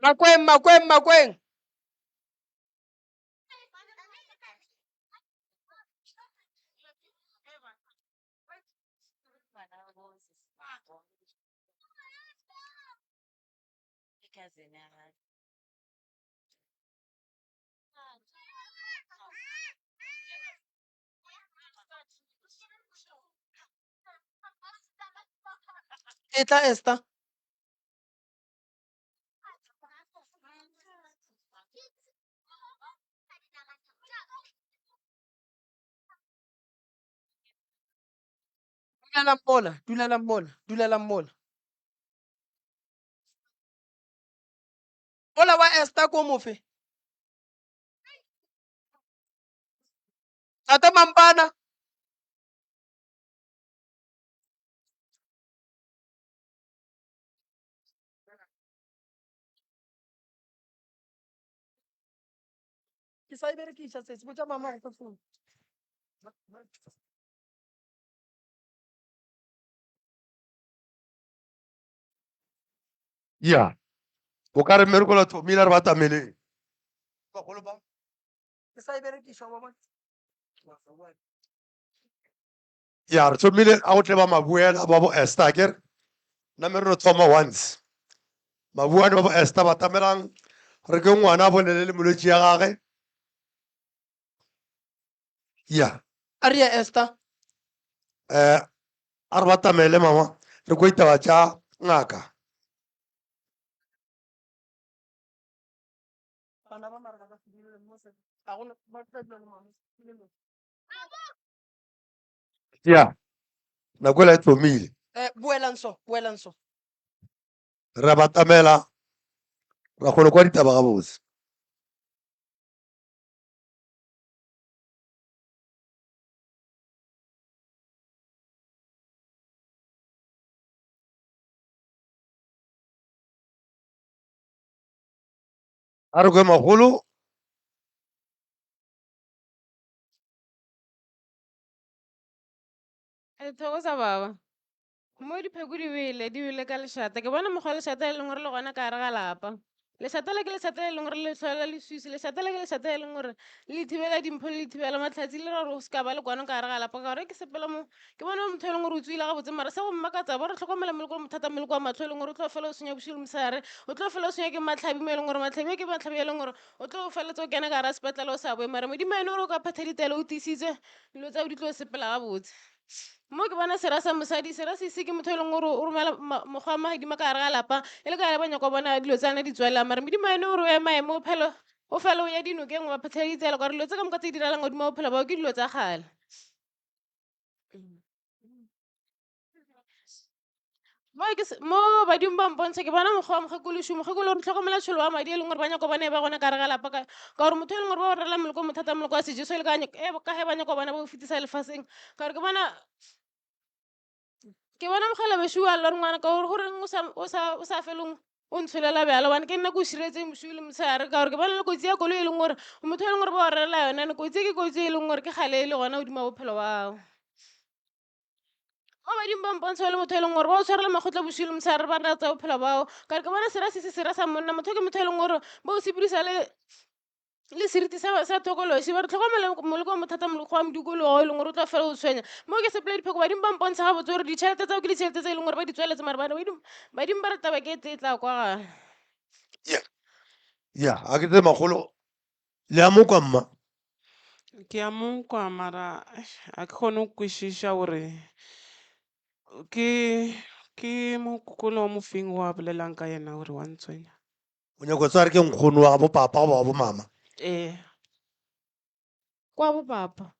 Makweng, Makweng, Makweng. Etla Esther. Dulelang mola, dulelang mola, dulelang mola. Mola wa Esther ko mofe? Tate Mampana. Ke sa e berekiša sesi, botša mama go fe phone. Ya, o ka re mmereko la thomile a re batameleng. Bagolo ba. Ke sa e berekiša wa bona. Ya, re thomile a go tle ba mabuela ba bo Esther akere. Nna me re no thoma once. Mabuane ba bo Esther batamelang re ke ngwana a bolele le molwetši ya gage. Ya. A re ye Esther. Eh, a re batamele mama re kwe ditaba tša ngaka. Bana ba mara ga ba se mo se. Ga gona ba tla dula le mama. Ya. Nako ela e thomile. Eh, boelang so, boelang so. Re a batamela ra kgona kwa ditaba gabotse. A re kwe magolo. Thokoza baba. Mo dipheko di wele, di wele ka lešata. Ke bona mokgwa wa lešata le leng gore le gona ka gare ga lapa. Lešata le ke lešata le leng gore le hlola leswiswi, lešata le ke lešata le leng gore le thibela dimpho, le thibela mahlatse, le dira gore go se ka ba le kwano ka gare ga lapa. Ka gore ke sepela mo, ke bona motho e leng gore o tswile gabotse, mara se go mmakatsa, ba re hlokomela moleko o mothata, moleko wa mahlo e leng gore o tlo fela o senya bošego le mosegare, o tlo fela o senya ke mahlabi mo e leng gore mahlabi a ke mahlabi a e leng gore o tlo feletsa o kena ka gare ga sepetlele o sa boe. Mara Modimo ene o re o ka phetha ditaelo o tiisitse, dilo tsa gago di tlo sepela gabotse. Mo ke bona sera sa mosadi, sera se se ke motho e leng gore o romela mokgwa wa magadima ka gare ga lapa, e le ka gare ba nyaka go bona dilo tsa lena di tswelela. Mara Modimo ene o re o ema eme o phele o fele o ya dinokeng wa phethela ditsela ka gore dilo tse ka moka tse di diralang godimo ga bophelo bao ke dilo tsa kgale. Mo ke se- mo badimo ba mpontsha ke bona mokgwa wa mokgekološo mokgekolo o re tlhokomela tšholo wa madi e leng gore ba nyako bona e ba gona ka re ga lapa ka ka gore motho e leng gore ba o rela moloko o mothata moloko wa sejeso e le ka nyako- e ka ge ba nyako bona ba o fetisa lefaseng ka gore ke bona ke bona mogala bešo wa lla gore ngwana ka gore goreng o sa o sa o sa felong o ntsholela bjalo gobane ke nna ke o širetseng bošego le motshegare ka gore ke bona le kotsi ya koloi e leng gore motho e leng gore ba o rela yona ene kotsi e ke kotsi e leng gore ke kgale e le gona godimo ga bophelo bao Mo badimo ba mpontsha o le motho e leng gore ba o tshwarela makgotla bošego le motshegare ba rata bophelo bao ka re ke bona sera se se sera sa monna motho ke motho e leng gore ba o sepedisa le le seriti sa sa thokološi ba re tlhokomele moleko wa mothata moleko wa modikologo e leng gore o tla fela o tshwenya mo ke sepela dipheko badimo ba mpontsha gabotse gore ditšhelete tseo ke ditšhelete tse e leng gore ba di tsweletse mara bana badimo badimo ba re taba ke e tee e tla kwagala. Ya, ya, a ke tsebe makgolo Le a mo kwa mma? Ke a mo kwa mara eish, ga ke kgone go kwešiša gore ke ke mokokolo wa mofeng o a bolelang ka yena gore wa ntshwenya. O nyaka go tseba re ke nkgono wa bo papa goba wa bo mama? Ee. Kwa bo papa.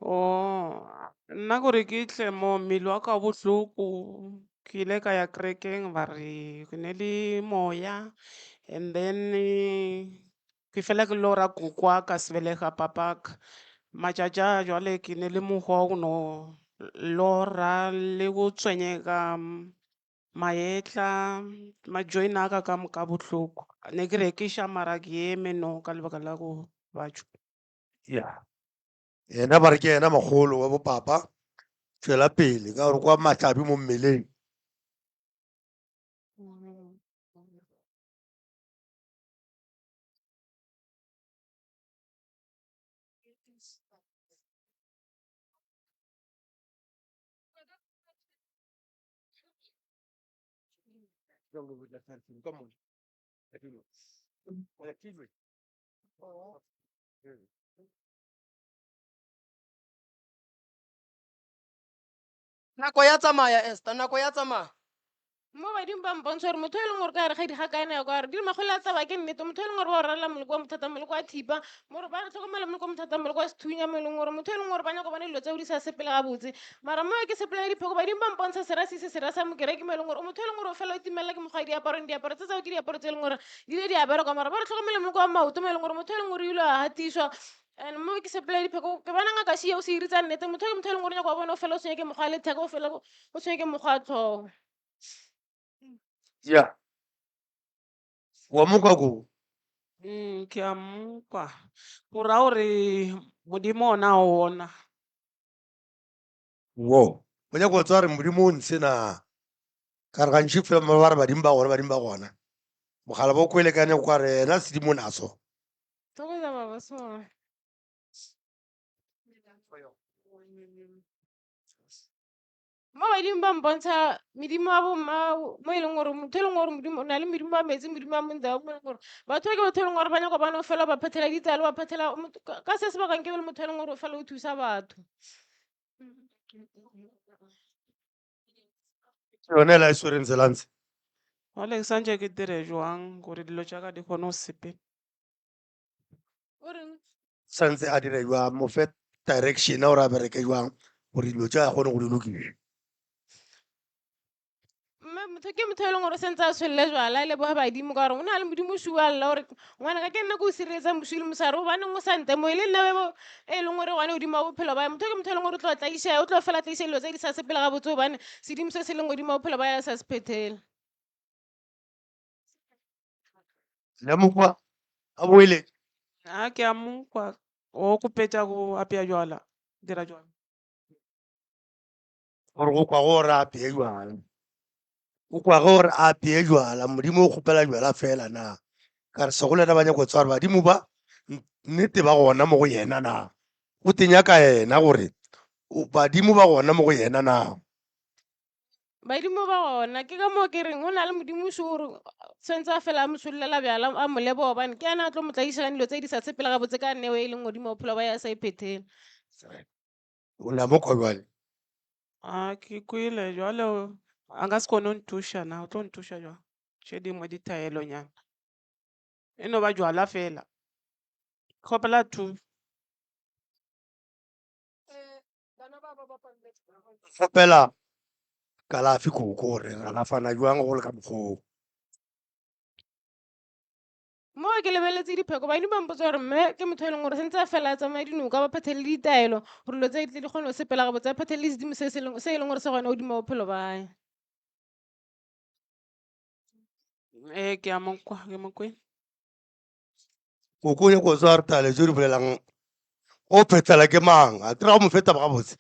Oh, nna gore ke tle mo mmele wa ka o bohloko ke ile ka ya kerekeng ba re ke ne le moya and then ke fela ke lora koko wa ka sebelega papaka matšatši a jwale ke ne le mokgwa wa go no lora le go tshwenyega maetla ma-join a ka ka moka a bohloko ne ke rekiša mara ke eme no ka lebaka la go batšwa. Ya. Yena ba re ke yena makgolo wa bopapa. Tšwela pele ka gore kwa mahlabi mo mmeleng. Nako ya tsamaya, Esther, nako ya tsamaya. Mo badimo ba mpontsha gore motho e leng gore ka gare ga digakane ya ka gore di le makgolo a tsaba ke nnete motho e leng gore ba o rarela moleko wa mothata moleko wa thipa more ba re tlhokomela moleko wa mothata moleko wa sethunya mo e leng gore motho e leng gore ba nyako bone dilo tseo di sa sepele gabotse mara mo ke sepela dipheko badimo ba mpontsha sera se se sera sa mokereke mo e leng gore o motho e leng gore o fela o timelela ke mokgwa wa diaparong diaparo tse tseo ke diaparo tse e leng gore di ile di a bereka mara ba re tlhokomele moleko wa maoto mo e leng gore motho e leng gore o ile a gatišwa And mo ke sepela dipheko ke bona ngaka še o se iri tsa nnete motho ke motho e leng gore nyako wa bona o fela o tshwenya ke mokgwa wa letheka o fela o tshwenya ke mokgwa wa tlhogo. Ya. Wa mo kwa ko. Ke a mo kwa. Go raya gore Modimo ona o ona. Wo. O nyaka go tseba gore Modimo o ntshe na. Ka re gantši fela ba re badimo ba gona, badimo ba gona. Mogala bo kwele ka nyako ka re yena sedimo naso. Thokoza baba sorry. Mo badimo ba mpontsha medimo ya bomma mo e leng gore motho e leng gore modimo o na le medimo ya metsi modimo ya monta mo e leng gore batho ba ke batho e leng gore ba nyaka ba no fela ba phethela ditsala ba phethela ka se sebaka nke be le motho e leng gore o fela o thusa batho. Ke yone la e swereng tsela ntse. Jwale ke santše ke dire jwang gore dilo tša ka di kgone go sepela? O reng? Santse a dire jwang mo fe direction gore a bereke jwang gore dilo tše a kgone go di lokiša. Mme motho ke motho e leng gore o sentse a tsholole jwala a leboge badimo ka gore o na le modimo o sua lla gore ngwana ka ke nna ke o sireletsang bosigo le mosegare gobaneng o sa ntemoge le nna ebo e leng gore gone godimo wa bophelo ba motho ke motho e leng gore o tlo tlaiša o tlo fela tlaiša dilo tse di sa sepele gabotse gobane sedimo se se leng godimo wa bophelo ba ya sa se phethele. Le mo kwa a boeletše. A ke a mo kwa o kopetša go apea jwala dira jwala. Gore go kwa gore a apee jwala. O kwa gore a apee jwala modimo o kgopela jwala fela na. Ka re segolo yena ba nyako tseba gore badimo ba nnete ba gona mo go yena na. O te nyaka yena gore badimo ba gona mo go yena na. Badimo ba gona ke ka moo ke reng go na le modimo šo gore tshwanetse a fela a mo tshollela bjala a mo leboga gobane ke ena a tlo mo tlaišang dilo tse di sa sepela gabotse ka neo e leng godimo wa bophelo ba ya sa e phethela. O la mo kwa bjale. A ke kwele jwale a nka se kgone go nthuša na o tlo nthuša jwang tše dingwe ditaelonyana e no ba jwala fela kgopela thušo. Kgopela kalafi koko gore re alafana jwang go le ka mokgwa oo. Mo ke lebeletse dipheko ba ba mpotsa gore mme ke motho e leng gore sentse a fela a tsamaya dinoka ba phethele ditaelo gore dilo tse di tle di kgone go sepela gabotse a phethele sedimo se se leng se e leng gore se gona godimo wa bophelo bae. Ee ke a mo kwa ke mo kwele. Koko o nyaka go tseba gore taelo tse di bolelang o phethela ke mang a kry-a go mo feta gabotse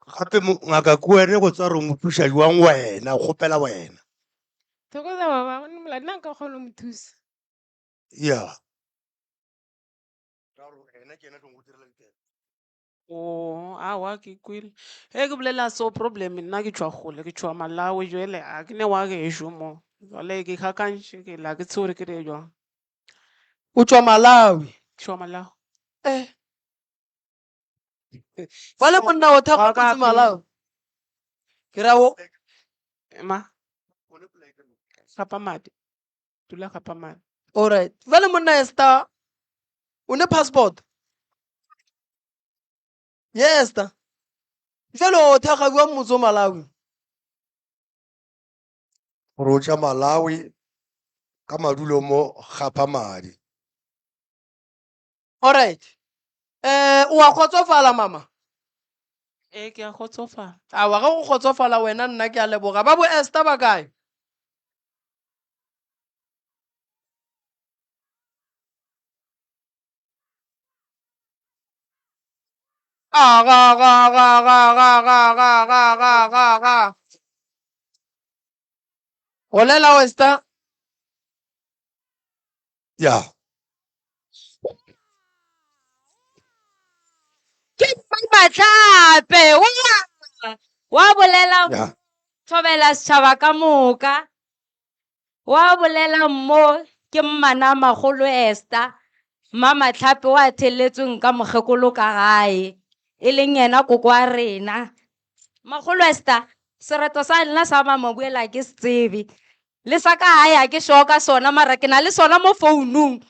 gape ngaka ke wene go tseba gore o mo thuša jwang wena o kgopela wena. Thokoza baba gonne mola nna nka kgona go mo thusa. Ya. Oh, aowa ke kwele. Ge ke bolela so problem nna ke tšwa kgole ke tšwa Malawi jwale a ke ne wa gešo mo. Jwale ke gakantše ke la ke tsebe gore ke dire jwang. O tšwa Malawi. Ke tšwa Malawi. Eh. Bale monna o thakga Wa ka motse Malawi. Ke ra o Ma. Gapa madi. Dula gapa madi. All right. Bale monna Esther o ne passport. Ye Esther. Jwale o thakga jwang motse o Malawi? Gore o tša Malawi ka madulo mo gapa madi. All right. Eh, o a kgotsofala mama? Ee, ke a kgotsofala. Awa, ge go kgotsofala wena nna ke a leboga. Ba bo Esther ba kae? A ga ga ga ga ga ga ga ga ga ga ga. Bolela Westa. Ya. Ke Matlhape wa wa bolela Ya. thobela setšhaba ka moka. Wa bolela mo ke mmana magolo Esther mma Matlhape wa theletsweng ka mokgekolo ka gae e leng yena koko wa rena. Makgolo Esther sereto sa lena sa Mamabuela ke se tsebe le sa ka gae ga ke sure ka sona mara ke na le sona mo founung.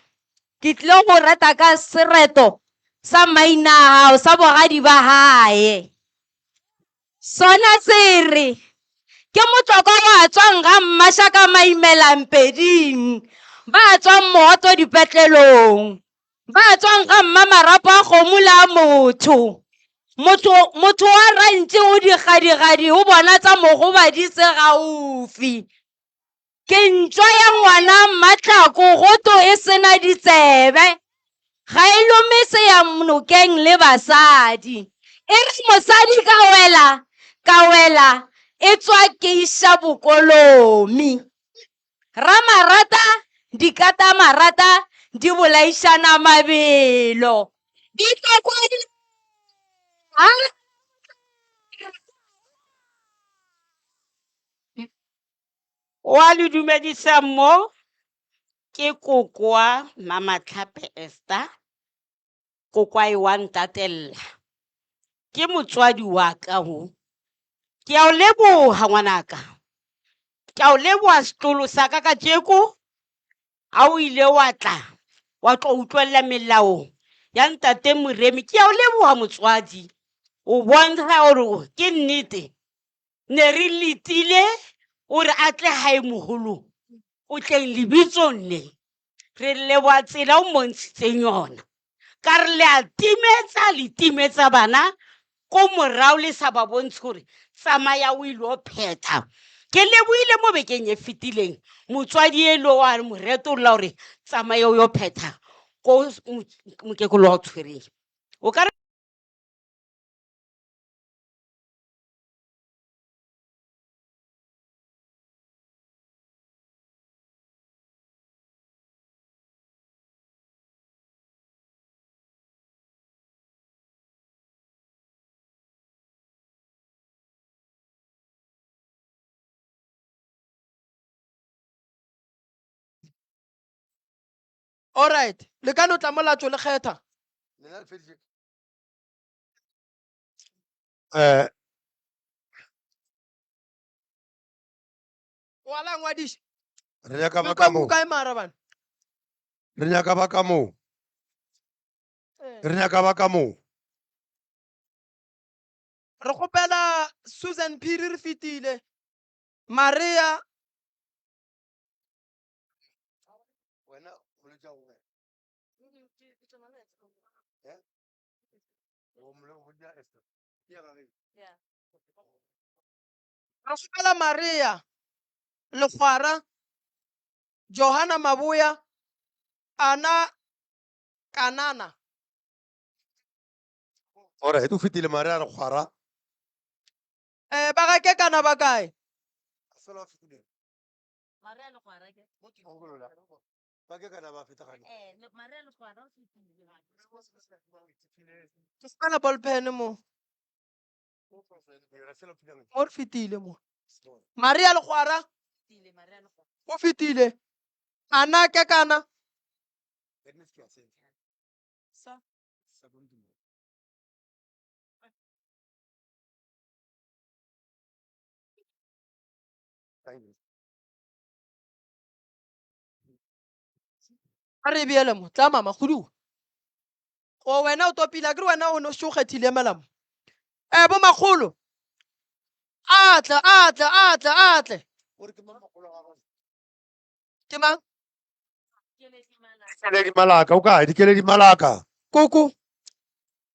Ke tlile go reta ka sereto sa maina a gago sa bogadi ba gae. Sona se re, Ke motlokwa wa tswang ga Mmašaka Maimelang-Peding, ba tswang Mogoto dipetlelong, ba tswang ga Mmamarapo a kgomo le a motho. Motho, motho wa rantši o digadigadi o bona tsa mogoba di se gaufi. Ke ntšwa ya ngwana Mmatlako goto e se na ditsebe, ga e lome se ya nokeng le basadi. E re mosadi ka wela, ka wela, e tswa ke iša bokolomi. Ramarata, dikatamarata di bolaišana mabelo. Di tlo kwa di Wa le dumedisa mo, ke kokoa Mamatlhape Esther, kokwae wa ntatella. Ke motswadi wa ka wo. Ke a o leboga ngwanaka. Ke a o leboga setlolo sa ka kajeko a o ile wa tla wa tlo utlwelela melao ya ntate Moremi. Ke a o leboga motswadi. O bontsha gore ke nnete ne re letile o re a tle gae mogolo o tleng lebitsong le re leboa tsela o mmontshitseng yona ka re le a timetsa le timetsa bana ko morago le sa ba bontshe gore tsamaya o ile o phetha ke leboile mo bekeng e fetileng motswadi elo wa mo retolla gore tsamaya o yo phetha ko mokekolo wa o tshwereng o ka re Alright, le ka no tla mo latšo le kgetha. Eh, Wa la ngwadiša. Re nyaka ba Le ka kwa moo. kae mara bana? Re nyaka ba ka moo. Eh. Re nyaka ba ka moo. Re kgopela Susan Phiri re fetile. Maria Re kgopela Maria Lekgwara, Johanna Maboya, Ana Kanana. Alright, o fetile Maria Lekgwara. Eh, ba ga Kekana ba kae? Maria Lekgwara ke. Ba Kekana ba feta gane. Eh, Maria Lekgwara o fetile. Ke kgopela ball pen mo. Mo re fetile mo. Maria Lekgwara o fetile. Ana Kekana. Sa. A re beele mo. Tla mama, khuduga. O wena o topile, akere wena o no šetše o kgethile emela mo. Eh, bo makgolo. A tle, a tle, a tle, a tle. Ke mang? Dikeledi Malaka, o kae? Dikeledi Malaka. Koko.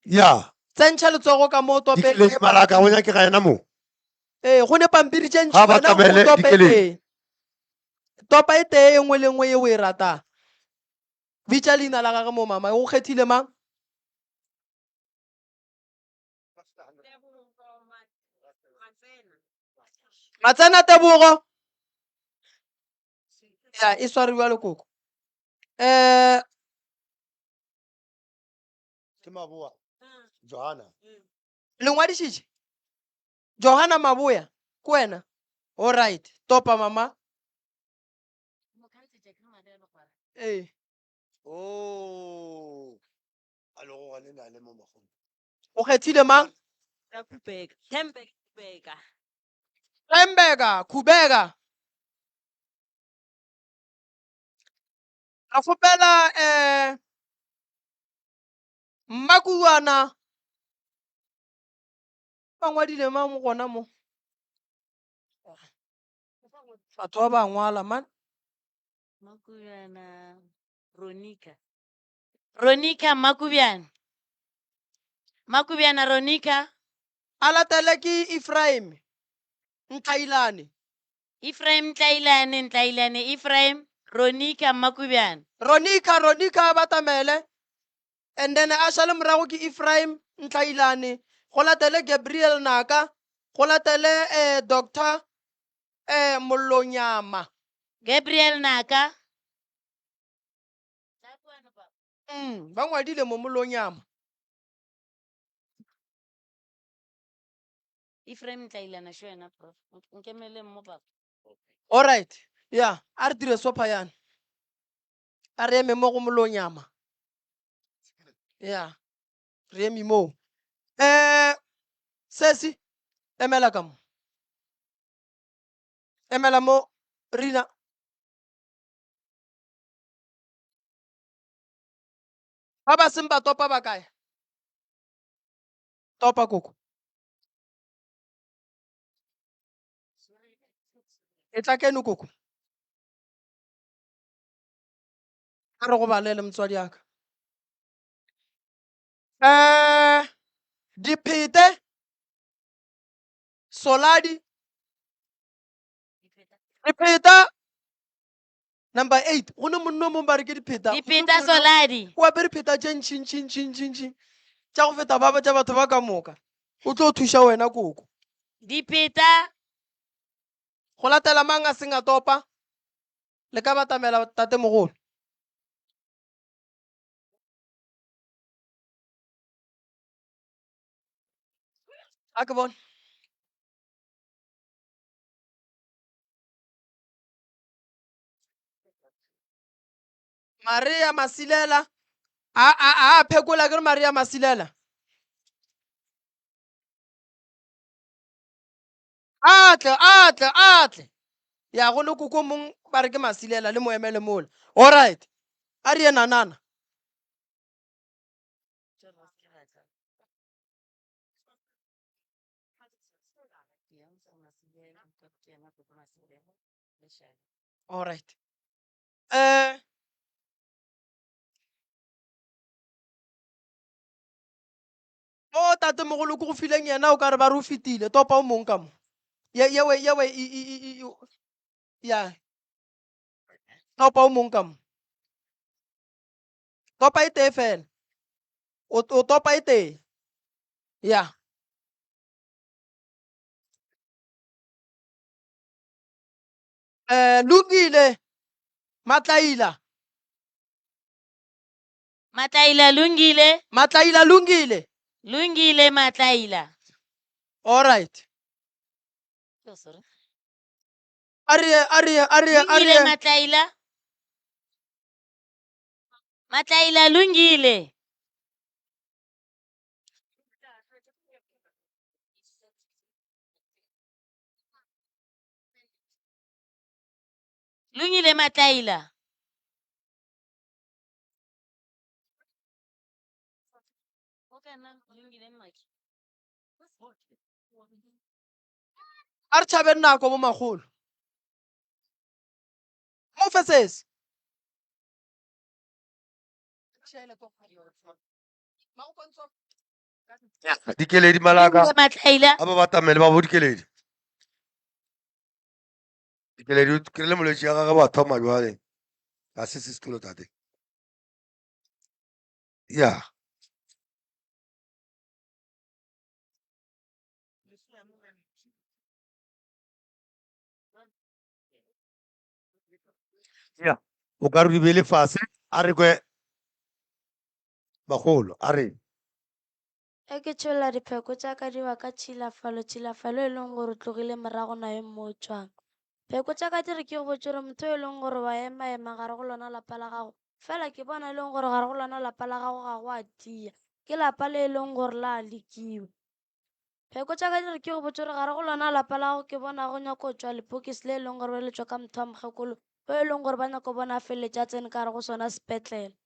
Ya. Tsentšha letsogo ka mo tope. Dikeledi Malaka, o nyakega yena mo. Ee, go ne pampiri tše ntši. Ga ba Wena o tlamele tope Dikeledi. tee. Topa e tee e nngwe le nngwe ye o e ratang. Bitša leina la gage mo mama. O kgethile mang? Matsena Tebogo. Ya, e sware bjalo koko. Eh, Ke Maboa. Johanna. le ngwadišitše? Johanna Maboya, ke wena? All right, topa mama. Ee. Oh. A le go gone na le mo makgolo. O kgethile mang? Ka Khubeka. Thembe Khubeka. Thembeka, Khubeka. Re kgopela eh Mmakuwana ba ngwadile mang mo gona mo? Batho ba ba ngwala man. Makubjana Ronika. Ronika Makubjana. Makubjana Ronika. A latele ke Ephraim Ntlailane. Ephraim Ntlailane, Ntlailane Ephraim, Ronika Makubjana. Ronika, Ronika a batamele. And then a šale morago ke Ephraim Ntlailane, go latele Gabriel Naka, go latele eh, Doctor eh, Mollonyama. Gabriel Naka. Ba ngwadile mo Mollonyama. Ephraim Ntlailana šo yena prof. Nkemeleng mo papa. All right. Yeah, a re dire sopa yana. A re eme mo go Mollonyama. Yeah. Re eme moo. Eh, sesi, emela ka mo. Emela mo, Rina. Ba ba seng ba topa ba kae? Topa koko. E tla keno koko. A re go balele motswadi ya ka. Eh, diphete, soladi, dipheta, number 8. Go ne monna o mongwe ba re ke dipheta. Dipheta soladi. O apere pheta tše ntši ntši ntši ntši ntši tša go feta ba tša batho ba ka moka. O tlo thuša wena koko. Dipheta. Go latela mang a seng a topa? Le ka batamela tatemogolo. A ke bone. Maria Masilela. A a a phekola ke re Maria Masilela. A tle a tle a tle. Ya go le koko mong ba re ke Masilela le mo emele mola. All right. A re ye nanana. All right. Eh mo tatemogolo ko go fileng yena o ka re ba re o fetile topa o mong ka mo ye yewe yewe i i i i ya topa o mong ka mo topa e tee fela o o topa e tee ya eh lokile matlaila Matlaila Lungile. Matlaila Lungile. Lungile Matlaila. All right. Oh, sorry. A re a re a re a Lungile re Matlaila. Matlaila Lungile. Lungile Matlaila. A re tšhabeng nako bo makgolo. Mo fe sese. Dikeledi malaka. Lungile Matlaila. A ba batamele ba bo dikeledi. Dikeledi o kry-ile molwetši ya gage ba thoma jwale. Ga se se setulo tate. Ya. Ya, o ka re di beile fase, a re kwe bagolo, a re. Ge ke tšholla dipheko tša ka di ba ka tšhilafalo, tšhilafalo e leng gore o tlogile morago nayo mo o tšwang. Pheko tša ka di re ke go botše gore motho yo e leng gore wa ema-ema gare go lona lapa la gago, fela ke bona e leng gore gare go lona lapa la gago ga go a tia, ke lapa le e leng gore la lekiwa. Pheko tša ka di re ke go botše gore gare go lona lapa la gago ke bona go nyako tšwa lepokisi le e leng gore le tšwa ka motho wa mokgekolo o e leng gore ba nyako bona a feleletše a tsene ka gare go sona sepetlele.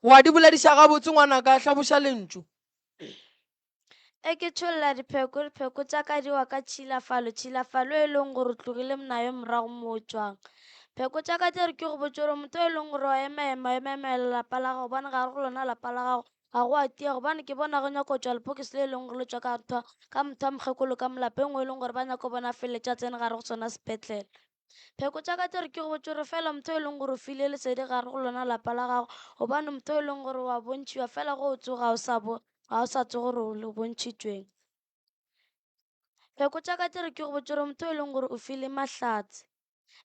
Wa di bolediša gabotse ngwanaka, hlaboša lentšu. E ke tšholla dipheko, dipheko tša ka di wa ka tšhilafalo, tšhilafalo e leng gore o tlogile nayo morago mo o tšwang. Pheko tša ka di re ke go botše gore motho e leng gore wa ema-ema, o ema-emela lapa la gago gobane gare go lona lapa la gago ga go a tia gobane ke bona go nyako tšwa lepokisi le e leng gore le tšwa ka motho ka motho wa mokgekolo ka molapeng o e leng gore ba nyako bona a feleletše a tsene gare go sona sepetlele. Pheko tša ka tše re ke go botše gore fela motho e leng gore o file lesedi gare go lona lapa la gago gobane motho e leng gore wa bontšhiwa fela go o tsoga o sa bo ga o sa tsoge gore o bontšhitšweng. Pheko tša ka tše re ke go botše gore motho e leng gore o file mahlatse.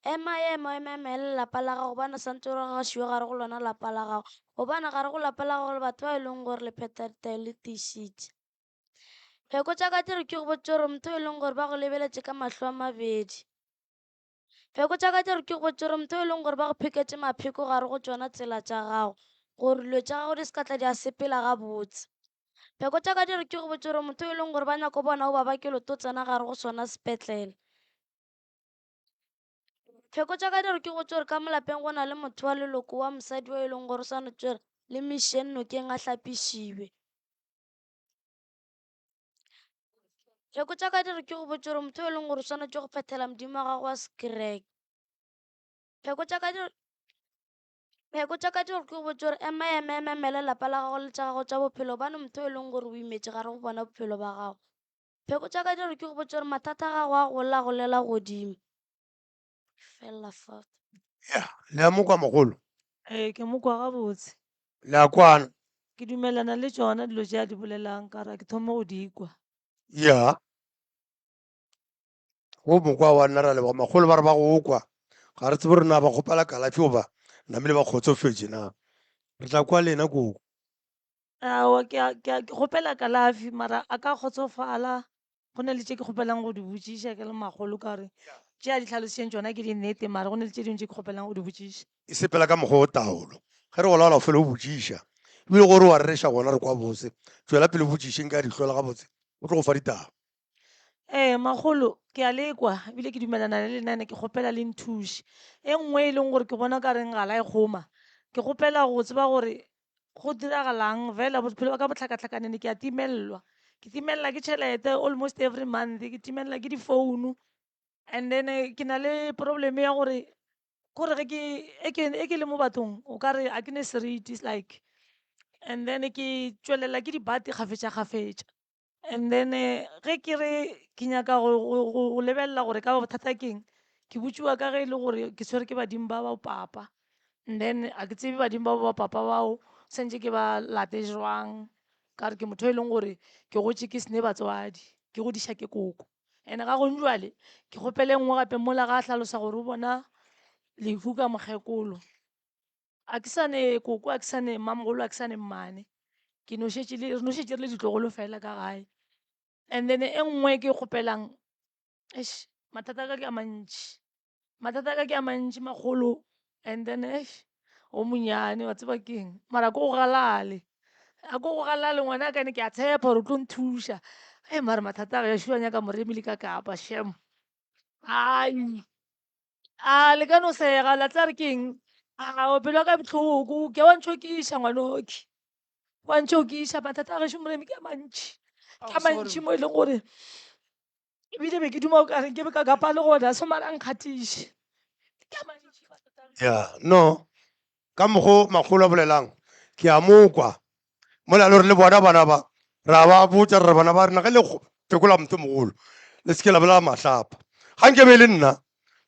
Ema ema ema ema le lapa la gago gobane santse o gašiwe gare go lona lapa la gago gobane gare go lapa la gago le batho ba e leng gore le phetha ditaelo le tiišitše. Pheko tša ka tše re ke go botše gore motho e leng gore ba go lebeletše ka mahlo a mabedi. Pheko tša ka tše re ke go botše gore motho e leng gore ba go pheketše mapheko gare go tšona tsela tša gago gore dilo tša gago di se ka tla di a sepela gabotse. Pheko tša ka di re ke go botše gore motho e leng gore ba nyako bona o baba ke loto tsena gare go sona sepetlele. Pheko tša ka di re ke go botše gore ka mo lapeng go na le motho wa leloko wa mosadi o e leng gore o swanetše gore le mo išeng nokeng a hlapišiwe. Pheko tša ka di re ke go botše gore motho yo e leng gore o swanetše go phethela modimo wa gago wa sekereke. Pheko tša ka di Pheko tša ka di re ke go botše gore ema ema ema emele lapa la gago le tša gago tša bophelo gobane motho yo e leng gore o imetše gare go bona bophelo ba gago. Pheko tša ka di re ke go botše gore mathata a gago a gola a golela godimo. Felela fa. Ya, le a mo kwa mogolo? Ee, ke mo kwa gabotse. Le a kwana? Ke dumelana le tšona dilo tše a di bolelang ka gore ke thoma go di kwa. Ya. Go mokwa wa nna ra leboga makgolo ba re ba go kwa. Ga re tsebe gore na ba kgopela kalafi goba namile ba kgotsofetše na. Re tla kwa lena koko. Aowa, ke a, ke a, ke kgopela kalafi mara a ka kgotsofala. Go na le tše ke kgopelang go di botšiša ke le magolo ka gore tše a di hlalošitšeng tšona ke dinnete mara go na le tše dingwe tše ke kgopelang go di botšiša. E sepela ka mokgwa o taolo. Ge re go laola o fele o botšiša. Ebile gore wa rereša gona re kwa bose. Tšwela pele o botšiše nka di hlola gabotse o tlo go fa ditaba. Ee, makgolo, ke a le kwa ebile ke dumelana le lena ene ke kgopela le nthuše. E nngwe e leng gore ke bona o ka reng ga la e kgoma, ke kgopela go tseba gore go diragalang fela bophelo ba ka bo hlakahlakane ne ke a timelelwa. Ke timelela ke tšhelete almost every month, ke timelela ke difounu and then ke na le problem ya gore kore ge ke e ke e ke le mo bathong o ka re a ke ne seriti like and then ke tšwelela ke dibate kgafetša-kgafetša. And then ge ke re ke nyaka go lebelela gore ka ba bothata keng, ke botšiwa ka ge e le gore ke tshwere ke badimo ba bo papa. And then a ke tsebe badimo ba bo papa bao santše ke ba late jwang ka gore ke motho e leng gore ke gotše ke sene batswadi, ke godiša ke koko. And ga gong jwale ke kgopele e nngwe gape mola ga a hlalosa gore o bona lehu ka mokgekolo. A ke sa ne koko, a ke sa ne mmamogolo, a ke sa ne mmane. Ke no šetše le, re no šetše re le ditlogolo fela ka gae. And then e nngwe ke e kgopelang, eish, mathata a ka ke a mantši. Mathata a ka ke a mantši makgolo and then eish, o monyane wa tseba keng, mara ko go galale. A ko go galale ngwana ka ene ke a tshepa gore o tlo nthuša. Hei mara mathata a gešo a nyaka moremi le ka kapa shem. Ai. A le ka no sega la tla re ke eng? Ao pelo ya ka e bohloko ke wa ntšhokiša ngwanoki wa ntšhokiša mathata a gešo moremi ke a mantši ke a mantši mo e leng gore ebile be ke duma o kare ke be ka kapa le gona so mara a nkgatiše ke a mantši mathata a Ya, no. Ka mokgo makgolo a bolelang, ke a mo kwa. Mola le gore le bona bana ba, ra ba botša re re bana ba rena ge le fekola motho mogolo, le se ke la bolela mahlapa. Ga nke be e le nna,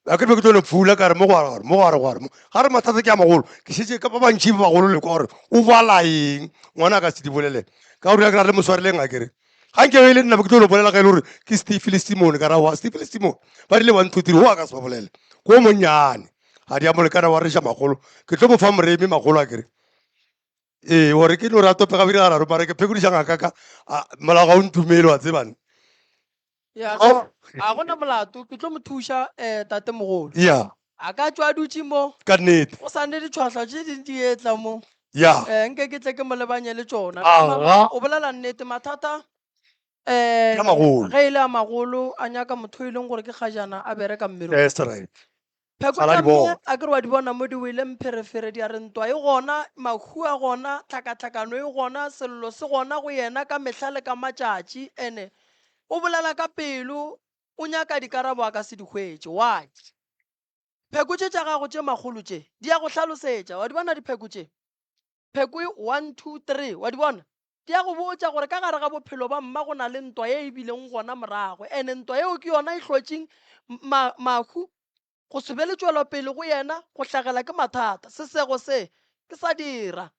a ke be ke tlo le phula ka re mo gare gare mo gare gare mo. Ga re mathata ke a magolo, ke šetše ka ba bantši ba bagolo le kwa gore o bala eng, ngwana a ka se di bolele. Ka gore ya ke ra le mo swareleng a kere. Ga nke e le nna be ke tlo lo bolela ge e le gore ke Steve le Simon, ka ra wa Steve le Simon ba rile 1 2 3 o a ka se ba bolele. Ko monnyane. Ga di a molekana wa reša magolo. Ke tlo mo fa moremi magolo a kere. Ee, gore ke no re a tope gabedi gararo mara ke phekodiša ngaka ka molao ga o ntumele wa tsebane. Ya, Oh. ga gona molato ke tlo mo thuša um tatemogolo. Ya. A ka tšwa a dutše mo. Ka nnete. Go sa ne ditšhwahla tše ding di etla mo. Ya. Um nke ke tle ke mo lebanye le tšona. Aga. O bolela nnete mathata um Ke a magolo. ge e le a magolo a nyaka motho e leng gore ke kgajana a bereka mmerekong. That's right. Pheko Ga la tša di mme bona. a ke re wa di bona mo di wele mpherefere di a re ntwa e gona, mahu a gona, tlhakatlhakano e gona, sello se gona go yena ka mehla le ka matšatši ene o bolela ka pelo o nyaka dikarabo a ka se di hwetše. Why? Pheko tše tša gago tše makgolo tše di a go hlalosetša. Wa di bona dipheko tše? Pheko e 1, 2, 3, wa di bona? Di a go botša gore ka gare ga bophelo ba mma go na le ntwa ye e bileng gona morago, ene ntwa yeo ke yona e hlotšeng ma, mahu, go se be le tšwelopele go yena, go hlagela ke mathata. Sesego se ke sa dira.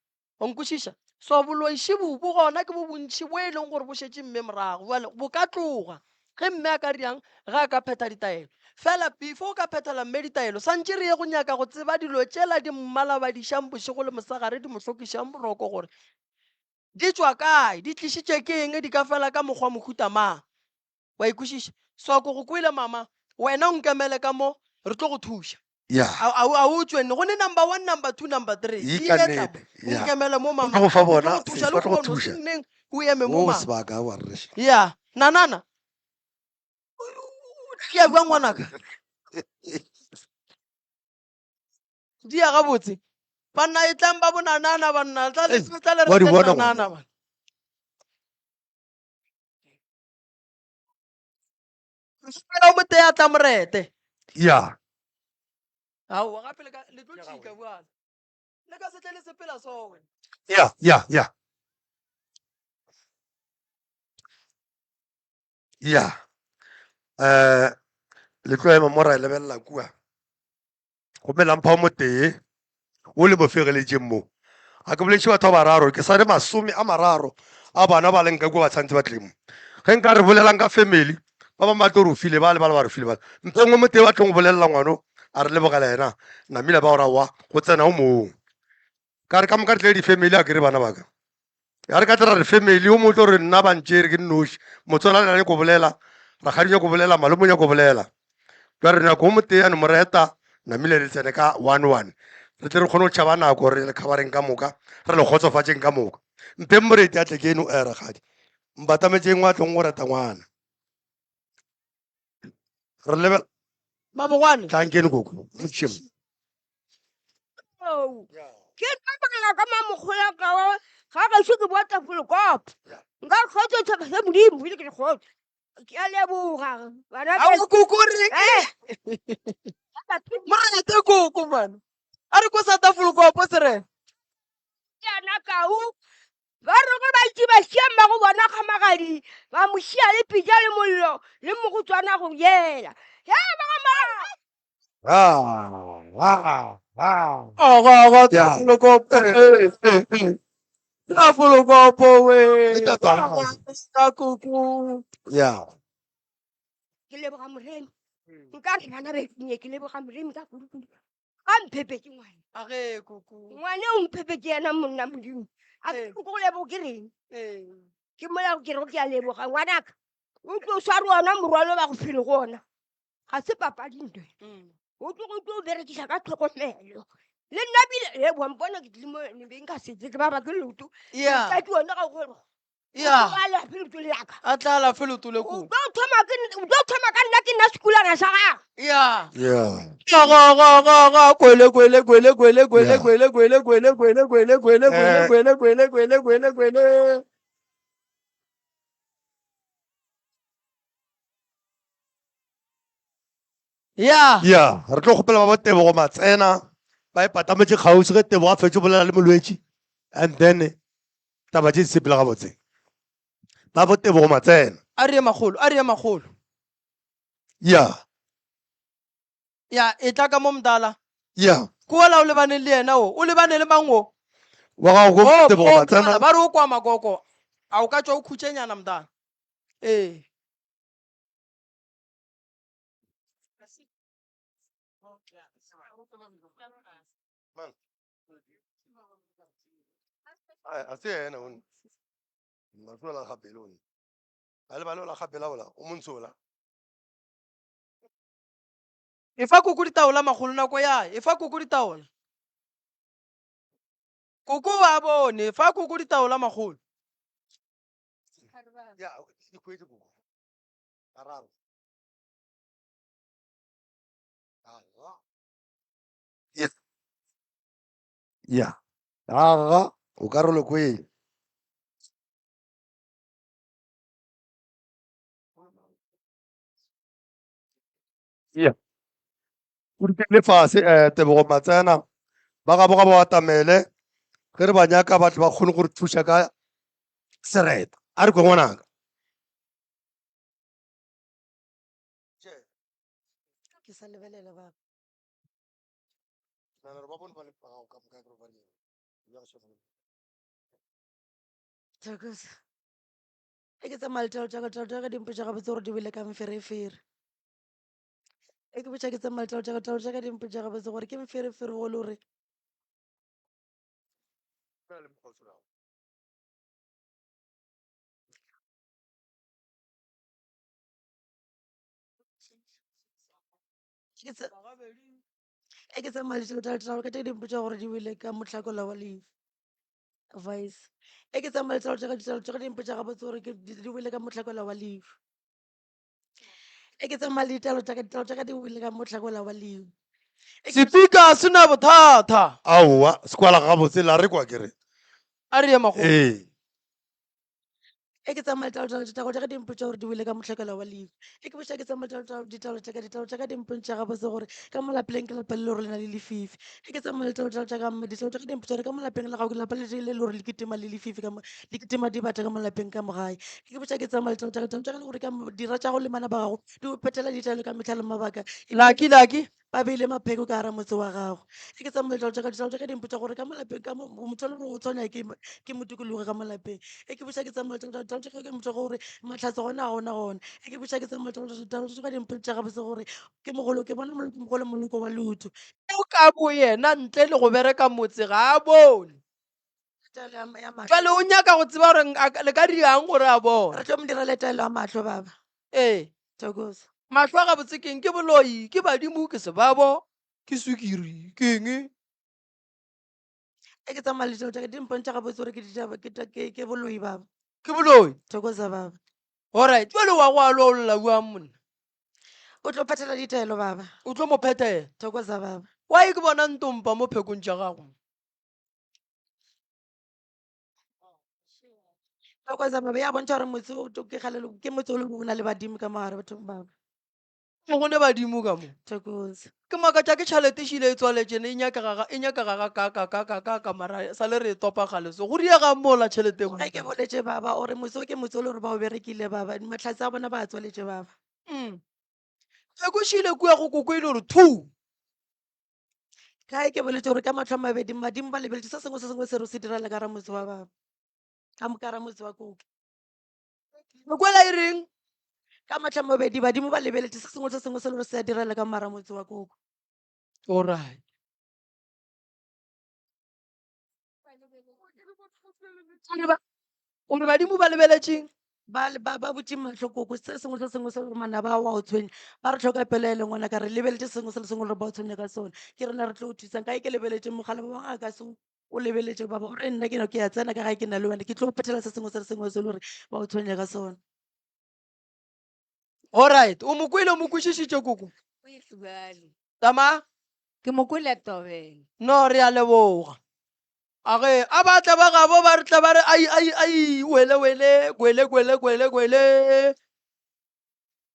Wa nkwešiša? So boloi šibu bo gona ke bo bontši bo e leng gore bo šetše mme morago. Bjale bo ka tloga ge mme a ka riang ge a ka phetha ditaelo. Fela before o ka phethela mme ditaelo, swantše re ye go nyaka go tseba dilo tšela di mmalabadišang bošego le mosegare di mo hlokišang boroko gore di tšwa kae, di tlišitše ke eng, di ka fela ka mokgwa mohuta mang. Wa e kwešiša? So ko go kwele mama, wena o nkemele ka mo, re tlo go thuša. Ya. A, a, a o tšwe nne, go ne number one, number two, number three. Ye Di ka etla nnete, mo. O ya. nkemele mo Ba mama. tlo go fa Re tlo bona, go thuša sis, le ba tlo go kgono, thuša. neng o eme mo O mama. sebaka wa rreša. Ya, nanana. Ke ya bjang ngwanaka? Di ya gabotse. Banna e tlang ba bonanana banna, tla le Ei, tla le wa di rete bona nanana ngwana. bana. Fela o motee a tla morete. Ya. Aowa gape le ka le tlo tšhika bjale. Le ka se tle le sepela so wena. Ya, ya, ya. Ya. Eh, le tlo ema mo ra e lebelela kua. Gomme la mpha o motee o le mo fegeletšeng mo. Ga ke boletše batho ba bararo, ke sa re masome a mararo a bana ba leng ka kua ba tshwanetse ba tle mo. Ge nka re bolelang ka family, ba bangwe ba tlo re o file bale, bale ba re o file bale. Mpheng o motee ba tlong go bolelela ngwano a re lebogela yena, namile ba go ra wa go tsena o mong. Ka re ka moka re tle di-family a kere bana ba ka. Ya re ka tla ra re family o mongwe o tlo re nna ba ntšere ke nnoši. Motswala le yena nyako bolela, rakgadi nyako bolela, malome o nyako bolela. Jwale re nyako o motee a no mo reta namile re tsene ka one one. Re tle re kgone go tšhaba nako re le khabareng ka moka, re le kgotsofatšeng ka moka. Mpeng moreti a tle ke eno eh rakgadi. Mbatametšeng wa tlong go reta ngwana. Re lebela Mabogwane. Tlang keno koko. Motšhem. Oh. Ke tla bala ka mamokgola ka wa ga gešo ke boa tafolokop. Nka kgotso tšhaba se modimo ile ke le kgotso. Ke a leboga bana A o koko re. Eh. Morete koko man. A re ko sa tafolokop se re. Yana kau Ba re ge ba itše ba šia mmago bona kgamagadi, ba mo šia le pitša le mollo le mogotswana go jela. He ba ga ma. Aga aga tafolokopo. Tafolokopo we. Ka koko. Ya. Ke leboga Moremi. Nka re bana be ke leboga Moremi ka kudu-kudu. Ga mphepetše ngwana. A ge koko. Ngwane o mphepetše yena monna Modimo. A Ee. ke go leboge ke reng? Ee. Ke mola ke rego ke a leboga ngwanaka. O tlo sware ona morwalo ba go phele go ona. Ga se papadi ntwe. O tlo go tlo berekiša ka tlhokomelo. Le nna bile e wa mpona ke tlile mo ne nka se tle ke ba ba ke leoto. Yeah. Ka ke ona ga go Ya. A alafe leoto le laka. A tla alafe leoto le O ko. tlo thoma ke o tlo thoma ka nna ke nna sekulana sa gago. Ya. Yeah. Ga ga ga ga ga kwele kwele kwele kwele kwele Yeah. kwele kwele kwele kwele kwele kwele kwele Eh. kwele kwele kwele kwele kwele. Ya. Ya, re tlo kgopela ba bo Tebogo Matsena ba e patametše kgauswi ge Tebogo a fetše go bolela le molwetši and then taba tše di sepela gabotse. Ba bo Tebogo Matsena. A re ye makgolo, a re ye makgolo. Ya. Ya, e tla ka mo mdala. Ya. Ke wola o lebaneng le yena o, o lebane le mang o? Wa gago ko O, Tebogo o, Matsena. mdala, ba re o kwa makoko. A o ka tšwa o khutšenyana mdala? Ee. Mang? Ai, a se yena one. Masho la gapele one. A le bale la gapela ola, o montsho ola. Efa koko ditaola makgolo nako ya, efa koko ditaola. Koko wa bone, efa koko ditaola makgolo. Ya, di khwetše koko. Kararo. Aga. Yes. Ya. Aga, o ka re le kwele. Ya. O dutile fase um Tebogo Matsena ba gabo ga ba atamele ge re ba nyaka ba tle ba kgone go re thuša ka sereto. A re kwe ngwanaka. Ke sa lebelela ba. Thokoza. E ke tsamaya le tšalo tša ka, tšalo tša ka di mpotša gabotse gore di wele ka mferefere. E ke botša ke tsamaya le tšalo tša ka, tšalo tša ka di mpotša gabotse gore ke mferefere o le gore. Ke tsa- E ke tsamaya le tšalo tša tšalo ka tše di mpotša gore di wele ka mohlakola wa lefu. Voice. E ke tsamaya le tšalo tša ka tšalo tša ka di mpotša gabotse gore ke di di wele ka mohlakola wa lefu. E ke tsamaya le ditalo tša ka ditalo tša ka di wele ka mohlakola wa lefu. E ke- Sepika se na bothata. Aowa, se kwala gabotse la re kwa ke re. A re ye makgolo. Ee. E ke tsamaya le ditalo tša ka di mpotša gore di wele ka mohlakela wa lehu. E ke botša ke tsamaya le ditalo tša ka, ditalo tša ka di mpontšha gabotse gore ka mo lapeng ke lapa le le gore le na le lefifi. E ke tsamaya le ditalo tša ka, ditalo tša ka di mpotša gore ka mo lapeng la gago ke lapa le le le gore le kitima le lefifi ka mo, le kitima dibata ka mo lapeng ka mo gae. E ke botša ke tsamaya le ditalo tša ka, ditalo tša ka le gore ka mo dira tša go le manaba a gago di go phethela ditaelo ka mehla le mabaka. Lucky, Lucky. Ba beile mapheko ka gara motse wa gago. Ge ke tsamaya ditalo tša ka, ditalo tša ka di mpotša gore ka mo lapeng ka mo motho e le gore o tshwenya ke ke modikologi ka mo lapeng. Ge ke buša ke tsamaya ditalo ditalo tša ka di mpotša gore mahlatse gona ga gona gona. Ge ke buša ke tsamaya ditalo ditalo tša ka di mpotša gabotse gore ke mogolo ke bona mogolo moloko wa lotho. O ka boyena ntle le go bereka motse ga a bone. Taelo ya ya mahlo. Jwale o nyaka go tseba gore nka- le ka dirang gore a bone. Re tlo mo direla taelo ya mahlo baba. Ee. Thokoza. Mahlo a gabotse keng? Ke boloi, ke badimo, ke sebabo, ke swikiri, ke eng? E ke tsamaya le dilo tša ka di mpontšha gabotse gore ke ditaba ke ta- ke ke boloi baba. Ke boloi. Thokoza baba. Alright, jwale wa go a lolla bjang monna? O tlo phethela ditaelo baba. O tlo mo phethela. Thokoza baba. Why ke bona ntompa mo phekong tša gago? Thokoza baba ya bontšha gore motse o ke kgale ke motse o le o na le badimo ka mogare batho baba. Mo go ne badimo ka mo. Thokoza. Ke makatša ke tšhalete šile e tswaletše ne e nyakega ga e nyakega ga ka ka ka ka ka ka mara sa le re e topa kgale so go diega mola tšhelete Ge ke boletše baba ore motse o ke motse o le gore ba o berekile baba mahlatse a bona ba a tswaletše baba. Mm. Pheko šile kua go koko e le gore thu. Kae ke boletše gore ka mahlo a mabedi madimo ba lebeletše se sengwe se sengwe se re se direla ka ramotse wa baba ka mo ka ramotse wa koko. Mekwela e reng? Ka mahlo a mabedi badimo ba lebeletše se sengwe se sengwe se le gore se a direla ka maramotse wa koko. Alright. O re badimo ba lebeletšeng? Ba ba ba butše mahlo koko se sengwe se sengwe se gore manaba a wa o tshwenya ba re tlhoka pelo e le ngwana ka re lebeletše sengwe se le sengwe gore ba o tshwenya ka sone ke rena re tlo o thusang kae ke lebeletše mogala ba bangwe a ka se o lebeletše ba ba gore nna ke no ke ya tsena ka gae ke na le wena ke tlo phethela se sengwe se le sengwe se le gore ba o tshwenya ka sone. Alright, o mo kwele o mo kwešišitše koko? Tama? Ke mo kwele tobeng. No, re a leboga. A ge a ba tla ba gabo ba re tla ba re ai ai ai wele wele kwele kwele kwele kwele.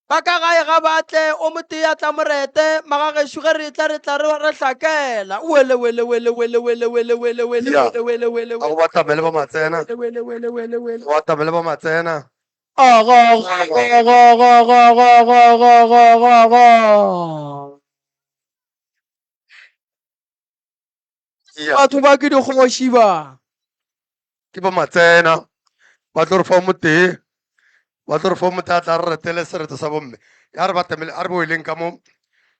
Ba ka gae ga ba tle o motee a tla morete magagešo ge re tla re tla re re hlakela wele wele wele wele wele wele wele wele Ya. wele wele wele A go batamele ba matsena. wele wele wele wele Go batamele ba matsena. Aga ga ga ga ga ga ga ga ga ga ga. Ya. Batho ba ke dikgoši ba. Ke ba matsena. Ba tlo re fa motee. Ba tlo re fo motho a tla re retele sereto sa bomme. Ya re batamele a re boeleng ka mo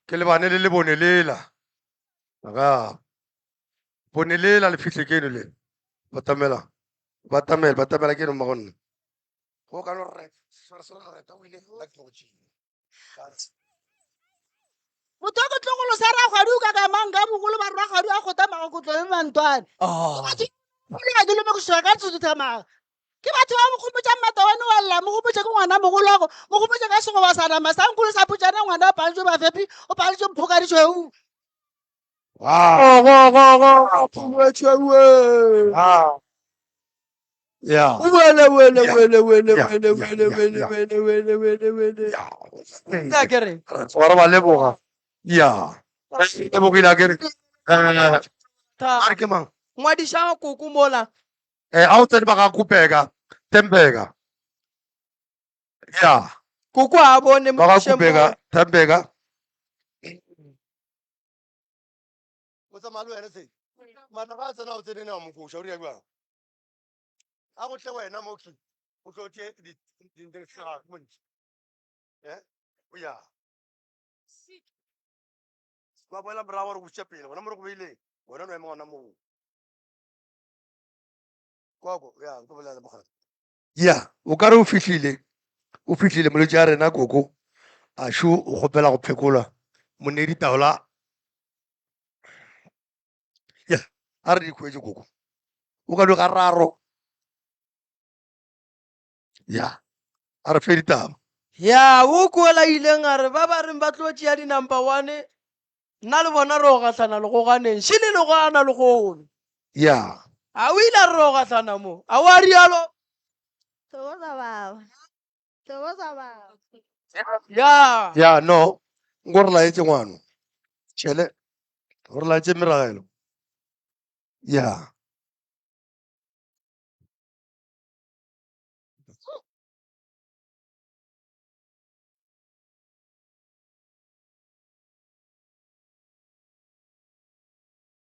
ke lebane le lebone lela. Ga. Bone lela le fihle keno le. Batamela. Batamela, batamela keno mma go nna. Go ka no re swara swara reta o ile nna ke go tšea. Motho wa kotlogolo sa rakgwadi o ka ka mang ka bogolo ba rakgwadi a kgota magokotlo le mantwane. Oh. Ke lome go šwa ka tsuthuthamaga. Ke batho ba mogomotša mmatawane wa lla mogomotše ke ngwana mogolo wago mogomotše ka segoba sa nama sa nkolo sa putšana ngwana o paletšwe bafepi o paletšwe mphoka ditšhweu. Wow. Go go go go tšhweu. Wow. Yeah. Wele wele Yeah. wele wele Yeah. wele Yeah. wele Yeah. wele Yeah. wele wele wele wele. Yeah. Nna ke re Re tsoga re ba leboga. Yeah. Lebogile a kere. Eh, a re ke mang? Ngwadiša koko mola. Eh, a o tsene ba ga kupeka, Thembeka. Yeah. Koko a bone Ba ga modiše kupeka, mo. Thembeka. O tsamaya le wena se. Mara ga a tsena o tsene na mokoša o dira bjang? A go tle wena mo ki. O tlo tše di di di tsa montši. Eh? O ya. Ba boela morago re buša pele gona mo re go beileng. Wena no ema gona moo. Koko, ya, o tlo bolela le mogala. Ya, o ka re o fihlile, o fihlile molwetši a rena koko, a šo o kgopela go phekolwa. Monei ditaola. Ya, a re di hwetše koko. O ka no ga raro. Ya, a re fe ditaba. Ya, o kola ileng a re ba ba reng ba tlo tšea di-number one, nna le bona re o gahlana legoganeng. Šele legogana legolo. Ya. A o ile a re re o gahlana mo? A o a rialo? Thokoza baba. Thokoza baba. Ya. Ya, no. Nko re laetše ngwano. Tšhele. O re laetše meragelo. Ya.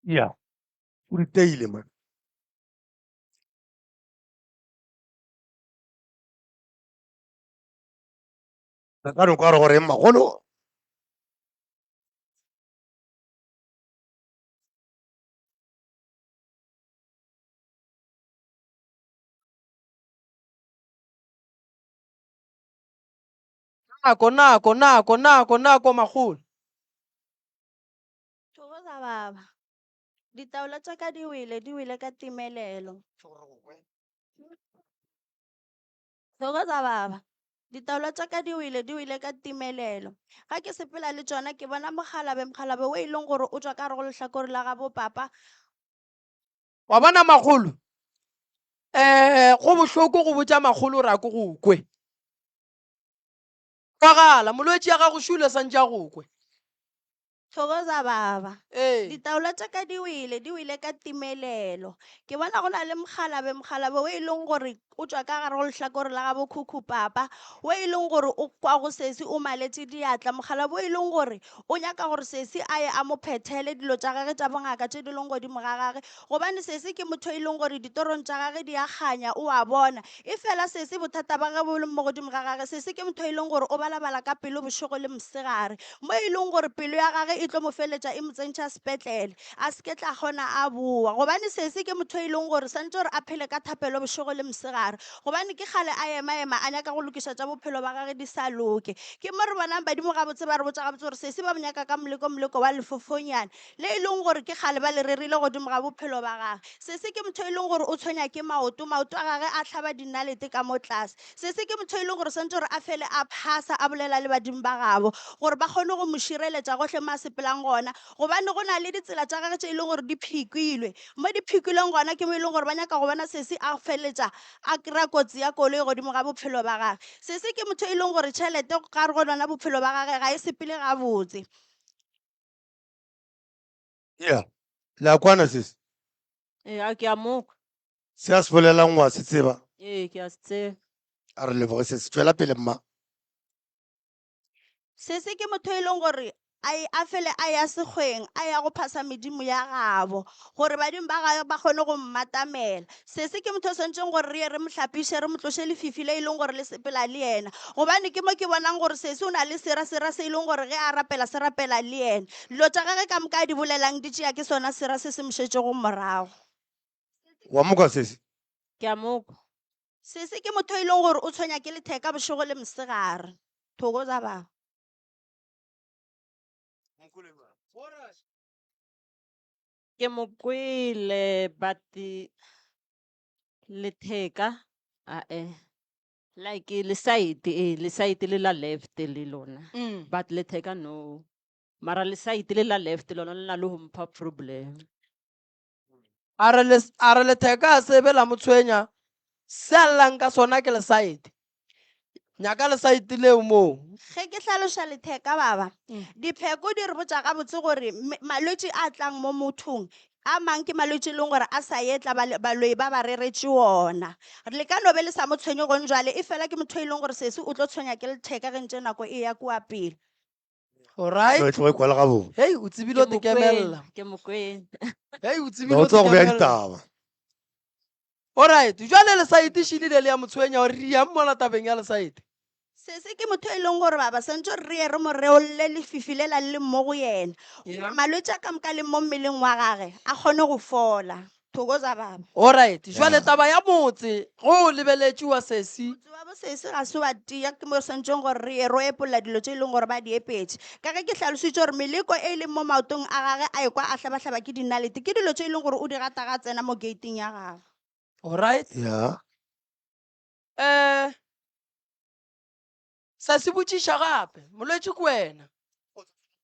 Ya. O riteile man. Re ka no kwa re gore magolo. Nako, nako, nako, nako, nako, makgolo. Thokoza baba. Ditaola tša ka di wele, di wele ka timelelo. Thokoza baba. Ditaola tša ka di wele, di wele ka timelelo. Ga ke sepela le tšona ke bona mokgalabe, mokgalabe o e leng gore o tšwa ka gare go lehlakore la gabo papa. Wa bona makgolo? Eh, go bohloko go botša makgolo gore a ko go kwe. Kwagala, molwetši ya gago šule santše a go kwe. Thokoza baba. Ee. Ditaola tša ka di wele, di wele ka timelelo. Ke bona go na le mokgalabe, mokgalabe o e leng gore o tšwa ka gare go lehlakore la gabo khukhu papa, o e leng gore o kwa go sesi o maletše diatla, mokgalabe o e leng gore o nyaka gore sesi a ye a mo phethele dilo tša gage tša bongaka tše di leng godimo ga gage, gobane sesi ke motho e leng gore ditorong tša gage di a kganya, o a bona. Efela sesi bothata ba gage bo leng mo godimo ga gage, sesi ke motho e leng gore o balabala ka pelo bošego le mosegare. Mo e leng gore pelo ya gage e tlo mo feletša e mo tsentšha sepetlele, a se ke tla kgona a boa. Gobane sesi ke motho e leng gore santše gore a phele ka thapelo bošego le mosegare, gobane ke kgale a ema-ema a nyaka go lokiša tša bophelo ba gage di sa loke. Ke mo re bonang badimo gabotse ba re botša gabotse gore sesi ba mo nyaka ka moleko, moleko wa lefofonyane le e leng gore ke kgale ba le rerile godimo ga bophelo ba gage. Sesi ke motho e leng gore o tshwenya ke maoto, maoto a gage a hlaba dinalete ka mo tlase. Sese ke motho e leng gore swantse gore a fele a phasa a bolela le badimo ba gabo gore ba kgone go mo šireletša gohle mo a sepelang gona, gobane go na le ditsela tša gage tše e leng gore di phikilwe. Mo di phikilweng gona ke mo e leng gore ba nyaka go bona sesi a feletša a kry-a kotsi ya koloi godimo ga bophelo ba gage. Sese ke motho e leng gore tšhelete ka gare go lona bophelo ba gage ga e sepele gabotse. Yeah. Le a kwana sesi? Ee, a ke a mo kwa. Se a se bolelang wa se tseba? Ee, ke a se tseba. A re leboge sesi. Tšwela pele mma. Sesi ke motho e leng gore. A e, a fele a ya sekgweng, a ya go phasa medimo ya gabo, gore badimo ba gagwe ba kgone go mmatamela. Sese ke motho o swanetšeng gore re ye re mo hlapiše, re mo tloše lefifi le e leng gore le sepela le yena. Gobane ke mo ke bonang gore sese o na le sera, sera se e leng gore ge a rapela se rapela le yena. Dilo tša gagwe ka moka a di bolelang di tšea ke sona sera se se mo šetšego morago. Wa mo kwa sesi? Ke a mo kwa. Sese ke motho e leng gore o tshwenya ke letheka bošego le mosegare. Thokoza baba. Ke mo kwele but letheka ae like le side e le side le la left le lona but letheka no mara le side le la left lona le na le go mpha problem. A re le, a re letheka a se be la mo tshwenya, se a llang ka sona ke lesaete. Nyaka lesaete leo moo. Ge ke hlaloša letheka baba, dipheko di re botša gabotse gore malwetši a tlang mo mothong a mang ke malwetši e leng gore a sa etla baloi ba ba reretše ona. Le ka no be le sa mo tshwenye gong jwale, efela ke motho e leng gore sesi o tlo tshwenya ke letheka ge ntše nako e ya kua pele. Alright. No, e tloge e kwala gabotse. Hei, o tsebile o Ke mo kwele, tekemella. ke mo kwele. Hei, o tsebile No, o o tseba go bea tekemella. ditaba. Alright, jwale lesaete šilile le ya mo tshwenya gore re yang mola tabeng ya lesaete. Sese ke motho e leng gore baba santse re ye re mo reolle lefifi lela le leng mo go yena. Yeah. Malwetši a ka moka leng mo mmeleng wa gage a kgone go fola. Thokoza baba. Alright, jwale Yeah. taba ya motse ge o lebeletše wa sesi. Motse wa bo sesi ga se wa tia, ke mo re swanetšeng gore re ye ro epolla dilo tše e leng gore ba di epetše. Ka ge ke hlalositše gore meleko e leng mo maotong a gage a ekwa a hlabahlaba ke dinalete, ke dilo tše e leng gore o di gata ga a tsena mo gate-ing ya gagwe. Alright. Yeah. Eh, sa se botšiša gape, molwetši ke wena.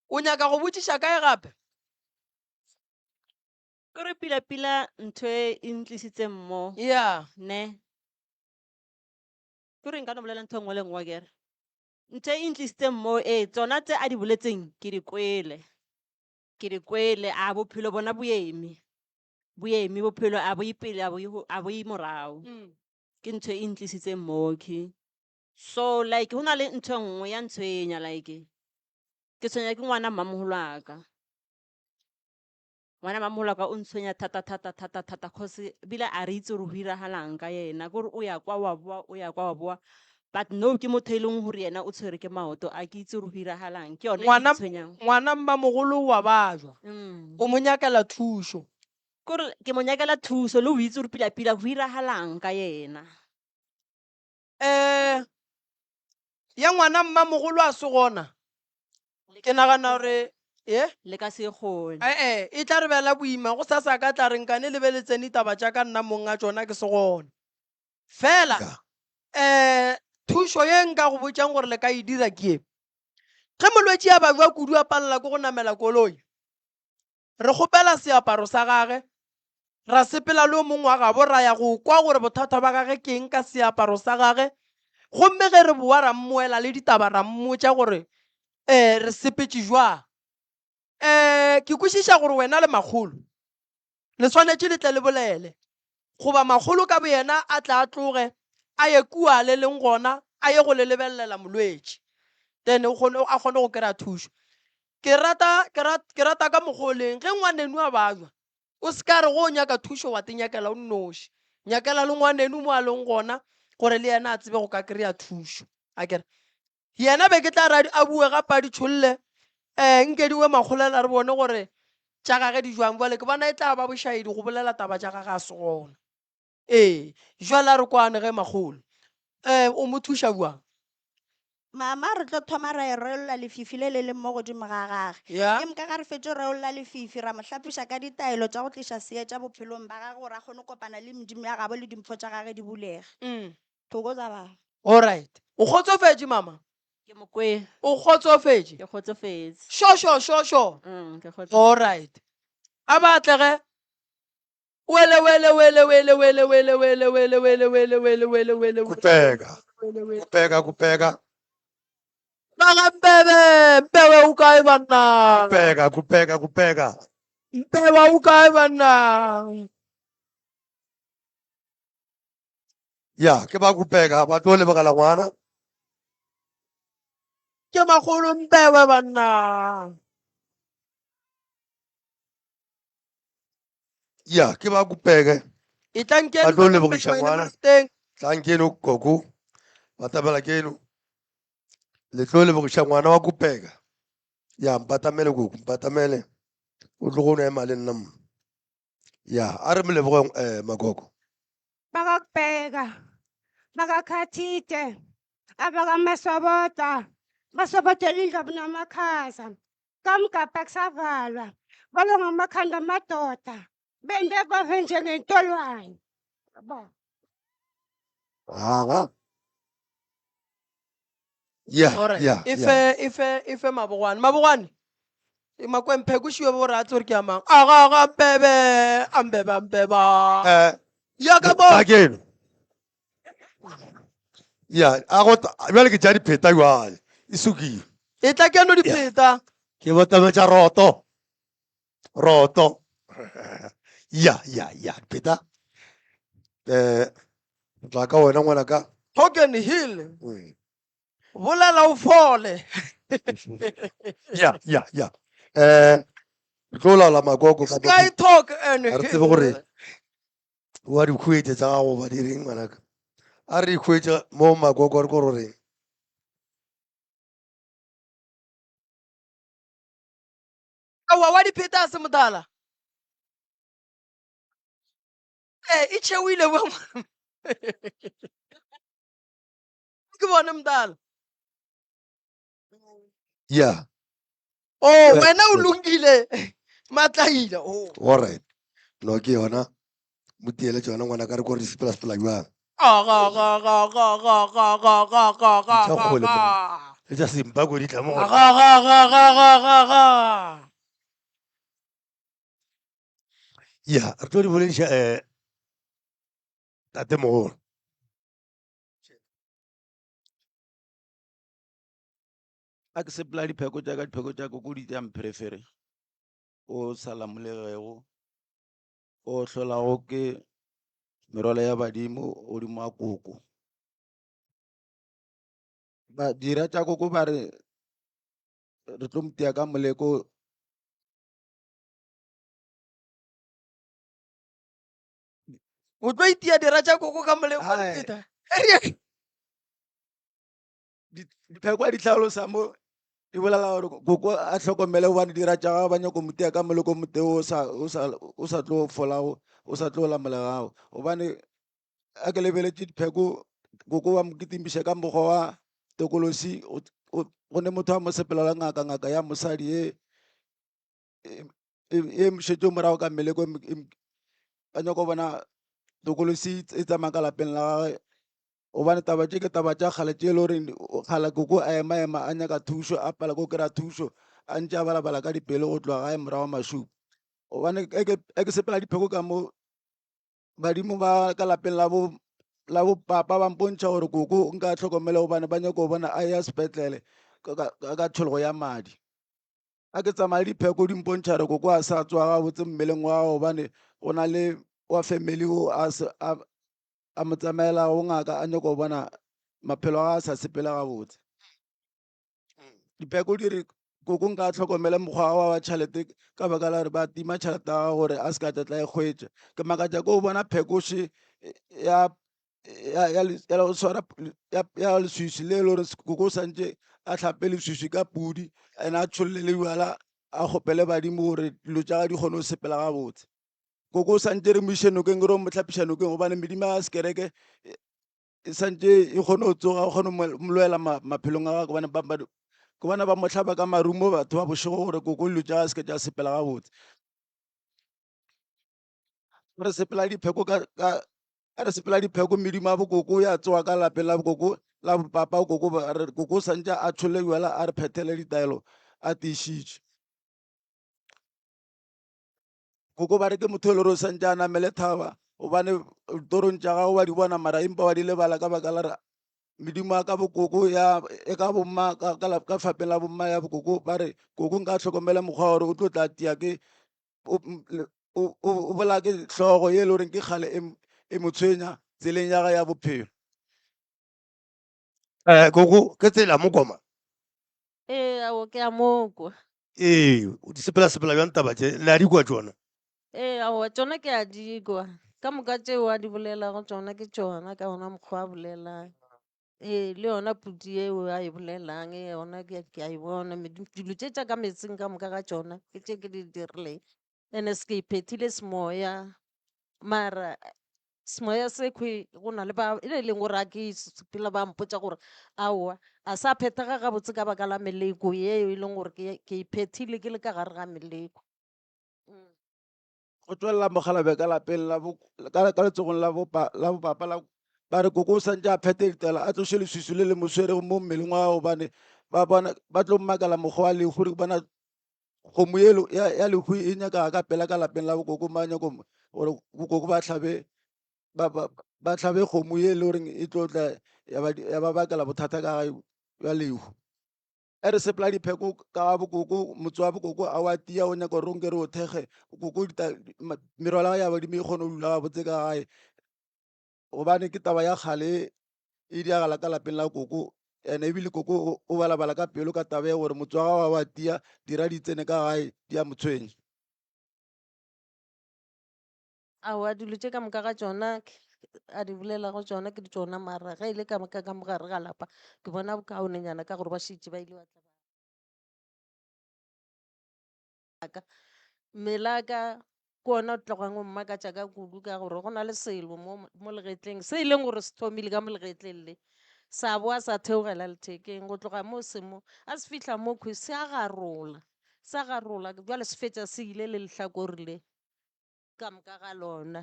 O nyaka go botšiša kae gape? Ke re pila pila ntho e e ntlisitseng mo. Yeah. Ne. Ke re nka no bolela ntho e nngwe le nngwe akere. Ntho e ntlisitseng mo e tsona tse a di boletseng ke di kwele. Ke di kwele a bophelo bona bo eme. Bo eme bophelo a bo ye pele a bo ye a bo ye morao. Ke ntho e ntlisitseng mo ke. So like ho na le ntho e nngwe ya ntshwenya like ke tshwenya ke ngwana mmamoholo wa ka. Ngwana mmamoholo wa ka o ntshwenya thata thata thata thata cause ebile a re itse gore ho iragalang ka yena kore o ya kwa wa boa o ya kwa wa boa but no ke motho e leng gore yena o tshwere ke maoto a ke itse gore ho iragalang ke yone e Ngwana ntshwenyang. ngwana mmamogolo wa bajwa. O mo nyakela thušo. Kore ke mo nyakela thuso le ho itse gore pila pila ho iragalang ka yena. Eh ya ngwana mmamogolo a se gona ke nagana gore ye Le ka se kgone. ee e tla re bela boima go sasa ka tla re nkane le be le tsene taba tša ka nna mong a tšona ke se gona fela um thušo ye nka go botšang gore le ka e dira ke ye ge molwetši a bajwa kudu a palela ke go namela koloi re kgopela seaparo sa gage ra sepela le o mongwe wa gabo ra ya go kwa gore bothata ba gage ke eng ka seaparo sa gage gomme ge re boa ra mmoela le ditaba ra mmotša gore um re sepetše jwang um ke kwešiša gore wena le makgolo le swanetše le tle le bolele goba makgolo ka boyena a tla a tloge a ye kua le leng gona a ye go le lebelelela molwetši then o kgone a kgone go kry-a thušo ke rata ke rata ke rata ka mokgwa o leng ge ngwaneno a bajwa O se ka re go o nyaka thušo wa tenyakela o nnoši. Nyakela le ngwaneno mo a leng gona gore le yena a tsebe go ka kry-a thušo. Akere yena be ke tla re a bue gape a di tšholle um nke di we makgolela re bone gore tša gage di jwang. Bjale ke bona e tla ba bošaedi go bolela taba tša gage a se gona. Ee, jwale a re kwane ge makgolo. Um o mo thuša bjang? Mama, re tlo thoma ra e reolla lefifi le le leng mo godimo ga gage. Ya. Ke moka ga re fetše go reolla lefifi, ra mo hlapiša ka ditaelo tša go tliša seetša bophelong ba gage gore a kgone go kopana le medimo ya gabo le dimpho tša gage di bulege. Thokoza baba. Alright. O kgotsofetše mama? Ke mo kwele. O kgotsofetše? Ke kgotsofetše. Sho sho sho sho. Ke kgotsofetše. Alright. A ba tle ge. Wele wele wele wele wele wele wele wele wele wele wele wele wele Kupeka. Kupeka kupeka. Baga Mpebe, Mpewe o kae banna? Kupeka kupeka kupeka. Mpewa o kae banna? Ya, ke ba kupeka ba tlo lebogela ngwana. Ke makgolo Mpewe banna. Ya, ke ba kopeke. Etlang Ba keno tlo ba lebogiša wena ngwana. Moruteng. Tlang keno koko. Batamela keno. Le tlo lebogiša ngwana wa kopeka. Ya, mpatamele koko, mpatamele. O tlogo no ema le nna mo. Ya, a re mo lebogeng eh makoko. Bakakubheka, bakakhathide, abakamaswabota, basobotela indlovu namakhaza. Kamgabha kusavalwa, balonga amakhanda amadoda, bende bave njengentolwane. Yabo. Aha. Yeah, Alright. yeah, E yeah. fe e fe e fe mabogwane. Mabogwane. E makwemphe kušiwe bo ratse gore ke a mang. Aga ga mpebe, ambebe ambeba. Eh, Ya ka bo. tla keno. Ya, a go bjale ke tša dipheta jwale. E sukile. E tla keno dipheta. Ke botametša roto. Roto. Ya, ya, ya, dipheta. Eh, tla ka wena ngwana ka. Talk and heal. Mm. Bolela o fole. Ya, ya, ya. Eh, re tlo laola makoko ka Sky talk and Ga re tsebe gore wa di khuetše tša gago ba di reng ngwanaka. A re di khuetše mo makoko re ko re reng. Aowa wa dipheta a se motala. Eh, e tšhewile bo. Ke bone motala. Ya. Oh, Eh, wena o eh. lokile. Matlaila. Oh. All right. No ke yona. Mo tiele tšona ngwana ka re ko re di sepela sepela jwang. Aga ga ga ga ga ga ga ga ga ga Tša ga kgole ga. monna. Le tša Zimbabwe di tla mo Ga ga ga ga ga ga ga. Ya, re tlo di bolediša eh tatemogolo. A ke sepela dipheko tša ka dipheko tša koko di tša mpherefere o sa lamolegego o hlolago ke merwalo ya badimo godimo ga koko. Ba dira tša koko ba re re tlo mo tia ka moleko. O tlo itia dira tša koko ka moleko Hai. Peter. Dipheko a di hlalosa mo di bolela gore koko a hlokomele gobane dira tša gagwe ba nyako mo tia ka moleko motee o sa, o sa, o sa tlo folago, o sa tlo lamolegago. Gobane a ke lebeletše dipheko koko ba mo kitimiša ka mokgwa wa tokolosi go ne motho a mo sepelela ngaka, ngaka ya mosadi ye e, e mo šetše morago ka mmeleko ba nyako bona tokolosi e tsamaya ka lapeng la gagwe. Gobane taba tše ke taba tša kgale tše e le goreng kgale koko a ema-ema a nyaka thušo, a palelwa ke go kry-a thušo, a ntše a balabala ka dipelo go tloga gae morago mašupa. Gobane ge ke sepela dipheko ka mo, badimo ba ka lapeng la bo la bo papa ba mpontšha gore koko nka hlokomele gobane ba nyaka go bona a ya sepetlele ka tšhologo ya madi. A ke tsamaya le dipheko di mpontšha gore koko a sa tsoga gabotse mmeleng wa gagwe gobane go na le wa family o a se a a mo tsamaela go ngaka a nyaka go bona maphelo a gagwe a sa sepele gabotse. Dipheko di re koko nka hlokomele mokgwa wa wa tšhelete ka baka la gore ba tima tšhelete ya gagwe gore a se ka tla tla e hwetša. Ke makatša ke go bona phekoše ya ya ya ya go swara ya ya leswiswi le e le gore koko o santše a hlape leswiswi ka pudi and a tšholle le bjala a kgopele badimo gore dilo tša gagwe di kgone go sepela gabotse. Koko o santše re mo iše nokeng re mo hlapiša nokeng gobane medimo ya sekereke e santše e kgone go tsoga o kgone mo lwela maphelong a gagwe gobane ke bona ba mo hlaba ka marumo batho ba bošego gore koko dilo tša gagwe se ke tša sepela gabotse. Re sepela dipheko ka a re sepela dipheko medimo ya bokoko ya tsoga ka lapeng la bokoko la papa koko ba re koko o santše a tšholle bjala a re phethele ditaelo a tiišitše. Koko ba re ke motho e le gore o santše a namele thaba gobane ditorong tša gagwe wa di bona mara empa wa di lebala ka baka la re medimo ya ka bokoko ya e ka bomma ka, ka, ka fapeng la bomma ya bokoko ba re koko nka hlokomela mokgwa wa gore o tlo tla tia ke o, o, o bolaya ke hlogo ye e le goreng ke kgale e, e mo tshwenya tseleng ya gagwe ya bophelo. Eh, koko ke tsela mokoma. Ee, ao ke a mokwa. Ee, o di sepela sepela bjang taba tše le a di kwa tšona? Ee, aowa tšona ke a di kwa. Ka moka tšeo a di bolelago tšona ke tšona ka ona mokgwa a bolelang. Ee, le yona pudi eo a e bolelang e yona ke ke a e bona. Dilo tše tša ka meetseng ka moka ga tšona ke tše ke di dirileng. Ene se ke iphethile semoya mara semoya sekhwi go na le ba e le leng gore a ke sepela ba mpotša gore aowa a sa phethega gabotse ka baka la meleko yeo e leng gore ke iphethile ke le ka gare ga meleko. Go tšwelela mokgalabje ka lapeng la bo, ka, ka letsogong la bopa, la bopapa la, ba re koko o santše a phethe ditela a tloše leswiswi le le mo swerego mo mmeleng wa gagwe gobane ba bona ba tlo mmakala mokgwa wa lehu re bona kgomo yelo ya, ya lehu e nyaka ka pela ka lapeng la bokoko ba nyako gore bokoko ba hlabe ba, ba, ba hlabe kgomo ye e le goreng e tlo tla ya ba, ya ba bakela bothata ka gae bja lehu. E re sepela dipheko ka ga bokoko, motse wa bokoko a wa tia o nyaka gore o nke re o thekge koko merwalo ya badimo e kgone go dula gabotse ka gae gobane ke taba ya kgale e diragala ka lapeng la koko and ebile koko o balabala ka pelo ka taba ya gore motse wa gagwe wa tia dira di tsene ka gae di a mo tshwenya. Aowa, dilo tše ka moka ga tšona a di bolelago tšona ke tšona mara ge e le ka moka ka mo gare ga lapa ke bona bokaonenyana ka gore ba šetše ba ile ba tla ba ka. Mmele wa ka ke ona o tlogang o mmakatša ka kudu ka gore go na le selo mo mo legetleng se e leng gore se thomile ka mo legetleng le sa boa sa theogela lethekeng go tloga mo se mo a se fihla mo khwi se a garola sa garola bjale se fetša se ile le lehlakore le. ka moka ga lona.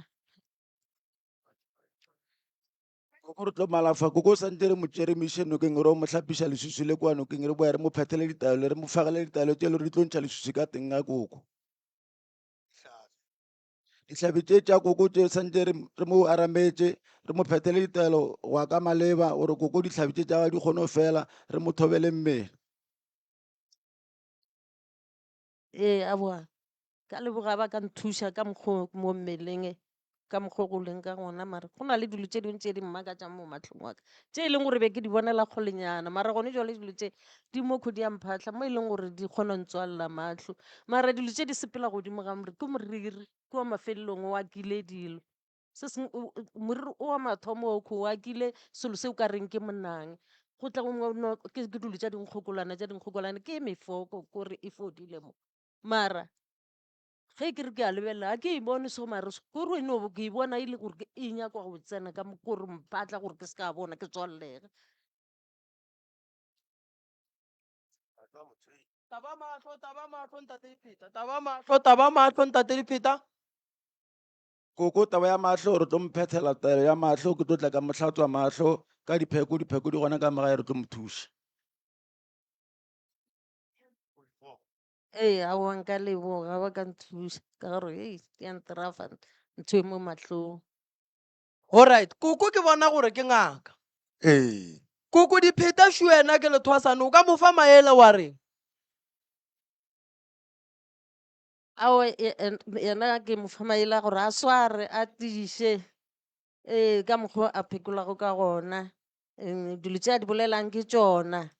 Koko re tlo malafa koko o santse re mo tšere mo iše nokeng re o mo hlapiša leswiswi le kwa nokeng re boya re mo phethele ditaelo re mo fagele ditaelo tše le gore di tlo ntšha leswiswi ka teng ga koko. Dihlabi tše tša koko tše santse re re mo arametše re mo phethele ditaelo go ya ka maleba gore koko dihlabi tše tša gagwe di kgone go fela re mo thobele mmele. Ee, aowa Ka leboga ba ka nthuša ka mokgo mo mmeleng, ka mokgo go leng ka gona mara go na le dilo tše dingwe tše di mmakatšang mo mahlong wa ka, tše e leng gore be ke di bonela kgolenyana mara gone jwale dilo tše di mo di a mphahla mo e leng gore di kgona go ntswalela mahlo. Mara dilo tše di sepela godimo ga more ke moriri kua mafelelong o akile dilo, se sengwe moriri o wa mathomo o o akile selo se o ka reng ke monang go tla ke dilo tša dinkgokolwana tša dinkgokolwana ke mefoko kore e fodile mo. Mara ge ke re ke a lebelela ga ke e bone so mare kore e no ke e bona e le gore e nyakwa go tsena ka mo kore mpatla gore ke se ka bona ke tswalelege. Taba mahlo, taba mahlo ntate Dipheta, taba mahlo, taba mahlo ntate Dipheta. Koko taba ya mahlo re tlo mo phethela taelo ya mahlo ke tlo tla ka mo hlatswa mahlo ka dipheko dipheko di gona ka mo gae re tlo mo thuša. Ee, aowa nka leboga ba ka nthuša ka gore hei ya nterafa ntho e mo mahlong. Alright, koko ke bona gore ke ngaka. Ee. Koko dipheta shu wena ke lethwasane o ka mo fa maele wa reng? Aowa yena ke mo fa maele a gore a sware a tiiše ee ka mokgwa a phekolago ka gona. Dilo tše a di bolelang ke tšona.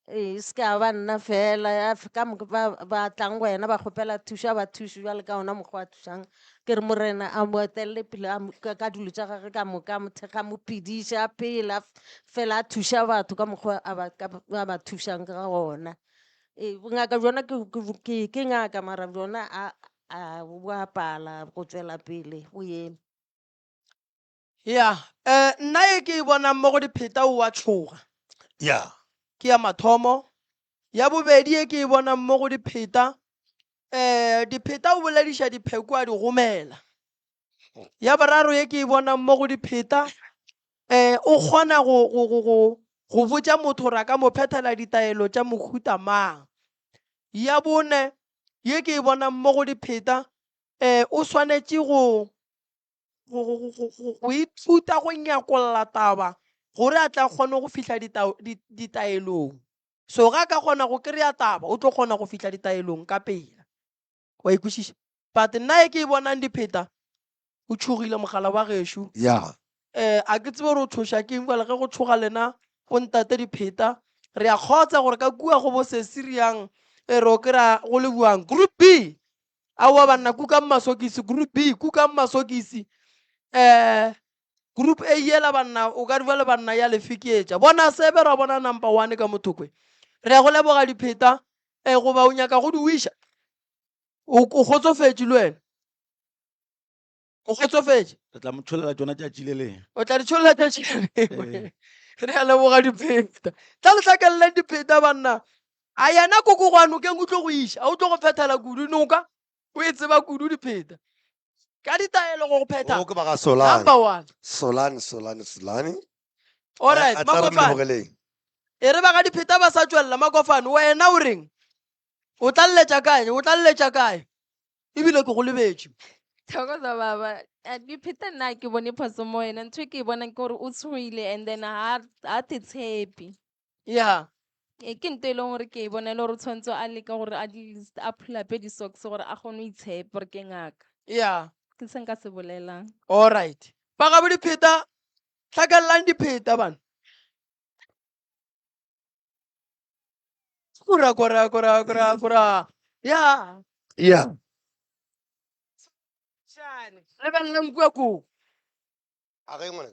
Ee, e se ka ba nna fela ya ka moka ba ba tlang go yena ba kgopela thušo a ba thuše bjale ka ona mokgwa a thušang. Ke re Morena a mo etelele pele a ka dilo tša gagwe ka moka, a mo thekge, a mo phediše, a phele a fela a thuša batho ka mokgwa a ba ka a ba thušang ka gona. Ee, bongaka bjona ke ke ke ngaka mara bjona a a bo a pala go tšwela pele bo eme. Ya, eh, nna e ke e bonang mo go dipheta o a tšhoga. Ya. Ke ya mathomo. Ya bobedi e ke e bonang mo go dipheta, eh, dipheta o bolediša dipheko a di gomela. Ya boraro e ke e bonang mo go dipheta, eh, o kgona go, go, go, go, go botša motho gore a ka mo phethela ditaelo tša mohuta mang. Ya bone ye ke e bonang mo go dipheta, eh, o swanetše go, go, go, go, go, go ithuta go nyakolla taba gore a tla kgone go fihla ditaelong. So ga a ka kgona go kry-a taba, o tlo kgona go fihla ditaelong ka pela. Wa e kwešiša? But nna e ke e bonang dipheta, o tšhogile mogala wa gešo. Ya. Eh, a ke tsebe gore o tšhoša ke eng bjale ge go tšhoga lena bontate dipheta. Re a kgotsa gore ka kua go bo sesiriang, e re o kry-a go le buang. Group B! Aowa banna, kukang masokisi, group B, kukang masokisi. Um group A yela banna, o ka re bjale banna ya le fekeetša. Bona sebe ra bona number one ka mothokwe. Re ya go leboga dipheta, um goba o nyaka go di wiša? O o kgotsofetše le wena? O kgotsofetše? Re tla mo tšholela tšona tšatši le lengwe. O tla di tšholela tšatši le lengwe. Re a leboga dipheta. Tla le hlakeleleng dipheta banna. A yena koko go a nokeng o tlo go iša, a o tlo go phethela kudu noka, o e tseba kudu dipheta. Ka ditaelo go go phetha. O ke ba ga Solane. Number one. Solane, Solane, Solane. All right, A tla re Makofane. lebogeleng. E re ba ga dipheta ba sa tšwelela Makofane, wena o reng? O tla lletša kae? O tla lletša kae? Ebile ke go lebetše. Thokoza baba. A dipheta nna ke bone phoso mo wena. Ntho e ke e bonang ke gore o tshoile and then ha ha te tshepe. Yeah. E ke ntho e leng gore ke e bona e le gore o tshwanetse a leka gore at least a phulape di-socks gore a kgone go itshepa gore ke ngaka. Yeah. Ke se nka se bolelang. All right. Ba gabo dipheta, hlakelelang dipheta bana. Kura kura kura kura kura. Yeah. Yeah. Lebelelang kua koo. A ge ngwana.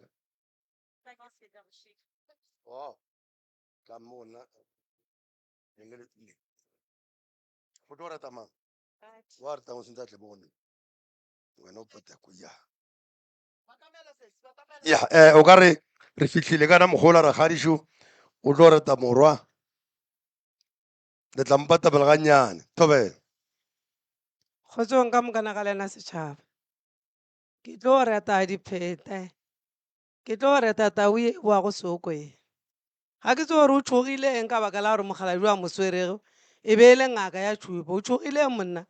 Wow. Tla mo nna. Le le le. Go tlo rata mang? Wa rata go sentse a tle bone. Wena o pata ko ya. Ya, eh o ka re re fihlile kana mogola rakgadišo o tlo reta morwa. Le tla mpatabela gannyane. Thobela. Kgotsong ka mokana ga lena setšhaba. Ke tlo reta diphete. Ke tlo reta tau ye e boago soko ye. Ga ke tsebe gore o tšhogile eng ka baka la gore mokgalabje wa mo swerego e be e le ngaka ya tšhupo. O tšhogile eng monna?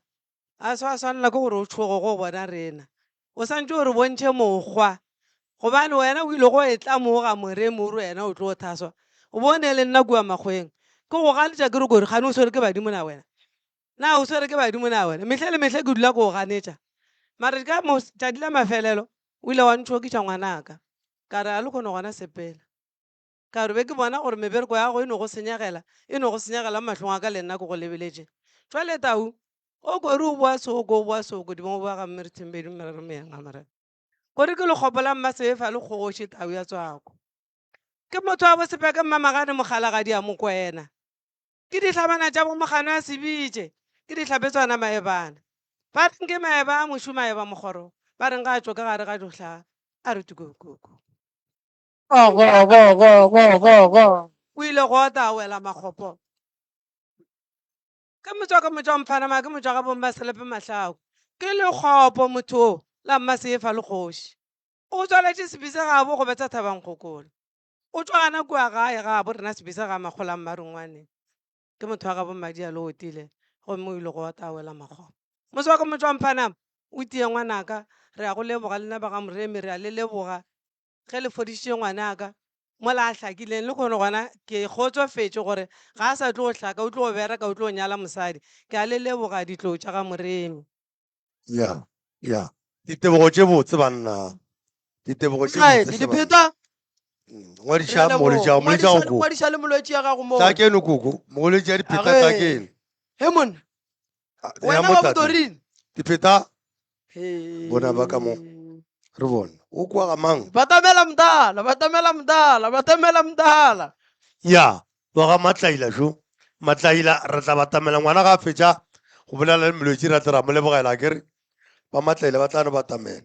A se wa swanela ke gore o tšhoge go bona rena. O santše o re bontšhe mokgwa gobane wena o ile go e tlamoga moremi o re wena o tlo thaswa. O bone le nna kua makgweng ke go ganetša ke re kore kgane o swere ke badimo na wena? Na o swere ke badimo na wena? Mehle le mehle ke dula ke go ganetša. Mare ka tšatši la mafelelo o ile wa ntšhokiša ngwanaka. Ka re a le kgone gona sepela. Ka re be ke bona gore mebereko ya gago e no go senyegela, e no go senyegela mo mahlong a ka le nna ke go lebeletše. Jwale tau, o kore o boa soko, o boa soko, dibong o boa ga mme re thembedi merero meyeng ga morena. Kore ke lekgopo la mmasefa le kgogoši tau ya tswako. Ke motho wa bosepeke mmamagane mokgalagadi a mokwena. Ke dihlabana tša bomogano a sebitše, ke dihlapetswana maebana. Ba reng ke maeba a mošu maeba mokgoro, ba reng ga a tšwe ka gare ga diohla a re tukukuku. Go, go, go, go, go, go, go. O ile go ota a wela makgopo. Ke motšwa ke motšwa Mphanama ke motšwa ga bommaselepe Mahlaku. Ke lekgopo motho o la mmaseefa le kgoši. O tswaletše sebise gabo go betsa Thabankgokolo. O tšwa gana kua gae gabo rena sebise ga Makgola Mmarungwane. Ke motho wa gabo Mmadi a le otile gomme o ile go ota a wela makgopo. Motšwa ke motšwa Mphanama o tie ngwanaka re a go leboga lena ba ga Moremi re a le leboga ge le fodišitše ngwanaka mola a hlakileng le kgono gona ke kgotsofetše gore ga a sa tlo hlaka o tlo bereka o tlo nyala mosadi ke a le leboga ditlou tša ga Moremi. Ya, ya. Ditebogo tše botse banna. Ditebogo tše Right, botse hle banna. dipheta. Ngwadiša molwetši wa gago, molwetši wa gago koko. Ngwadiša le molwetši ya gago moo. Tla keno koko, molwetši ya dipheta tla Age. keno. He monna. Ya Wena mo wa tate. Bodorin. Dipheta bona ba ka mo re bone. O kwa ga mang? Batamela mdala, batamela mdala, batamela mdala. Ya, wa ga Matlaila šo. Matlaila re tla batamela ngwana ga a fetša go bolela le molwetši ra tle ra mo lebogela akere. Ba Matlaila ba tla no batamela.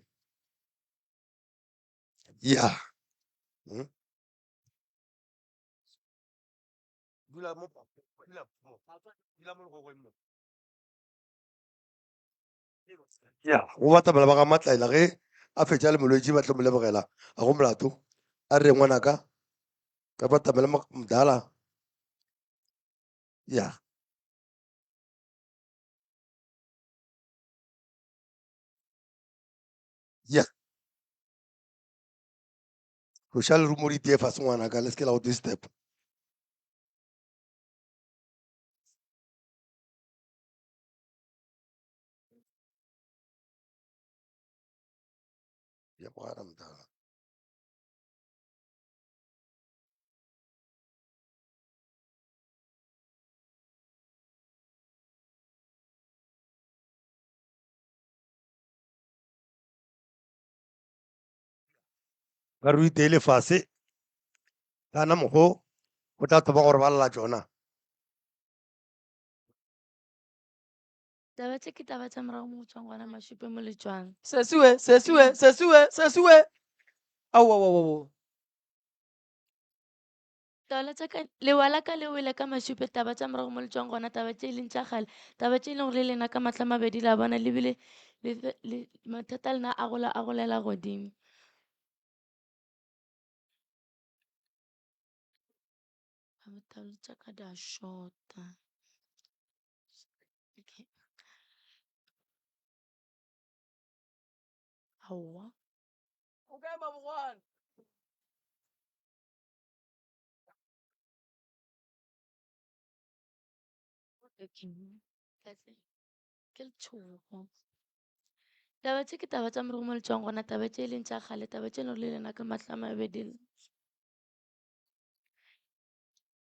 Ya. Hmm? Dula mo, dula mo, dula mo legogweng mo. Ya, go batamela ba ga Matlaila ge a fetša le molwetši ba tlo mo lebogela ga go molato. A re ngwanaka ka batamela mdala. Ya. Ya. Tloša lerumo di tee fase ngwanaka le se ke la go disturb. Ya bwana mdala. Ka re o iteile fase, kana mokgo o tla thoma go re balela tšona. Taba tše ke taba tša morago mo go tšwang gona mašupe mo le tšwang. Sesiwe, sesiwe, sesiwe, sesiwe. Aowa, aowa, aowa. Taola tša ka, lewa la ka le wele ka mašupe, taba tša morago mo le tšwang gona, taba tše e leng tša kgale, taba tše e leng gore le lena ka mahlo a mabedi la bona, le bile le, le, mathata a lena a gola a golela godimo. Taola tša ka di a shota. Okay. Aowa. O kae Mabogwane? Ke letšhogo. Taba tše ke taba tša morogo mo le tšwang gona, taba tše e leng tša kgale, taba tše e leng gore le lena ka mahlo a mabedi.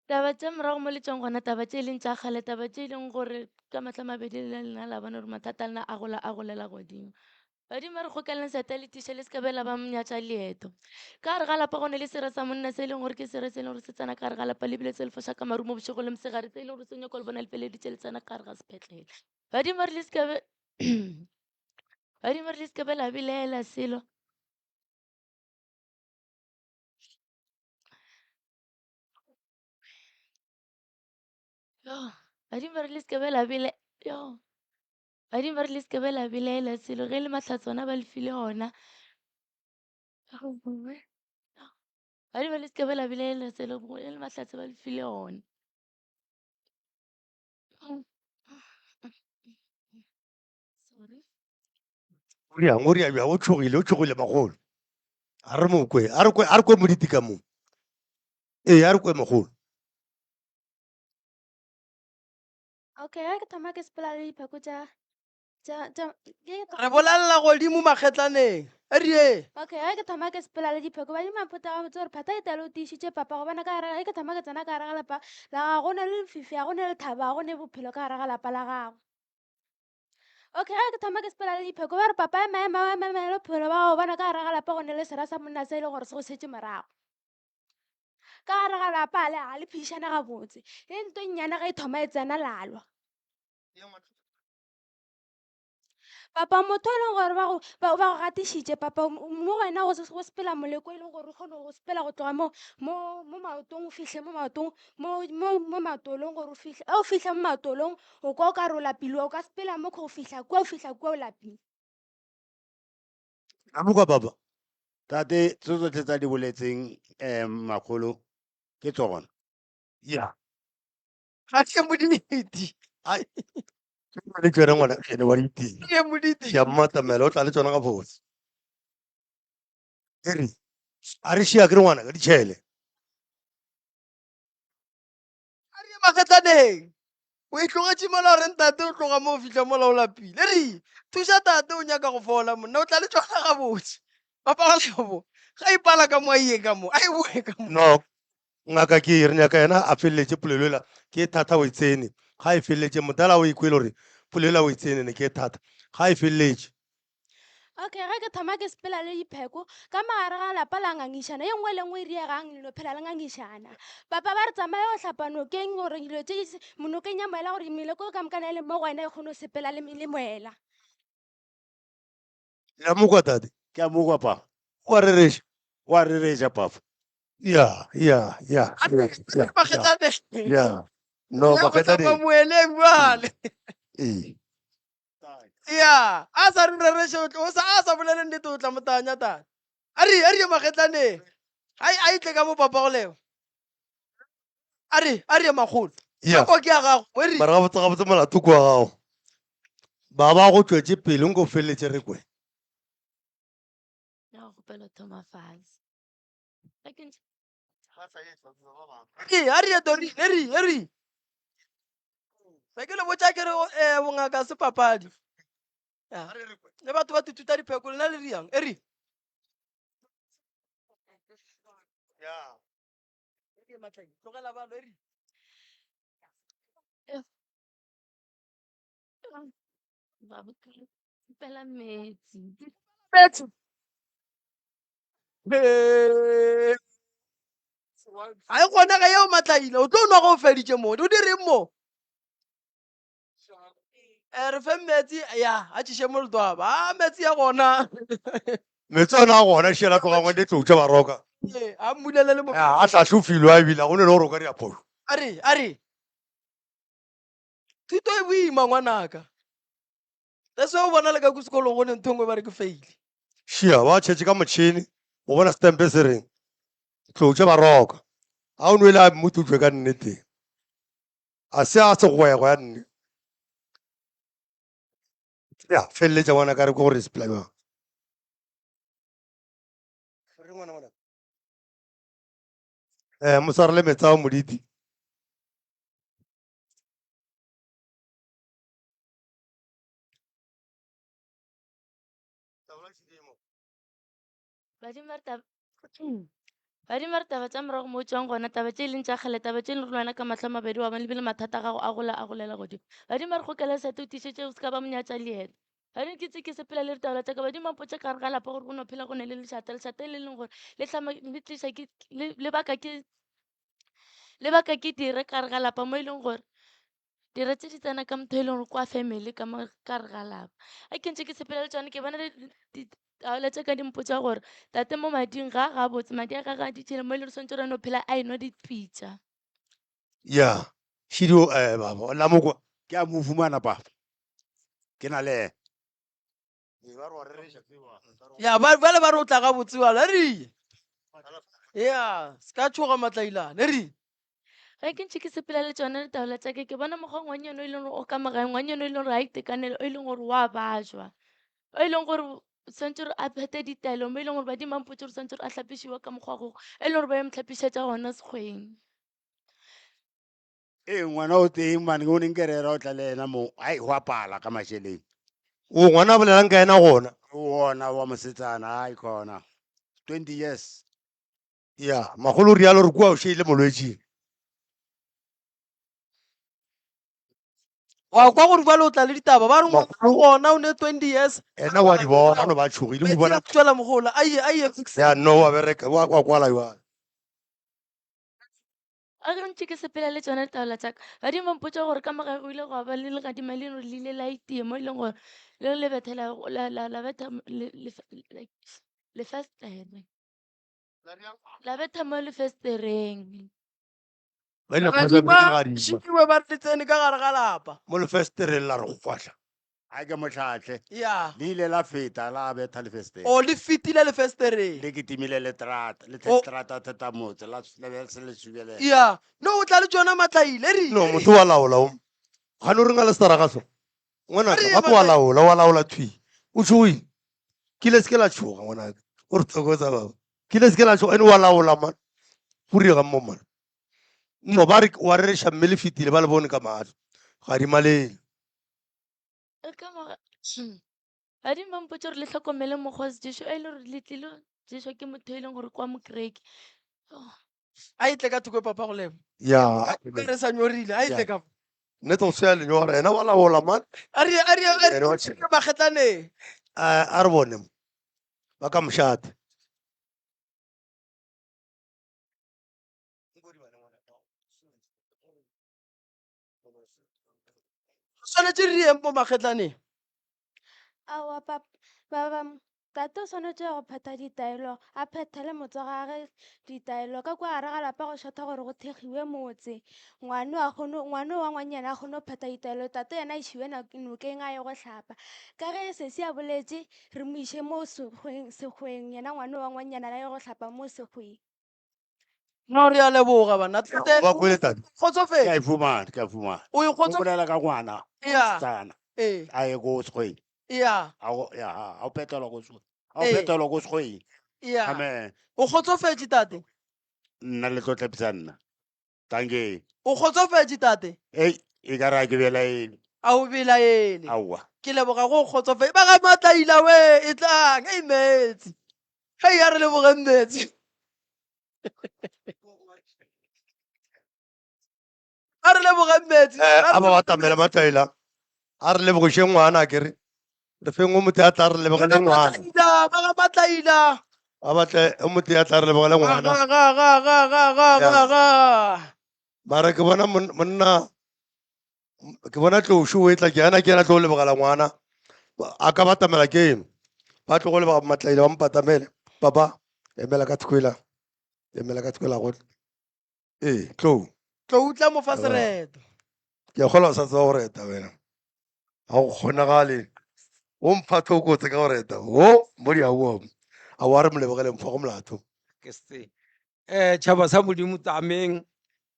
Taba tša morago mo le tšwang gona, taba tše e leng tša kgale, taba tše e leng gore ka mahlo a mabedi le lena la bona gore mathata a lena a gola a golela godimo. Badimo ba re kgokellang seeta le tiše le se ka be la ba nyatša leeto. Ka gare ga lapa go ne le sera sa monna se e leng gore ke sera se e leng gore se tsena ka gare ga lapa le bile se le foša ka marumo bošego le mosegare se e leng gore se nyaka le bona le feleditše le tsena ka gare ga sepetlele. Badimo ba re le se ka be badimo ba re le se ka be la belaela selo. Yo, badimo ba re le se ka be la bele yo. Badimo ba re le se ke be la belaela selo ge le mahlatse ona ba le file ona. Badimo ba le se ke be la belaela selo ge le mahlatse ba le file ona. Sorry. O riang, o ria bjang, o tšhogile, o tšhogile magolo. A re mo kwe, a re kwe, a re kwe moditi ka mo. Ee, a re kwe mogolo. Okay, ge ke thoma ke sepela le dipheko tša tša tša ke Re bolelela godimo makgetlaneng. Erie. Okay, ge ke thoma ke sepela le dipheko ba di maphota ga botse gore phata e tale o tiišitše papa gobane ka gare ge ke thoma ke tsena ka gare ga lapa la gago go ne le lefifi ga go ne lethabo ga go ne bophelo ka gare ga lapa la gago. Okay, ge ke thoma ke sepela le dipheko ba re papa ema ema ema ema le bophelo ba gago bona ka gare ga lapa go ne le sera sa monna se e leng gore se go šetše morago. Ka gare ga lapa le ga le phedišane gabotse e nto e nnyane ge e thoma e tsena lalwa. Papa motho e leng gore ba go ba go gatišitše papa mo go wena go go sepela moleko e leng gore o kgone go sepela go tloga mo mo mo maotong o fihle mo maotong mo mo mo matolong gore o fihle ge o fihla mo matolong o kwa o ka re o lapile o ka sepela mo go fihla kua o fihla kua o lapile. Amoka baba. Tate, tse tsotlhe tsa di boletseng um makgolo ke tsona. Ya. Ga ke moditi. Ai. Le tsone ngwana ene wa diteng. Ke moditi. Ke a mmatamela o tla le tsona gabotse. E re a re šia ke re ngwana ka ditšhele. A re ye magetlaneng. O e tlogetše mola o re ntate o tloga mo o fihla mola o lapile. Re thuša tate o nyaka go fola monna o tla le tšona gabotse. Papa ga lebo ga ipala ka mo a iye ka mo a e boe ka mo. No ngaka ke re nyaka yena a feleletše polelo ela ke e thata o e tsene ga e feleletše modala o e kwele gore polelo ela o e tsene ne ke e thata ga e feleletše. Okay, ge ke thoma ke sepela le dipheko ka mogare ga lapa la ngangišana ye nngwe le nngwe e riegang le no phela le ngangišana. Papa ba re tsamaya o hlapa nokeng gore dilo tše nokeng ya moela gore meleko ka mokana e leng mo go wena e kgone go sepela le le moela. Le a mo kwa tate? Ke a mo kwa papa. O a rereša? O a rereša papa. Ya, ya, ya, ya, ya, ya. No, Ya go hlapa makgetlaneng. moeleng bjale. Ee. Ya, a sa re rereše o tlo o sa a sa bolele nnete o tla mo tanya tata. A re a re ye magetlaneng. A a itle ka bo papa go leo. A re a re ye makgolo. Ya. Nako ke ya gago. O re. Mara gabotse gabotse molato ke wa gago. Ba ba go tšwetše pele nko feleletše re kwe. Ya go kgopela thoma fase. Ge ke ntše Ee, a re ye Doreen, e re, e re. Be ke le botša ke re eh, bongaka se papadi. Ya. Le batho ba tututa dipheko lena le riang, e re. Tlogela balo, e re. Baba, ke kgopela metsi. Metsi. Ga e kgonege yeo Matlaila, o tlo nwa ge o feditše mo. O direng mo? Eh, re fe metsi ya a tšiše moletwaba a metsi ya gona Metsi ona a gona šela tloga ngwe ditlou tša baroka. Ee, a mmulele le mo Ya, a hlahlofilwe a ebile ga go ne le gore o ka dira phošo. a re a re thuto e boima ngwanaka that's why o bona le ka ko sekolong go ne ntho e nngwe ba re ke faile Šia, ba tšhetše ka motšhene, o bona setempe se reng, tlou tša baroka. A o nwele a mmututšwe ka nnete. A se a segwegwe ya nne. Ya, feleletša ngwana ka re ke gore sepela bjang. Eh, mo swarele metsi ao moditi. Badimo ba re taba Badimo ba re taba tša morago mo o tšwang gona, taba tše e leng tša kgale, taba tše e leng gore le wena ka mahlo a mabedi wa bona ebile mathata a gago a gola a golela godimo. Badimo ba re kgokela sete o tiišetše o se ka ba monyatša leeto. Badimo ke tse ke sepela le ditaola tša ka, badimo ba mpotša ka gare ga lapa gore go no phela go ne le lešata, lešata le leng gore le hlama le tliša ke le baka ke le baka ke dire ka gare ga lapa mo e leng gore Dira tše di tsena ka motho e leng gore kwa family ka mo ka re ga lapa. A ke ntše ke sepela le tšona ke bona ditaola tše ka di mpotša gore tate mo mading ga a gabotse madi a gagwe a ditšhila mo e le gore swantše gore a no phela a enwa dipitša. Ya, Šidio eh baba, la mo kwa. Ke a mo fumana papa. Ke na le yena. Ya ba bjale ba re o tla gabotse bjalo, a re ye. Ya, se ka tšhoga matlailane, re ye. Ge ke ntše ke sepela le tšona ditaola tša ka ke bona mokgwa ngwanyana o e leng gore o ka mo gae ngwanyana o e leng gore ga itekanele o e leng gore wa bajwa o e leng gore o tshwanetse gore a phethe ditaelo mo e leng gore badimo ba mpotše gore tshwanetse gore a hlapišiwe ka mokgwa go e leng gore ba yo mo hlapišetša gona sekgweng. Ee, ngwana o teng mane o neng ke rera o tla le yena mo ai go a pala ka mašeleng. O ngwana a bolelang ka yena gona? Ona wa mosetsana ai khona 20 years. Ya, magolo o rialo re kua o šeile molwetšing. Wa kwa gore bjale o tla le ditaba ba re ngwana gona o ne 20 years. Ena wa di bona no ba tšhogile o bona. Tšwela mogola a ye a ye fix. Ya no wa bereka wa wa kwala jwale. A ge ntše ke sepela le tšona ditaola tša ka, badimo ba mpotša gore ka mo gae go ile gwa ba le legadima le le ile la itia mo e leng gore le le bethela la la la betha lefesetere. La betha mo lefesetereng. Ba ile ba Legadima legadima. šikiwe ba re le tsene ka gare ga lapa. Mo lefesetereng la re kgwahla. A ke mohlahle. Ya. Le ile la feta la betha lefesetere. O le fetile lefesetereng. Le kitimile le terata, le O. terata theta motse la la be se le subelela. Ya. No o tla le tšona matlaile re. No motho wa laola o. Gane o reng a le setara ga so? Ngwanaka Re ye gape wa Matlaile. laola wa laola thwi. O tšhogile. Ke ile se ke la tšhoga ngwanaka. O re thokoza baba. Ke ile se ke la tšhoga ene wa laola man. Go riega mo man. No ba re wa rereša mme le fetile ba le bone ka mahlo. Gadima lele. E ka mo badimo ba mpotša gore le hlokomele mokgwa wa sejeso e le gore le tlilo ješwa ke motho e leng gore kwa mokreke. A e tle ka thoko papa go lebo. Ya. Ka re sa nyorile a e tle ka. Nnete go swea lenyora yena wa laola man. A re a re a Ene wa re tšhela. makgetlaneng. A re bone mo. Ba ka mošate. Swanetše re yeng mo makgetlaneng. Aowa papa, baba, tate o swanetše go phetha ditaelo, a phethele motswagage ditaelo. Ka kua gare ga lapa go šotha gore go thekgiwe motse. Ngwano a kgone, ngwano wa ngwannyana a kgone go phetha ditaelo, tate yena a išiwe nokeng a ye go hlapa. Ka ge sesi a boletše, re mo iše mo sekgweng, sekgweng, yena ngwano wa ngwannyana a ye go hlapa mo sekgweng. No re a leboga bana. Tate Ba kwele tate. kgotsofetse. Ke a e fumana, ke a e fumana. O e O kgotso bolela ka ngwana. Ya. Mosetsana. Ee. A ye ko sekgweng. Ya. A go ya, a o petelwa ko sekgweng. A o Ee. petelwa ko sekgweng. Ya. Amen. O kgotsofetse tate. Nna le tlo tlapisa nna. Dankie. O kgotsofetše tate? Ei, e ka re a ke belaele. A o belaele? Aowa. Ke leboga go kgotsofetše. Ba ga Matlaila we, e tlang. Ei metsi. Hei a re lebogeng metsi. A re lebogeng metsi. Eh, a ba batamela Matlaila. A re lebogiše ngwana ke re. Re feng o motho a tla re lebogele ngwana. Matlaila, ba ga Matlaila. A batle o motee a tla re lebogele ngwana. Ga ga ga ga ga ga Ya. ga ga. Mara ke bona monna ke bona tlošo o etla ke yana ke yena tlo lebogela ngwana. A ka batamela ke eng? Ba tlo go leboga Matlaila ba mpatamele. Papa emela ka thkwela. Emela ka thkwela go. Ee, tlou. Tlou tla mo fa sereto. Ke a kgolwa o sa tseba go reta wena. Ga go kgonagale. O mpha thokotse ka go reta. Wo mo di aowa. A wa re mo lebogele mpho go molato. Ke se. Eh tšhaba sa Modimo tameng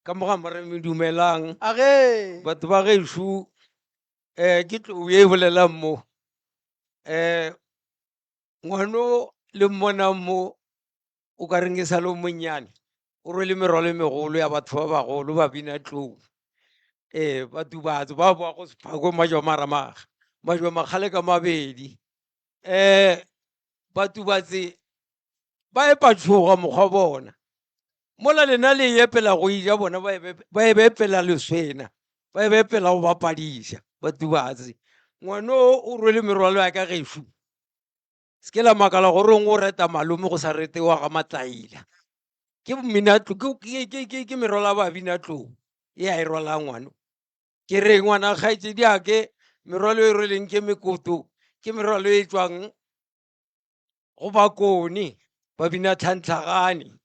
ka mo ga moremi dumelang. Age. Batho ba gešo eh ke tlou ye e bolelang mo. Eh ngwano le mmonang mo o ka reng e sa le o monnyane o rwele merwalo e megolo ya batho ba bagolo ba bina tlou ee batubatso ba boa go sephako majwa maramaga majwa makgale ka mabedi um batubatse ba epa tšhoga mokgwa bona mola lena le epela go ija bona ba e bepela leswena ba e bepela go bapadiša batubatse ngwano o rwele merwalo ya ka gešo Se ke la makala gore o reta malome go sa rete wa ga Matlaila. Ke mminatlo, ke, ke, ke, ke, ke merwalo ya babinatlou e a e rwalang ngwano. Ke re ngwana kgaetšedi ake merwalo e rweleng ke mekoto, ke merwalo e tšwang go Bakone, babina tlhantlhagane.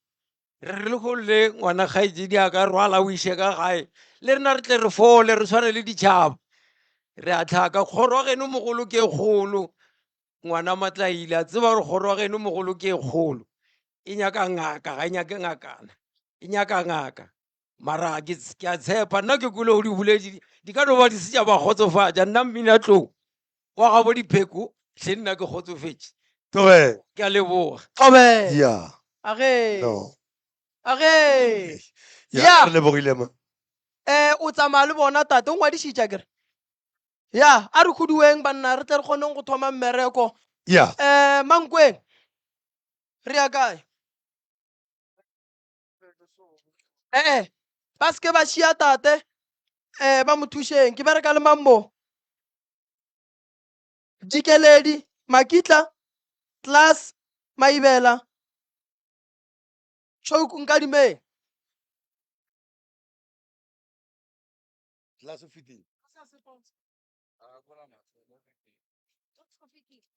Re re lehono le ngwana kgaetšedi a ka rwala o iše ka gae, le rena re tle re fole, re tshwane le ditšhaba. Re a tlhaka, kgoro ya geno mogolo ke e kgolo, ngwana Matlaile a tseba gore kgoro ya geno mogolo ke e kgolo, e nyaka ngaka, ga e nyake ngakana, e nyaka ngaka. Mara ke ke a tshepa nna ke kwele o di boletše, di ka no ba di se tša ba kgotsofatša. Nna Mminatlou wa gabo Dipheko, hle nna ke kgotsofetše. Thobela. Ke a leboga. Thobela. Ya. Age. No. Age. Ya, Ya. re lebogile ma. Eh, o tsamaya le bona tate, o ngwadišitše akere? Ya, a re khuduweng banna re tle re kgoneng go thoma mmereko. Ya. Eh, Mankweng. Re ya kae? Eh, eh, ba se ke ba šia tate. Eh, ba mo thušeng. Ke bereka le mang mo? Dikeledi, Makitla, Klaas, Maibela, Choke Nkadimeng. Klaas o fetile.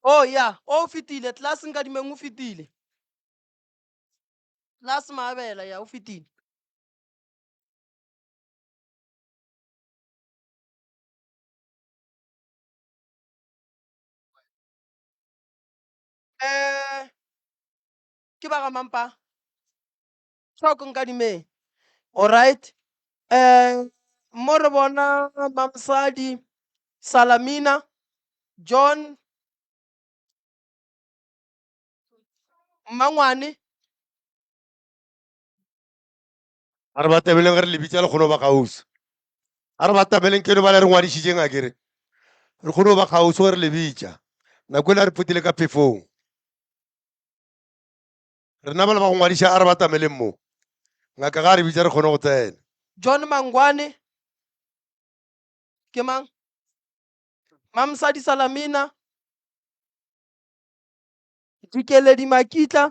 Oh ya, o fetile, Klaas Nkadimeng o fetile. Klaas Maabela ya o fetile. Eh ke ba ga mampa. Choke Nkadimeng. All right. Eh mo re bona Mamsadi Salamina John Mmangwane. A re batabeleng ge re le bitša le kgone go ba kgauswi. A re batabeleng ke no ba le re ngwadišitšeng a kere. Re kgone go ba kgauswi ge re le bitša. Nako ela re phutile ka phefong. Rena ba le ba go ngwadiša a re batameleng mo. Ngaka ga a re bitša re kgone go tsena. John Mangwane. Ke mang? Mamsadi Salamina. Dikeledi Makitla.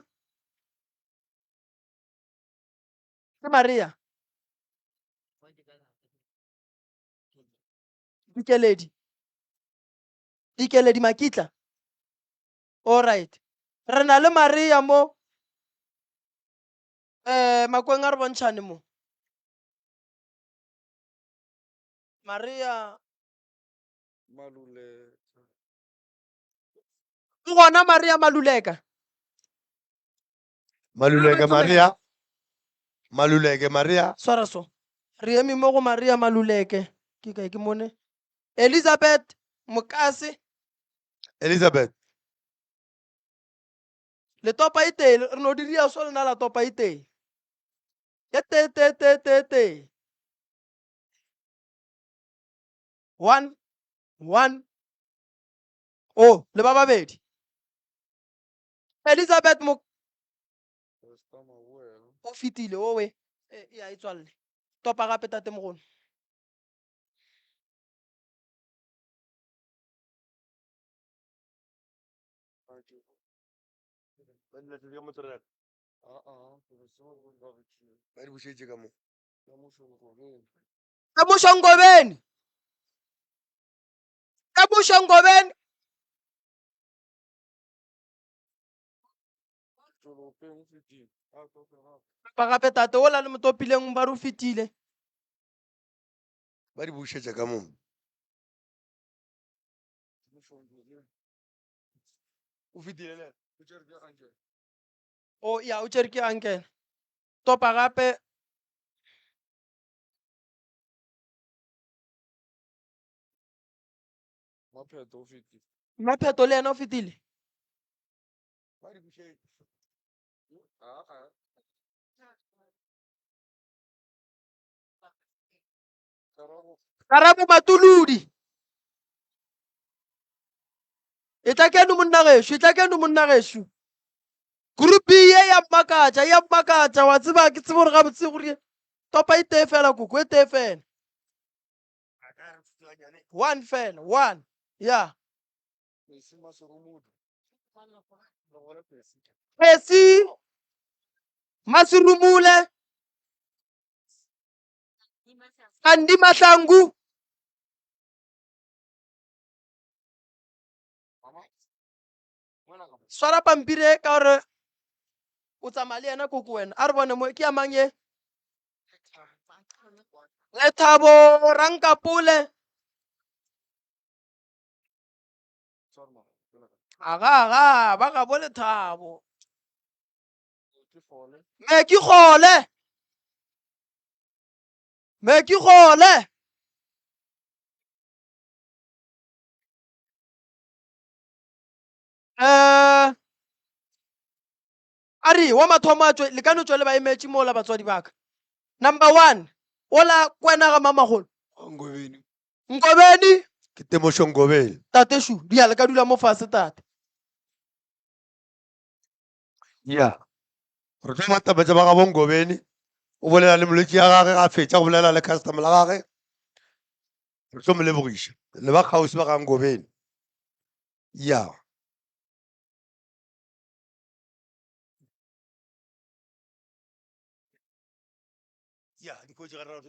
Ke Maria. Dikeledi. Dikeledi Makitla. All right. Re na le Maria mo. Eh, Makweng a re bontšhane mo. Maria. Maluleka. O gona Maria Maluleka. Maluleke Maria. Maluleke Maria. Swara so. Re eme mo go Maria Maluleke. Ke kae ke mone? Elizabeth Mokase. Elizabeth. Le topa e tee, re no diria so lena la topa e tee. Ke tee tee tee tee tee. One, one. Oh, le ba babedi. Elizabeth Mok o fetile owe. E, ya e tswalle. Topa gape tate mogolo. Ba di bušetše ka mo. Temošo Ngobeni. Temošo Ngobeni. Ba gape tate ola le motopileng ba re o fetile. Ba di bušetša ka mo. O fetile le. O ya o tšere ke ankele. Topa gape. Mapheto le yena o fetile. Karabo Matuludi. E tla keno monna gešo, e tla keno monna gešo. Group B ye ya mmakatša, ya mmakatša, wa tseba ke tsebe gore gabotse gore topa e tee fela koko, e tee fela. One fela, one. Yeah. Pesi Maserumule Andi Mahlangu. Swara pampiri e ka gore o tsamaya le yena koko wena. A re bone mo ke ya mang ye? Lethabo Rankapole. Aga aga ba gabo Lethabo. Meki Kgole. Meki Kgole. Eh a re wa mathomo a tšwe le ka no tšwa le ba emetše mola batswadi ba ka. Number 1 ola kwena ga mamagolo. Ngobeni. Ngobeni. Ke Temošo Ngobeni. Tate Shu, dia le ka dula mo fase tate. Ya. Re tlo batametša ba gabo Ngobeni. O bolela le molwetši ya gage ga fetša go bolela le customer la gage. Re tlo mo lebogiša. Le ba kgauswi ba ga Ngobeni. Ya. Ya, dikotsi ga re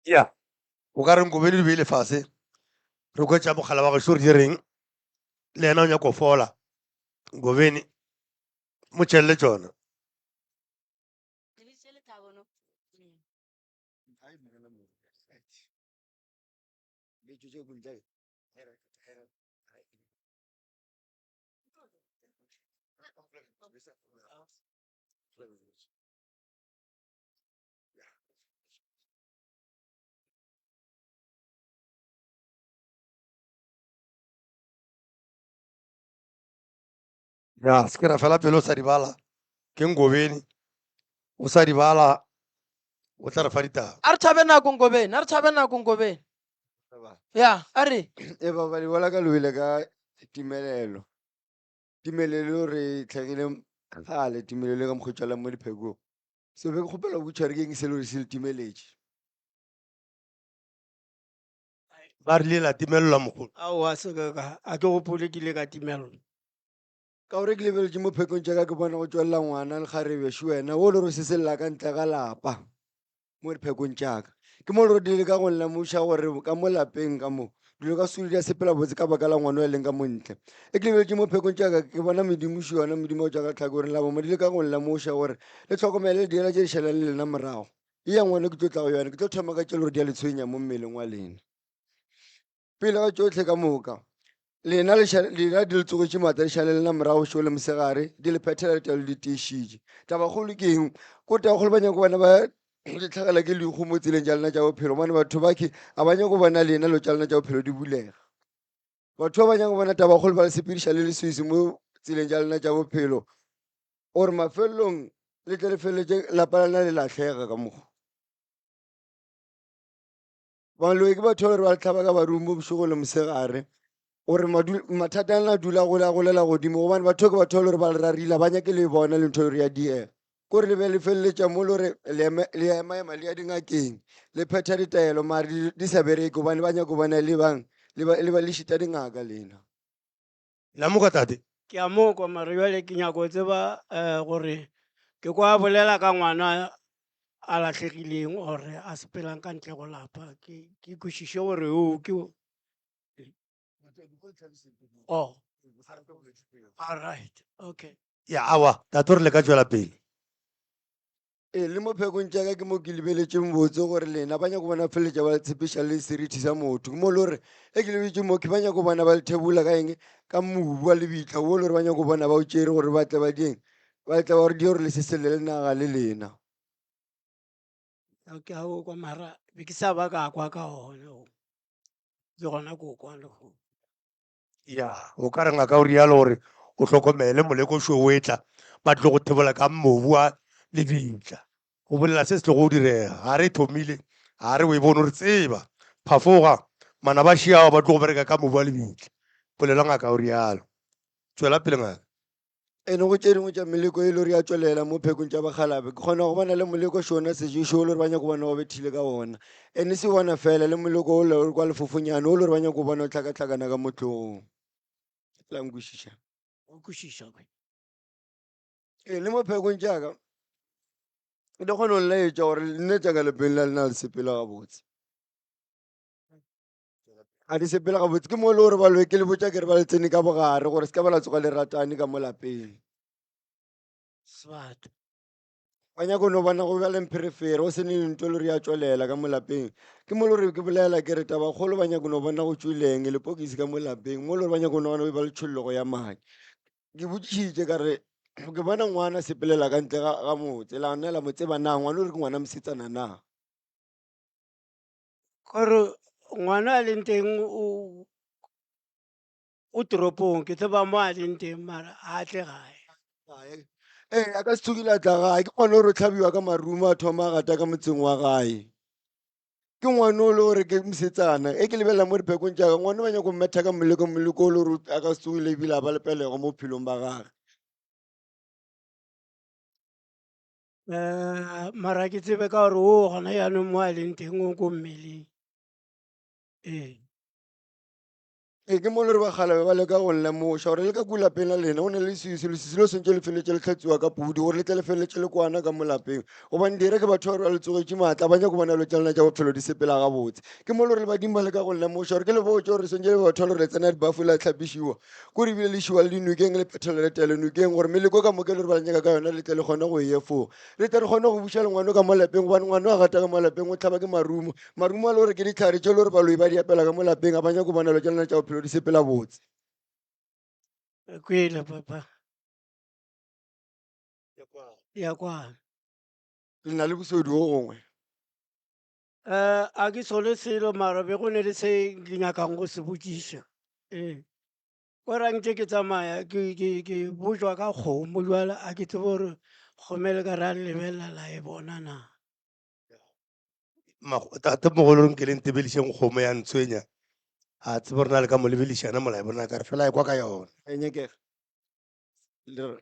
Ya, o ka re Nkobeni di beile fase re hwetša mogala wa gešo re di reng le yena o nyako fola Nkobeni mo tšhelele tšona. Ya, se ke ra fela pelo o sa di bala. Ke Ngobeni. O sa di bala, o tla re fa ditaba. A re tšhabe nako Ngobeni, a re tšhabe nako Ngobeni. Ya, a re. E babadi ba la ka lobile ka timelelo. Timelelo re tlhagile kgale, timelelo ka mokgwa o tšwalang mo diphekong. So be ke kgopela go botša gore ke eng se le gore se le timeletše. Ba rile la timelelwa mogolo. Aowa se ka ka a ke gopole ke ile ka timelelwa. Ka gore ke lebeletše mo phekong tša ka ke bona go tšwelela ngwana lekgarebe šo wena wo le gore se se lla ka ntle ga lapa mo diphekong tša ka. Ke mo le gore di leka go nlemoša gore ka mo lapeng ka mo dilo ka sule di a sepela botse ka baka la ngwana o e leng ka mo ntle. E ke lebeletše mo phekong tša ka ke bona medimo šo yona modimo wa go tšwa ka tlhakoreng la boma di leka go nlemoša gore le hlokomele diela tše di šalang le lena morago. E ya ngwana ke tlo tla go yona ke tlo thoma ka tše le gore di a le tshwenya mo mmeleng wa lena. Pele ga tšohle ka moka, lena le šale, lena di le tsogetše maatla, di šale lena morago bošego le mosegare, di le phethela ditaelo di tiišitše. Tabakgolo ke eng? Ko tabakgolo ba nyako bona ba le tlhagela ke lehu mo tseleng tša lena tša bophelo, gobane batho ba ke a ba nyako bona lena lo tša lena tša bophelo di bulega. Batho ba ba nyako bona tabakgolo ba le sepediša le leswiswi mo tseleng tša lena tša bophelo, gore mafelelong le tle le feleletše lapa la lena le lahlega ka mokgwa. Baloi ke batho ba le gore ba le hlaba ka barumo bošego le mosegare gore mathata a lena a dula gola golela godimo gobane batho ke batho ba le gore ba le rarile ba nyake le bona le ntho e le gore ya diega. Kore le be le feleletša mo le gore le ema-ema le ya dingakeng le phetha ditaelo mare di sa bereke gobane ba nyaka go bona le bang le ba le šita dingaka lena. La moka tate. Ke a mo kwa mare jwale ke nyaka go tseba um gore ke kwa bolela ka ngwana a lahlegileng or a sepelang ka ntle go lapa ke ke kwešiše gore o ke oh all right okay Ya awa tate re le ka tšwela pele. Ee, le mo phekong tša ka ke mo ke lebeletšeng botse gore lena ba nyako bona feleletša ba le tshepiša le seriti sa motho. Ke mo le gore ge ke lebetše mo ke ba nyako bona ba le thebola ka eng ka mobu wa lebitla wo le gore ba nyako bona ba o tšere gore ba tle ba dieng ba tle ba gore di gore le se selle le naga le lena. Ke a o kwa mara be ke sa ba ka kwa ka ona o. Ke gona ko kwa le go. Ya, o ka re ngaka o rialo gore o hlokomele moleko šo o etla ba tlo go thebola ka mobu wa lebitla. O bolela se se tlogo direga. Ga re thomile, ga re o e bone o re tseba. Phafoga, manaba a šiao ba tlo go bereka ka mobu wa lebitla. Polelo ngaka o rialo. Tšwela pele ngaka. Ene go tše dingwe tša meleko e le gore ya tšwelela mo phekong tša bakgalabe ke kgona go bona le moleko šona sejo šo le gore ba nyako bona go bethile ka ona ene se bona fela le moleko o le kwa lefofonyane o le gore ba nyako bona o tlhakatlhakana ka motlogong la nkwešiša O kwešiša kwe. Ee, le mo phekong tšaka di kgona go nlaetša gore nne tša ka lepeng la lena le sepela gabotse a di sepela gabotse ke mo e le gore baloi ke le botša ke re ba le tsene ka bogare gore se ka ba la tsoga le ratane ka mo lapeng Swat. ba nyako no bona go ba le mpherefere go se ne ntho e le gore ya tšwelela ka mo lapeng ke mo le gore ke bolela ke re tabakgolo ba nyako no bona go tšweleng lepokisi ka mo lapeng mo le gore ba nyako no bona ba le tšhollogo ya madi ke botšišitše ka re ke bona ngwana sepelela ka ntle ga motse la nna la mo tseba na ngwana o re ke ngwana mosetsana na Kore ngwana a leng teng o o toropong ke tseba mo a leng teng mara a tle gae. Gae. Ee, a ka se tsogile a tla gae ke ngwana o re o tlhabiwa ka marumo a thoma a gata ka motseng wa gae ke ngwana o le gore ke mosetsana e ke lebelela mo diphekong tša ka ngwana ba nyako mmetha ka moleko moleko o le gore a ka se tsogile ebile a ba le pelego mo bophelong ba gage um mara ke tsebe ka gore o gona jaanong mo a leng teng o ko mmeleng ee Ee, ke mo le re bakgalabe ba leka go nlemoša gore le ka kua lapeng la lena go na le leswiswi leswiswi le swantše le feletše le hlatsiwa ka pudi gore le tle le feletše le kwana ka mo lapeng gobane dire ke batho ba gore ba le tsogetše maatla ba nyako bona dilo tša lena tša bophelo di sepela gabotse ke mo le gore le badimo ba leka go nlemoša gore ke le botše gore swantše le batho ba le gore le tsena dibafu la hlapišiwa Kore ebile le šiwa le dinokeng le phethelo le tele nokeng gore meleko ka moka e le gore ba le nyaka ka yona le tle le kgone go e efoga. Re tle re kgone go buša le ngwano ka mo lapeng gobane ngwano a gata ka mo lapeng o hlaba ke marumo. Marumo a le gore ke dihlare tše le gore baloi ba di apela ka mo lapeng ga ba nyake go bona dilo tša lena tša bophelo di sepela botse. Re kwele papa. Ya kwana. Le na le bosodi go gongwe? Um a ke sole selo mara be go ne le se ke nyakang go se botšiša. Ee. Ko ra ntse ke tsamaya ke ke ke botšwa ka kgomo jwale a ke tsebe gore kgomo e le ka ra lebelela la e bona na. Tate mogolo nke le ntebelišeng kgomo ya ntshwenya a tsebe gore na le ka mo lebelišana mola e bona ka re fela e kwa ka yona. E nyakega. Le re.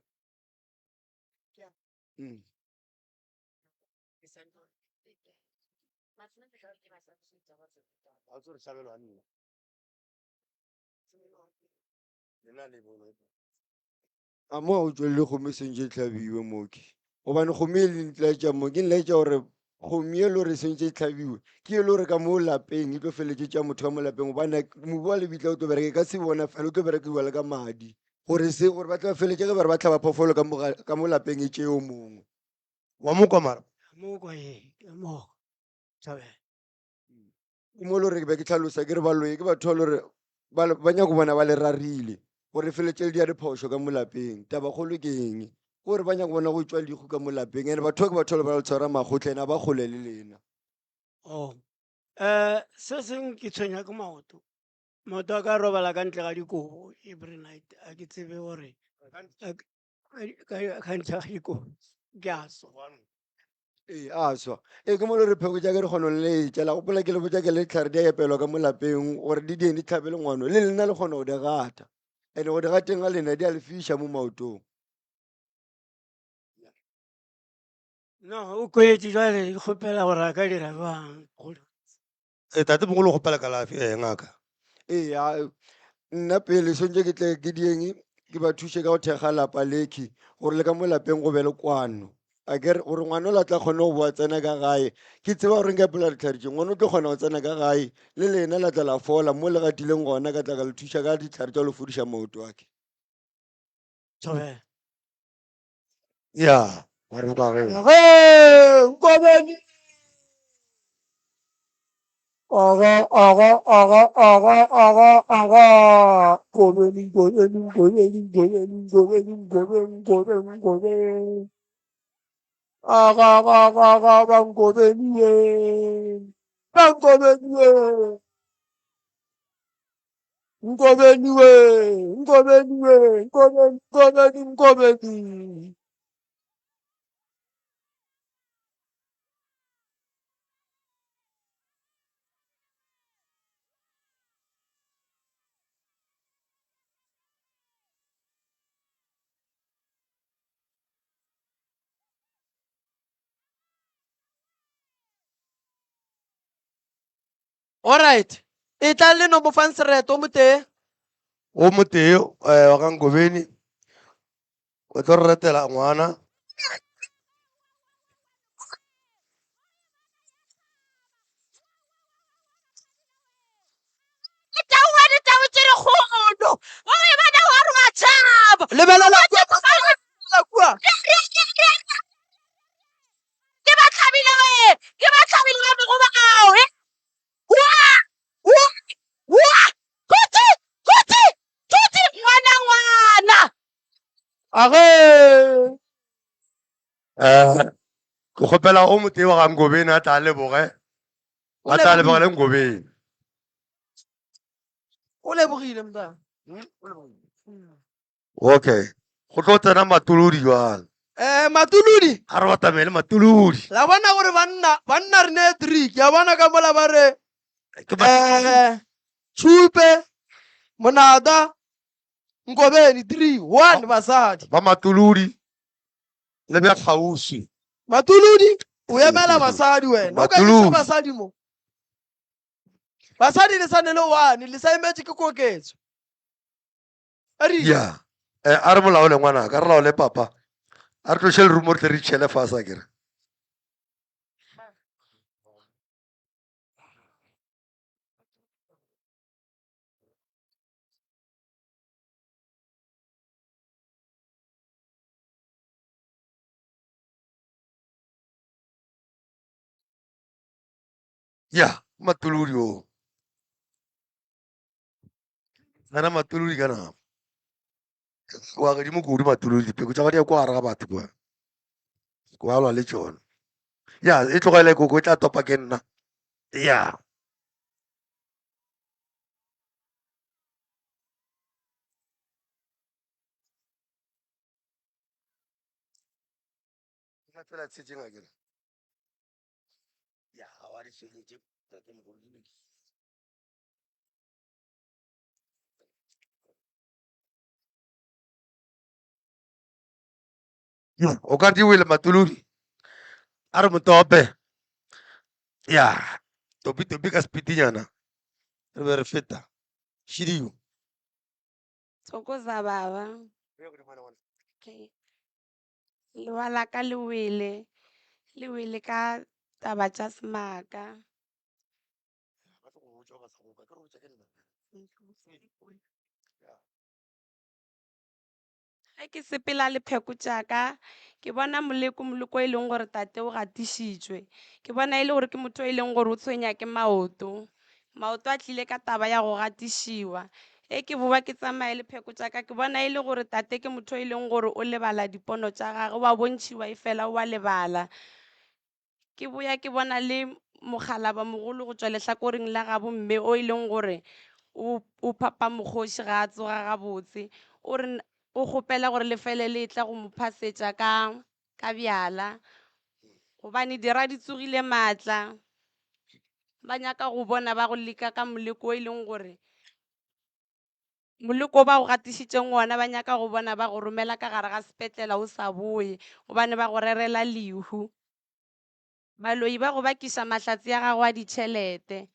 A mo ga o tšwelele kgomo e swantše e hlabiwe mooki gobane kgomo e le ntlaetša mo ke nlaetša gore kgomo e le gore e swantše e hlabiwe ke e le gore ka mo lapeng e tlo feletše tša motho ka mo lapeng gobane mobu wa lebitla o tlo bereka e ka se bona fela o tlo berekiwa le ka madi gore se gore ba tla feletše ge ba re ba hlaba phoofolo ka mo ka mo lapeng e tšeo mongwe. Wa mo kwa mara? Mo kwa ee, ke mo thabela. Ke mo le gore ke be ke hlalosa ke re baloi ke batho ba le gore ba nyako bona ba le rarile gore feletše le dia diphošo ka mo lapeng tabakgolo ke eng gore ba nyako bona go tšwa lehu ka mo lapeng ene batho ba ke batho ba le ba le tshwara magotlhe ene a ba kgole le lena. Oh, um se seng ke tshwenya ke maoto maoto a ka robala ka ntle ga dikobo every night a ke tsebe gore ka ntle ga dikobo ke a swa. Ee, a swa. Ee, ke mo le re pheko tša ka di kgona go letša. La gopola ke le botša ke le dihlare di a epelwa ka mo lapeng gore di dieng di hlabele ngwano. Le lena le kgona go di gata. And go di gateng ga lena di a le fiša mo maotong. No, o kwetše jwale ke kgopela gore a ka dira bjang. Eh, tate mogolo o kgopela kalafi eh, ngaka. Ee, a, nna pele swantše ke tle ke dieng ke ba thuše ka go thekga lapa lekhi gore le ka mo lapeng go be le kwano. A ke re gore ngwana o la tla kgone go boa tsena ka gae ke tseba gore nka epela dihlare tše ngwana o tlo kgona go tsena ka gae le lena la tla la fola mo le gatileng gona ka tla ka le thuša ka dihlare tša go le fodiša maoto ake. Thobela. Ya, ba re ka ge. Ge Nkobeni Aga aga aga aga aga aga Nkobeni Nkobeni Nkobeni Nkobeni Nkobeni Nkobeni Nkobeni Nkobeni Aga aga aga aga ba Nkobeni ye ba Nkobeni ye Nkobeni we Nkobeni we Nkobeni Nkobeni Nkobeni Alright. E tla le no mo fang sereto o motee. O motee eh, wa ga Nkobeni o tlo re retela ngwana. Ditau ditau tše dikgolo. Wa e bona wa re wa tšhaba. Lebelela kua, lebelela kua. Ke ba hlabile we, ke ba hlabile ba mogoba ao. Wa, wa, wa, kotsi, kotsi, kotsi, ngwana, ngwana. Age. Eh, ke kgopela o motee wa ga Nkobeni a tla a leboge. A tla a lebogele Nkobeni. O lebogile mntwana. Okay. Go tlo tsena Matuludi jwale. Eh, Matuludi. A re batamele Matuludi. La bona gore banna, banna re ne three. Ke a bona ka mola ba re eh Tšhupe, Monada, Nkobeni 3 1 basadi. Ba Matuludi le bja kgauswi. Matuludi o emela basadi wena. O ka iša Matuludi. basadi mo. Basadi le sa ne le one, le sa emetše ke koketso. Ya. Eh, a re molaole ngwanaka, a re laole papa. A re tloše lerumo re tle re itšhele fase a kere. Ya, Matuludi o. Gana Matuludi ka nama. Wa godimo kudu Matuludi, dipeko tša gwa di ya kwa gare ga batho kwa. Kwa lwa le tšona. Ya, e tlogele koko e tla topa ke nna. Ya. Fela tshetšeng akere. Ya, wa di tšheletše tatemogolo di lokile. O ka di wele Matuludi. A re motope. Ya, topi topi ka speedinyana. Re be re feta. Šidio. Thokoza baba. Okay. Lewa la ka le wele, le wele ka taba tša semaka. Ge ke sepela le pheko tša ka, ke bona moleko moleko e leng gore tate o gatišitšwe. Ke bona e le gore ke motho e leng gore o tshwenya ke maoto. Maoto a tlile ka taba ya go gatišiwa. Ge ke boa ke tsamaye le pheko tša ka, ke bona e le gore tate ke motho e leng gore o lebala dipono tša gagwe, wa bontšhiwa efela o a lebala. Ke boya ke bona le mokgalaba mogolo go tšwa lehlakoreng la gabo mme o e leng gore o, o phapa mokgoši ga a tsoga gabotse. O re o kgopela gore le fele le tla go mo phasetša ka, ka bjala. Gobane dira di tsogile maatla. Ba nyaka go bona ba go leka ka moleko o e leng gore moleko o ba go gatišitšeng wona ba nyaka go bona ba go romela ka gare ga sepetlela o sa boye gobane ba go rerela lehu. Baloi ba go bakiša mahlatse a gago a ditšhelete.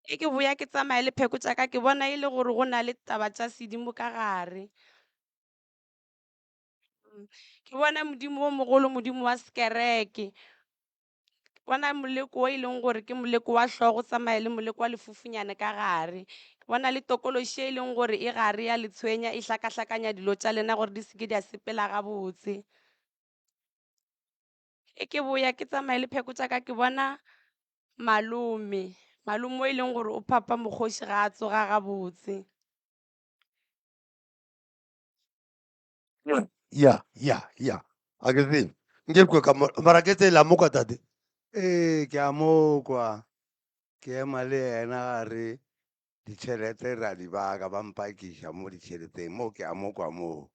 Ge ke boya ke tsamaya le pheko tša ka ke bona e le gore go na le taba tša sedimo ka gare. Ke bona Modimo o mogolo, Modimo wa sekereke. Ke bona moleko wo e leng gore ke moleko wa hlogo, o tsamaye le moleko wa lefufunyane ka gare. Ke bona le tokološi e leng gore e gare ya le tshwenya, e hlakahlakanya dilo tša lena gore di se ke di a sepela gabotse. Ge ke boya ke tsamaye le pheko tša ka ke bona malome, malome o e leng gore o phapha mokgoši ga a tsoga gabotse. Ya, ya, ya. A ke tsebe. Nke kwe ka mo, mara ke tsela mo kwa tate. Ee, ke a mo kwa. Ke ema le yena a re ditšhelete ra di baka, ba mpakiša mo ditšheleteng mo, ke a mo kwa moo.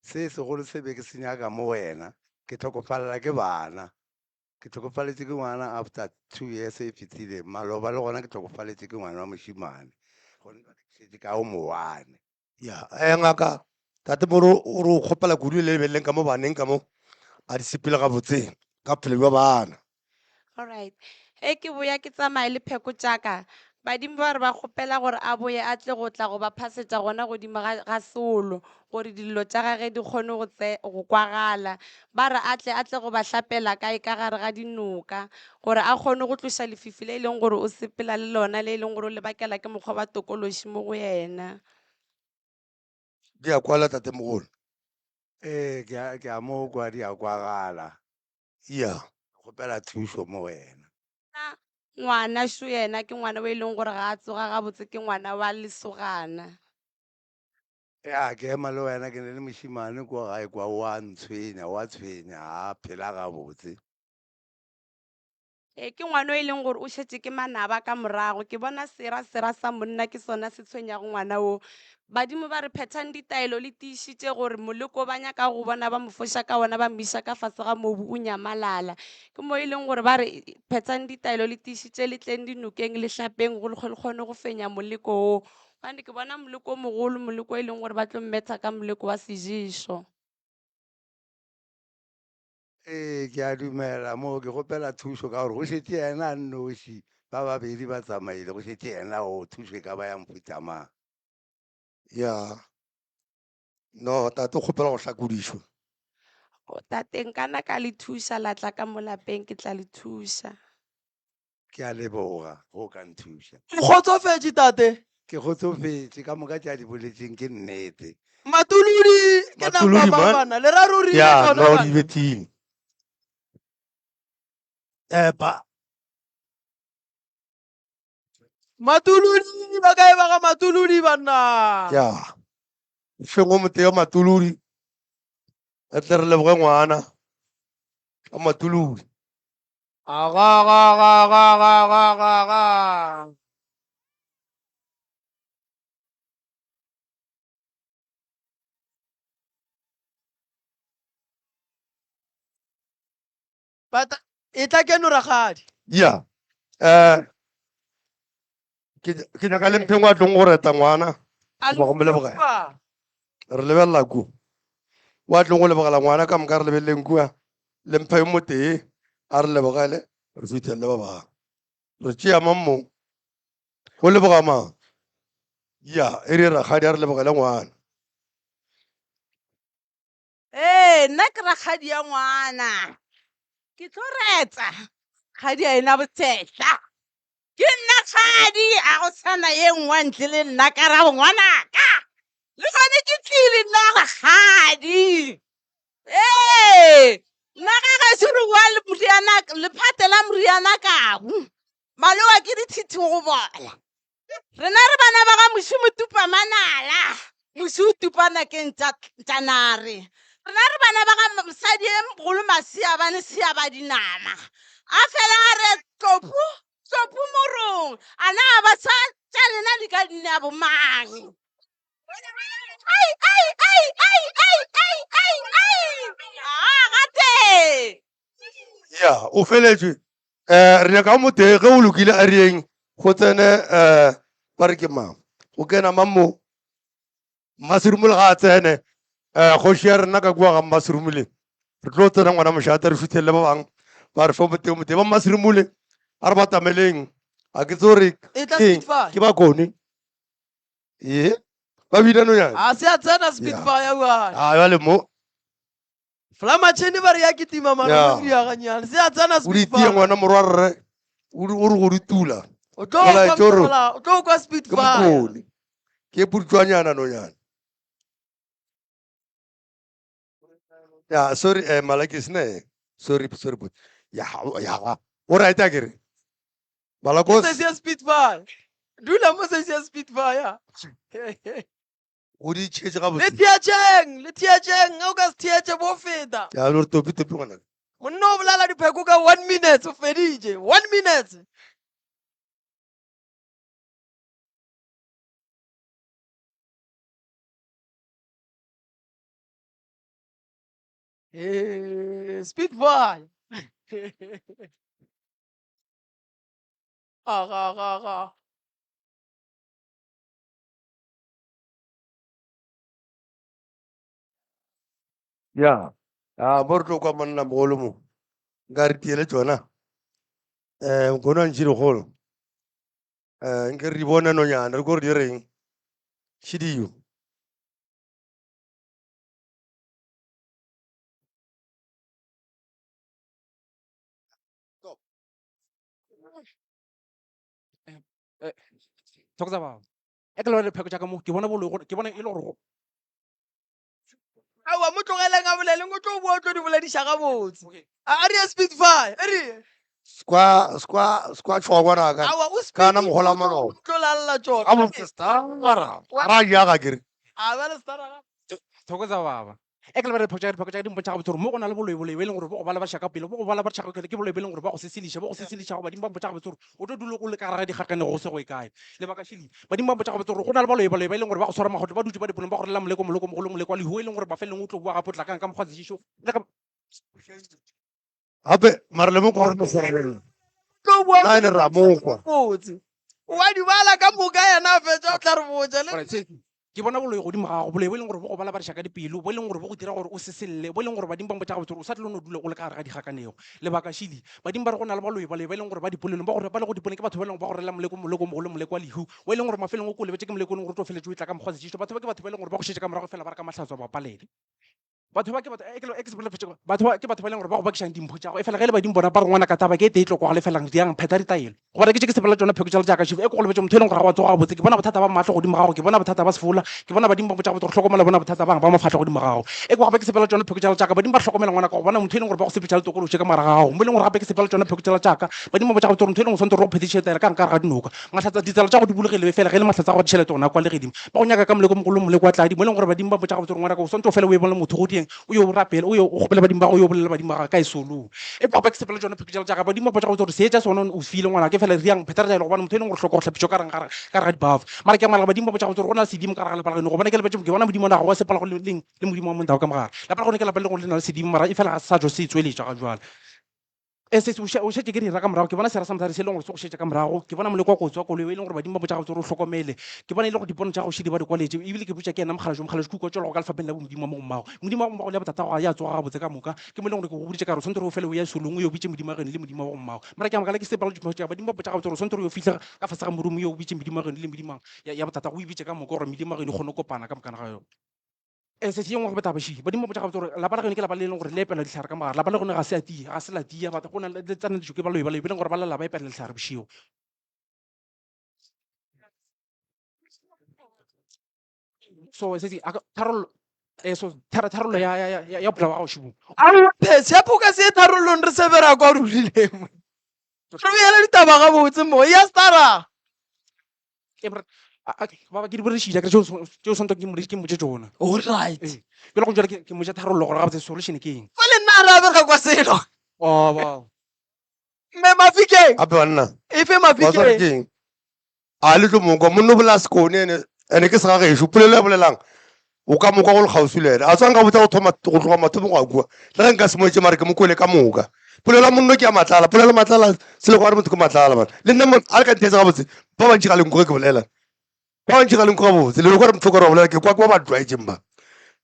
Se segolo se be ke se nyaka mo wena, ke hlokofalela ke bana. Ke hlokofaletše ke ngwana after 2 years e fetile. Maloba le gona ke hlokofaletše ke ngwana wa mošemane. Gone jwale ke šetše ka o mo one. Ya, ngaka, tate moro o re o kgopela kudu le lebeleleng ka mo baneng ka mo a di sepele gabotse ka bophelo bja bana. Alright. Ge ke boya ke tsamaye le pheko tša ka, badimo ba re ba kgopela gore a boye a tle go tla go ba phasetša gona godimo ga, ga seolo gore dillo tša gage di kgone go tse, go kwagala. Ba re a tle a tle go ba hlapela kae ka gare ga dinoka gore a kgone go tloša lefifi le e leng gore o sepela le lona le e leng gore o le bakela ke mokgwa wa tokološi mo go yena. Di a kwala tatemogolo? Ee, ke a, ke a mo kwa di a kwagala. Ya. Kgopela thušo mo wena. Na ngwana šo yena ke ngwana o e leng gore ga a tsoga gabotse ke ngwana wa lesogana. Ya, ke ema le wena ke ne le mošemane kwa gae kwa o a ntshwenya, o a tshwenya, ga a phela gabotse. Ee, ke ngwana o e leng gore o šetše ke manaba ka morago. Ke bona sera, sera sa monna ke sona se tshwenyago ngwana wo. Badimo ba re phethang ditaelo le tiišitše gore moleko ba nyaka go bona ba mo foša ka wona ba mo iša ka fase ga mobu o nyamalala. Ke mo e leng gore ba re phethang ditaelo le tiišitše le tleng dinokeng le hlapeng go le kgone go fenya moleko wo. Gobane ke bona moleko o mogolo, moleko e leng gore ba tlo mmetha ka moleko wa seješo. Ee, ke a dumela mo, ke kgopela thušo ka gore go šetše yena a nnoši, ba babedi ba tsamaile, go šetše yena o, thušo e ka ba ya mohuta mang? Ya, no tate o kgopela go hlakodišwa. O tate nkana ka le thuša la tla ka mo lapeng ke tla le thuša. Ke a leboga go ka nthuša. O kgotsofetše tate? Ke kgotsofetše ka moka tše a di boletšeng ke nnete. Matuludi ke Matuludi napa man. bana le ra ruri le Ya, tsona no di bana. bethile. Epa. Matuludi ba kae ba ga Matuludi banna? Ya. Feng o motee wa Matuludi. Re tle re leboge ngwana wa Matuludi. Aga ga ga ga ga ga ga ga. But e tla keno rakgadi. Ya. Eh ke ke nyaka le mpheng wa tlong go reta ngwana. A Goba go mo lebogela. kua. Re lebelela ku. Wa tlong go lebogela ngwana ka moka re lebeleleng kua. Le mphe yo motee a re lebogele re fihlelele ba bangwe. Re tšea mang mo? Go leboga mang? Ya, e re rakgadi a re lebogele ngwana. Ee, nna ke rakgadi ya ngwana. Ke tlo retsa kgadi a ena botshehla. Ke nna kgadi, a go sana ye nngwe ntle le nna ka ra ngwanaka. Le gone ke tlile nna rakgadi. Ee, nna ga gešo re bua le moriana, lephate la moriana kabu. Malowa ke ditshitshi go bola. Rena re bana ba ga Moši Motupa Manala. Moši o tupa nakeng tša tša nare. Rena re bana ba ga mosadi e mogolo Masiabane Seabadinama. A fela a re tlopu tlopu morong. A na ba sa tša lena di ka di nea bomang? Ai, ai, ai, ai, ai, ai, ai, ai. Ah, gate. Ya, o feletšwe. Eh, re nyaka o motee ge o lokile a rieng go tsene eh ba re ke mang? Go kena mang mo? Mmaserumole ga a tsene. Eh, kgoši ya rena ka kua ga Mmaserumole. Re tlo tsena ngwana mošate re šuthelele ba bang ba re fe o motee o motee. Ba Mmaserumole a re batameleng. A ke tse gore E tla keng Spitfire. ke bakone. Ee, ba bina nonyane. A se a tsena Spitfire bjale. A jale mo Flamachene ba re ya kitima mara Ya. mo diya ganyane. Se a tsena o di tie Spitfire. ngwana morwa rre o di- o re go di tula. O tlo O kwa laetše gore mola, o tlo kwa ke Spitfire. mokone. Ke putswanyana nonyane. Ya, sorry eh Malakis ne. Sorry, sorry but. Ya, ya. O right akere. Ke Malakos sesi ya Spitfire. Dula mo sesi ya Spitfire. o di tšhetše Le gabotse. theetšeng, le theetšeng, ge o ka se theetše bo feta. Ya le gore topi topi ngwana. Monna o bolala dipheko ka 1 minute o feditše. 1 minute. Eh, Spitfire. Aga, aga, aga. Ya. Ah, mo re tlo kwa monna mogolo mo. Nka re tiele tšona. Eh, nkgono a ntšhi dikgolo. Eh, nke re di bone nonyana re ko re di reng. Šidio. Eh, Thokoza baba. E ke lebale dipheko tša ka mo, ke bona boloi ke bona e le gore go Aowa, mo tlogeleng a boleleng, o tlo boa o tlo di bolediša gabotse. A a re ye Spitfire, e re ye. Skwa skwa skwa tšhoga ngwanaka. Aowa, o Kana speed, mogola o tlo maloba. o tlo lalla tšona. Gabotse stara. Ra jaga ke re. A bjale stara ga. Thokoza baba. E ke lebale dipheko tša ka, dipheko tša ka di mpontšha gabotse gore mo go na le boloi, boloi bo e leng gore bo go balabaša ka pele, bo go balabaša ka pele, ke boloi bo e leng gore ba go seseliša, bo go seseliša go badimo ba mpotša gabotse gore o tlo dula o le ka gare ga dikgakanego go se go ye kae. Lebaka šele, badimo ba mpotša gabotse gore go na le baloi, baloi ba e leng gore ba go swara magotlo, ba dutše ba dipolong ba go rela moleko, moleko mogolo, moleko wa lehu, o e leng gore mafelelong o tlo boa gape o tla kang ka mokgwa sešišo le ka Gape mara le mokgwa gore mosarabela. Tlo boa Nna ene ra mokwa. botse. O a di bala ka moka yena a fetša o tla re botša le. Alright, se ke bona boloi godimo ga gago, boloi bo e leng gore bo go balabadiša ka dipelo, bo e leng gore bo go dira gore o seselle, bo e leng gore badimo ba mpotša gabotse gore o sa tlilo no dula o le ka gare ga dikgakanego. Lebaka šele, badimo ba re go na le baloi, baloi ba e leng gore ba dipolelong, ba gore ba le go dipoleng ke batho ba e leng gore ba go rela moleko, moleko o mogolo, moleko wa lehu, o e leng gore mafelong o ko o lebetše ke moleko o leng gore o tlo feletše o etla ka mokgwa sešišo. Batho ba ke batho ba e leng gore ba go šetše ka morago fela ba re ka mahlatso a ba palele. Batho ba ke batho, e ke, e ke se bolele fetše, batho ba ke batho ba e leng gore ba go bakišang dimpho tša gago, efela ge e le badimo bona ba re ngwana ka taba ke e tee e tlo kwagala efela diang phetha ditaelo. Gobane ke tše ke sepela tšona pheko tšela tša ka šefo, e ke go lebetše motho e leng gore ga wa tsoga gabotse, ke bona bothata ba mahlo godimo ga gago, ke bona bothata ba sefola, ke bona badimo ba mpotša gabotse gore hlokomela bona bothata bang ba mafahla godimo ga gago. E ke gape ke sepela tšona pheko tšela tša ka, badimo ba hlokomela ngwana ka go bona motho e leng gore ba go sepetša le tokološe ka mogare ga gago, mo e leng gore gape ke sepela tšona pheko tšela tša ka, badimo ba mpotša gabotse gore motho e leng gore swanetše gore go phethiše taelo ka gare ga dinoka. Mahlatsa, ditsela tša go di bulegile efela ge e le mahlatsa a go ditšhelete gona kwa legedimo. Ba go nyaka ka moleko mogolo, moleko wa tladi, mo e leng gore badimo ba mpotša gabotse gore ngwanaka o swantše o fele o e bone motho go dieng, o yo rapela, o yo o kgopele badimo ba gago, o yo bolela badimo ba gago ka e solong. Eupša gape ke sepela tšona pheko tšela tša ka, badimo ba mpotša gabotse gore seetša sona o file ngwanaka, efela riang phetha taelo gobane motho e leng gore hloka go hlapišwa ka reng ka gare ga dibafo. Mara ke a makala badimo ba mpotša gabotse gore go na le sedimo ka gare ga lapa la geno gobane ke lebetše ke bona modimo wa naga wa sepela go le leng le modimo wa montau ka mogare. Lapa la geno ke lapa le leng gore le na le sedimo mara efela ga se sa tšo se tsweletšwa ga jwale. E, se, o še, o šetše ke dira ka morago, ke bona sera sa mosadi se e leng gore se go šetše ka morago, ke bona moleko wa kotsi wa koloi o e leng gore badimo ba botša gabotse gore o hlokomele, ke bona e le gore dipono tša gago šedi ba di kwaletše, ebile ke botša ke yena mokgalajwe, mokgalajwe ke kwa tšwelago ka lefapheng la bomodimo wa mo go mmago, modimo wa go mmago le ya botatago ga ya tsoga gabotse ka moka, ke mo e leng gore ke go boditše ka re o swanetše gore o fele o ye solong o yo bitše modimo wa geno le modimo wa go mmago, mara ke a makala ke sepela diphošo tša badimo ba botša gabotse gore o swanetše gore o yo fihla ka fase ga morumo o yo bitše modimo wa geno le modimo ya, ya botatago o e bitše ka moka gore medimo wa geno e kgone go kopana ka mokana ga yona. E, se ye nngwe gape taba še, badimo ba botša gabotse gore lapa la geno ke lapa le leng gore le epela dihlare ka mogare. Lapa la geno ga se a tia, ga se la tia, batho go na le tsena dijo ke baloi, baloi ba leng gore ba lela ba epela dihlare bošego. So se se tharollo eh so tharollo ya ya ya ya bophelo ba gago šebo. Aowa tshepo o ka se ye tharollong re se be ra kwa rulileng mo. Re boele ditaba gabotse mo. Ya stara. E bra- a- a- baba ke di boledišitše akere tšeo tšeo swanto ke mmoditše ke mmotše tšona. All right. Ee. Bjale go jwale ke ke mmotša tharollo gore gabotse solution ke eng. Fa le nna ra be ga kwa selo. Oh, wow. Mme Mafikeng. Gape banna. Efe Wa tseba Mafikeng? ke eng? A le tlo mokwa monna o bolela sekone ene ene ke segagešo polelo ya bolelang. O ka mo kwa go le kgauswi le yena. A tswa nka botsa go thoma go tloga mathomong go ya kua. Le ge nka se mo etše mare ke mo kwele ka moka. Polelo ya monno ke ya matlala. Polelo ya matlala se le go re motho ke matlala man. Le nna mo a le ka ntheetsa gabotse ba bantši ga le nkwe ge ke bolela. Ba bantši ga le nkwe gabotse. Le kwa re motho o ka re wa bolela ke kwa ke ba ba tlwaetšeng ba.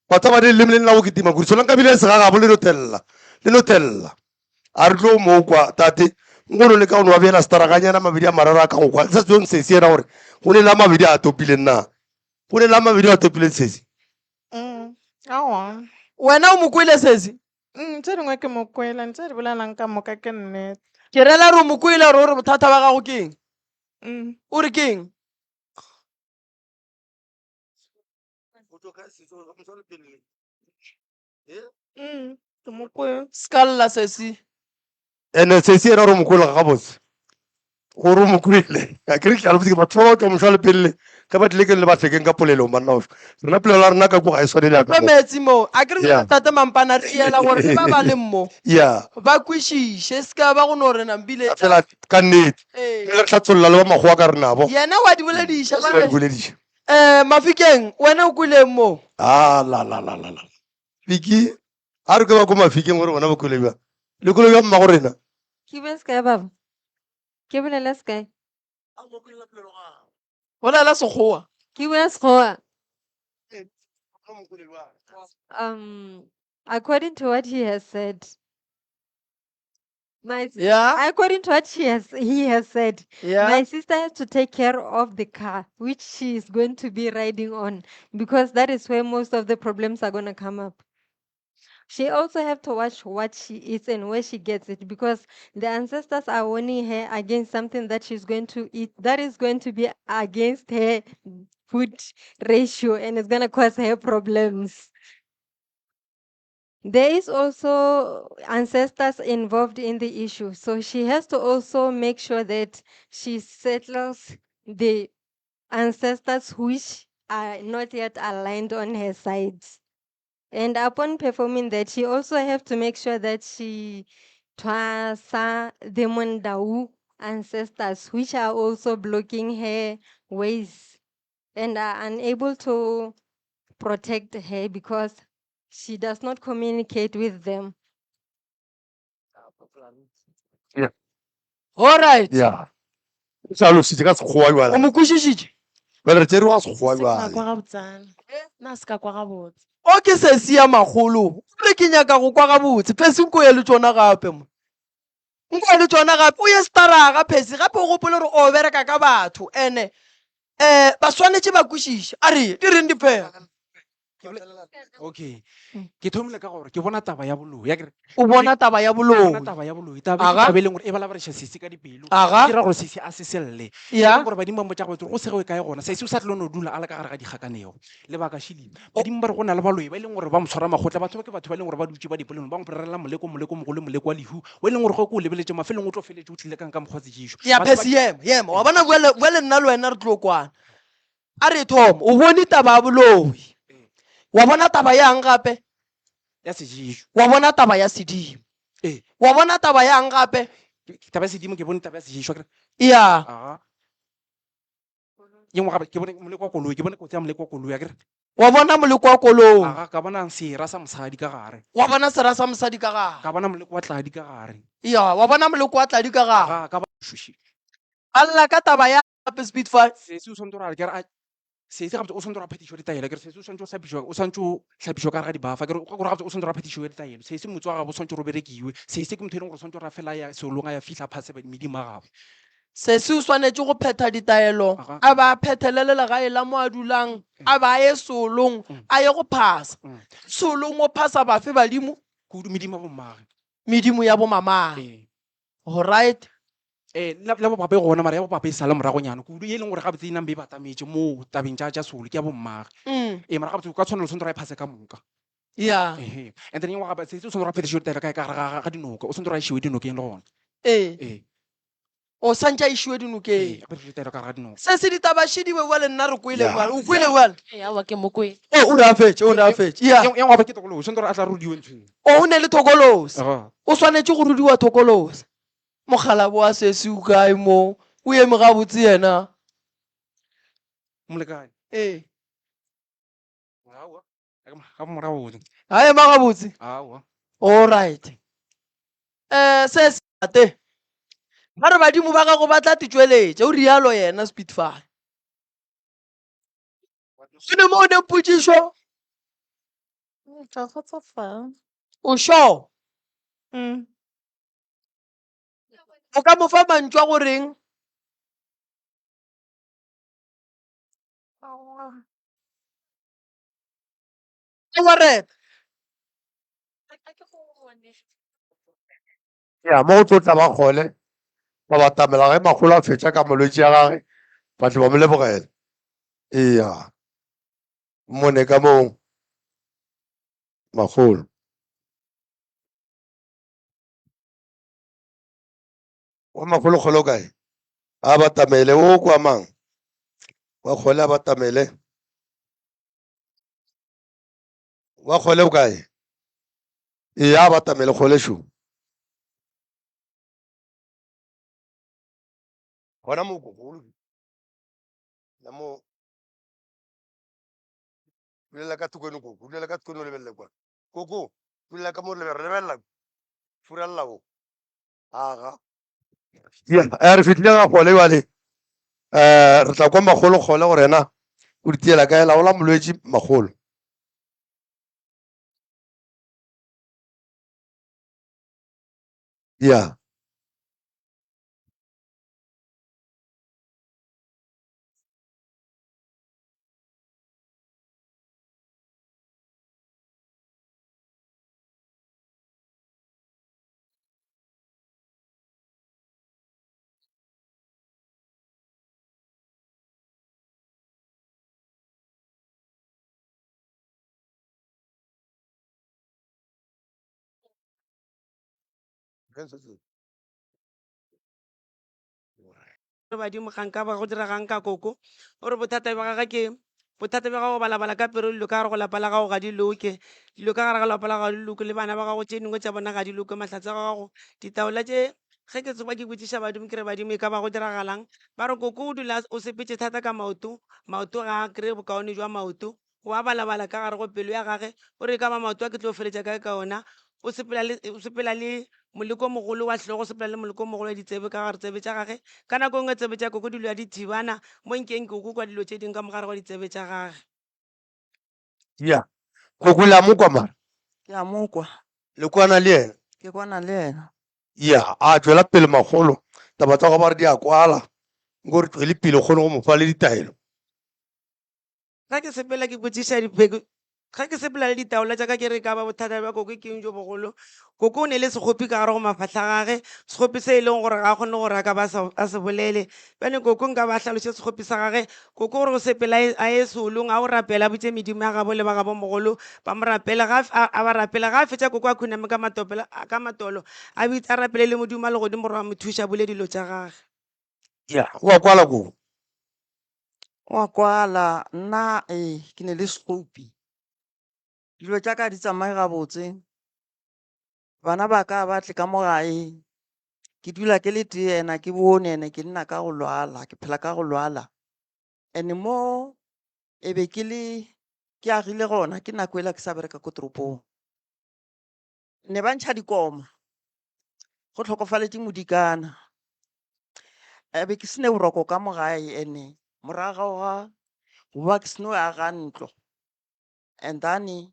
Batho ba ba ne leleme le nna go kitima kudu. Solanka bile segagabo le no tella. Le no tella. A re tlo mo kwa tate. Nkgono le ka go no ba beela setaraganyana mabedi a mararo a ka go kwa. Le sa tsebeng sesi yena gore go ne le a mabedi a topileng na. Go ne le a mabedi a topileng sesi. Aowa. Wena o mo kwele sesi? Tše dingwe ke mo kwele, tše di bolelang ka moka ke nnete. Ke rela re o mo kwele gore o re bothata ba gago ke eng? O re ke eng? Ke mo kwele. Ska lla sesi. Ene sesi yena gore o mo kwele gabotse. Gore o mo kwele. A ke re ke a le botse ke batho ba ba tšwa mošwa lepelle ge ba tlile ke le ba hlekeng ka polelong banna ofe. Rena polelo ya rena ka kwa ga e swane le ya ka Fe mo. meetse mo. A ke re Yeah. tate Mampana re yela gore le ba ba leng mo Yeah. ba kwešiše se ka ba go no re nampile Fela ka nnete. Ee. Re hlatholla le ba makgowa ka re nabo. Yena wa di bolediša ba Ba re di bolediša. Mafikeng wena o kweleng mo? Ah la la la la la. Fiki a re ke ba ko Mafikeng gore bona ba kwele bjang. Le kwele bjang mmago rena? Ke bue sekae baba? Ke bolele sekae? Bolela Sekgowa. Ke bue Sekgowa. According to what he has said, my Yeah. according to what she has, he has said, Yeah. my sister has to take care of the car which she is going to be riding on, because that is where most of the problems are going to come up. She also have to watch what she eats and where she gets it, because the ancestors are warning her against something that she's going to eat that is going to be against her food ratio and it's going to cause her problems. There is also ancestors involved in the issue, so she has to also make sure that she settles the ancestors which are not yet aligned on her side. And upon performing that, she also have to make sure that she twasa the Mondau ancestors, which are also blocking her ways and are unable to protect her because she does not communicate with them. Yeah. All right. Yeah. O sa lositse ka Sekgowa jwale. O mo kwešišitše? Jwale re tšere wa Sekgowa Se ka jwale. kwa gabotsana. Na se ka kwa gabotse. O ke sesi ya makgolo. O re ke nyaka go kwa gabotse. Phesi nko ye le tšona gape mo. Nko ye le tšona gape. O ye staraga Phesi gape o gopole gore o bereka ka batho ene eh ba swanetše ba kwešiše. A re di reng diphego? Okay. Ke thomile ka gore ke bona taba ya boloi. Akere O bona taba ya Ke bona boloi. taba ya boloi. Taba e ke Aga. taba e leng gore e balabareša sesi ka dipelo. Aga. E dira gore sesi a se selle. E Ya. leng gore badimo ba mpotša gabotse gore go se go ye kae gona sesi o sa tlo no dula a le ka gare ga dikgakanego. Lebaka šele badimo ba re go na le baloi ba e leng gore ba mo tshwara magotla. Batho ba ke batho ba e leng gore ba dutše ba dipolelong ba mo rerela moleko, moleko mogolo, moleko wa lehu o e leng gore ge ke o lebeletše mafelong o tlo feletše o tlile kang ka mokgwa tsejišo. Ya Batho ba Phesi yema, yema. Wa bona bjale bjale nna le wena re tlo kwana. A re thoma, o bone taba ya boloi. Wa bona taba yang gape? Ya sedišo. Wa bona taba ya sedimo. Ee. Wa bona taba yang gape? Taba ya sedimo ke bone taba ya sedišo. Ya. Aha. Ye nngwe gape ke bone moleko wa koloi, ke bone kotsi ya moleko wa koloi akere. Wa bona moleko wa koloi. Aga, ka bona sera sa mosadi ka gare. Wa bona sera sa mosadi ka gare. Ka bona moleko wa tladi ka gare. Ya, wa bona moleko wa tladi ka gare. Aga, ka bona Ba lla ka taba ya gape Speedfire. Sesi o swanetše gore a ke re a sesi gabotse o swanetše gore a phethišwe ditaelo ke re sesi o swanetše go hlapišwa o swanetše go hlapišwa ka gare ga dibafa ke re gore gabotse o swanetše gore a phethišwe ditaelo sesi motse wa gabo o swanetše gore o berekiwe sesi ke motho e leng gore o swanetše gore a fela ya seolong a ya fihla a phase medimo ya gagwe. Sesi o swanetše go phetha ditaelo a ba a phethele le legae la mo a dulang a ba a ye seolong a ye go phasa. Seolong o phasa bafe badimo? Kudu medimo ya bommagwe. Medimo ya bomamagwe. Alright. Eh, la la bopapa e gona mara ya bopapa e sala moragonyana kudu ye e leng gore gabotse e nambe e batametše mo tabeng tša tša solo ke ya bommage. Ee, mara gabotse o ka tshwanela o tshwanetse gore a e phase ka moka. Ya. Ehe. And then ye nngwe gape setse o tshwanetse gore a phetišwe ditaelo kae ka gare ga ga dinoka o tshwanetse gore a išiwe dinokeng le gona. Ee. Ee. O santše a išiwe dinokeng. Ee, a phetišwe ditaelo ka gare ga dinoka. Se se ditaba šidiwe bjale nna re kwele Ya, bjale o kwele ya. bjale. Ee, aowa ke mo kwele. O o re a fetše, o re a fetše. Ya. Ye nngwe gape ke tokologo, o tshwanetse gore a tla rudiwe nthweng. O o ne le thokolosi. Aga. O swanetše go rudiwa thokolosi. Mokgalabo wa sesi o kae mo? O eme gabotse yena? Molekane. Ee. Aowa. Ga morago botse. Ga ema gabotse. Aowa. All right. Eh se se tate. Ba re badimo ba gago ba tla titšweletša, o rialo yena Spitfire. Ke ne mo o ne potšišo. Ka kgotsofala. O sure? O ka mo fa mantšu a goreng? Aowa. Wa reta. Ya mo go tlo tla ba kgole ba batamela ge makgolo a fetša ka malwetši a gage ba tle ba mo lebogela. Eya mmone ka moo makgolo. Wa makgolo kgole o kae? A batamele o kwa mang? Wa kgole a batamele. Wa kgole o kae? Ee, a batamele kgole šo. Gona mo koko o lokile. Na mo dulela ka thoko eno koko, dulela ka thoko eno o lebelele kwa. Koko, dulela ka mo re lebelela furalla bo. Aga. Yeah, eh, re fihlile ga kgole jwale. Eh, re tla kwa makgolo kgole gore yena o di tiela kae laola molwetši makgolo. Yeah. Re badimo ga nka ba go diregang ka koko o re bothata bja gage ke bothata bja gago balabala ka pelo dilo ka gare go lapa la gago ga di loke dilo ka gare ga lapa la gago di loke le bana ba gago tše dingwe tša bona ga di loke mahlatse a gago ditaola tše ge ke tsoga ke botšiša badimo ke re badimo e ka ba go diragalang ba re koko o dula o sepetše thata ka maoto maoto ga a kry-e bokaone jwa maoto O a balabala ka gare go pelo ya gage, o re, E ka ba maoto a ke tlo feletša kae ka ona? O sepela le, o sepela le moleko o mogolo wa hlogo, o sepela le moleko o mogolo wa ditsebe ka gare tsebe tša gage. Ka nako e nngwe tsebe tša koko di lwa di thibana, mo nkeng koko kwa dilo tše dingwe ka mo gare gwa ditsebe tša gage. Ya, koko le a mo kwa mara? Ke a mo kwa. Le kwana le yena? Ke kwana le yena. Ya, a tšwela pele makgolo, taba tsa go ba re di a kwala, nko re tšwele pele o kgone go mo fa le ditaelo. Ge ke sepela ke botšiša dipheko, ge ke sepela le ditaola tša ka ke re e ka ba bothata bja koko ke eng jo bogolo. Koko o ne le sekgopi ka gare go mafahla a gage, sekgopi se e leng gore ga a kgone gore a ka ba a se bolele. Bjale koko nka ba a hlaloše sekgopi sa gage, koko gore o sepela a ye seolong a o rapela a botše medimo ya gabo le ba gabo mogolo ba mo rapele. Ga a ba rapela, ga a fetša koko a khuname ka matopela ka matolo a bitsa a rapele le modimo wa legodimo gore ba mo thuše a bule dilo tša gage. Ya, o a kwala koko. O a kwala, nna ee ke ne le sekgopi. Dilo tša ka di tsamaye gabotse. Bana ba ka ba tle ka mo gae. Ke dula ke le tee ena ke bone ene ke nna ka go lwala, ke phela ka go lwala. And mo e be ke le ke agile gona ke nako ela ke sa bereka ko toropong. Ne ba ntšha dikoma go hlokofaletše modikana. E be ke se ne boroko ka mo gae ene morago ga go ba ke seno aga ntlo and then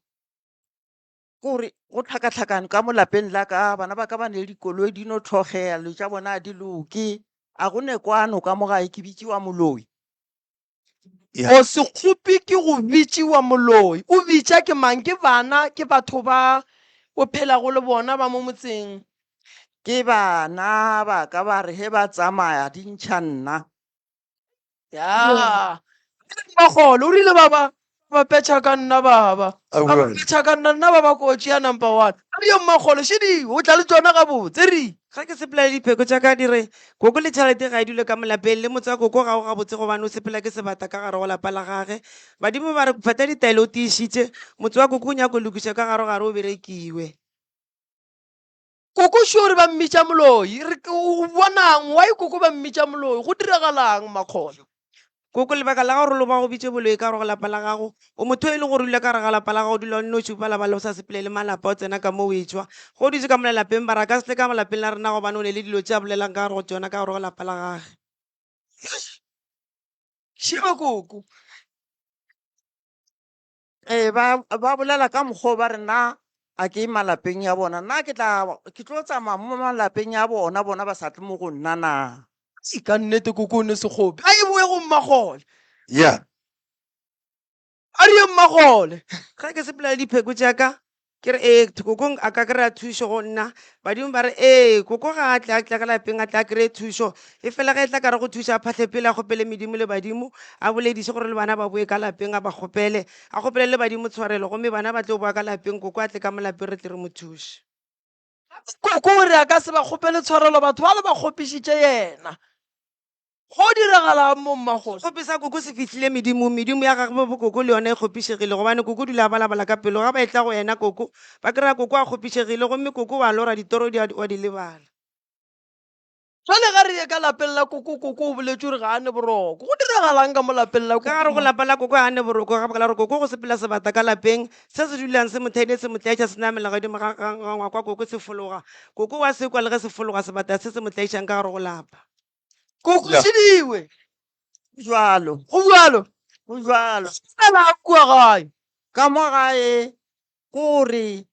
kore go tlhakatlhakane ka mo lapeng la ka bana ba ka ba ne le dikoloi di no tlhogela dilo tša bona ga di loke a go ne kwano ka mo gae ke bitšiwa moloi. Go se kgopi ke go bitšiwa moloi. O bitša ke mang? Ke bana, ke batho ba o phelago le bona ba mo motseng? Ke bana ba ka ba re ge ba tsamaya di ntšha nna. Ya. Makgolo o rile ba ba ba petšha ka nna ba ba. Ba ba petšha ka nna nna ba ba kotsi ya number one. A re yo Mmakgolo šedi o tla le tšona gabotse re. Ge ke sepela le dipheko tša ka di re, Koko le tšhelete ga e dule ka mo lapeng, le motse wa koko ga o gabotse gobane o sepela ke sebata ka gare go lapa la gage. Badimo ba re, Feta ditaelo o tiišitše, motse wa koko o nyako lokišwa ka garogare o berekiwe. Koko sure ba mmitša moloi. Re o bonang why koko ba mmitša moloi? Go diragalang Mmakgolo? Koko, lebaka la gore lo ba go bitše boloi ka gare go lapa la gago, o motho yo e leng gore o dula ka gare ga lapa la gago, o dula o nnoši, o balabala o sa sepele le malapa, o tsena ka mo o etšwa. Ge o dutše ka mola lapeng, ba re a ka se tle ka mo lapeng la rena gobane o ne le dilo tše a bolelang ka gare go tšona ka gare go lapa la gage. Šeba koko. Ee, ba, ba bolela ka mokgwa o ba re nna a ke ye malapeng ya bona, nna ke tla, ke tlo tsamaya mo malapeng ya bona, bona ba sa tle mo go nna na? Ai, ka nnete koko o ne sekgopi. A e boe go Mmagole. Yeah. A re ye Mmagole. Ge ke sepela le dipheko tša ka, Ke re, Ee, koko a ka kry-a thušo go nna. Badimo ba re, Ee, koko ga a tle a tla ka lapeng a tle a kry-e thušo. Efela ge e tla ka re go thuša a phahle pele a kgopele medimo le badimo, a bolediše gore le bana ba boe ka lapeng a ba kgopele, a kgopele le badimo tshwarelo gomme bana ba tlo boa ka lapeng koko a tle ka mo lapeng re tle re mo thuše. Koko o re a ka se ba kgopele tshwarelo batho bale ba kgopišitše yena. Go diragalang mo Mmakgoši? Sekgopi sa koko se fihlile medimong, medimo ya gagwe bo koko le yona e kgopišegile gobane koko o dula a balabala ka pelo. Ga ba etla go yena koko, ba kry-a koko a kgopišegile gomme koko wa lora ditoro di a wa di lebala. Jwale ga re ye ka lapeng la koko, koko o boletše gore ga a ne boroko. Go diragalang ka mo lapeng la Ka gare koko? go lapa la koko ga a ne boroko ka baka la gore koko go sepela sebata ka lapeng, se se dulang se mo thaile se mo tlaiša se namela godimo ga ga ga ngwako wa koko se fologa. Koko wa se kwa le ge se fologa sebata se se mo tlaišang ka gare go lapa. Koko Ya. šidiwe. Jwalo. Go bjalo. Go bjalo. Fela kua gae. Ka mo gae kore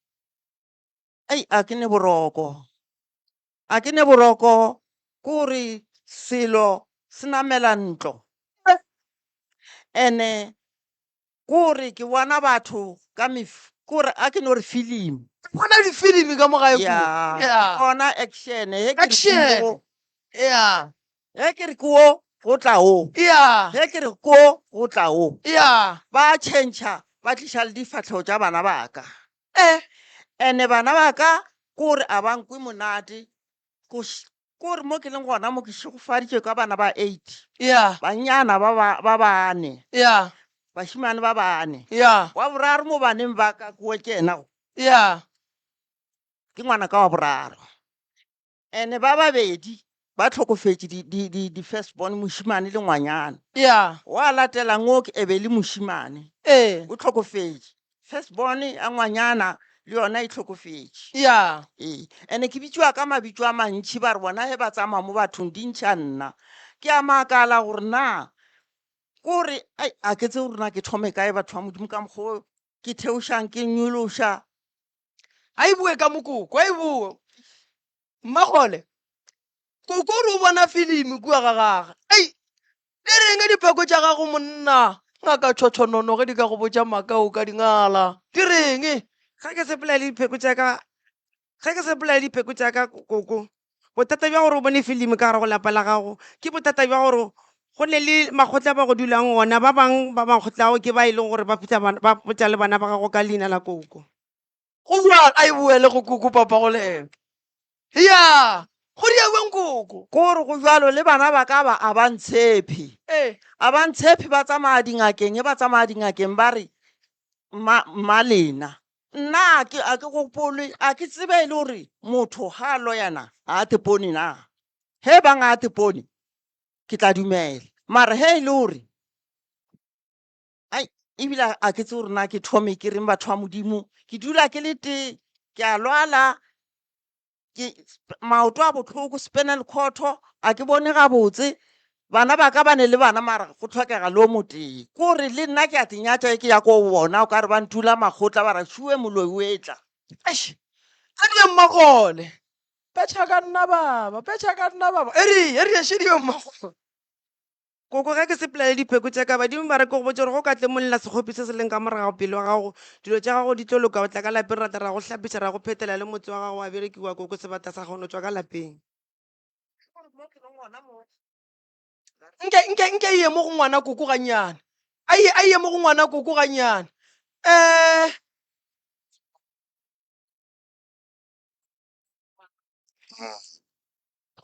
ei a ke ne boroko. A ke ne boroko kore selo se namela ntlo. Ene kore ke bona batho ka mef kore a ke no re filimi. Bona difilimi ka mo gae kua. Ya. Yeah. Bona action he ke re Action. ko. Yeah. He ke re ko go tla o. Yeah. He ke re ko go tla o. Yeah. Ba change ba tliša le difahlego tša bana ba ka. Eh. Ene bana ba ka kore a ba nkwe monate ko Kore mo ke leng gona mo ke šegofaditšwe ka bana ba 8. Yeah. Banyana ba ba ba bane. Yeah. Bašemane ba bane. Yeah. Wa boraro mo baneng ba ka kowe ke yena. Yeah. Ke ngwana ka wa boraro. Ene ba babedi ba tlhokofetše di di di di first born mošemane le ngwanyana. Yeah. Wa latelang o ke ebe le mošemane. Ee. O tlhokofetše. First born ya ngwanyana le yona e tlhokofetše. Yeah. Ee. Ene ke bitšiwa ka mabitso a mantši ba re bona ge ba tsamaya mo bathong di ntšha nna. Ke a makala gore na kore ai a ke tsebe gore na ke thome kae batho ba Modimo ka mokgwa o ke theošang ke nyološa. A e bue ka mokoko, a e bue. Mmagole, koko o re o bona filimi kua ga gage. Ei, di reng dipheko tša gago monna? Ngaka Tšhotšhonono ge di ka go botša maaka o ka di ngala. Di reng? Ge ke sepela le dipheko tša ka, ge ke sepela le dipheko tša ka koko, bothata bja gore o bone filimi ka gare go lapa la gago ke bothata bja gore go ne le makgotla ba go dulang gona. Ba bang ba makgotla ao ke ba e leng gore ba fihla ba botša le bana ba gago ka leina la koko. Go bjalo, a e boele go koko papa go lena. Ya, go dia bjang koko? Ko re go bjalo le bana ba ka ba a ba ntshepe. Ee. A ba ntshepe ba tsamaya dingakeng, ge ba tsamaya dingakeng ba re mma, mma lena. Nna a ke, a ke gopole, a ke tsebe e le gore motho ga a loyana ga a tepone na. Ge e bang a tepone, ke tla dumela. Mara ge e le gore Ai, ebile a ke tsebe gore na ke thome ke reng batho ba Modimo. Ke dula ke le tee, ke a lwala, ke maoto a bohloko, spinal cord, a ke bone gabotse. Bana ba ka ba ne le bana mara go hlokega le o motee. Ke gore le nna ke a te nyatša ge ke ya ko bona, o ka re ba ntula makgotla ba re šue moloi o etla. Eish, a di ye mmagole. Petšha ka nna baba, petšha ka nna baba. E re, e re, še di ye mmagole. Koko, ge ke sepela le dipheko tša ka, badimo ba re ke go botše gore ge o ka tlemolla sekgopi se se leng ka morago ga pelo ya gago, dilo tša gago di tlo loka. O tla ka lapeng ra tla ra go hlapiša, ra go phetela le motse wa gago wa berekiwa, Koko, sebata sa kgona go tšwa ka lapeng. Nke, nke, nke e ye mo go ngwana koko gannyane. A ye, a ye mo go ngwana koko gannyane. Eh.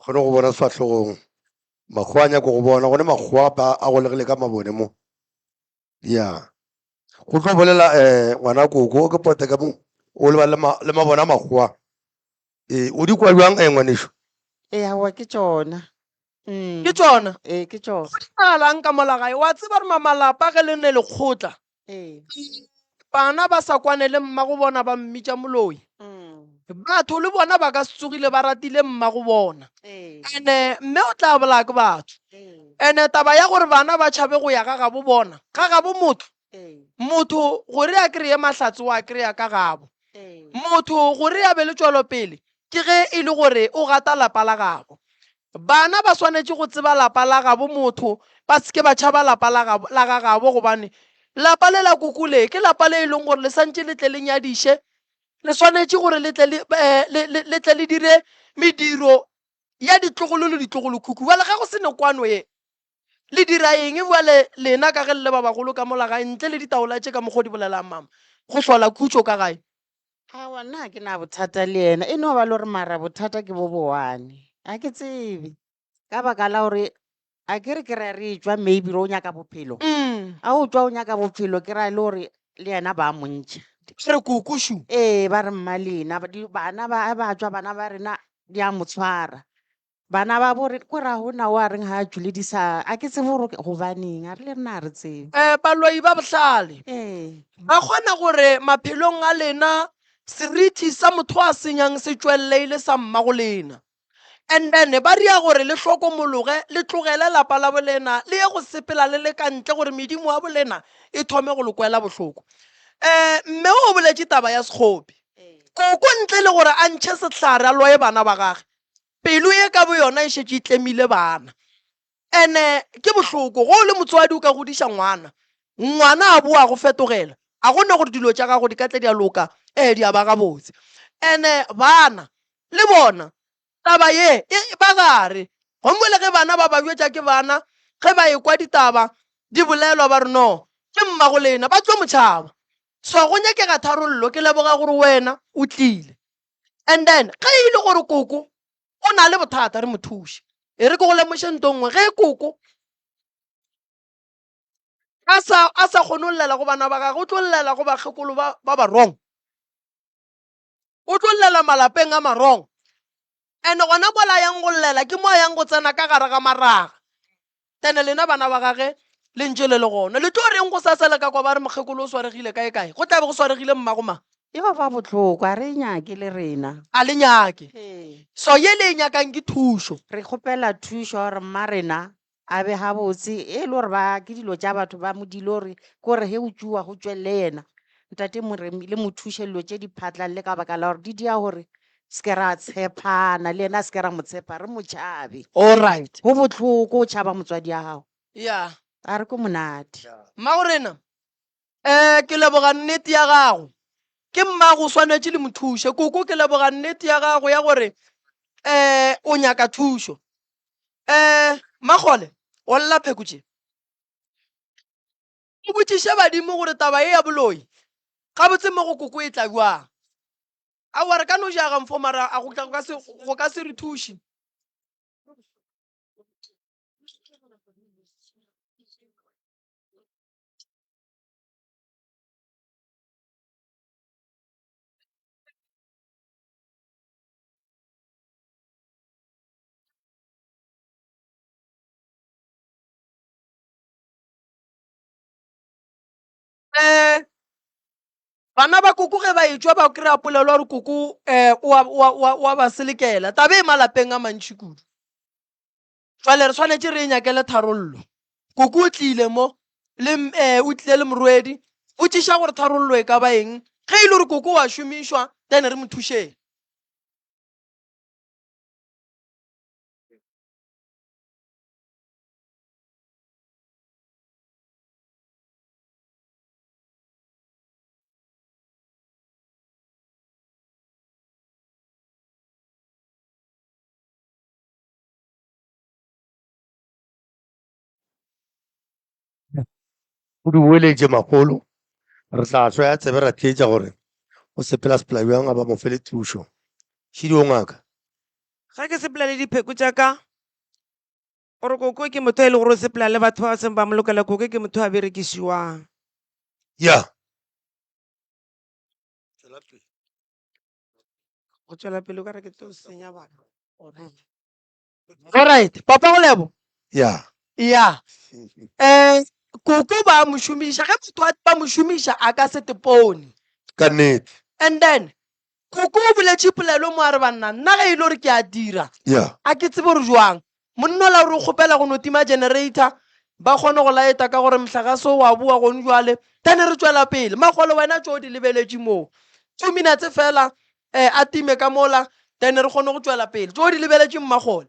Kgone go bona sefahlogong. Makgowa a nyako go bona, gone makgowa gape a golegile ka mabone mo. Ya. Go tlo bolela um ngwana koko ke pote ka mo o leba le ma- le mabone a makgowa. Ee, o di kwa bjang um ngwanešu? Ee, aowa ke tšona. Ke tšona? Ee, ke tšona. Go diragalang ka mola gae? Wa tseba gore mamalapa ge le ne lekgotla, bana ba sa kwane le mmago bona ba mmitša moloi. Batho le bona ba ka se tsogile ba ratile mmago bona. Ene mme o tla bolaya ke batho. Ene taba ya gore bana ba tšhabe go ya ga gabo bona, ga gabo motho, motho gore a kry-e mahlatse o a kry-a ka gabo. Motho gore a be le tšwelopele ke ge e le gore o gata lapa la gabo. Bana ba swanetše go tseba lapa la gabo motho, ba se ke ba tšhaba lapa la gabo, la ga gabo gobane lapa le la koko le ke lapa le e leng gore le santše le tle le nyadiše, le swanetše gore le tle le, eh, le, le, le tle le dire mediro ya ditlogolo le ditlogolokhukhu. Bjale ge go se ne kwano ye, le dira eng bjale lena ka ge le le ba bagolo ka mola gae ntle le ditaola tše ka mokgwa o di bolelang mama, go hlola khutšo ka gae? Aowa, nna ga ke na bothata le yena, e no ba le gore mara bothata ke bo bowane. Ga ke tsebe, ka baka la gore a ke re ke ra re tšwa maybe re o nyaka bophelo. A o tšwa o nyaka bophelo ke ra le gore le yena ba mo ntšha. Ba re koko šu. Ee, ba re mma lena, bana ba ba tšwa bana ba rena di a mo tshwara. Bana ba bo re ko ra go na o a reng ga a tšwele di sa, a ke tsebe gore gobaneng, a re le rena a re tsebe. Baloi ba bohlale Ee. ba kgona gore maphelong a lena serithi sa motho a senyang se tšwelele e le sa mmago lena. And then ba ria gore le hlokomologe, le tlogele lapa la bolena le ye go sepela le le ka ntle gore medimo ya bolena e thome go le kwela bohloko. Mme o boletše taba ya sekgopi. Koko ntle le gore a ntšhe sehlare a loye bana ba gage, Pelo ye ka boyona e šetše e tlemile bana. Ene ke bohloko go o le motswadi o ka godiša ngwana, ngwana a boa go fetogela, a go ne gore dilo tša gago di ka tle di a loka, ee di a ba gabotse. Ene bana le bona taba ye e ba gare, gomme le ge bana ba ba bjotša ke bana, ge ba ekwa ditaba di bolelwa ba re no ke mmago lena, ba tlo mo tšhaba. So go nyakega tharollo, ke leboga gore wena o tlile. And then ge e le gore koko o na le bothata re mo thuše. E re ke go lemoše nto nngwe, ge koko a sa a sa kgone go llela go bana ba gagwe, o tlo llela go bakgekolo ba ba ba wrong. O tlo llela malapeng a ma wrong. And gona mola a yang go llela ke mo a yang go tsena ka gare ga maraga. Then lena bana ba gage le ntše le le gona. Le tlo reng go sasa le ka kwa ba re mokgekolo o swaregile kae kae? Go tla be go swaregile mmago mang? E ba ba bohloko, a re e nyake le rena. A le nyake. Ee. So ye le e nyakang ke thušo. Re kgopela thušo gore mma rena a be gabotse, e le gore ba ke dilo tša batho ba modilo gore ke gore ge o tšua go tšwelele yena. Ntate Moremi le mo thuše dilo tše di phatlalle ka baka la gore di dia gore se ke ra tshepana le yena, se ke ra mo tshepa, re mo tšhabe. All right. Go bohloko go tšhaba motswadi ya gago. Yeah. A re ko monate. Mmago rena, eh, ke leboga nnete ya gago. Ke mmago o swanetše le mo thuše. Koko, ke leboga nnete ya gago ya gore eh o nyaka thušo. Eh, Makgole, o lla pheko tše. O botšiše badimo gore taba ye ya boloi gabotse mo go koko e tla bjang. Aowa, re ka no jaga mfo mara a go tla go ka se go ka se re thuše. Eh Bana ba koko ge ba etšwa ba kry-a polelo ya gore koko um o a ba selekela. Taba e malapeng a mantši kudu. Jwale re swanetše re e nyakele tharollo. Koko o tlile mo le um o tlile le morwedi. Botšiša gore tharollo e ka ba eng. Ge e le gore koko wa šomišwa then re mo thušeng. O di boeletše makgolo, re tla hlwaya tsebe ra theetša gore o sepela sepela bjang a ba mo fele thušo. Šidi o ngaka. Ge ke sepela le dipheko tša ka, gore koko ke motho e le gore o sepela le batho ba ba seng ba mo lokela, koko ke motho a berekišiwang. Ya. Go tšwela pele o ka re ke tlo senya bana. Alright, papa go lebo. Ya. Ya. Eh koko ba mo šomiša ge motho a ba mo šomiša a ka se tepone. Ka nnete. And then koko o boletše polelo mo a re banna nna ge e le gore ke a dira Ya. a ke tsebe gore jwang monna ola gore o kgopela go no tima generator ba kgone go laeta ka gore mohlagase wa boa gone jwale then re tšwela pele magolo wena tšo di lebeletše moo 2 minutes fela a time ka mola then re kgone go tšwela pele tšo di lebeletše mmagole.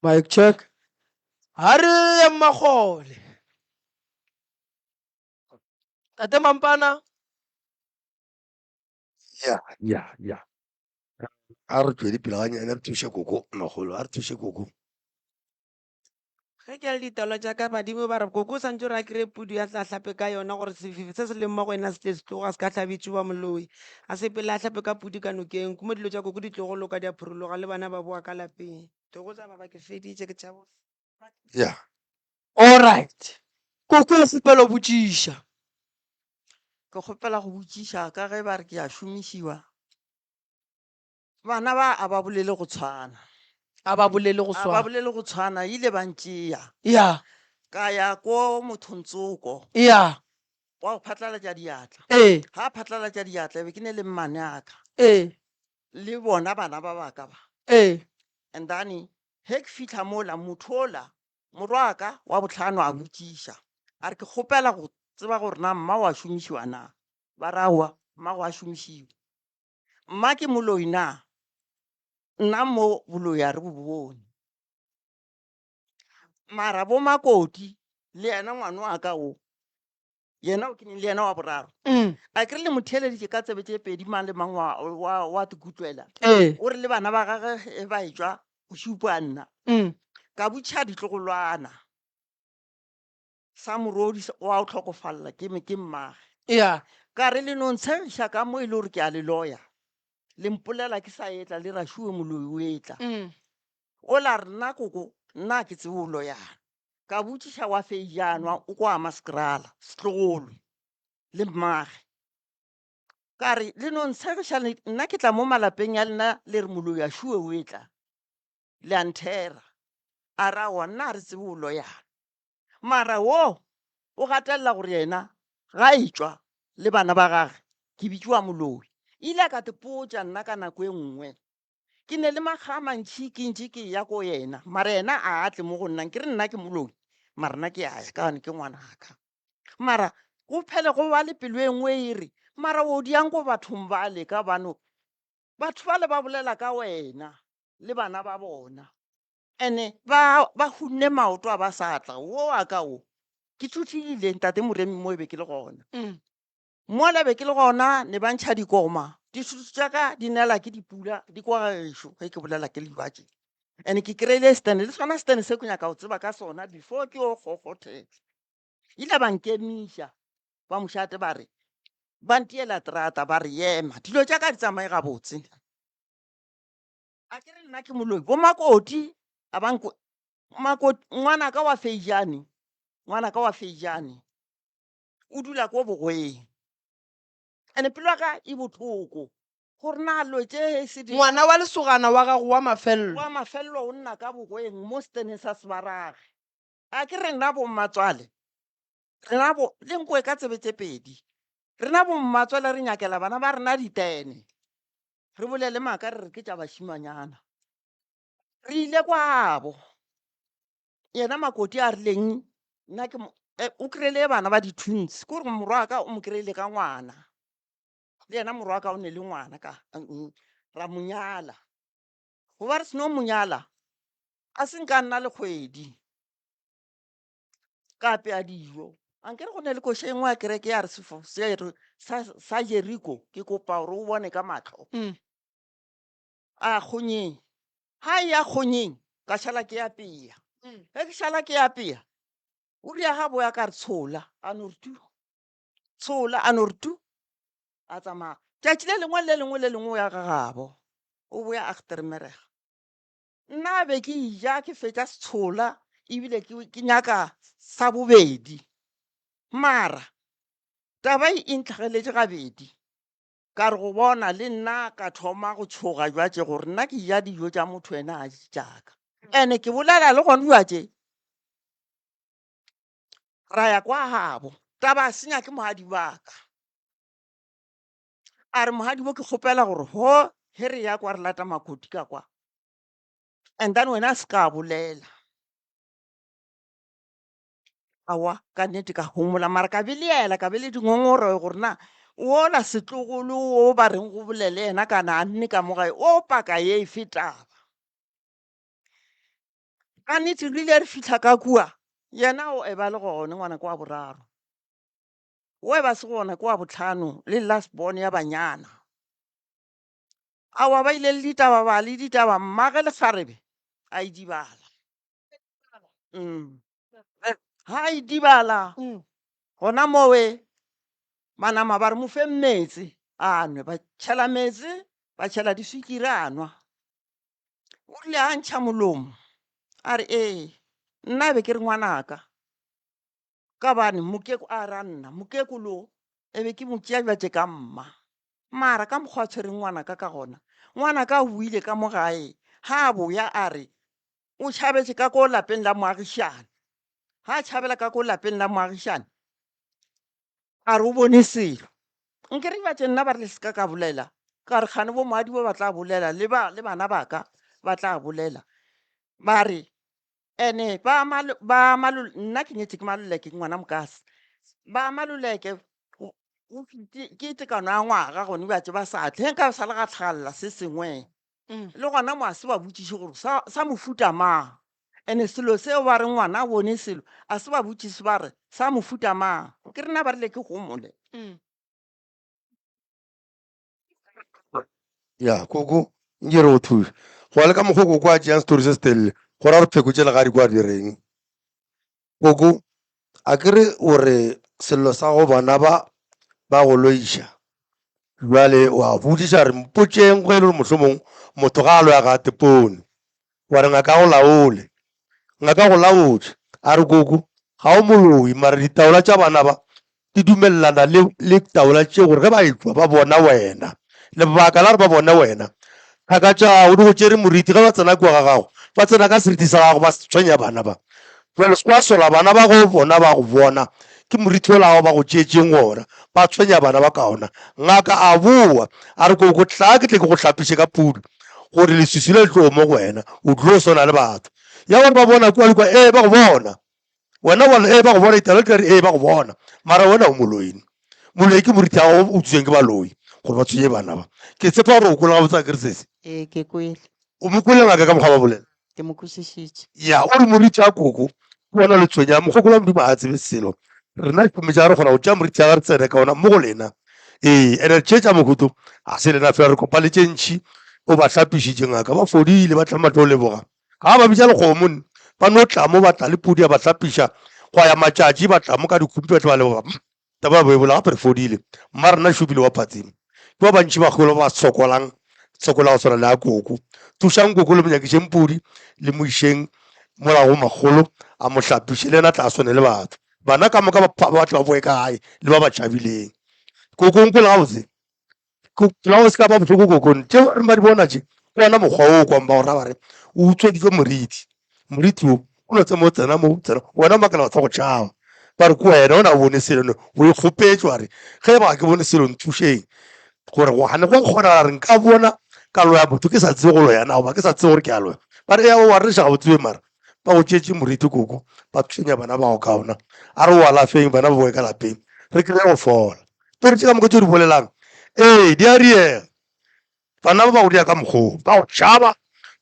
Mic check. A re ye Mmagole. Tate Mampana. Ya, ya, ya. A re tšwele pele ganyane re thuše koko makgolo, a re thuše koko. Ge ke le ditalo tša ka badimo ba re koko o swantše gore a kry-e pudu ya tla hlape ka yona gore sefifi se se leng mo go yena se tle se tloga se ka hlabetše wa moloi. A sepele a hlape ka pudu ka nokeng, ke mo dilo tša koko di tlogo loka di a phurologa le bana ba boa ka lapeng. Thokoza baba ke feditše ke tšhabo. Ya. All right. Koko o kgopela go botšiša. Ke kgopela go botšiša ka ge ba re ke a šomišiwa. Bana ba a ba bolele go tshwana. A ba bolele go A ba swana. bolele go tshwana, ile ba ntšea. Ya. Ka ya ko mothong tsoko. Ya. Wa go phatlalatša diatla. Ee. Ha phatlalatša diatla be ke ne le mmane a ka. Ee. Le bona bana ba ba ka ba. Ee. And then he ke fihla mola motho ola morwa wa ka wa bohlano a botšiša. A re ke kgopela go tseba gore na mma wa šomišiwa na. Ba re aowa mma wa šomišiwa. Mma ke moloi na? Nna mo boloi a re bo bone. Mara bo Makoti le yena ngwana wa ka o, yena o ke neng le yena wa boraro. A ke re le mo theeleditše ka tsebe tše pedi mang le mang wa, wa, wa tikutlwela. Ee. O re le bana ba gage ge ba etšwa go šupa nna. Ka butšha ditlogolwana. Sa morodi wa o hlokofalla ke me ke mmage. Yeah. Ka re le no ntshegiša ka mo e le gore ke a le loya. Le mpolela ke sa etla le ra šuwe moloi o etla. O la re nna koko nna ke tsebe o loyana. Ka botšiša wa feijanwa o kwa maskrala setlogolo le mmage. Ka re le no ntshegiša nna ke tla mo malapeng ya lena le re moloi a šuwe o etla. Le a nthera. A ra wa nna a re tsebe o loyana. Mara wo o gatelela gore yena ga a etšwa le bana ba gage ke bitšiwa moloi. Ile a ka tepotša nna ka nako e nngwe. Ke ne le makga a mantši ke ntše ke ya ko yena, mara yena a a tle mo go nna. Nke re nna ke moloi, mara nna ke a ya ka gobane ke ngwanaka. Mara go phele go ba le pelo e nngwe e re, mara o diang ko bathong bale ka gobane batho bale ba bolela ka wena le bana ba bona. Ene ba ba hunne maoto a ba sa tla wo wa ka wo. Ke thuthile ntate Moremi mo e be ke le gona. Mola be ke le gona ne ba ntšha dikoma. Dithuto tša ka di nela ke dipula di kwa gešo ge ke bolela ke le tše. Ene ke kry-ile stand le sona stand se ke nyaka go tseba ka sona before ke yo kgokgothela. Ile ba nkemiša ba mošate ba re ba ntiela terata ba re yema dilo tša ka di tsamaye gabotse. A ke re nna ke moloi bo makoti a ba nko makoti ngwanaka wa Feijane ngwanaka wa Feijane o dula ko bogweng ene pelo ya ka e bohloko gore na lo tše se di Ngwana wa lesogana wa gago wa mafello. Wa mafello o nna ka bogweng mo steneng sa Sebarage. A ke re nna bommatswale rena bo le nkoe ka tsebe tše pedi rena bommatswale re nyakela bana ba rena ditene re bolele maaka re re ke tša bašimanyana. Re ile kwabo yena makoti a rileng nna ke o kry-ile bana ba di-twins ke gore morwa wa ka o mo kry-ile ka ngwana le yena morwa wa ka o ne le ngwana ka ra mo nyala goba re seno mo nyala a se nka nna le kgwedi ka apea dijo ankere go ne le koša e nngwe ya kereke ya re sefo sa Jeriko ke kopa gore o bone ka matlho a kgonyeng ha e ya kgonyeng ka šala ke apea ge ke šala ke apea o ria ga boya ka re tshola a no re tu tshola a no re tu a tsamaya tšatši le lengwe le lengwe le lengwe o ya ga gabo o boya a gtermerega nna be ke ija ke fetša setshola ebile ke nyaka sa bobedi mara taba e ntlhageletše gabedi Ka re go bona le nna ka thoma go tšhoga jwatše gore nna ke ja dijo tša motho ena a je tšaka. Ene ke bolela le gona jwatše ra ya kwa gabo taba a senya ke mohadi wa ka. A re mohadi bo ke kgopela gore ho he re ya kwa re lata makoti ka kwa and then wena a se ka bolela. Aowa, ka nnete ka homola, mara ka belaela, ka be le dingongorego gore na wola setlogolo wo ba reng go bolele yena kana a nne ka mo gae o paka ye efe taba. Ka nnete re ile re fihla ka kua, yena o eba le gone ngwana ke wa boraro, o eba se gona ke wa bohlano le last born ya banyana. Aowa ba ile le ditaba ba le ditaba, mmage lekgarebe a idibala. Ha a idibala gona mowe manama ba re mo fe meetse a nwe, ba tšhela meetse ba tšhela diswikiri a nwa. O rile a ntšha molomo a re ee nna be ke re ngwanaka ka bane mokeko a ra nna mokekolo e be ke mo tšea bjatše ka mma mara ka mokgwa a tshwereng ngwanaka ka gona ngwanaka o boile ka mo gae ha a boya a re o tšhabetše ka ko lapeng la moagišane ha a tšhabela ka ko lapeng la moagišane a re o bone selo nke re batše nna ba re le se ka ka bolela ka re kgane bo moadi ba ba tla bolela le ba le bana ba ka ba tla bolela ba re ene ba ba nna ke nyetse ke Maluleke ke ngwana mokase ba Maluleke. Go fiti- ke tekano ya ngwaga gone bjatše ba sa tle nka sa le ga tlhagalela se sengwe le gona mo a se ba botšiše gore sa, sa mofuta mang ene selo seo ba re ngwana a bone selo a se ba botšiše ba re sa mofuta mang ke rena ba rile ke gomole Ya, koko, nke re go thuše. Go ya le ka mokgwa o koko a tšeang story se se telele, go ra gore pheko tšela ga di kwa di reng. Koko, a ke re o re sello sa go bona ba ba go loiša. Bjale wa botšiša re mpotšeng ge e le gore mohlomong motho ga a loya ga a tepone. Wa re ngaka go laole. Ngaka go laotše. A re koko, ga o moloi mara ditaola tša bana ba di dumelelana le, le taola tše gore ge ba etšwa ba bona wena. Lebaka la gore ba bone wena, thaka tša gago di go tšere moriti ge ba tsena kua ga gago, ba tsena ka seriti sa gago ba tshwenya bana ba. Bjale se kwa sola bana ba go bona ba go bona, ke moriti ola wa ba go tšeetšeng wona, ba tshwenya bana ba ka ona. Ngaka a boa a re, Koko, tlaa ke tle ke go hlapiše ka pudu gore leswiswi le le tlogo mo go wena, o tlo swana le batho. Ya gore ba bona kua le kua, ee ba go bona. Wena wa ee ba go bona italo ke re ee ba go bona mara wena o moloi moloi ke moriti wa gago o utswitsweng ke baloi gore ba tshwenye bana ba ke tshepa gore o kwele gabotse akere sese Ee, ke kwele. o mo kwele ngaka ka mokgwa ba bolela Ke mo kwešišitše. ya o re moriti wa koko ke ona le tshwenya mokgokolo wa modimo ga a tsebe selo rena tša re kgona go tšea moriti wa re tsene ka ona mo go lena ee ene tše tša mohuto ga se lena fela re kopa le tše ntšhi o ba hlapišitše ngaka ba fodile ba tla ba tlo leboga Ga ba bitša lekgomo nne, ba no tla mo ba tla le pudi ya ba hlapiša, gwa ya matšatši ba tla mo ka dikhupi ba tla ba leboga. Taba ya boebola gape re fodile. Mma rena šupile wa phatsima. Ke ba bantši bagolo ba sokolang sokola go swana le a koko. Thušang koko le mo nyakišeng pudi le mo išeng mola go makgolo a mo hlapiše le yena tla swane le batho. Bana ka moka ba ba tle ba boe ka gae le ba ba tšhabileng. Koko nkwele gabotse. La go se ka ba bohloko kokong tšeo re ba di bona tše ke ona mokgwa o kwang ba go ra ba re o utsweditswe moriti moriti o o no tsena o tsena mo tsena wena o makala batho ba go tšhaba ba re ke wena o na o bone selo no o ikgopetše wa re ge e ba ke bone selo nthušeng gore go gane go kgonagala re nka bona ka loya motho ke sa tsebe go loya na goba ke sa tsebe gore ke a loya ba re ya wa re ga o tsebe mara ba go tšeetše moriti koko ba tshwenya bana bao ka ona a re o alafeng bana ba boe ka lapeng re kry go fola Tori tše ka moka tše di bolelang ee di a riega. Bana ba ba go dia ka mokgoo ba go tšhaba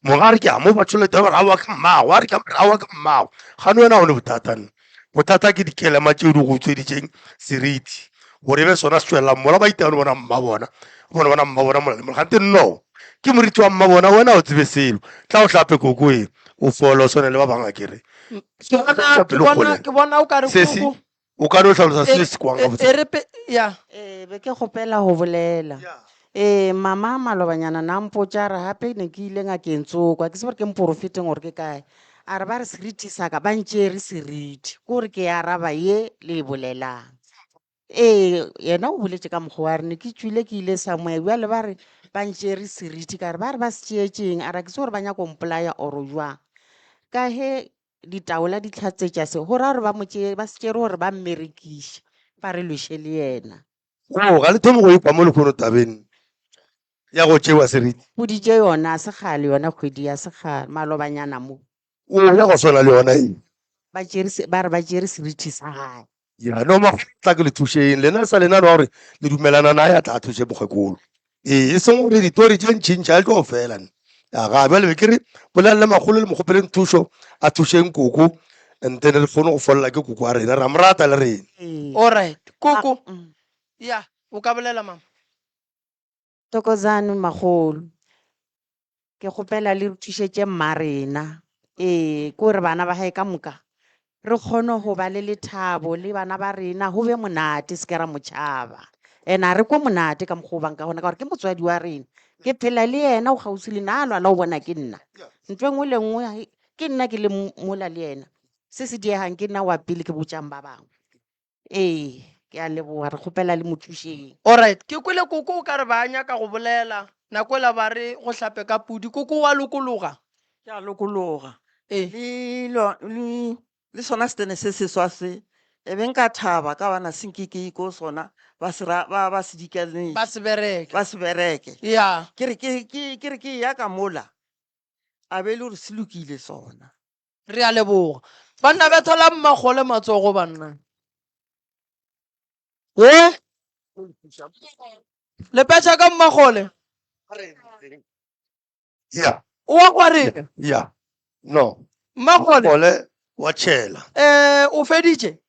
moga re ke a mo fa tšhelete ba re aowa ke mmago a re ke aowa ke mmago gane wena ga o ne bothata nna bothata ke dikelema tšeo di go utsweditšeng seriti gore e be sona se tšwelelang mola ba itano bona mma bona bona bona mma bona mola le mola gante no ke moriti wa mma bona wena o tsebe selo tla o hlape koko e o fole o swane le ba bangwe a kere ke bona o ka re koko O ka no hlalosa se se kwang gabotse. E re pe, ya. Ee, be ke kgopela go bolela. Ee, mama malobanyana na mpotša re gape ne ke ile ngakeng tsoko, a ke tsebe gore ke mporofeteng gore ke kae. A re ba re seriti sa ka ba ntšere seriti, ke gore ke araba ye le e bolelang. Ee, yena o boletše ka mokgwa wa re ne ke tšwile ke ile somewhere, bjale ba re ba ntšere seriti, ka re ba re ba se tšeetšeng, a re a ke tsebe gore ba nyaka go mpolaya or jwang. Ka ge ditaola di hlatsetša se, go ra gore ba mo tšee, ba se tšere gore ba mmerekiše, ba re lweše le yena. Oo, ga le thome go ekwa mo lehono tabeng ya go tšewa seriti. Boditše yona, se kgale yona kgwedi ya sekgale, malobanyana mo. Oo, ya go swana le yona e. Ba tšere se, ba re ba tšere seriti sa gae. Ya, no ma tla ke le thušeng. Lena sa lena no gore le dumelana naye a tla a thuše mokgekolo. Ee, e seng gore ditori tše ntšhintšhi a di tlo fela. Ya ga bjale be ke re bolelang le makgolo le mo kgopeleng thušo a thušeng koko and then re kgone go folela ke koko wa rena ra mo rata le rena. Alright, koko. Ya, o ka bolela mama. Thokozani makgolo. Ke kgopela le re thušetše mma rena. Ee, ke gore bana ba gae ka moka re kgone go ba le lethabo le bana ba rena go be monate se ke ra mo tšhaba. And a re kwe monate ka mokgwa o bang ka gona ka gore ke motswadi wa rena. Ke phela le yena o kgauswi le nna a lwala o bona ke nna. Ntho e nngwe le nngwe ke nna ke le mola le yena. Se se diegang ke nna wa pele ke botšang ba bangwe. Ee, ke a leboga, re kgopela le mo thušeng. Alright, ke kwele koko o ka re ba nyaka go bolela, nako ela ba re go hlape ka pudi, koko wa lokologa? Ke a lokologa. Ee. Le lo, le, le sona setene se seswa se, e be nka thaba ka bana se nke ke ko sona, ba se ra, ba, ba se dikanetše. Ba se bereke. Ba se bereke. Ya. Ke re ke, ke, ke re ke ya ka mola, a be e le gore se lokile sona. Re a leboga. Banna bethelang Mmakgole matsogo banna. Ye? Lepetša ka Mmagole. Ya. O wa kwa reng? Ya. No. Mmagole. Mmagole wa tšhela. Eh, o feditše?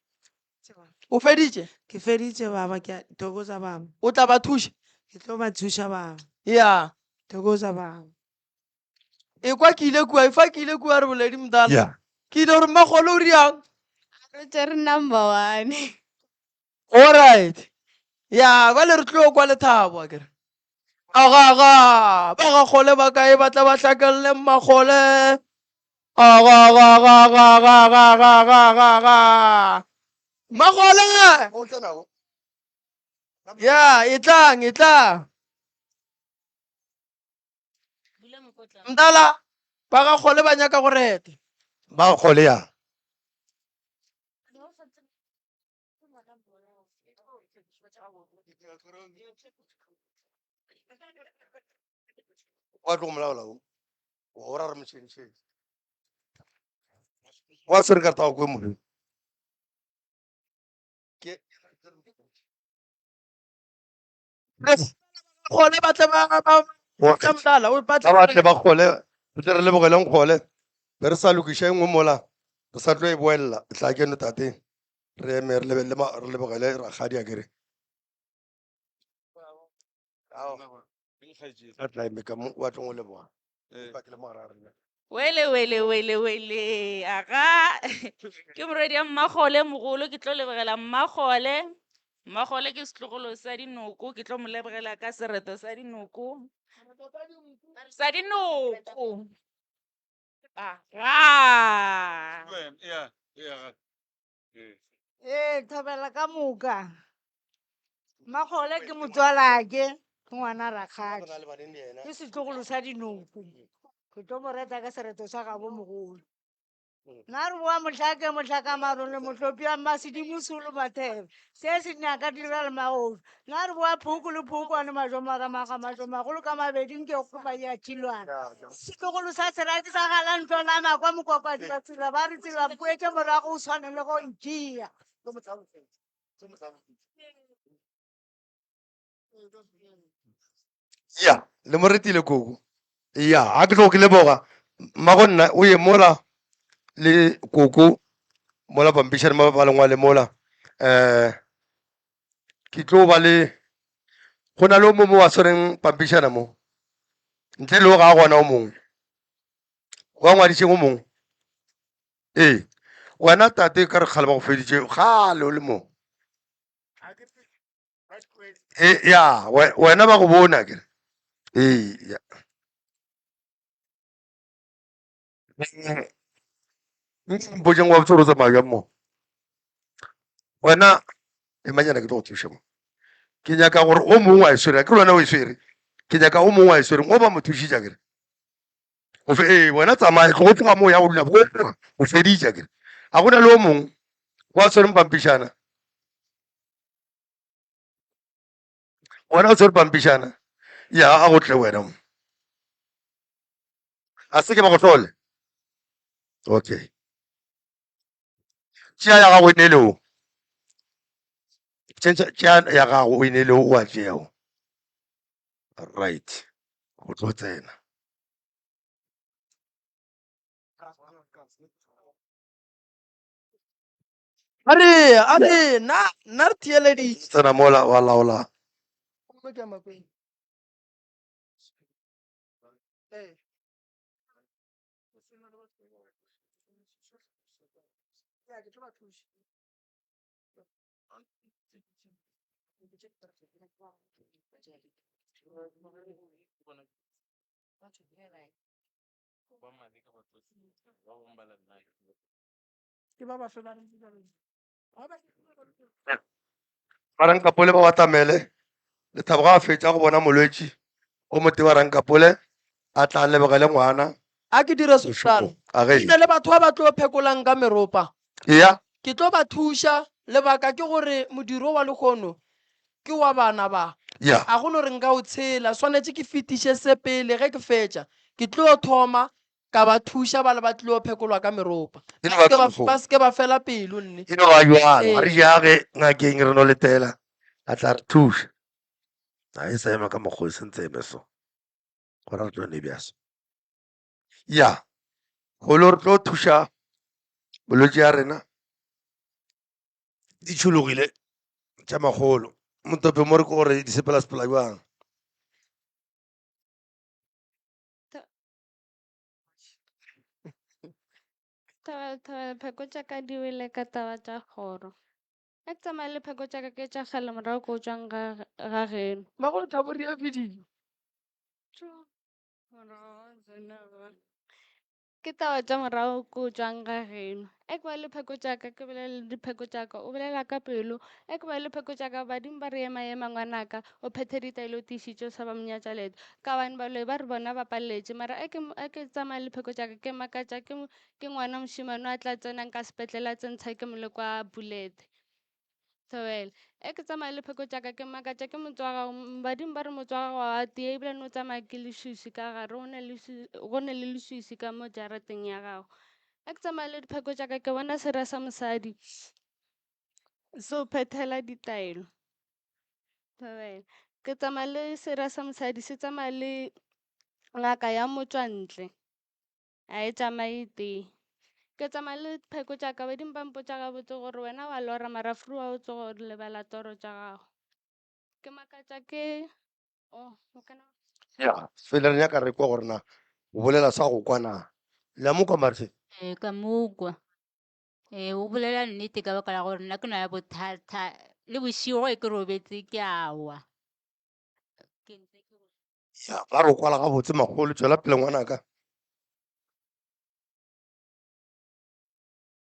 O feditše? Ke feditše baba, ke a thokoza baba. O tla ba thuša? Ke tlo ba thuša baba. Ya. Thokoza baba. Ekwa ke ile kua, efa ke ile kua re boledi mdala. Ya. Ke ile gore Mmagole o riang? Re tšere number one. Alright. Ya, bjale re tlo kwa lethabo akere. Aga aga, ba ga kgole ba kae ba tla ba hlakelle Mmakgole. Aga aga aga aga aga aga aga aga aga aga. Mmakgole. Ya, etlang etlang. Mdala, ba ga kgole ba nyaka go reta. Ba ga kgole ya. Wa tlo molaola o. Wa ora re motšhentšheng. Wa swere karata ya go kwe mohu. Ke Kgole ba tle ba ba Wa- tla mdala o ba ba ba tle ba kgole re tle re lebogeleng kgole be re sa lokiša e nngwe mola re sa tlo e boelela tla keno tate re eme re lebelele ma- re lebogele rakgadi a kere a tla eme ka mo wa tlong o leboga Empa ke le mo gare ga rena. Wele wele wele wele aga ke morwedi ya Mmakgole mogolo ke tlo lebogela Mmakgole. Mmakgole ke setlogolo sa dinoko ke tlo mo lebogela ka sereto sa dinoko. Sa dinoko. Aga. Ee, thobela ka moka. Mmakgole ke motswalake, ke ngwana rakgadi. Ke setlogolo sa dinoko. Ke tlo mo reta ka sereto sa gabo mogolo. Nna re boa mohlake mohlaka marole mohlopi wa mmasedimo solo mathebe. Se se nyaka dira le magodu. Nna re boa phoko le phokwane majo maramaga majo magolo ka mabedi nke go ba ya thilwana. Setlogolo sa seraki sa gala ntlo la makwa mokokwadi ba tsela ba re tsela mpoetše morago o swane le go ntšea. Ya, le mo retile koko. Ya, a ke tlo ke leboga. Mmago nna o ye mola le koko mola pampišane ba ba lengwale mola. Eh ke tlo ba le go na le o mongwe wa swereng pampišana mo. Ntle le o ga a gona o mongwe. Wa ngwadišeng o mongwe. Ee, wena tate ka re kgale ba go feditše kgale o le mo. E, ya, wena ba go bone akere. Ee, ya. Mpotšeng wa botse gore o tsamaya bjang mo. Wena, emanyana ke tlo go thuša mo. Ke nyaka gore o mongwe a e swere, akere wena o e swere. Ke nyaka o mongwe a e swereng, o ba mo thušitše akere. O fe, ee, wena tsamaya, tlogo tloga moo ya go dula, o feditše akere. A go na le o mongwe wa swereng pampišana? Wena o tshwere pampišana? Ya, a go tle wena mo. A se ke ba go hlole? Okay. Tšea ya gago e neele o. Tšea ya gago o e neele o, o a tšea o. Right. O tlo tsena. A re, a re, nna, nna re theeleditše. Tsena mola wa laola. Gomme ke ya makweng. Ee. Ya, ke tlo ba thuša. Ke ba bafe ba re Ba Rankapole ba batamele. Lethabo ga a fetša go bona molwetši o motee wa Rankapole a tla a lebogele ngwana. A ke dire sešalo. A ge. Ke na le batho ba ba tlo phekolang ka meropa. Eya. Ke tlo ba thuša. Lebaka ke gore modiro wa lehono ke wa bana ba. Ya. A go no re nka o tshela. Swanetše ke fetiše se pele ge ke fetša. Ke tlo thoma ka ba thuša ba le ba tlilo phekolwa ka meropa. E no ba Ba thušo. se ke ba fela pelo nne. E no ba bjalo. Ga re Ee. jage ngakeng re no letela. A tla re thuša. A e sa ema ka mokgwa o e sentse eme so. Gona re tlo ne bja so. Ya, golo re tlo thuša bolwetši ya rena. Di tšhologile tša makgolo. Motope mo re ke gore di sepela sepela jwang. Thobela, thobela, pheko tša ka di wele ka taba tša kgoro. Ge ke tsamaya le pheko tša ka ke tša kgale morago ko tšwang ga ga geno. Magolo Thabo ria video. Ke taba tša morago ko tšwang ga geno. E ke ba le pheko tša ka ke bolela le dipheko tša ka o bolela ka pelo. E ke ba le pheko tša ka badimo ba re ema ema ngwanaka o phethe ditaelo o tiišitše o sa ba monyatša leeto. Ka gobane baloi ba re bona ba paletše mara e ke e ke tsamaya le pheko tša ka ke makatša ke ke ngwana mošemane a tla tsenang ka sepetlele a tsentsha ke moleko wa bullet. Thobela. E ke tsamaya le pheko tša ka ke makatša ke motse wa gago badimo ba re motse wa gago wa tia ebile no tsamaya ke leswiswi ka gare go ne go ne le leswiswi ka mo jarateng ya gago. E ke tsamaya le dipheko tša ka ke bona sera sa mosadi se o phethela ditaelo. Thobela. Ke tsamaya le sera sa mosadi se tsamaya le ngaka ya motšwantle. A e tsamaye e tee. Ke tsamaya le pheko tša ka badimo ba mpotša gabotse gore wena wa lora mara fru wa o tsoga o lebala toro tša gago. Ke makatša ke oh o kana Ya, fela re nyaka re kwa gore na o bolela sa go kwa na. Le a mo kwa mare se? Ee, ka mo kwa. Ee, o bolela nnete ka baka la gore nna ke na le bothata le bošego ge ke robetse ke a wa. Ke ntse ke Ya, ba re o kwala gabotse makgolo, tšwela pele ngwanaka.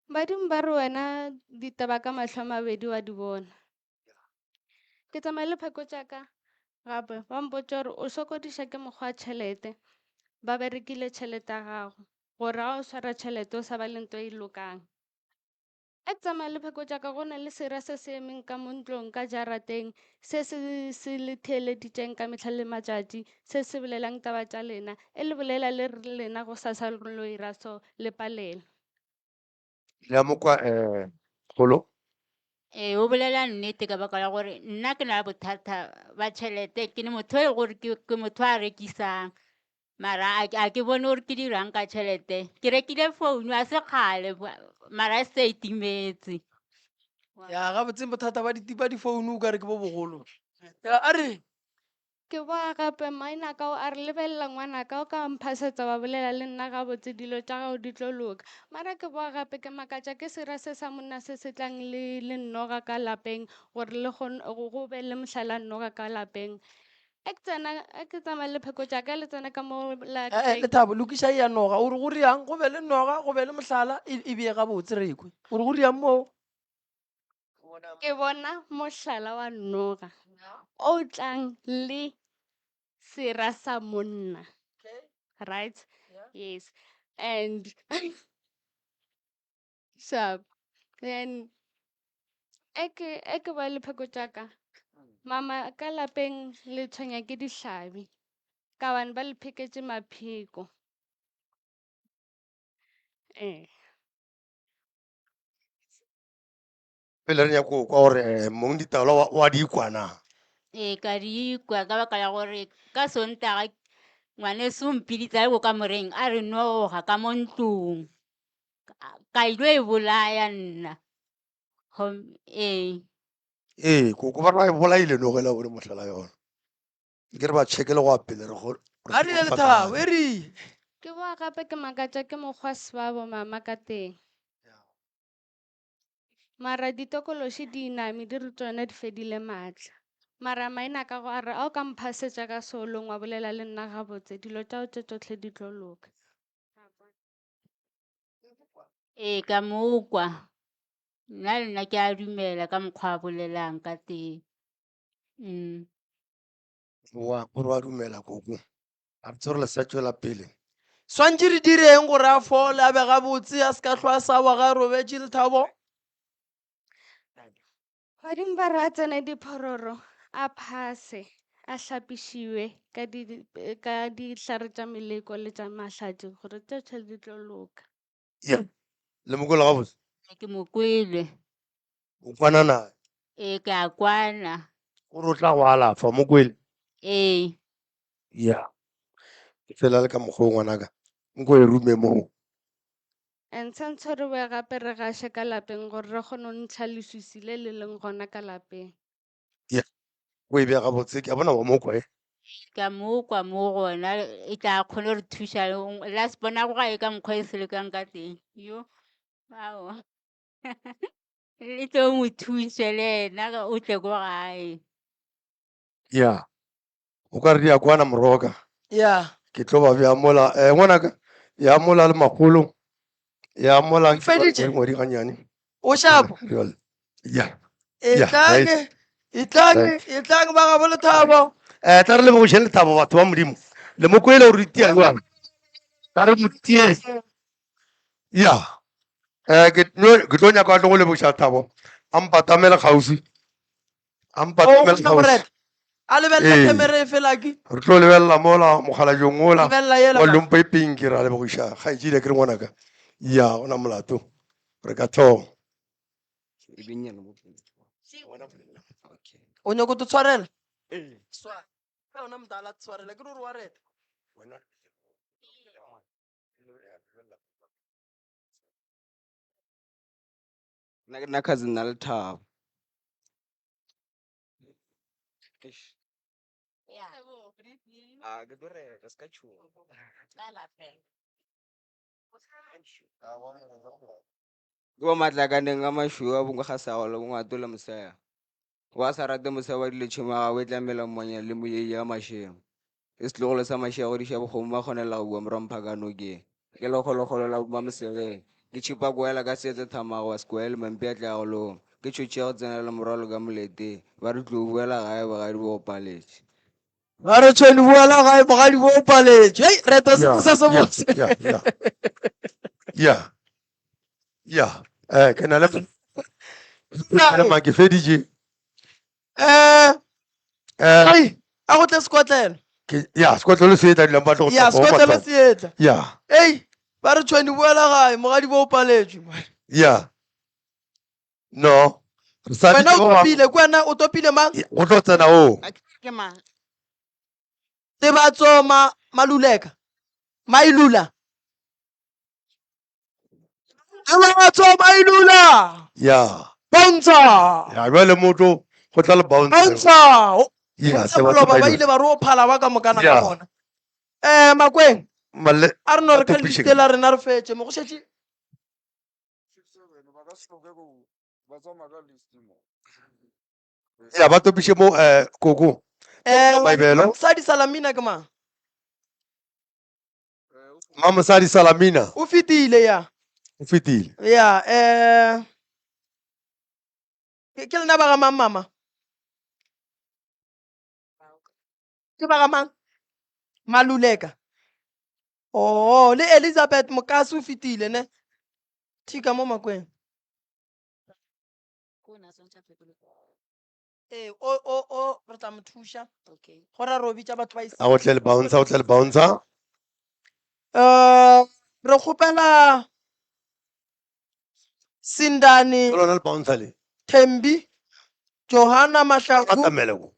Badimo ba re wena ditaba ka mahlo a mabedi wa di bona. Ke tsamaya le pheko tša ka gape ba mpotša gore o sokodiša ke mokgwa wa tšhelete. Ba berekile tšhelete ya gago gore ga o swara tšhelete o sa ba le nto e lokang. A ke tsamaya le pheko tša ka go na le sera se se emeng ka mo ntlong ka jarateng se se se le theeleditšeng ka mehla le matšatši se se bolelang taba tša lena e le bolela le re lena go sasa lo ira so le palelwa. Le a mo kwa um kgolo? Ee, o bolela nnete ka baka la gore nna ke na le bothata ba tšhelete ke ne motho e gore ke motho a rekisang mara a ke bone gore ke dirang ka tšhelete ke rekile founu a se kgale mara e se e timetse Ya gabotse bothata ba ditipa difounu o ka re ke bo bogolo. Ya a re Ke boa gape maina ka o a re lebelela ngwanaka o ka mphasetsa wa bolela le nna gabotse dilo tša gago di tlo loka. Mara ke boa gape ke makatša ke sera se sa monna se se tlang le le nnoga ka lapeng gore le kgon go be le mohlala nnoga ka lapeng. E ke tsena e ke tsamaya le pheko tša ka le tsena ka mo Eh, eh, lapeng. Lethabo, lokiša e ya noga. O re go riang? Go be le noga, go be le mohlala, e, e bee gabotse re kwe. O re go riang moo? Ke bona mohlala wa noga o tlang le sera sa monna. Right? Yes. And sharp. Then e ke e ke ba le pheko tša ka. Mama ka lapeng le tshwenya ke dihlabi. Ka bane ba le pheketše mapheko. Eh. Pele re nyako kwa gore eh, mong ditaola wa, wa di kwa na. Ee, ka di kwa ka baka la gore ka Sontaga ngwaneso o mpiditse a le ko kamoreng a re noga ka mo ntlong. Ka ilo e bolaya nna. Ee. Ee, koko ba re ba e bolaile noga e la bone mohlala yona. Ke re ba tšhekele go ya pele re go. A rile Lethabo, e rile. Ke boa gape ke makatša ke mokgwa sebabo mama ka teng. Mara ditokološi di iname di re tšona di fedile maatla. Mara maina ka go a re a o ka mphasetša ka seolong wa bolela le nna gabotse dilo tša tše tšohle di tlo loka. Ee, ka mo kwa. Nna le nna ke a dumela ka mokgwa a bolelang ka teng. Wa gore wa dumela koko. A re tsore le sa tšwela pele. Swantše re direng gore a fole a be gabotse a se ka hlwa a sa wa ga a robetše Lethabo? Badimo ba re a tsene diphororo a phase a hlapišiwe ka di ka dihlare tša meleko le tša mahlatši gore tšohle di tlo loka. Ya, le mo kwele gabotse? Ke mo kwele. O kwana naye? Ee, ke a kwana. O re o tla go alafa mo kwele. Ee. Ya. Ke fela le ka mokgwa o ngwanaka. Nko e rume moo. And tshwantsho re boe gape re gaše ka lapeng gore re kgone go ntsha leswiswi le le leng gona ka lapeng. Ya. O e bea gabotse ke a bona wa mo kwa e. Ka mo kwa mo gona e tla kgone re thuša la se bona go gae ka mokgwa e se lekang ka teng. Yo. Aowa. Le tlo mo thuše le yena o tle ko gae. Ya. O ka re di a kwana moroka. Ya. Ke tlo ba bea mola eh ngwanaka ya mola le makgolo ya mola Feditše? ngwedi ganyane. O shapo. Ya. Ya, Etlang, right. etlang, Right. etlang ba gabo Lethabo. Eh tla re le bogošeng Lethabo batho ba Modimo. Le mo kwele gore itia jwang. Tla re mo tie. Ya. Eh ke tlo ke tlo nyaka a tlo go leboša Thabo. A mpatamele kgauswi. A O mpatamele go kgauswi. reta. A lebelela Ee. camera e fela ke. Re tlo lebelela mola mokgalajong ola. Lebelela yela Wa ba. lompa e pinki ra lebogiša kgaetšedi ke re ngwanaka. Ya gona molato. Re ka thoma. O nyako to tshwarela? Swa. Ka yona mdala tshwarela ke re o re wa reta. Nna ke nna cousin na Lethabo. Eish. Ah, ke tlo reka, se ka tšhoga. Ke bo matlakaneng a mašweu a bongwe ga sa le bongwato le mosea. Wa sa rate mosea wa dilo tšhemo ya gagwe e tlamela mmonya le moyei ya mašemo. Ke setlogolo sa mašea godiša bokgomo ba kgonela go bua morwa ka nokeng. Ke lekgolokgolo la boma mosegeng. Ke tšhipa kwela ka seetse thamago wa sekwele mampi a tla go loma. Ke tšhotšhe ya go tsenela morwalo ka moleteng. Ba re tlo boela gae bogadi bo go paletše. Ba re tšhweni boela gae bogadi bo paletše. Hei, reto se se se botse. Ya, ya. Ya. Ya. Eh ke na le ke na le mang ke feditše. Eh Eh ai, a go tle sekotlelo. ke ya sekotlelo se etla dulang ba tlo go Ya tapa, wa sekotlelo mathomo. se etla. Ya. Ei, ba re tšhweni boela gae mogadi bo paletšwe. Ya. No. Re sa Wena bitše o ba bangwe. topile, ke wena o topile mang? Go tlo tsena o. Ke mang? Tebatso ma Maluleka. Mailula. Tebatso Mailula. Ya. Bouncer. Ya jwale motho go tla le bouncer. Bouncer. Ya, Bouncer Tebatso maloba ba Mailula. ile ba re o phala ba ka mokana ka Ya. bona. Eh Makweng. Malle A re no re ka topiše liste la rena re fetše mo go šetše. Ya ba topiše mo eh koko. Eh Maibelo. Mosadi Salamina ke mang? Mamosadi Salamina O fetile ya. o fetile. Ya eh ke ke lena ba ga mang mama? Ke ba ga mang? Maluleka. Oh, le Elizabeth Mokase o fetile ne. Thika mo Makweng. Ee, o o o re tla mo thuša. Go ra re o bitša batho ba A go tle le bouncer, o tle le bouncer. Eh, re kgopela Sindane Ke lona le bouncer le. Thembi, Johanna Mahlaku, Atamele go.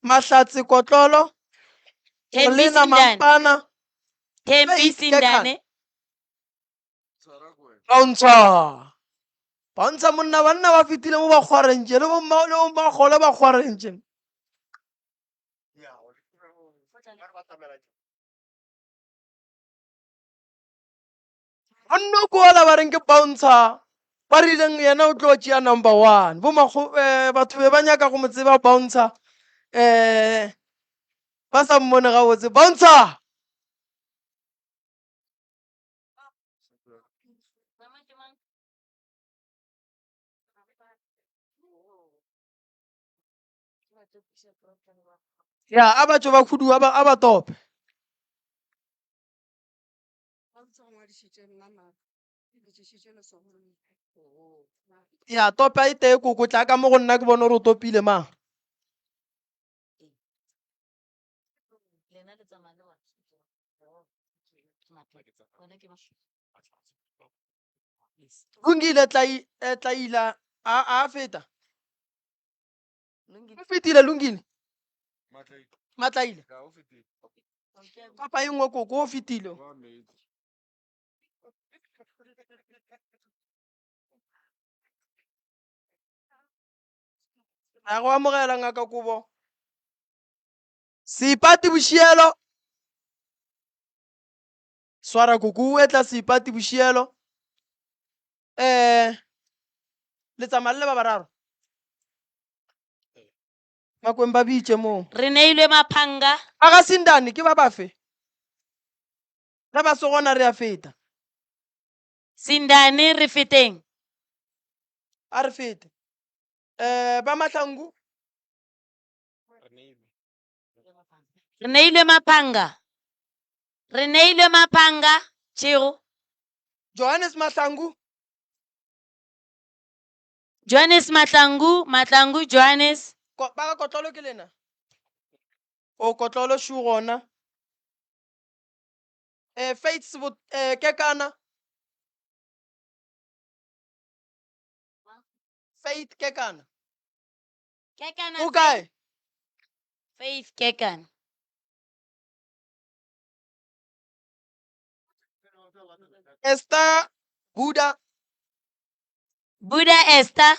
Mahlatse Kotlolo, Thembi Lena Sindane. Mampana, Thembi Faith Kekana. Sindane. Bouncer. Bouncer monna banna ba fetile mo ba kgwarentše le bomma le bommakgolo ba kgwarentše. Monna o kola ba reng ke bouncer ba rileng yena o tlo tšea number one bo makgo eh, batho be ba nyaka go mo tseba bouncer eh ba sa mmone gabotse bouncer ya a ba tšo ba khuduwa ba a ba tope ya topa e tee koko tla ka mo go nna ke bone gore o topile mang Lungile tla eh, tla ila a a feta. O fetile Lungile. Matlaile. Papa e nngwe koko o fetile. Ra go amogela ngaka Kobo. Seipati Bošielo. Swara koko o etla Seipati Bošielo. Eh le tsamaya le le ba bararo. Makweng ba bitše moo. Re neilwe maphanga. A ga Sindane ke ba bafe? Ge ba se gona re a feta. Sindane re feteng. A re fete. Eh ba Mahlangu. Re neilwe maphanga. Re neilwe maphanga. Tšego. Johannes Mahlangu. Johannes Mahlangu, Mahlangu Johannes. Ko, ba ga Kotlolo ke lena? O Kotlolo šu gona. Eh, Faith Sebo, eh, Kekana. Faith Kekana. Kekana. O kae? Faith Kekana. Esther Buddha. Buddha Esther.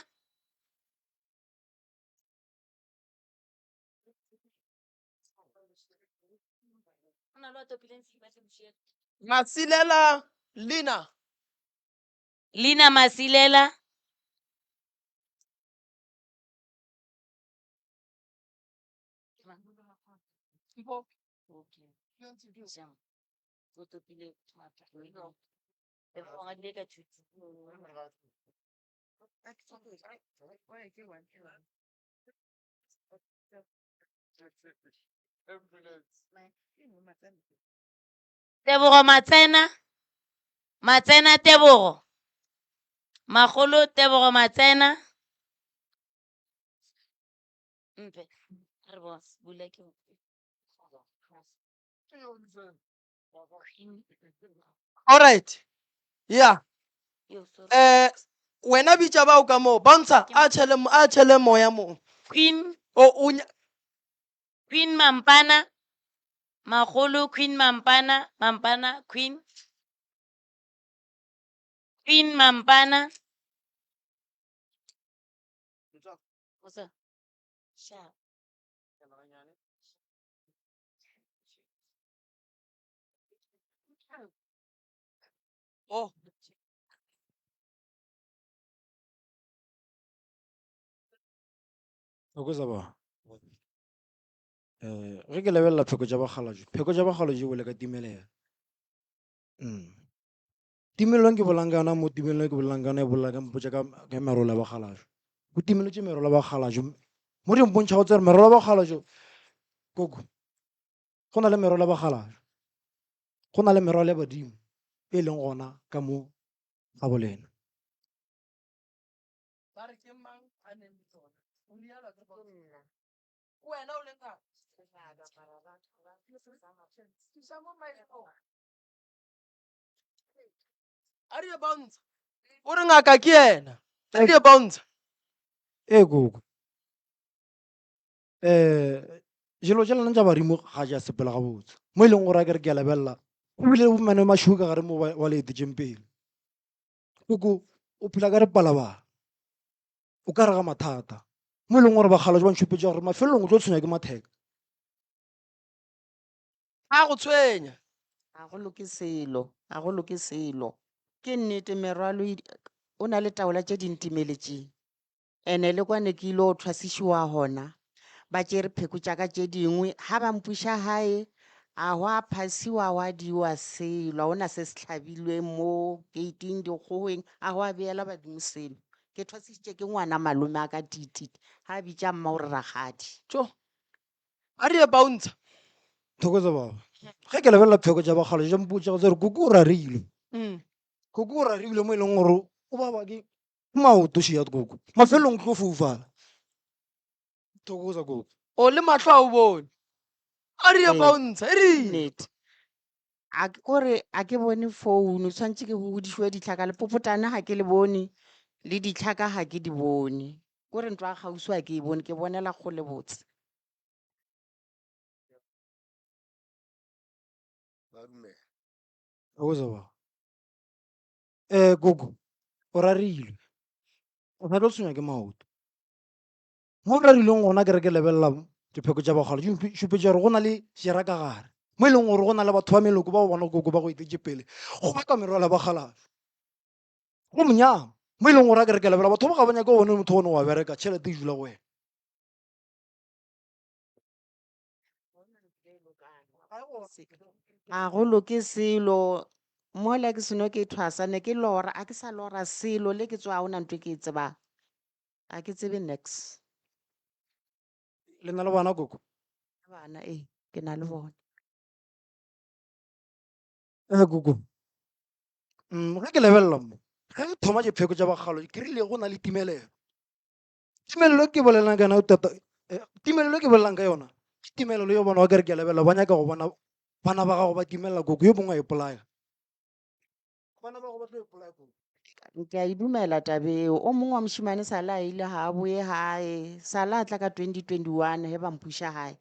Masilela Lina. Lina Masilela. Tebogo Matsena. Matsena Tebogo. Magolo Tebogo Matsena. Mpe. Re boss, bula ke. All right. Yeah. Eh wena bitša bao ka moo bontsha a tšhele a tšhele moya moo. Queen O o Queen Mampana. Magolo Queen Mampana, Mampana Queen. Queen Mampana. What's up? Sharp. Oh. Thokoza ba. Eh, ge ke lebelela pheko tša bakgalabje, pheko tša bakgalabje di wele ka timelelo. Mm. Timelelong ke bolang ka yona mo timelelong ke bolang ka yona e bolela ka mpotša ka ka merolo ya bakgalabje. Go timeletše merolo ya bakgalabje. Mo di mpontšha go tsere merolo ya bakgalabje koko. Go na le merwalo ya bakgalabje, go na le merwalo ya badimo e leng gona ka mo ga bolena. Ba re ke mang a neng le tsona? O rialo ke nna. Wena o leng kae? Thusa mo mic o. A re ye bontsha. O re ngaka ke yena. A re ye bontsha. Ee koko. um dilo tša lena tša badimo ga di a sepela gabotse mo e leng gore a kere ke a lebelela o bile le bomane mašuka ka gare mo ba le etetšeng pele koko o phela ka repalabala o ka re ga mathata mo e leng gore bakgalajwe ba ntšhupetša gore mafelelong o tlo tshwenya ke matheka. A go tshwenya. Ga go loke selo, ga go loke selo. Ke nnete merwalo e, o na le taola tše di ntimeletšeng. Ene le kwa ne ke ile go thwasišiwa gona, ba tšere pheko tša ka tše dingwe, ga ba mpuša gae, a gwa phasiwa gwa diwa selo, a gona se se hlabilweng mo gate-ing, dikgogweng, a gwa beela badimo selo. Ke thwasišitše ke ngwana malome a ka tititi, ga a bitša mma o re rakgadi. Tjo, a re ye bouncer. Thokoza baba. Ge ke lebelela pheko tša bakgale tša mpotša gore koko o rarilwe. Koko o rarilwe mo e leng gore o baba ke maoto šia koko. Mafelelong o tlo foufala. Thokoza koko. O le mahlo a o bone. A re ye Ee, bouncer, e rile. nnete. A ke kore a ke bone founu, tshwantše ke godišwe ditlhaka, lepopotane ga ke le bone, le ditlhaka ga ke di bone. Ko re ntlo ya kgauswi a ke e bone, ke bonela kgole botse. Ba dumela. O ba. Eh gogo, o rarilwe. O sa tlo tshwenywa ke maoto. Mo o rarilweng gona ke re ke lebelela dipheko tša bagolo di šupetša gore go na le šera ka gare. Mo e leng gore go na le batho ba meloko ba bona gogo ba go etetše pele go baka merwalo ya bakgalabje. Go monyama. Mo e leng gore a ke re ke lebelela batho ba ga ba nyake go bona motho one wa bereka tšhelete e dula go wena. Ga go loke selo. Mola ke seno ke thwasa ne ke lora, a ke sa lora selo le ke tsoga ga gona ntho e ke e tsebang. Ga ke tsebe niks. Le na le bana koko? Bana ee, ke na le bona. Ee koko. Ge ke lebelela mo, ge ke thoma dipheko tša bagalo ke rile go na le timelelo. Timelelo e ke bolelang ka yona tota, timelelo e ke bolelang ka yona ke timelelo yo bona wa kere ke a lebelela ba nyaka go bona bana ba gago ba timelela koko yo mongwe a ipolaya. Bana ba gago ba tlo ipolaya koko. Ke a e dumela taba eo. O mongwe wa mošemane sale a ile ga a boye gae. Sale a tla ka 2021 ge ba mpuša gae.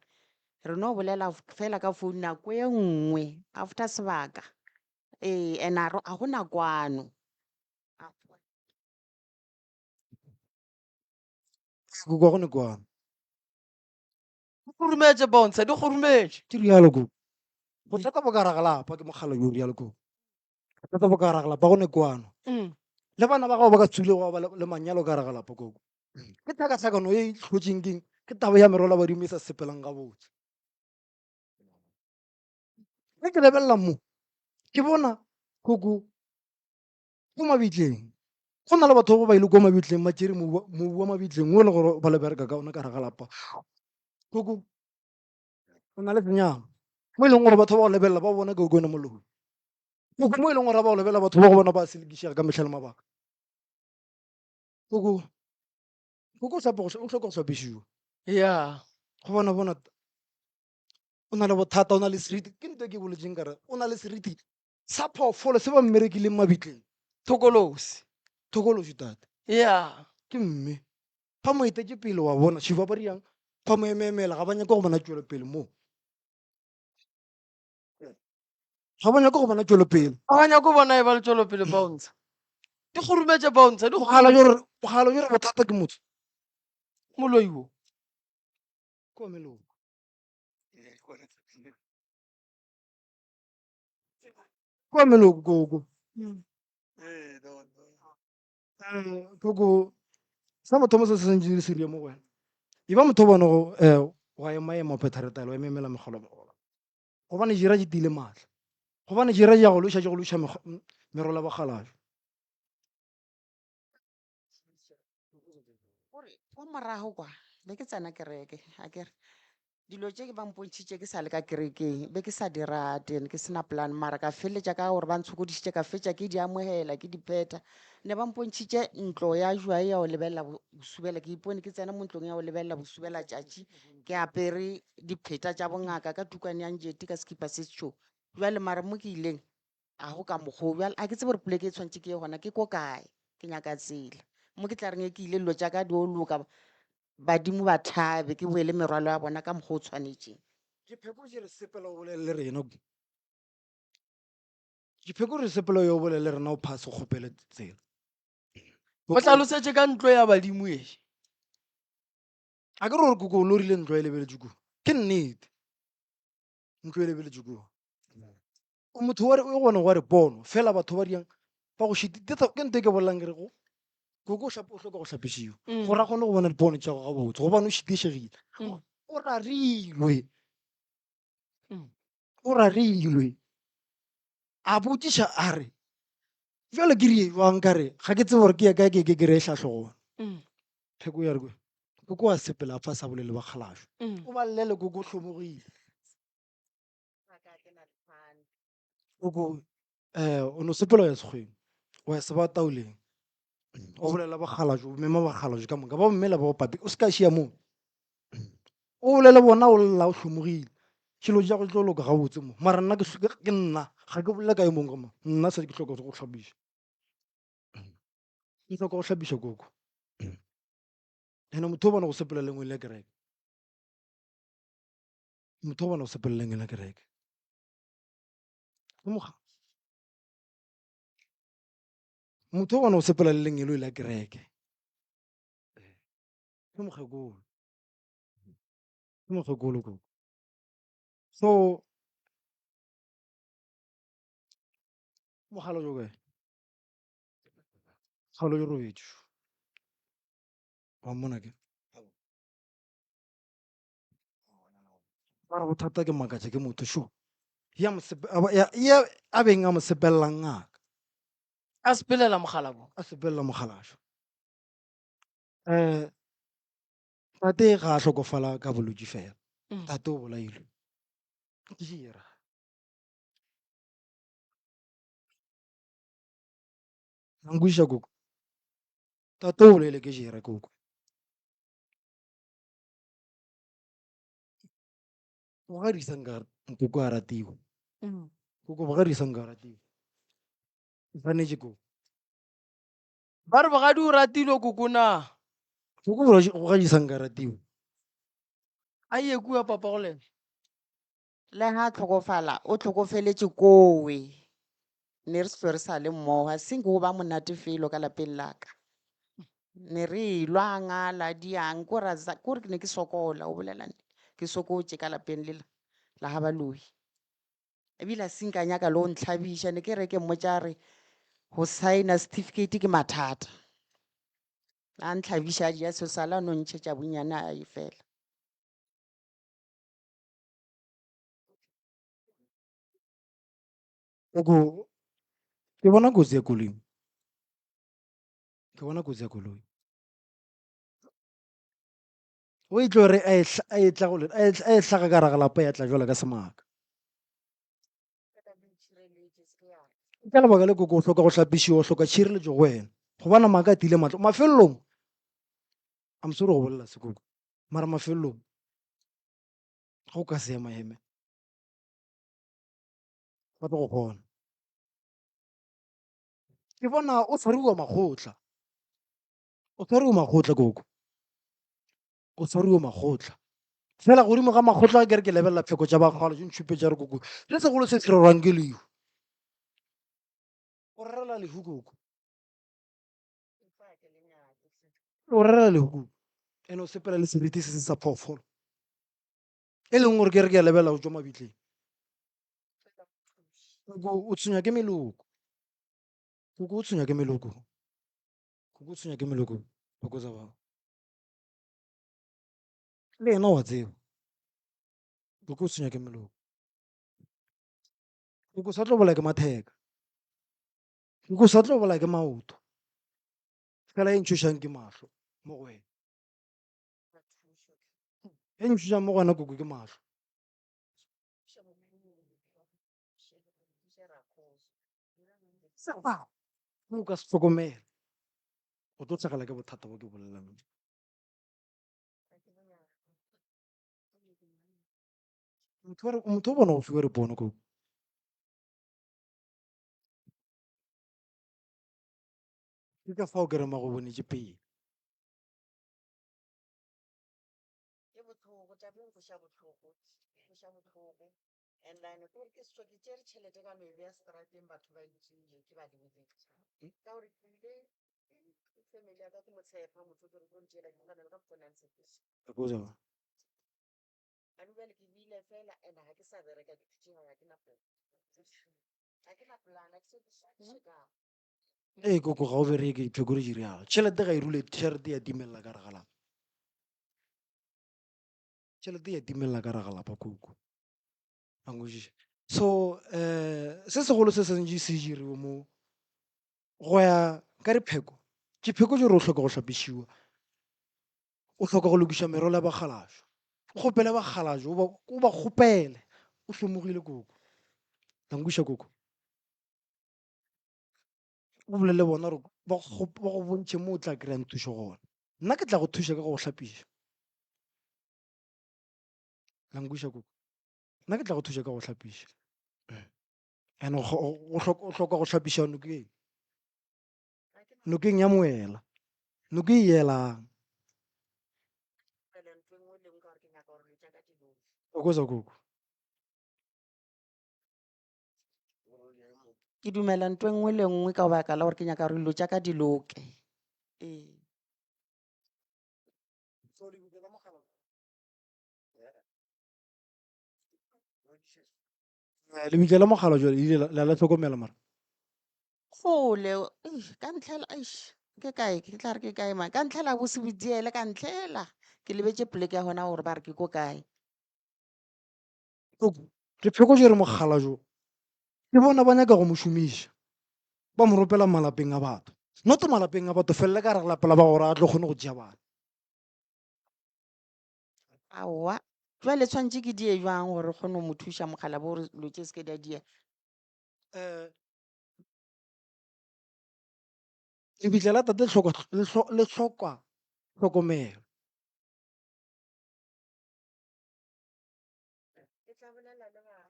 Re no bolela fela ka phone nako e nngwe after sebaka. Ee, and a ga gona kwano. Koko ga gona kwano. Di khurumetše bontsha, di khurumetše. Ke rialo koko. Bothata bo ka gare ga lapa ke mogala yo rialo koko. Bothata bo ka gare ga lapa go ne kwano. Le bana ba gago ba ka tswile go ba le manyalo ka gare ga lapa koko. Ke tlhakatlhakano e e tlhotseng keng? Ke taba ya merwalo ya badimo e sa sepelang gabotse. Ge ke lebelela mo, ke bona koko ko mabitleng. Go na le batho ba ba ile ko mabitleng ba tšere mobu wa mabitleng o e le gore ba le bereka ka ona ka gare ga lapa. Koko o na le senyama mo e leng gore batho ba go lebelela ba bona ke o wena moloi. Koko mo e leng gore ba go lebelela batho ba go bona ba selekišega ka mehla le mabaka. Koko koko o hloka go hlapišiwa. Yeah. Go bona bona o na le bothata o na le seriti ke ntho e ke boletseng kare o na le seriti sa phoofolo se ba mmerekileng mabitleng. Thokolosi. Thokolosi tate. Yeah. Ke mme. Ba mo etetše pele wa bona šiba ba riang ba mo ememela ga ba nyake go bona tšwelopele mo. Ga ba nyake go bona tšwelopele. Ga ba nyake go bona e ba le tšwelopele bouncer. Di khurumetše bouncer, di Mogala jo re mogala jo re bothata ke motho. Moloi wo. Ke wa meloko. Ke wa meloko koko. Koko sa mathomo se se santse se rile mo go wena. E ba motho o bona go wa ema ema o phetha retaelo wa ememela megolo megolo. Gobane jira di tiile maatla. Gobane jira di a go loša di go loša merwalo ya bakgalabje. Gore kwa morago kwa be ke tsena kereke a kere dilo tše ke ba mpontšhitše ke sa le ka kerekeng be ke sa di rate and ke sena plan mara ka feleletša ka gore ba ntshokodišitše ka fetša ke di amogela ke di phetha. Ne ba mpontšhitše ntlo ya jwae ya go lebelela bosubela ke ipone ke tsena mo ntlong ya go lebelela bosubela tšatši ke apere dipheta tša bongaka ka tukwane ya njeti ka sekipa se setšhou. Bjale mara mo ke ileng a go ka mokgwa o bjale a ke tsebe gore poleke e tshwanetse ke ye gona ke ko kae ke nyaka tsela mo ke tla reng e ke ile dilo tša ka di o loka badimo ba thabe ke boele merwalo ya bona ka mokgwa o tshwanetšeng. Dipheko di re sepela o bolele le rena. Dipheko re sepela o bolele le rena o phase o kgopele tsela. O hlalosetše ka ntlo ya badimo e. A ke re gore koko o lorile ntlo e lebeletše kua. Ke nnete. Ntlo e lebeletše kua. O motho wa re o gona wa re pono fela batho ba diang ba go šiti ke ntho e ke bolelang ke re go koko o hloka go hlapišiwa gore a kgone go bona dipono tša go gabotse gobane o šitišegile. O rarilwe. O rarilwe. A botšiša a re bjale ke rie jwang ka re ga ke tsebe gore ke ya kae ke ke kry-e hlahlo gona. Pheko ya re koko a sepela a fa sa bolele bakgalajwe. O ba llele koko o hlomogile. Koko o no sepela o ya sekgweng o ya sebataoleng o bolela bakgalajwe o mema bakgalajwe ka moka ba bommela ba go papi o se ka šia moo. O bolele bona o lla o hlomogile. Tšhelo tša go tlo loka gabotse mo mara nna ke nna ga ke bolele ka yo mongwe mo nna se ke hloka go hlapiša. Ke hloka go hlapiša koko. Ene motho o bona go sepela lengwe le kereke. Motho o bona go sepela lengwe le kereke. Ke moga. Motho o bona go sepela le lengelo la kereke. Ke mokgekolo. Ke mokgekolo koko. So mogala jo kae? Kgaolo jo robetše. Wa mmona ke? Mara bothata ke makatša ke motho sho. Ya mo ya ya a beng a mo sepelela ngaka. A sepelela mogala bo. A sepelela mogala sho. Eh tate ga a hlokofala ka bolwetši fela. Tate o bolailwe. Ke dira. La nkwešiša koko? Tate o bolaile ke jera koko. Bogadisa nka nkoko a ratiwa. Koko bogadisa nka ratiwa. O swanetše koko. Ba re bogadi o ratilwe koko na? Koko bogadisa nka ratiwa. A ye kua papa go lena. Le ha tlhokofala, o tlhokofeletše kowe. Ne re se re sa le mmogo, a seng go ba monate felo ka lapeng la ka. Ne re elwa ngala diang, ko ra za, ko re ke ne ke sokola, o bolela nnete. Ke sokotše ka lapeng lela la ga baloi. Ebile a seng ka nyaka le go ntlhabiša, ne ke re ke mmotša re go signa certificate ke mathata. A ntlhabiša a dia seo sala no ntšhetša bonnyane a e fela. Koko, ke bona kotsi ya koloi. Ke bona kotsi ya koloi. O e tlo re a e a e tla go le a e a e hlaga ka gare ga lapa ya tla jwalo ka semaka. Ka lebaka le koko o hloka go hlapišiwa, o hloka tšhireletšo go wena. Gobane maaka a tiile matlo. Mafelelong, I'm sorry go bolela se koko, mara mafelelong ga o ka se ema eme ba tlo go kgona. Ke bona o tshwariwa makgotla. O tshwariwa makgotla koko. O tshwariwa makgotla. Fela godimo ga makgotla ke re ke lebelela pheko tša bakgalo tše ntšhupetša re koko. Se segolo se se rerwang ke lehu. O rerela lehu koko. O rerela lehu koko. Ene o sepela le seriti se se sa phoofolo. E leng gore ke re ke a lebelela go tšwa mabitleng. Koko o tshwenywa ke meloko. Koko o tshwenywa ke meloko. Koko o tshwenywa ke meloko. Koko tsa bao. Le yena wa tseba. Koko o tshwenywa ke meloko. Koko sa tlo bolaya ke matheka. Koko sa tlo bolaya ke maoto. Fela e ntšhošang ke mahlo mo go wena. E ntšhošang mo go wena koko ke mahlo. O ka se hlokomele o tlo tlhagelwa ke bothata bo ke bolelang. Motho wa motho o bona go fiwa re koko. Ke ka fao ke re mago bonetše pele. Ke bohloko, taba e nkweša bohloko, nkweša bohloko. And then ke gore ke setswe ke tšere tšhelete ka no e beya strateng batho ba e tšee ke ba lebeletše. Ka gore ke ile ke family ya ka ke mo tshepa motho ke re tlo ntšeela ditshwanelo ka mokgwa o ne a ntshepiša. Ano bjale ke buile fela and ga ke sa bereka ke dutše gae ga ke na plan. Ga ke na plan, ga ke se ke šekago. Ee koko ga o bereke dipheko di realo. Tšhelete ga e rule, tšhelete ya timelela ka gare ga lapa. Tšhelete ya timelela ka gare ga lapa koko. A nkwešiša? So se segolo se santše se diriwe mo go ya ka dipheko, dipheko tše gore o hloka go hlapišiwa, o hloka go lokiša merwalo ya bakgalajwa. O kgopele bakgalajwa, o ba kgopele, o hlomogile koko. La nkwešiša koko? O bolele le bona gore ba go bontšhe mo o tla kry-ang thušo gona. Nna ke tla go thuša ka go go hlapiša. La nkwešiša koko? Nna ke tla go thuša ka go hlapiša. And o hloka go hlapiša nokeng. Nokeng ya moela. Noke e elang. Thokoza koko. Ke dumela ntho e nngwe le nngwe ka baka la gore ke nyaka gore dilo tša ka di loke. Ee. Lebitla la mogala jale ile la la tlhokomela mara. Kgole, eish, ka ntlhela, eish, ke kae, ke tla re ke kae ma, ka ntlhela bo Sebodiele, ka ntlhela. Ke lebetše poleke ya gona gore ba re ke ko kae. Koko, re phekotše re mogala jo. Le bona ba nyaka go mo šomiša. Ba mo ropela malapeng a batho. Not malapeng a batho, fela le ka gare ga lapa la ba gore a tlo kgone go tšea bana. Aowa, jwale tshwanetše ke die jwang gore re kgone go mo thuša mokgalabje gore dilo tše se ke di a diega? Um lebitla la tate le hloka tlhokomelo.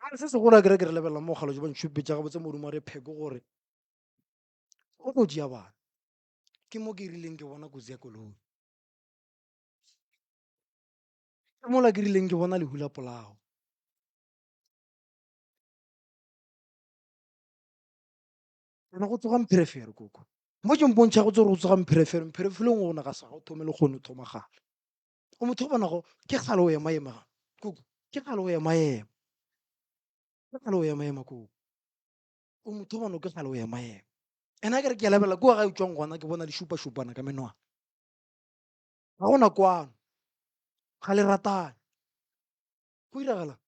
A se segolo a kere ke re lebelela mo kgalo ba ntšhupetša gabotse morumo wa re pheko gore o tlo tšea bana. Ke mo ke rileng ke bona kotsi ya koloi. Ke mola ke rileng ke bona lehu la polao. Gona go tsoga mpherefere koko. Mo ke mpontšha go tse gore go tsoga mpherefere, mpherefeleng ona ga sa ga o thome le kgone o thoma gale. O motho o bonago ke kgale o ema ema koko, ke kgale o ema ema. Ke kgale o ema ema koko. O motho o bonago ke kgale o ema ema. Ena ke re ke a lebelela kua ga e tšwang gona ke bona le šupa-šupana ka menwana. Ga gona kwano. Ga le ratane. Go iragala?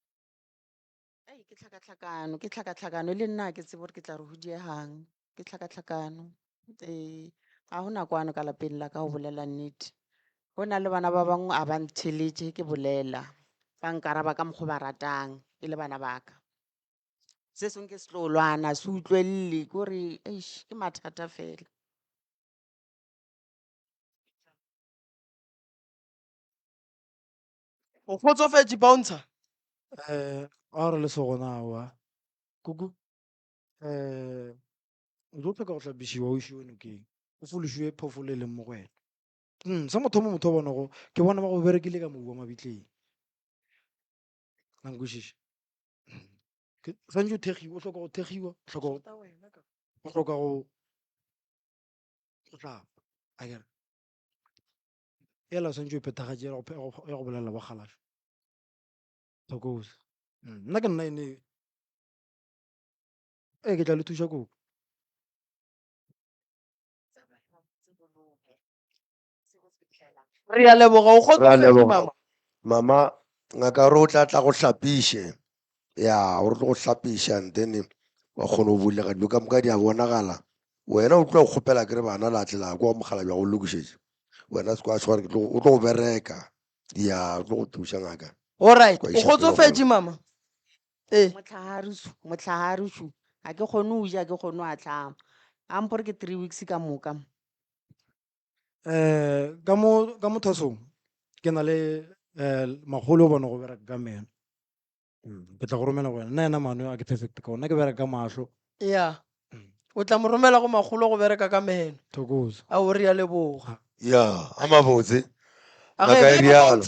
Ei, ke tlhakatlhakano, ke tlhakatlhakano le nna ke tsebe gore ke tla re go diegang. Ke tlhakatlhakano. Ee, ga gona kwano ka lapeng la ka go bolela nnete. Go na le bana ba bangwe a ba ntheeletše ke bolela. Ba nkaraba ka mokgwa ba ratang e le bana ba ka. Se sengwe ke setlogolwana, se utlwelele, ke gore eish ke mathata fela. O kgotsofetše bouncer? Eh, a re le segona aowa. Kuku, eh, o tlo tlhoka go hlapišiwa o išiwe nokeng. O fološiwe phoofolo e leng mo go wena. Sa mothomo motho o bonago, ke bona ba go berekile ka mobu wa mabitleng. La nkwešiša? Ke swantše o thekgiwe, o hloka go thekgiwa, o hloka go, o hloka go, go hlapa. Akere? Yela o swantše o phethagatše ya go bolelela bakgalajwe. Thokoza. Nna ke nna ene. Ee, ke tla le thuša koko. Re a leboga o Re a kgotsofetše leboga. mama. Mama, ngaka re o tla tla go hlapiše. Ya, o re tlo go hlapiša and then wa kgona go bulega dilo ka moka di a bonagala. Wena o tlo kgopela ke re bana la tle la kwa mokgalabje a go lokišetše. Wena se kwa tshware ke tlo o tlo go bereka. Ya, o tlo go thuša ngaka. Alright, Kwa o iša pele kgotsofetše gona. mama. Ee. Mohlagarušu, mohlagarušu, ga ke kgone go ja, ke kgone go ahlama. A mpore ke 3 weeks ka moka. Um ka mo ka mo thwasong ke na le um makgolo o bona go bereka ka meno. Ke tla go romela go yena. Nna yena mano a ke perfect ka ona, ke bereka ka mahlo. Ya. O tla mo romela go makgolo go bereka ka meno. Thokoza. Ao re a leboga. Ya, a mabotse. A ge Ngaka e ba rialo.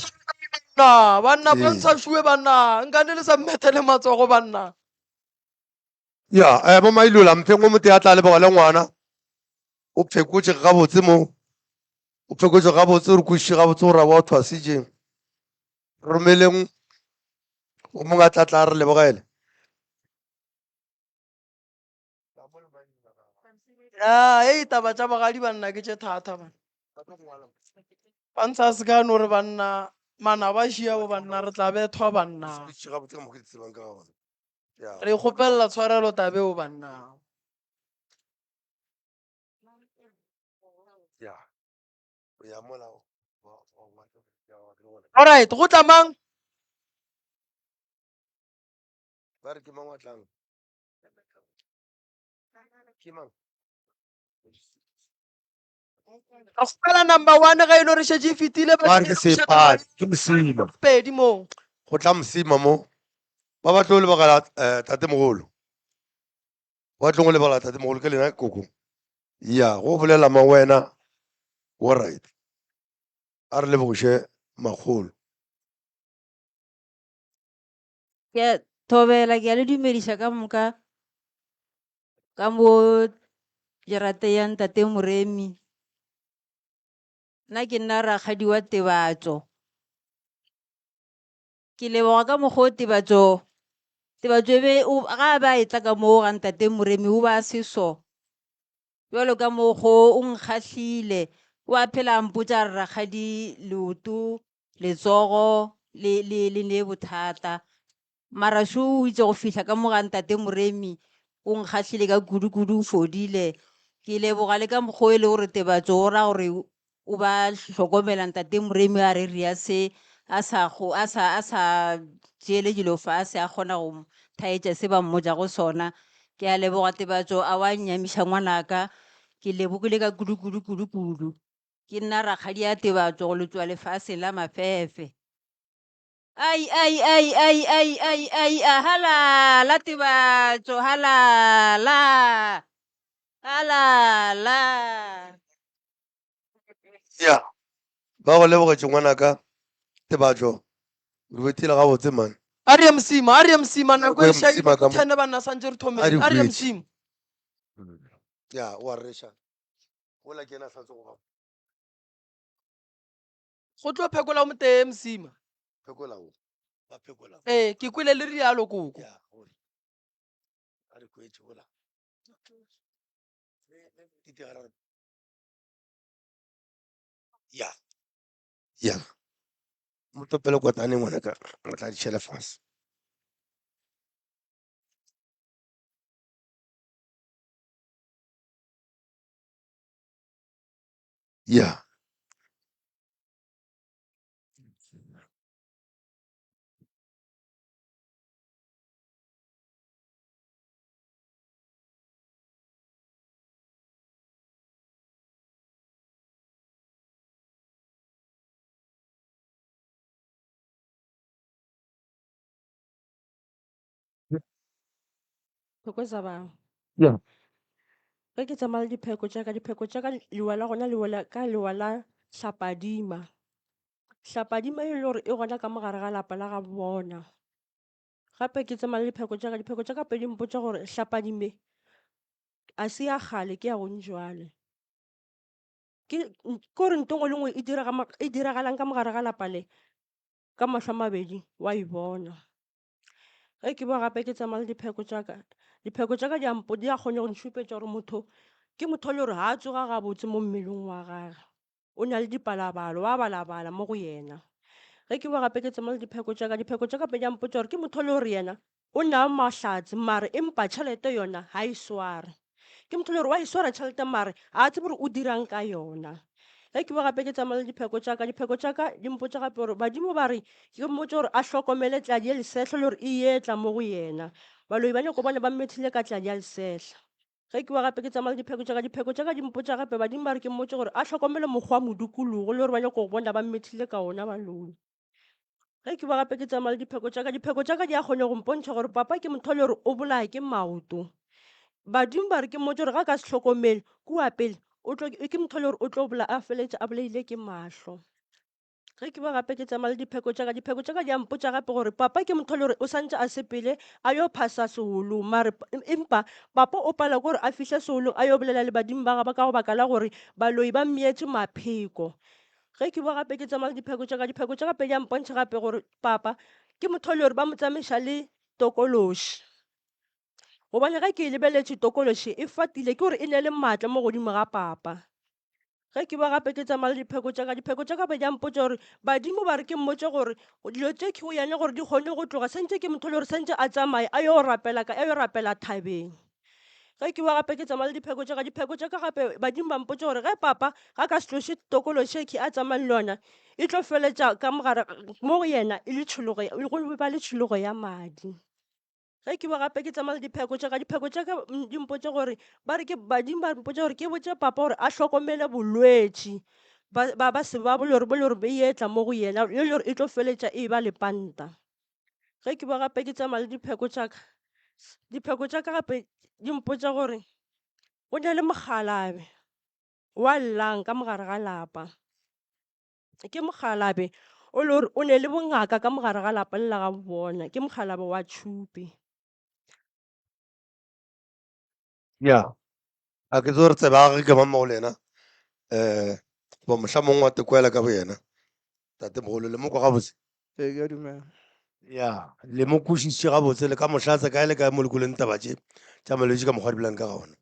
Banna, banna Ee. bontsha šue banna. Nkane le sa mmethele matsogo banna. Ya, eh bo Mailola mpheng o motee a tla leboga le ngwana. O phekotše gabotse mo. O phekotše gabotse re kwešiše gabotse gore wa o thwasitše. Romeleng o mongwe a tla tla re lebogele. Ya, ei taba tša bogadi banna ke tše thata banna. Ba ntsha se ka no re banna manaba šia bo banna re tla bethwa banna. Kwešiše gabotse ka mokgwa ke di tsebang ka gona. Ya. Re kgopelela tshwarelo tabeo banna. Ya. Ya mola. Alright, go tla mang? Ba re ke mang wa tlang? Ke mang? Re kgopela number 1 ge e le gore šetše e fetile Ba re ke Seipati, ke Mosima. Pedi mo. Go tla Mosima mo. Ba ba tlo lebogela eh, tatemogolo. Ba tlo go lebogela tatemogolo ke lena koko. Ya, go bolela mang wena? All right. A re lebogiše makgolo. Ke a thobela, ke a le dumediša ka moka ka mo jarateng ya ntate Moremi. Nna ke nna rakgadi wa Tebatso. Ke leboga ka mokgwa o Tebatso, Tebatso e be o ga a be a etla ka mo ga ntate Moremi o ba se so. Bjalo ka mokgo o nkgahlile, o a phela a mpotša a re rakgadi leoto, letsogo le le le ne bothata. Mara šo o itše go fihla ka mo ga ntate Moremi o nkgahlile ka kudu-kudu o fodile. Ke leboga le ka mokgo e le gore Tebatso o ra gore o ba hlokomela ntate Moremi a re ria se a sa go a sa a sa tšeele dilo fase a kgona go thaetša se ba mmotšago sona. Ke a leboga Tebatso a wa nnyamiša ngwanaka. Ke lebogile ka kudu-kudu kudu-kudu. Ke nna rakgadi ya Tebatso go letšwa lefaseng la Mafefe. Ai ai ai ai ai ai ai a halala Tebatso halala halala. Ya ba go lebogetše ngwanaka Tebatšo o di bethile gabotse man. A re ye Mosima, a re ye Mosima, nako Re e ye šaile Mosima ka mo. thene banna santše re A thomeng. di A re ye hwetše. Mosima. Ya o a reša. Gola ke yena a sa tsogo gago. Go tlo phekola o motee Mosima. Phekola o. Ba phekola. Ee, ke kwele le rialo koko. Ya gola. A di hwetše gola. Di diagala. Ya. Ya. Mo topele kotane ngwanaka o tla di tšhela fase. Ya. Thokoza baba. Ya. Ge ke tsamaya le dipheko tša ka, dipheko tša ka lewa la gona le wela ka lewa la hlapadima. Hlapadima e le gore e gona ka mo gare ga lapa la ga bona. Gape ke tsamaya le dipheko tša ka, dipheko tša ka pedi mpotša gore hlapadime a se ya kgale ke ya gone jwale. Ke gore ntho e nngwe le nngwe e direga e diragalang ka mo gare ga lapa le ka mahlo a mabedi wa e bona. Ge ke boa gape ke tsamaya le dipheko tša ka, dipheko tša ka di a di a kgona go nšupetša gore motho ke motho e le gore ga a tsoga gabotse mo mmeleng wa gage. O na le dipalabalo, wa balabala mo go yena. Ge ke boa gape ke tsamaya le dipheko tša ka, dipheko tša ka pedi a mpotša gore ke motho e le gore yena o na mahlatse mare empa tšhelete yona ga e sware. Ke motho e le gore wa e swara tšhelete mare ga a tsebe gore o dirang ka yona. Ge ke boa gape ke tsamaya le dipheko tša ka, dipheko tša ka di mpotša gape gore badimo ba re ke mmotše gore a hlokomele tladi ye lesehla le gore e etla mo go yena. Baloi ba nyako bona ba mmethile ka tladi ya lesehla. Ge ke boa gape ke tsamaya le dipheko tša ka, dipheko tša ka di mpotša gape badimo ba re ke mmotše gore a hlokomele mokgwa wa modikologo le gore ba nyako go bona ba mmethile ka ona baloi. Ge ke boa gape ke tsamaya le dipheko tša ka, dipheko tša ka di a kgona go mpontšha gore papa ke motho e le gore o bolaya ke maoto. Badimo ba re ke mmotše gore ga a ka se hlokomele kua pele o tlo ke motho e le gore o tlo bolaya a feleletša a bolaile ke mahlo. Ge ke boa gape ke tsamaya le dipheko tša ka, dipheko tša ka di a mpotša gape gore papa ke motho e le gore o santše a sepele a yo phasa seolong mare empa papa o palelwa ke gore a fihle seolong a yo bolela le badimo ba gagwe ka go baka la gore baloi ba mmeetše mapheko. Ge ke boa gape ke tsamaya le dipheko tša ka, dipheko tša ka pedi a mpontšha gape gore papa ke motho e le gore ba mo tsamaiša le tokološi. Gobane ge ke e lebeletše tokološi e fatile ke gore e ne le maatla mo godimo ga papa. Ge ke boa gape ke tsamaya le dipheko tša ka, dipheko tša ka be di a mpotša gore badimo ba re ke mmotše gore dilo tše ke go yena gore di kgone go tloga santše ke motho le gore santše a tsamaye a yo rapela a yo rapela thabeng. Ge ke boa gape ke tsamaya le dipheko tša ka, dipheko tša ka gape badimo ba mpotša gore ge papa ga ka se tloše tokolo šekhi a tsamayang le yona e tlo feletša ka mogare mo go yena e le tšhologo go ba le tšhologo ya madi. Ge ke boa gape ke tsamaya le dipheko tša ka, dipheko tša ka di mpotša gore ba re ke badimo ba mpotša gore ke botše papa gore a hlokomele bolwetši ba ba ba se ba bo le gore bo le gore be etla mo go yena e le gore e tlo feletša e ba lepanta. Ge ke boa gape ke tsamaya le dipheko tša ka, dipheko tša ka gape di mpotša gore go na le mokgalabje wa llang ka mo gare ga lapa. Ke mokgalabje o le gore o ne le bongaka ka mogare ga lapa le la ga bona, ke mokgalabje wa Tšhupe. Ya, a ke tsebe gore tseba gage ke mang mo go lena um goba mohlamongwe wa tekwela ka boyena tatemogolo le mo kwa gabotse. Ee, ke a dumela. Ya, le mo kwešišitše gabotse le ka mohlatse kae le kae mo le kweleng taba tše tša malwetši ka mokgwa di bolang ka gona.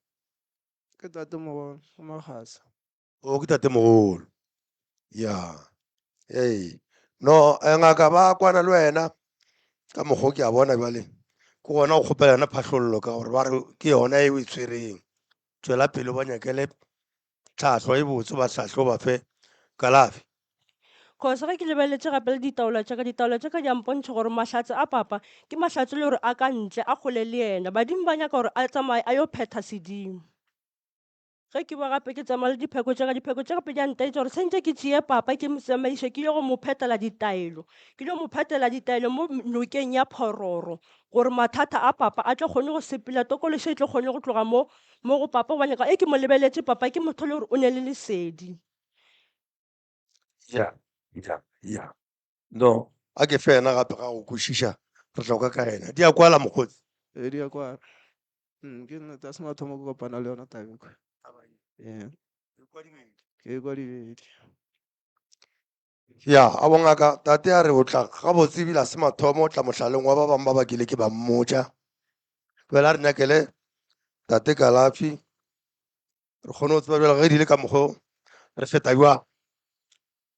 Ke tatemogolo, o Makgasa. O ke tatemogolo. Ya. Ee. No, eh, ngaka ba kwana le wena ka mokgwa o ke a bona bjale. Ke gona go kgopela yona phahlollo ka gore ba re ke yona e o e tshwereng. Tšwela pele o ba nyakele tlhahlo e botse, ba hlahle o ba fe kalafi. Cause ge ke lebeletše gape le ditaola tša ka, ditaola tša ka di a mpontšha gore mahlatse a papa ke mahlatse le gore a ka ntle, a kgole le yena. Badimo ba nyaka gore a tsamaye a yo phetha sedimo. Ge ke boa gape ke tsamaya le dipheko tša ka, dipheko tša gape di a ntaetša gore sentše ke tšee papa ke mo tsamaiše ke yo go mo phethela ditaelo. Ke yo mo phethela ditaelo mo nokeng ya Phororo gore mathata a papa a tlo kgone go sepela, tokološo e tlo kgone go tloga mo mo go papa gobane ka e ke mo lebeletše papa ke motho le gore o ne le lesedi. Ya, ya, ya. No, a ke fe yena gape ga go kwešiša re tla kwa ka yena. Di a kwala mokgotsi? Ee, di a kwala. Ke nnete, a se mathomo ke kopana le yona taba e. Ee. Ke kwa dibedi. Ya, a bongaka tate a re o tla gabotse ebile a se mathomo o tla mohlaleng wa ba bangwe ba ba kile ke ba mmotša. Bjale a re nyakele tate kalafi re kgone go tseba bjale ge di le ka mokgo re feta bjang.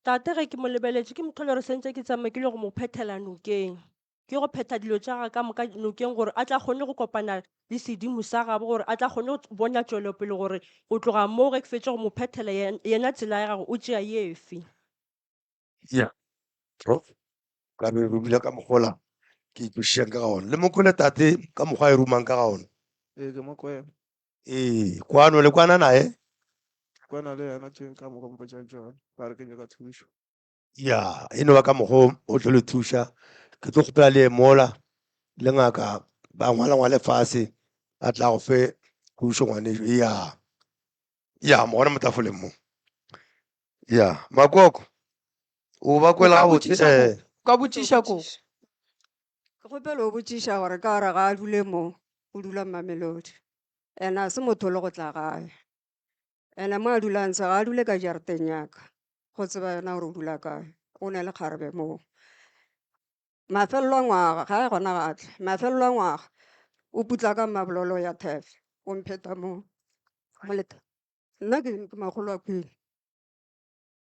Tate ge ke mo lebeletše ke motho le gore sentše ke tsamaye ke le go mo phethela nokeng. Ke go phetha dilo tša gagwe ka moka nokeng gore a tla kgone go kopana le sedimo sa gabo gore a tla kgone go bona tšwelopele gore go tloga moo ge ke fetše go mo phethela yena tsela ya gagwe o tšea efe. Ya, prof, ka be re bile ka mokgola ke ikwešišang ka ga ona. Le mo kwele tate ka mokgwa a e rumang ka ga ona. Ee, ke mo kwele. Ee, kwano le kwana naye. Kwana le yena tše ka moka mpotšang tšona, ba re ke nyaka thušo. Ya, e no ba ka mokgwa o tlo le thuša. Ke tlo kgopela le ye mola le ngaka ba ngwala-ngwale fase a tla go fe thušo ngwanešu. Ya, ya, mo gona mo tafoleng mo. Ya, Makoko, o ba kwela gabotse? Eh. O ka botšiša ko? Ke kgopela o botšiša gore ka gore ga a dule mo, o dula Mamelodi. Ene a se motho le go tla gae. Ene mo a dulang se ga a dule ka jarateng ya ka. Go tseba yena gore o dula kae. O ne le kgarebe moo. Mafelelo a ngwaga, ga e gona ga tle. Mafelelo a ngwaga, o putla ka mabololo ya thefe. O mpheta mo. Mo leta. Nna ke ke makgolo a Queen.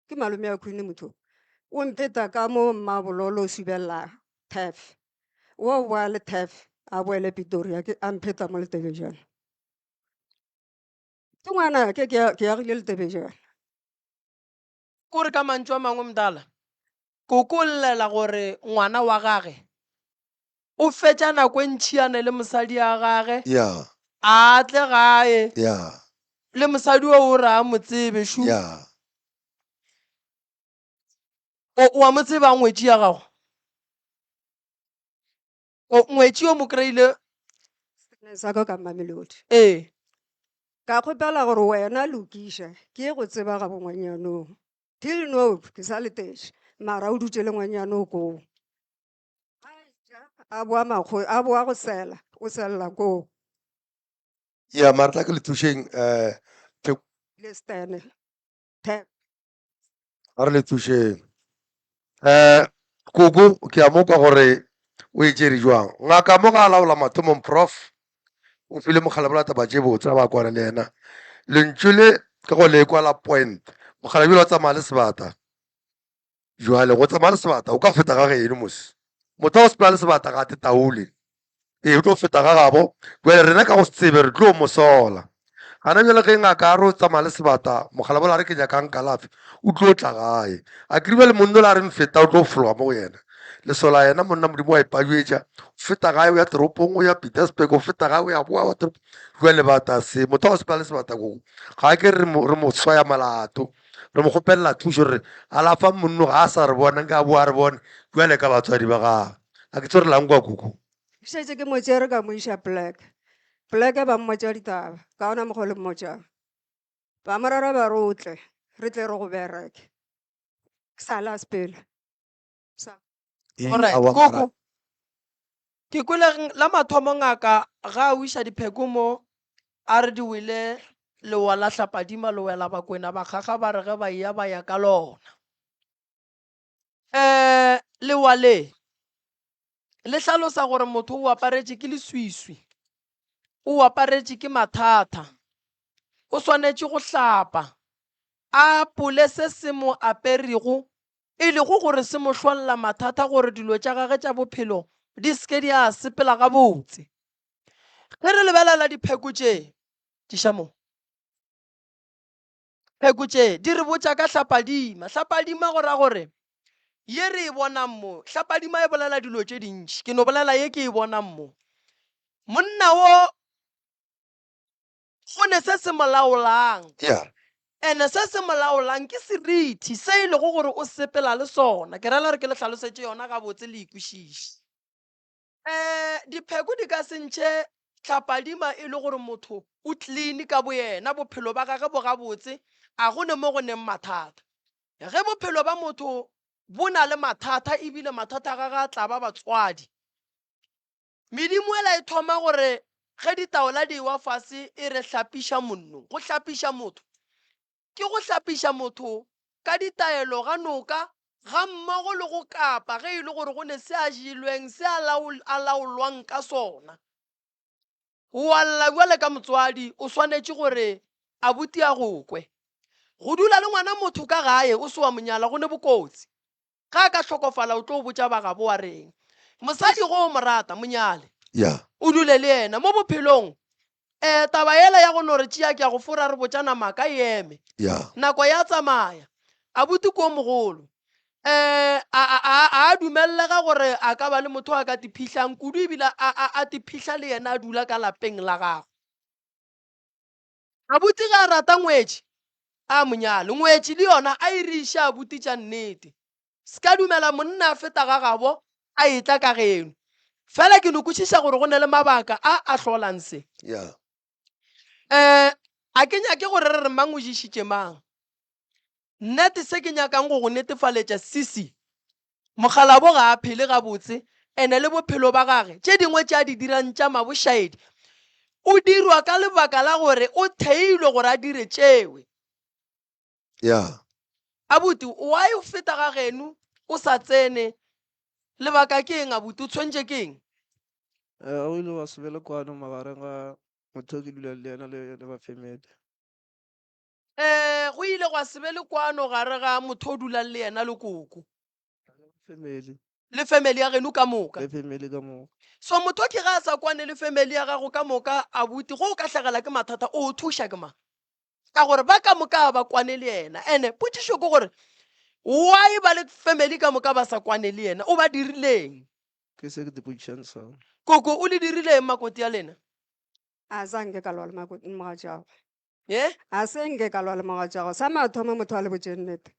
Ke malome a Queen motho. O mpheta ka mo mmabololo o subelela thefe. Wa o boa le thefe, a boele Pretoria ke a mpheta mo Letebejana. Ke ngwana ke ke agile Letebejana. Kore ka mantšu a mangwe mdala, koko o llela gore ngwana wa gage o fetša nako e ntši a ne le mosadi ya gage, Ya. a tle gae Ya. le mosadi o o re a mo tsebe shu. Ya. O o a mo tseba ngwetši ya gago? O ngwetši o mo kry-ile Sa ka ka Mamelodi. Ee. Ka kgopela gore wena lokiša ke ye go tseba ga bongwanyanong. Till now ke sa letetše mara o dutše le ngwanyanong koo. A boa makgo a boa go sela o sella koo. Ya mara tla ke le thušeng eh Le stene. Tap. A re le thušeng. Eh koko ke a mo kwa gore o e tšere jwang. Ngaka mo ga a laola mathomong prof o file mokgalabje taba tše botse a ba kwana le yena. Lentšu le ke go le kwa la point. Mokgalabje o tsamaya le sebata. Jwale go tsamaya le sebata o ka feta ga geno mos. Motho wa go sepela le sebata ga a te taole. Ee, o tlo feta ga gabo. Bjale rena ka go se tsebe re tlo mo sola. Gana bjale ge ngaka a re o tsamaya le sebata, mokgalabje a re ke nyakang kalafi, o tlo tla gae. A kere bjale monna ola a re mfeta o tlo fologa mo go yena. Lesola yena monna Modimo wa ipajwetša, o feta gae o ya toropong, o ya Pietersburg, o feta gae o ya boa wa toropong. Bjale bata se, motho wa go sepela le sebata koko, ga ke re mo swaya molato. Re mo kgopelela thušo re re alafa monno ga a sa re bona nka a boa a re bone bjale ka batswadi ba gagwe. A ke tsebe re lang kwa koko. Ke šetše ke mo tšere ka mo iša poleke. Poleke ba mmotša ditaba ka ona mokgwa o le mmotšang. Ba mo rera ba re o tle re tle re go bereke. Ke sa le a sepela. Ee, Alright, aowa, koko. mara- Ke kwele la mathomo ngaka ga a wiša dipheko mo a re di wele lewa la hlapadima le wela bakwena bakgaga ba re ge ba eya ba ya ka lona. Um lewa le le hlalosa gore motho o aparetše ke leswiswi, o aparetše ke mathata, o swanetše go hlapa, a apole se se mo aperego e lego gore se mo hlolla mathata gore dilo tša gage tša bophelo di se ke di a sepela gabotse. Ge re lebelela dipheko tše, tliša mo. Pheko tše di re botša ka hlapadima. Hlapadima go ra gore ye re e bonang mo, hlapadima e bolela dilo tše dintši. Ke no bolela ye ke e bonang mo. Monna wo go ne se se mo laolang. Yeah. Ene se se mo laolang ke seriti se e lego gore o sepela le sona. Ke rela gore ke le hlalosetše yona gabotse le e kwešiše. Um dipheko di ka se ntšhe hlapadima e le gore motho o clean ka boyena, bophelo ba gage bo gabotse, a go ne mo go neng mathata. Ge bophelo ba motho bo na le mathata ebile mathata a gage a tla ba batswadi, Medimo ela e thoma gore ge ditaola di ewa fase e re hlapiša monno. Go hlapiša motho ke go hlapiša motho ka ditaelo ga noka gammogo le go kapa ge e le gore go ne se a jelweng se a, laol, a laolwang ka sona. O a lla bjale ka motswadi o swanetše gore abuti a go kwe. Go dula le ngwana motho ka gae o se wa mo nyala go ne bokotsi. Ge a ka hlokofala o tlo botša ba gabo wa reng? Mosadi go o mo rata, mo nyale. Yeah. O dule le yena mo bophelong. Eh, taba yela ya go no re tšea ke ya go fora re botšana maaka e eme. Yeah. Nako ya tsamaya. Abuti ke o mogolo. Eh, a, a, a, a a dumellega gore a ka ba le motho a ka tiphihlang kudu ebile a, a, a tiphihla le yena a dula ka lapeng la gagwe. Abuti ge a rata ngwetši, a mo nyale. Ngwetši le yona a e re iše abuti tša nnete. Se ka dumela monna a feta ga gabo a etla ka geno. Fela ke no kwešiša gore go ne le mabaka a a hlolang se. Yeah. Eh, a ke nyake gore re re mang o ješitše mang. Nnete se ke nyakang go go netefaletša sisi, mokgalabo ga a phele gabotse ene le bophelo ba gage tše dingwe tše a di dirang tša mabošaedi o dirwa ka lebaka la gore o theilwe gore a dire tšewe. Yeah. Abuti, why o feta ga geno o sa tsene? Lebaka ke eng abuti? O tshwentše ke eng? Eh, o ile wa se be le kwano magareng ga motho o ke dulang le yena le le ba family. Um go ile gwa se be le kwano gare ga motho o dulang le yena le koko. Family. Le family ya geno ka moka. Le family ka moka. So motho ke ga a sa kwane le family ya gago ka moka abuti go o ka hlagela ke mathata o o thuša ke mang? Ka gore ba ka moka ga ba kwane le yena. Ene potšišo ke gore why ba le family ka moka ba sa kwane le yena? O ba dirileng? Ke se ke te potšišang sona. Koko o le dirileng makoti ya lena? A sa nke ka lwa le makoti mogatšagwe. Ye? A se nke ka lwa le mogatšagwe. Sa mathomo motho a le botše nnete.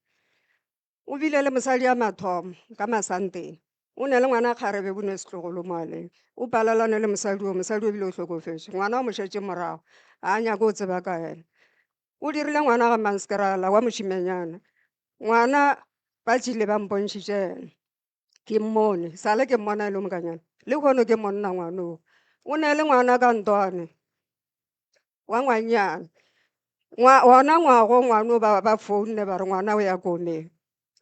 O bile le mosadi ya mathomo ka masanteng. O ne le ngwana kgarebe bo ne setlogolo mo a leng. O palelane le mosadi o, mosadi o bile o hlokofetše. Ngwana o mo šetše morago. Ga a nyake go tseba ka yena. O dirile ngwana ga Manskrala wa mošimenyana. Ngwana ba tšile ba mpontšhitše yena. Ke mmone, sale ke mmona e le mokanyana. Lehono ke monna ngwanoo. O ne le ngwana ka ntwane wa ngwanyana. Ngwa, wona ngwago ngwano ba, ba founne ba re ngwana o ya komeng.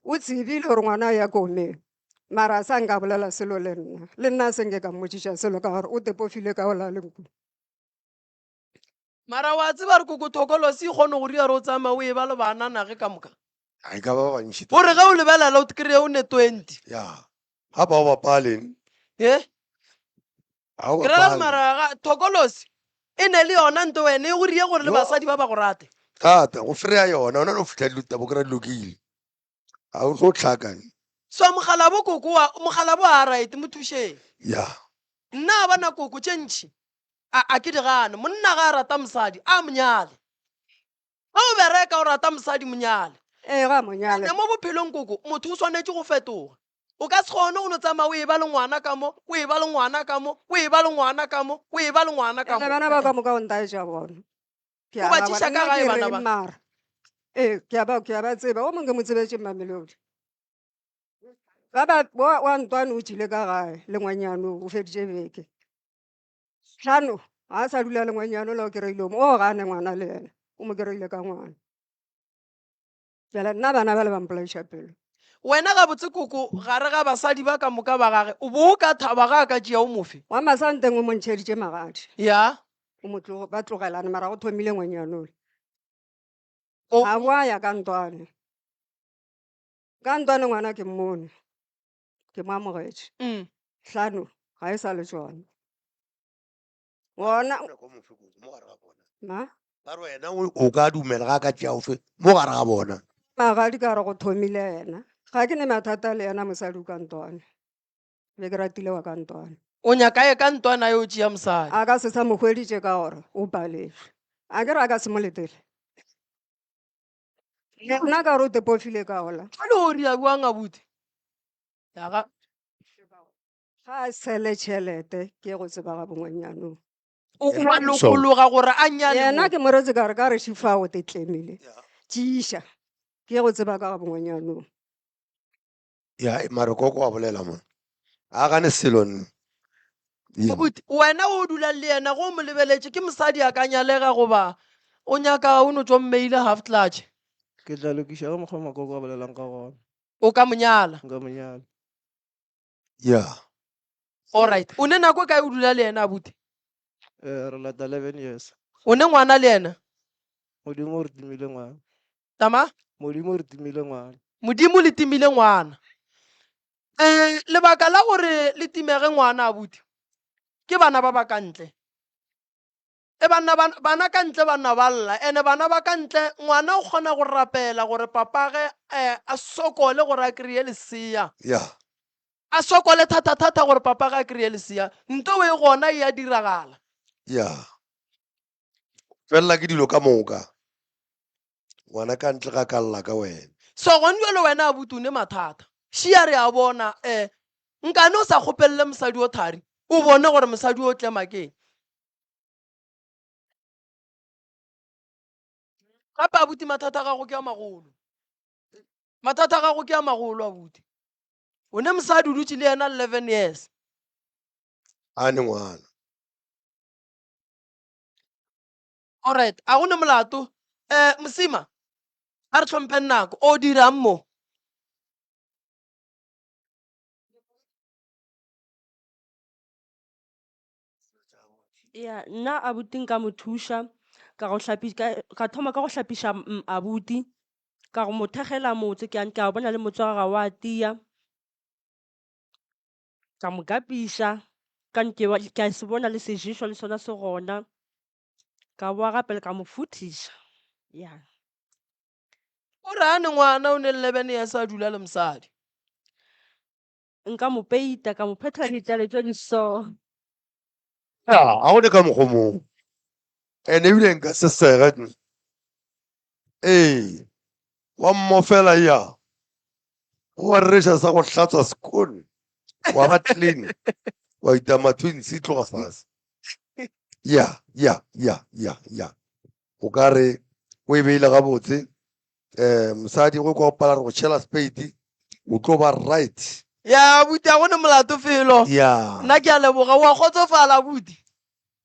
O tsebile gore ngwana o ya komeng. Mara a sa nka bolela selo le nna. Le nna a se nke ka mmotšiša selo ka gore o tepofile ka ola le nku. Mara wa tseba re koko thokolosi e kgone go ria re o tsamaya o e ba le bana nage ka moka. A e ka ba ba bantši. Gore ge o lebelela o kry-e o ne 20. Ya. Ga ba o bapale. Ye? Ga o Ke rela bapale. mara ga thokolosi e ne le yona nto wene e go rie gore le Yo. basadi ba ba go rate. Thata go freya yona ona no fihla dilo tabo kry-a di lokile. Ga o tlo tlhakane. So mogalabo koko wa mogalabo a right mo thušeng. Ya. Nna a bana koko tše ntši a a ke di gane. Monna ga a rata mosadi a mo nyale. Ge o bereka o rata mosadi mo nyale. Ee ga mo nyale. Ene mo bophelong koko motho o swanetše go fetoga. O ka se kgone go no tsamaya o e ba le ngwana ka mo, o e ba le ngwana ka mo, o e ba le ngwana ka mo, o e ba le ngwana ka Ene mo. bana ba ka moka o ntaetša bona. Ke O a ba ba tšiša bona. ka Nna gae ke bana reng ba? mara? Ee, ke a ba ke a ba tseba. O mongwe ke mo tsebetše Mamelodi. Ba ba wa wa ntwane o tšile ka gae le ngwanyana o feditše beke. Hlano ga a sa dula le ngwanyana ola o kry-ile o o gane ngwana le yena o mo kry-ile ka ngwana. Bjale nna bana ba le ba mpolaiša pelo. Wena gabotse koko gare ga basadi ba ka moka ba gage o bo o ka thaba ga a ka tšea o mofe? Wa Masanteng o mo ntšheditše magadi. Ya. O mo tlogo ba tlogelane mara go thomile ngwanyana ole. O A boa ya ka ntwane. Ka ntwane ngwana ke mmone. Ke mo amogetše. Hlano ga e sa le tšona. Gona ma Ba re wena o ka dumela ga a ka tšea ofe mo gare ga bona. Magadi ka re go thomile yena. Ga ke ne mathata le yena mosadi o ka ntwane. Be ke ratile wa ka ntwane. O nyaka ye ka ntwane a yo tšea mosadi. A ka se sa mo hweditše ka gore o paletswe. A ke re a ka se mo letele. Nna ka gore o tepofile ka ola. Jwale o ria bjang abuti? Ya ga. Ga a sele tšhelete ke go tseba ga bongwanyanong. O wa lokologa gore a nyale Yena mo. ke mo retse ka re ka re šifa o te tlemile. Tšiša. Ke go tseba ka ga bongwanyanong. Ya mare koko wa bolela mo. A gane selo nne. Ya. Abuti, wena o dulang le yena go mo lebeletše ke mosadi a ka nyalega goba o nyaka o no tšo mmeile half clutch? Ke tla lokiša ka mokgwa makoko a bolelang ka gona. O ka mo nyala? Nka mo nyala. Ya. Alright. O ne nako e kae o dula le yena abuti? Re lata 11 years. O ne ngwana le yena? Modimo o re timile ngwana. Tama? Modimo o re timile ngwana. Modimo le timile ngwana. Lebaka la gore le timege ngwana abuti ke bana ba ba ka ntle. E banna ba, bana ka ntle ba nna ba lla, ene bana ba ka ntle ngwana o kgona go rapela gore papage a sokole gore a kry-e lesea. Ya. A sokole thata-thata gore papage a kry-e lesea. Nto e gona e a diragala. Ya. Felela ke dilo ka moka. Ngwana ka ntle ga ka lla ka wena. So gone jwale wena abuti o ne mathata. Šia re a bona nkane o sa kgopelele mosadi o thari, o bone gore mosadi o tlema keng. Gape abuti mathata a gago ke a magolo. Mathata a gago ke a magolo abuti. O ne mosadi o dutše le yena 11 years. A ne ngwana. Alright, a go ne molato. Mosima, a re hlompheng nako. O dirang mo? Ya, nna abuti nka mo thuša ka go hlapi-, ka, ka thoma ka go hlapiša abuti, ka go mo thekgela motse, ke a, ke a bona le motse wa ga wa tia. Ka mo kapiša, ka nke wa, ke a se bona le seješo le sona se gona. Ka boa gape le ka mo futhiša. Ya. O re a ne ngwana o ne le 11 years a dula le mosadi. Nka mo peita, ka mo phethela ditale tše di so. Ya, a go ne ka mokgwa mong. Ene ebile nka se sege. Ee, wa mmofela ya. Wa reša sa go hlatswa sekone. Wa ba clean. Wa itama twins e tloga fase. Ya, ya, ya, ya, ya. O ka re o e beile gabotse. Mosadi go kwa pala re go tšhela spade, o tlo ba right. Ya, abuti, a go ne molato felo. Ya. Nna ke a leboga, wa kgotsofala abuti.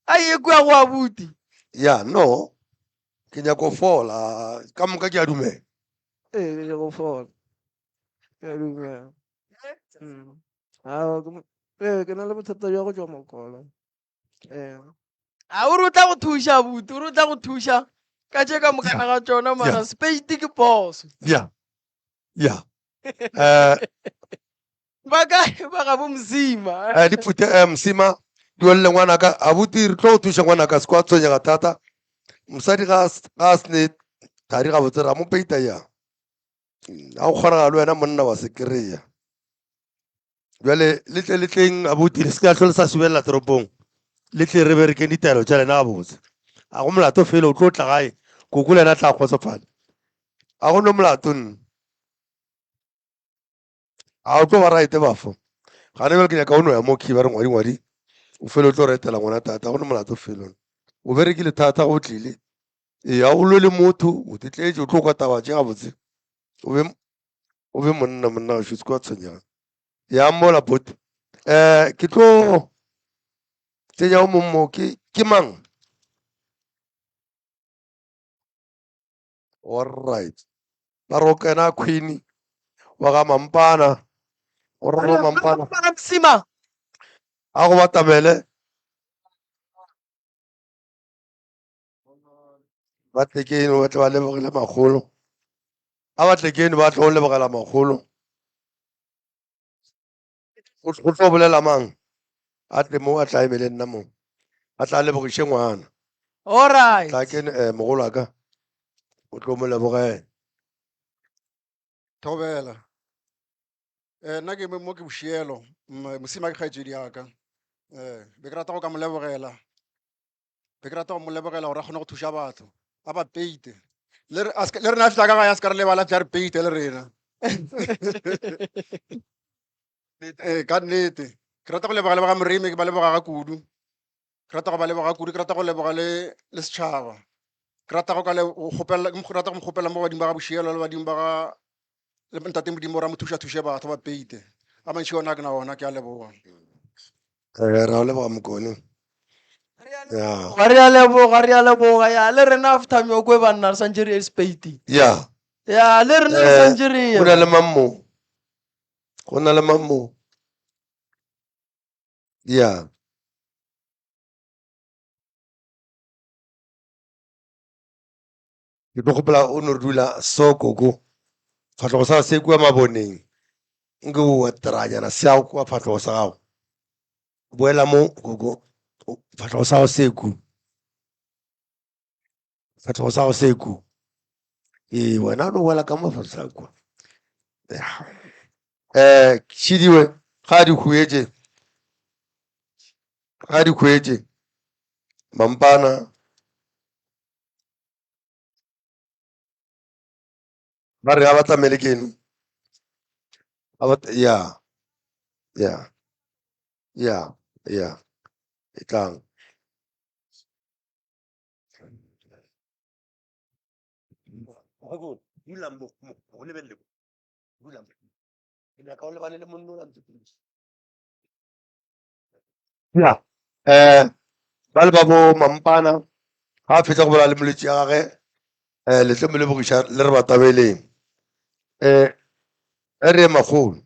A ye kua go abuti. Ya, no. Ke nyako fola, ka moka ke a dumela. Ee, ke nyako fola. Ke a dumela. Aowa, ke mo-, ee, ke na le bothata bja go tšwa mokolo. Ee. A o re o tla go thuša abuti, o re o tla go thuša ka tše ka moka ga tšona mara spade ke phoso. Ya. Ya. Ba kae ba ga bo Mosima? Di phute, Mosima, di welle ngwanaka. Abuti re tlo go thuša ngwanaka, se kwa tshwenyega thata. Mosadi ga a se ne thari gabotse ra mo peita ya. A go kgonagala le wena monna wa se kry-a. Bjale le tle le tleng abuti, le se ka hlole sa subelela toropong. Le tle re berekeng ditaelo tša lena gabotse. A go molato felo, o tlo tla gae, koko le yena tla kgotsofala. A go no molato nne. A o tlo ba right bafo. Gane bjale ke nyaka o no ya mo khiba re ngwadi ngwadi. O fele o tlo retela ngwana tata, go no molato felo. O berekile thata go tlile. Ee, a o lwe le motho, o tletše, o tlo kwa taba tše gabotse. O be monna, monna wa šutse kwa tshwenyega. Ya mola bot. Ke tlo tsenya o mong mo ke ke mang? All right. Ba re o kena Queen wa ga Mampana. O re bo Mampana. Mosima. A go batamele. Ba tle keno ba tle ba lebogele makgolo. A ba tle keno ba tlo lebogela makgolo. Go tlo bolela mang? A tle mo a tla emele nna mo. A tla lebogiše ngwana. All right. Tla keno mogolo wa ka. O tlo mo lebogela. Thobela. Nna ke mo ke bošielo, Mosima ke kgaetšedi ya ka. Be ke rata go ka mo lebogela. Be ke rata go mo lebogela gore a kgone go thuša batho. A ba peite. Le re, a se le rena a fihla ka gae a se ka re lebala, a fihla a re peite le rena. Ka nnete. Ke rata go leboga le ba ga Moremi, ke ba leboga ga kudu. Ke rata go ba leboga kudu, ke rata go leboga le le setšhaba. Ke rata go ka le go kgopela, ke rata go mo kgopela mo badimo ba ga Bošielo le badimo ba ga le ntate Modimo gore a mo thuša thuše batho ba peite. A mantši ona ke na ona, ke a leboga. Re a leboga Mokone. Ya. Ga re a leboga, re a leboga. Ya, le rena after Mjokwe banna re santše re ye Speiting. Ya. Ya, le rena re santše re ye. Go na le mang mo? Go na le mang mo? Ya. Ke tlo kgopela o no re dula so koko. Fahlogo sa se kua maboneng. Nke o tranyana se a kua fahlogo sa gago. Boela mo koko. Fahlogo sa gago se ku. Fahlogo sa gago se ku. Ee, wena o no boela ka mo fahlogo sa kua. Tšhidiwe ga di huetše. Ga di huetše. Mampana. Ba re ga ba tlamele keno. Ga ba ya. Ya. Ya. Ya. E tlang. Dula mo, mo, go lebelele mo. Dula mo. Ke nyaka o lebane le monna ola ntse pele. Ya. Ba le ba bo Mampana ga a fetsa go bolela le molwetši ya gage le tlo mo lebogiša le re batabeleng. Ge re ye makgolo.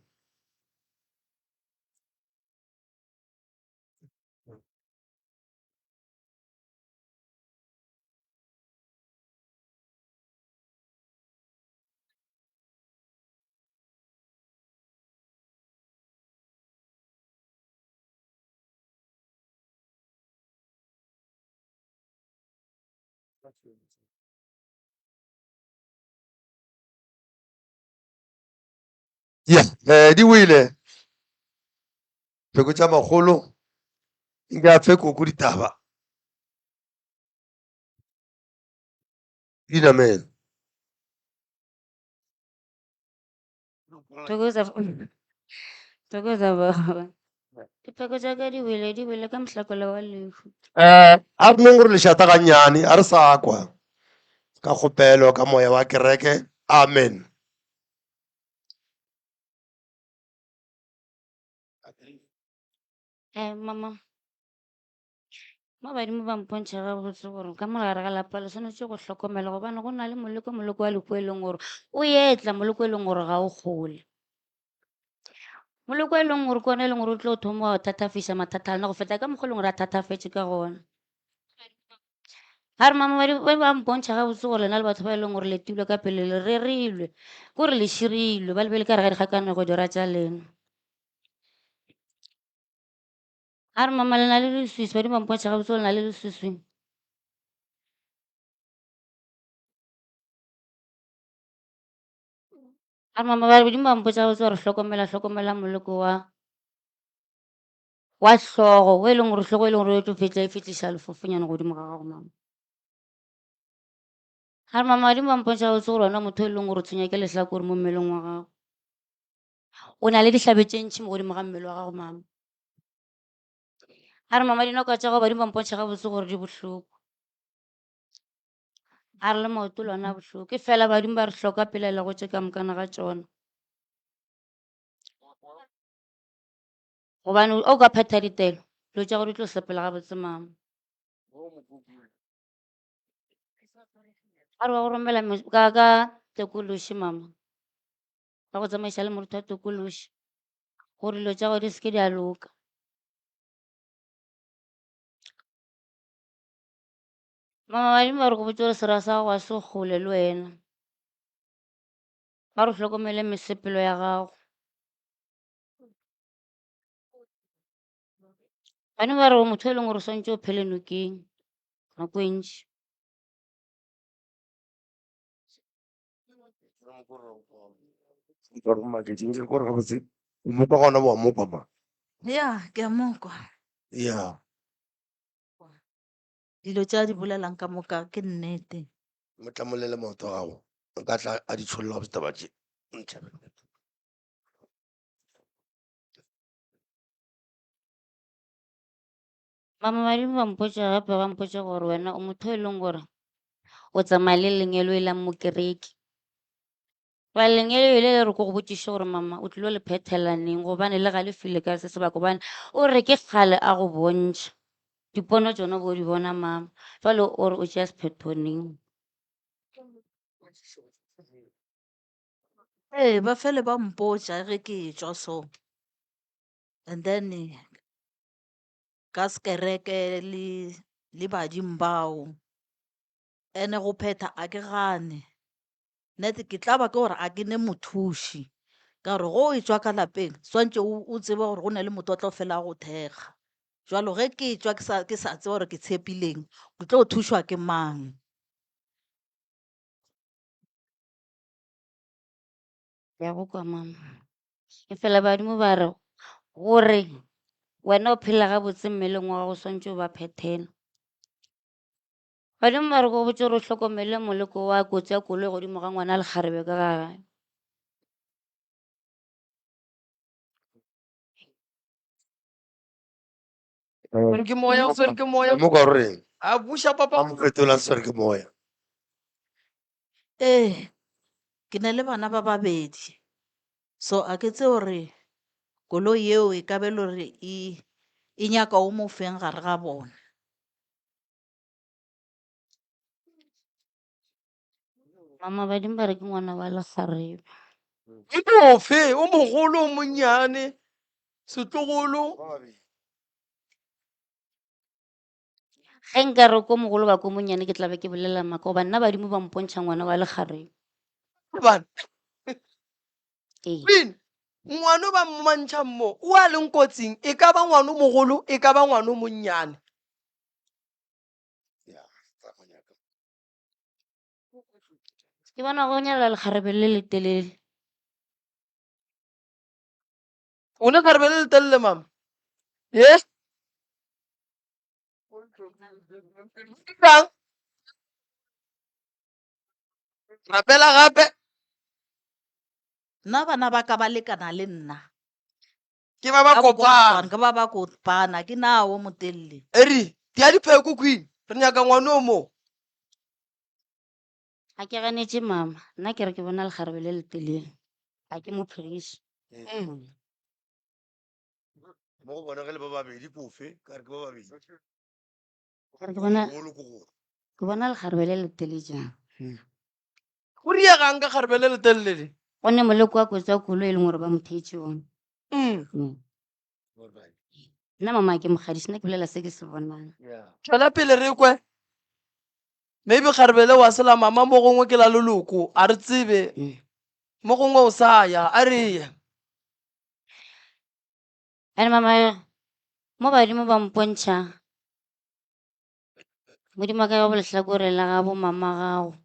Ya, di wele. Pheko tša makgolo nke a fe koko ditaba. Di namele. Thokoza Thokoza baba. Dipheko tša ka di wele, di wele ka mohlakolo wa lehu. A re nong gore lešata gannyane, a re sa kwa. Ka kgopelo, ka moya wa kereke. Amen. Mama. Mo badimo ba mpontšha gabotse gore ka mo gare ga lapa le swanetše go hlokomela gobane go na le moleko, moleko wa lehu e leng gore o etla, moleko e leng gore ga o kgole. Moleko e leng gore ke ona e leng gore o tlo thoma wa thatafiša mathata a lena go feta ka mokgwa e leng gore a thatafetše ka gona. Ga re mama badimo ba ba mpontšha gabotse gore lena le batho ba e leng gore le tilwe ka pele, le rerilwe, ke gore le širilwe, ba lebele ka re ga dikgakanego dira tša lena. A re mama le na le leswiswi, badimo ba mpontšha gabotse gore le na le leswiswi. A re mama badimo ba mpotša gabotse gore hlokomela, hlokomela moleko wa wa hlogo, o e leng gore hlogo e leng gore e tlo fetša e fetliša lefofonyana godimo ga gago mama. A re mama badimo ba mpontšha gabotse gore wena motho e leng gore o tshwenya ke lehlakore mo mmeleng wa gago. O na le dihlabe tše ntši mo godimo ga mmele wa gago mama. A re mama dinoko tša gago badimo ba mpontšha gabotse gore di bohloko. A re le maoto le ona a bohloko. Ke fela badimo ba re hloka pelaelo go tše ka mokana ga tšona. Gobane o ka phetha ditaelo, dilo tša gago di tlo sepela gabotse mama. A re wa go romela ka ka tokološi mama. Ba go tsamaiša le moruti wa tokološi gore dilo tša gago di seke di a loka. Mama badimo ba re go botse gore sera sa gago ga se kgole le wena. Ba re hlokomele mesepelo ya gago. Bane ba re o motho e leng gore o swantse o phele nokeng nako e ntši. Gore gabotse o mo kwa gona wa mo kwa ma. Ya, ke a mo kwa. Ya. Dilo tše a di bolelang ka moka ke nnete. Mo tlamolele maoto a gago, nka tla a di tšholla gabotse taba tše. Ntšhabe. Mama badimo ba mpotša gape ba mpotša gore wena o motho e leng gore o tsamaya le lengelo e la mokereki. Ba lengelo le le re ko go botšiše gore mama o tlilo le phethela neng gobane le galefile ka se sebaka gobane o re ke kgale a go bontšha dipono tšona bo di bona mama jwale o re o tšea sephetho neng. Ee, ba fele ba mpotša ge ke etšwa so. And then ka sekereke le le badimo bao. Ene go phetha a ke gane. Nnete ke tla ba ke gore a ke ne mothuši. Ka gore go etšwa ka lapeng swantše o tsebe gore go na le motho o tlo fela a go thekga. Jwalo ge ke etšwa ke sa ke sa tseba gore ke tshepileng, ke tlo thušwa ke mang? Ke a go kwa mama. Efela badimo ba re gore wena o phela gabotse mmeleng wa gago swantše o ba phethela. Badimo ba re go botse gore o hlokomele moleko wa kotsi ya koloi godimo ga ngwana lekgarebe ka ga gae. Swere ke moya, o swere ke moya. Mo ka reng? A buša papa. A mo fetola swere ke moya. Ee, ke na le bana ba babedi. So a ke tsebe gore koloi yeo e ka be le gore e e nyaka o mo feng gare ga bona. Mama badimo ba re ke ngwana wa lekgarebe. Ke ofe o mogolo o monnyane setlogolo. Ge nka re ko mogolo ba ko monnyane ke tla be ke bolela maaka goba nna badimo ba mpontšha ngwana wa lekgarebe. Bana. Ee. Queen, ngwana o ba mmantšhang mo o a leng kotsing e ka ba ngwana o mogolo e ka ba ngwana o monnyane. Ke bona go nyala lekgarebe le letelele. O ne lekgarebe le letelele mama? Yes. Kang? Rapela gape. Nna bana ba ka ba lekana le nna. Ke ba ba Ka kopana. Ke ba ba kopana, ke na o motelele. Eri, tia dipheko queen, re nyaka ngwana o mo. Ga ke ganetše mama, nna ke re ke bona lekgarebe le letelele. Ga ke mo phiriše. Mo go bona ge le ba babedi ke ofe, ka re ke ba babedi. Ke re ke bona Mogolo ke gore. ke bona lekgarebe le letelele jang. Go diegang ka kgarebe le letelele le? Go ne moleko wa kotsi wa koloi e leng gore ba mo theetše ona. Nna mama ke mogadisi, nna ke bolela se ke se bonang. Tšwela pele re kwe. Maybe kgarebe le wa sela mama mo gongwe ke la leloko, a re tsebe. Mo gongwe o sa ya, a re ye. Ene mama mo badimo ba mpontšha Modimo a ka go lehlakore la gabo mama gago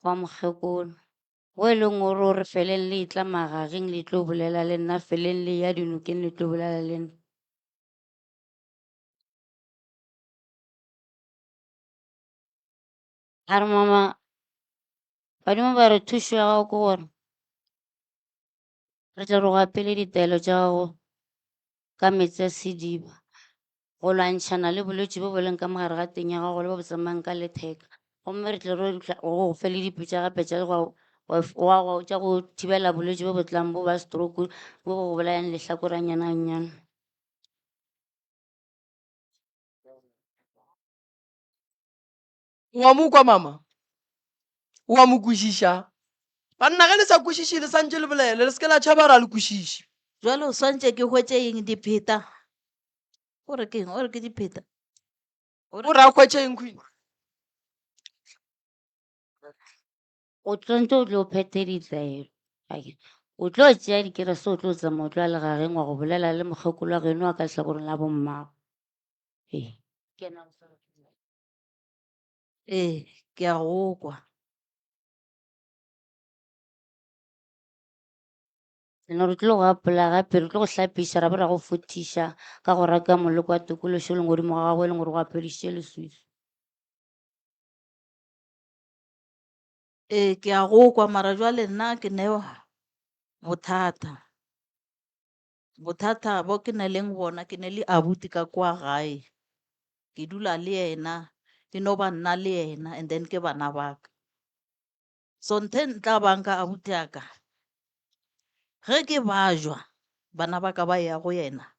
wa mokgekolo. Go e leng gore o re feleng le etla magageng le tlo bolela le nna, feleng le ya dinokeng le tlo bolela le nna. A re mama, badimo ba re thušo ya gago ke gore re tle re go apele ditaelo tša gago ka meetse a sediba go lwantšhana le bolwetši bo bo leng ka mogare ga teng ya gago le bo bo tsamayang ka letheka. Gomme re tle re go fe le dipitša gape tša go Wa tša go thibela bolwetši bo bo tlang bo ba stroke bo bo go bolayang lehlakore gannyane gannyane. Wa mo kwa mama? Wa mo kwešiša? Banna ge le sa kwešiše le santše le bolele, le se ke la tšhaba ra le kwešiše. Jwale o swantše ke hwetše eng dipheta? O re ke eng? O re ke dipheta. O re a hwetše eng queen? O tshwanetse o tlo phethe ditaelo. O tlo tšea dikerese o tlo tsamaya o tlo ya legageng wa go bolela le mokgekolo wa geno wa ka lehlakoreng la bommago. Ee. Ke yena o sa- Ee, ke a go kwa. Ene re tlo go apola gape re tlo go hlapiša ra ba ra go fothiša ka go raka moleko wa tokološo e leng godimo ga gago e leng gore go apedišitše leswiswi. Ee, ke a go kwa mara jwale nna ke ne bothata. Bothata bo ke na leng bona ke ne le abuti ka kwa gae. Ke dula le yena, ke no ba nna le yena and then ke bana ba ka. So ntho e ntla bang ka abuti ya ka, ge ke bajwa bana ba ka ba ya go yena,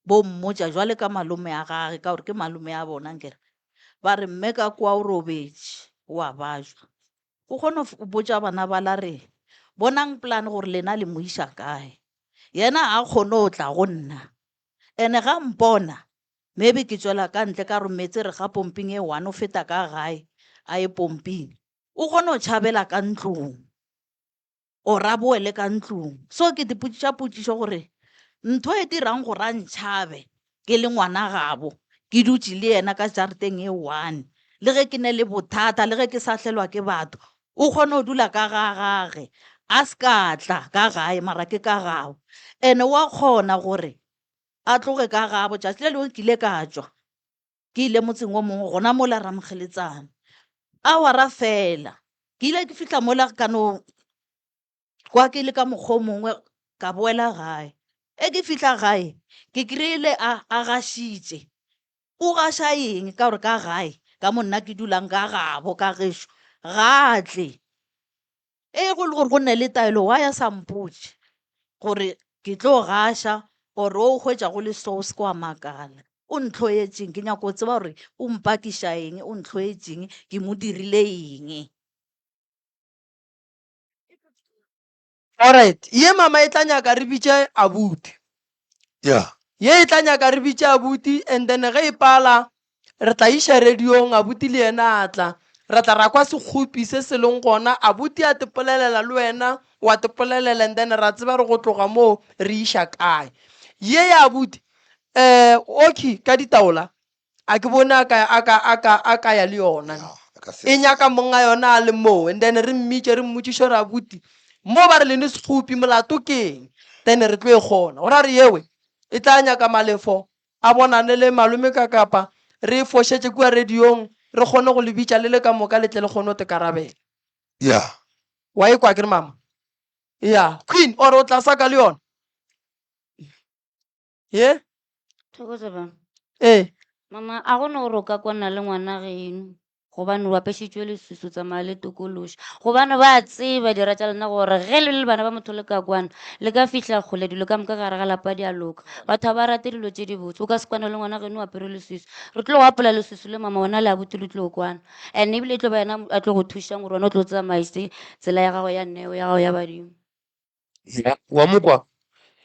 bo mmotša jwale ka malome a gage ka gore ke malome a bona nkere. Ba re mme ka kwa o robetše o a bajwa. O kgone go botša bana ba la re bonang plan gore lena le mo iša kae. Yena a kgone go tla go nna. Ene ga mpona maybe ke tšwela ka ntle ka gore meetse re ga pomping e one o feta ka gae a ye pomping. O kgone go tšhabela ka ntlong or a boele ka ntlong. So ke ipotšiša potšišo gore ntho e dirang gore a ntšhabe ke le ngwana gabo ke dutše le yena ka jarateng e one le ge ke ne le bothata le ge ke sa hlelwa ke batho o kgone go dula ka ga gage a se ka tla ka gae mara ke ka gabo ene wa kgona gore a tloge ka gabo tšatši le lengwe ke ile ka tšwa ke ile motseng o mongwe gona mola Ramokgeletsane awara fela ke ile ke fihla mola ka no kwa ke le ka mokgwa o mongwe ka boela gae e ke fihla gae ke kry-ile a a gašitše o gaša eng ka gore ka gae ka mo nna ke dulang ka gabo ka gešo ga tle e go le gore go nne le taelo wa ya sa mpotše gore ke tlo gaša or o hwetša go le so o se ke wa makala o ntlhoetšeng ke nyako tseba gore o mpakiša eng o ntlhoetšeng ke mo dirile eng. Alright, ye mama e tla nyaka re bitše abuti. Yeah. Ye e tla nyaka re bitše abuti and then ge e pala re tla iša radiong abuti le yena a tla. Ra tla ra kwa sekgopi se se leng gona abuti a tepolelela le wena wa tepolelela and then ra tseba re go tloga moo re iša kae. Ye ya abuti eh okay ka ditaola a ke bone a ka a ka a ka a ka ya le yona e nyaka monga yona a le moo and then re mmitše re mmotšiše gore abuti mo ba re lene sekgopi molato keng then re tlo e kgona gore a re yewe e tla nyaka malefo a bonane le malome ka kapa re e fošetše kua radiong re kgone go le bitša le le ka moka le tle le kgone go tekarabela ya wa e kwa ke re mama ya queen or o tla saka le yona ye Thokoza ba. Ee. Mama, a go no gore o ka kwana le ngwana geno gobane o apešitšwe leswiswi o tsamaya le tokološi gobane ba tseba dira tša lena gore ge le le bana ba motho le ka kwana le ka fihla kgole dilo ka moka gare ga lapa di a loka batho ga ba rate dilo tše dibotse o ka se kwane le ngwana geno o apere leswiswi re tlo go apola leswiswi le mama wena le abuti le tlo kwana and ebile e tlo ba yena a tlo go thušang gore wena o tlo tsamaise tsela ya gago ya neo ya gago ya badimo Ya, wa mo kwa?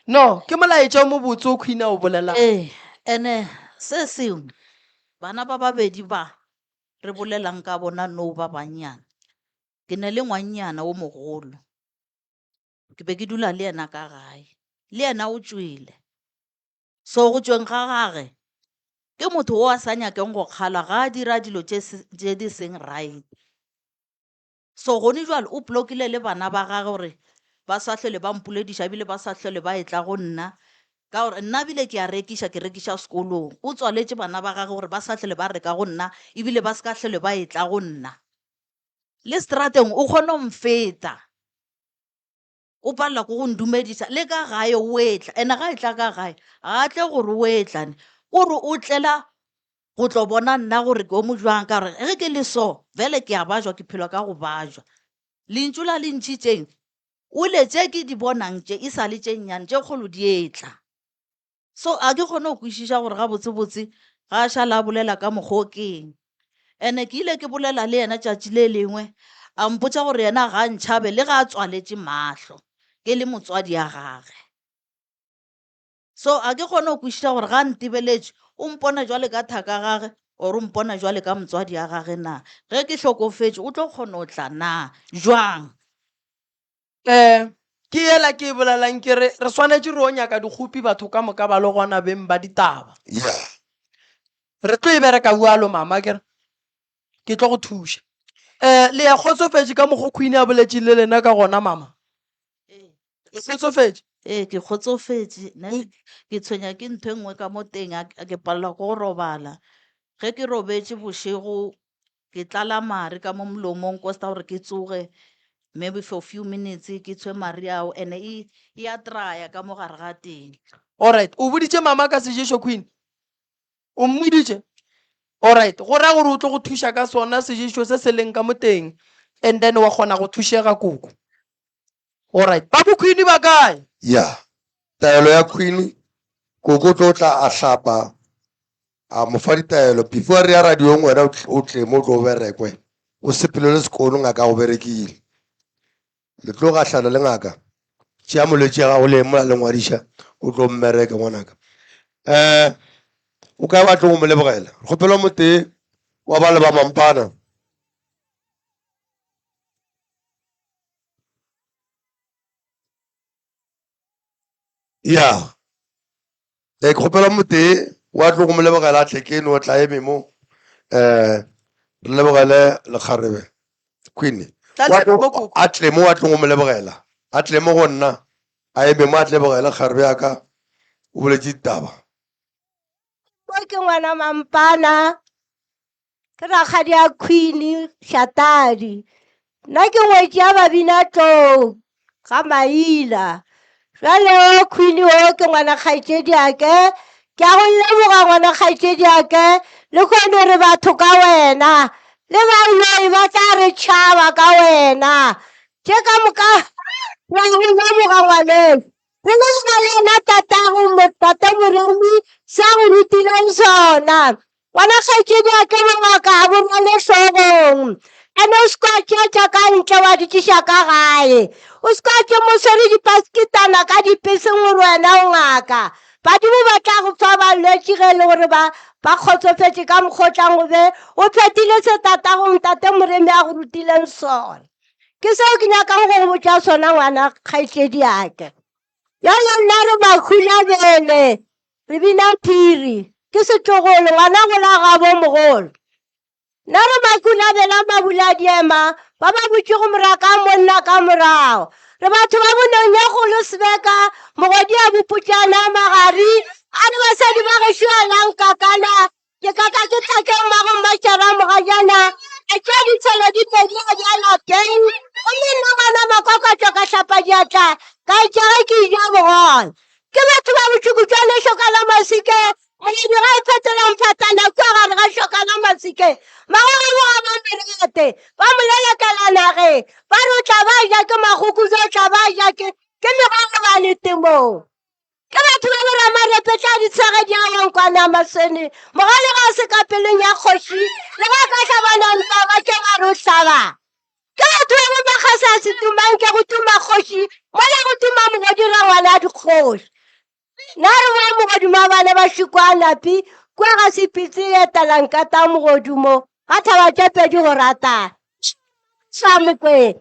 No, ke molaetša o mobotse o Queen a o bolelang. Ee, ene se sengwe bana ba babedi ba re bolelang ka bona nou ba bannyane ke ne le ngwannyana o mogolo ke be ke dula le yena ka gae le yena o tšwele so go tšweng ga gage ke motho o a sa nyakeng go kgalwa ga a dira dilo tše di seng right So gone jwale o blokile le bana ba gage gore ba sa hlwele ba mpolediša ebile ba sa hlwele ba etla go nna ka gore nna ebile ke a rekiša ke rekiša sekolong. O tswaletše bana ba gage gore ba sa hlwele ba reka go nna ebile ba se ka hlwele ba etla go nna. Le strateng o kgone go mfeta o palela ke go ndumediša le ka gae o etla ene ga etla ka gae ga a tle gore o etla ne o re o tlela go tlo bona nna gore ke o mo jwang ka gore ge ke le so vele ke a bajwa ke phelwa ka go bajwa. Lentšu la le ntšhitšeng, o ile tše ke di bonang tše e sa le tše nnyane, tše kgolo di etla. So a ke kgone go kwešiša gore gabotsebotse ga a šala a bolela ka mokgwa o keng. Ene ke ile ke bolela le yena tšatši le lengwe a mpotša gore yena ga a ntšhabe le ga a tswaletše mahlo ke le motswadi ya gage. So a ke kgone go kwešiša gore ga a ntebeletše o mpona jwale ka thaka gage or o mpona jwale ka motswadi ya gage na. Ge ke hlokofetše o tlo kgona go tla na jwang? Um ke yela ke e bolelang ke re re swanetše re o nyaka dikgopi batho ka moka ba le gona beng ba ditaba. Yeah. Re tlo e bereka bjalo mama ke re ke tlo go thuša. Um le ya kgotsofetše ka mokgo Queen a boletše le lena ka gona mama? Le kgotsofetše? Ee, ke kgotsofetše. Nna ke tshwenya ke ntho e nngwe ka mo teng a ke palelwa ke go robala. Ge ke robetše bošego ke tlala mare ka mo molomong kosta gore ke tsoge maybe for few minutes ke tshwe mare ao and e e a traya ka mo gare ga teng. Alright, o boditše mama ka seješo Queen? O mmoditše? Alright, go ra gore o tlo go thuša ka sona seješo se se leng ka mo teng and then wa kgona go thušega koko. Alright, ba bo Queen ba kae? Ya, taelo ya Queen, koko o tlo tla a hlapa a mo fa ditaelo before re ya radiong wena o tle mo o tlo berekwe o sepele le sekolo ngaka go berekile le tlo gahlana le ngaka tšea molwetši ya gago le mola le ngwadiša o tlo mmereka ngwanaka um o kae wa tlo go mo lebogela re kgopela motee wa ba le ba mampana ya e ke kgopela motee wa tlo go mo lebogela a tle ke no tla eme mo um re lebogele lekgarebe queen Tla Wa tle tlo- mo koko. a tle mo wa tlo go mo lebogela a tle mo go nna a eme mo a tle lebogele kgarebe ya ka o boletše ditaba Mo ke ngwana mampana Ke rakgadi ya Queen Shatadi. Nna ke ngwetši ya Babina Tlou ga Maila. Jwale o Queen o ke ngwana kgaetšedi ake. Ke a go leboga ngwana kgaetšedi ake. Le kgone re batho ka wena. Le baloi ba tla re tšhaba ka wena. Tše ka moka ra go leboga ngwaneso. Re leboga le yena tatago tate Moremi se a go rutileng sona. Ngwana kgaetšedi ya ka bongaka ga bo rwale hlogong. Ene o se ka tšea tša ka ntle wa di tliša ka gae. O se ka tše mo swere dipasekitana ka dipeseng gore wena o ngaka. Badimo ba tla go fa balwetši ge e le gore ba ba kgotsofetše ka mokgwa o tlang go be o phethile se tatago ntate Moremi a go rutileng sona. Ke seo ke nyakang go go botša sona ngwana kgaetšedi yake. Bjale nna re makhulabele re bina phiri ke setlogolo ngwana gola gabo mogolo. Nna re makhulabele a mabula diema ba ba butšego moraka monna ka morago. Re batho ba bonong ya kgolo sebeka mogodi a boputšana magari a re basadi ba gešo a lankakana Ke ka ka ke tlake mmago mmašara mogajana a tšea ditshelo di pedi a di a lapeng gomme nna ngwana makokotšo ka hlapa diatla ka etša ge ke ja bogole. Ke batho ba bošuku jwa lešoka la masike molemi ga e phetola mfatana kua gare ga šoka la masike magagabo ga ba merate ba mo lelekela nageng ba re o tla ba ja ke magokujo o tla ba ja ke ke megogobane temong. Ke batho ba boramarepe tla ditshwege di awa nkwana maswene mogale ga se ka pelong ya kgoši le ga ka hlabana ntwa ba ke ba re o hlaba. Ke batho ba bomakgasa a se tumang ke go tuma kgoši mola go tuma mogodi rangwana a dikgoši. Na re boa mogodimo wa bana ba šikwa napi kua ga sepitse etela nkata mogodumo ga thaba tše pedi go rata sa mokweng.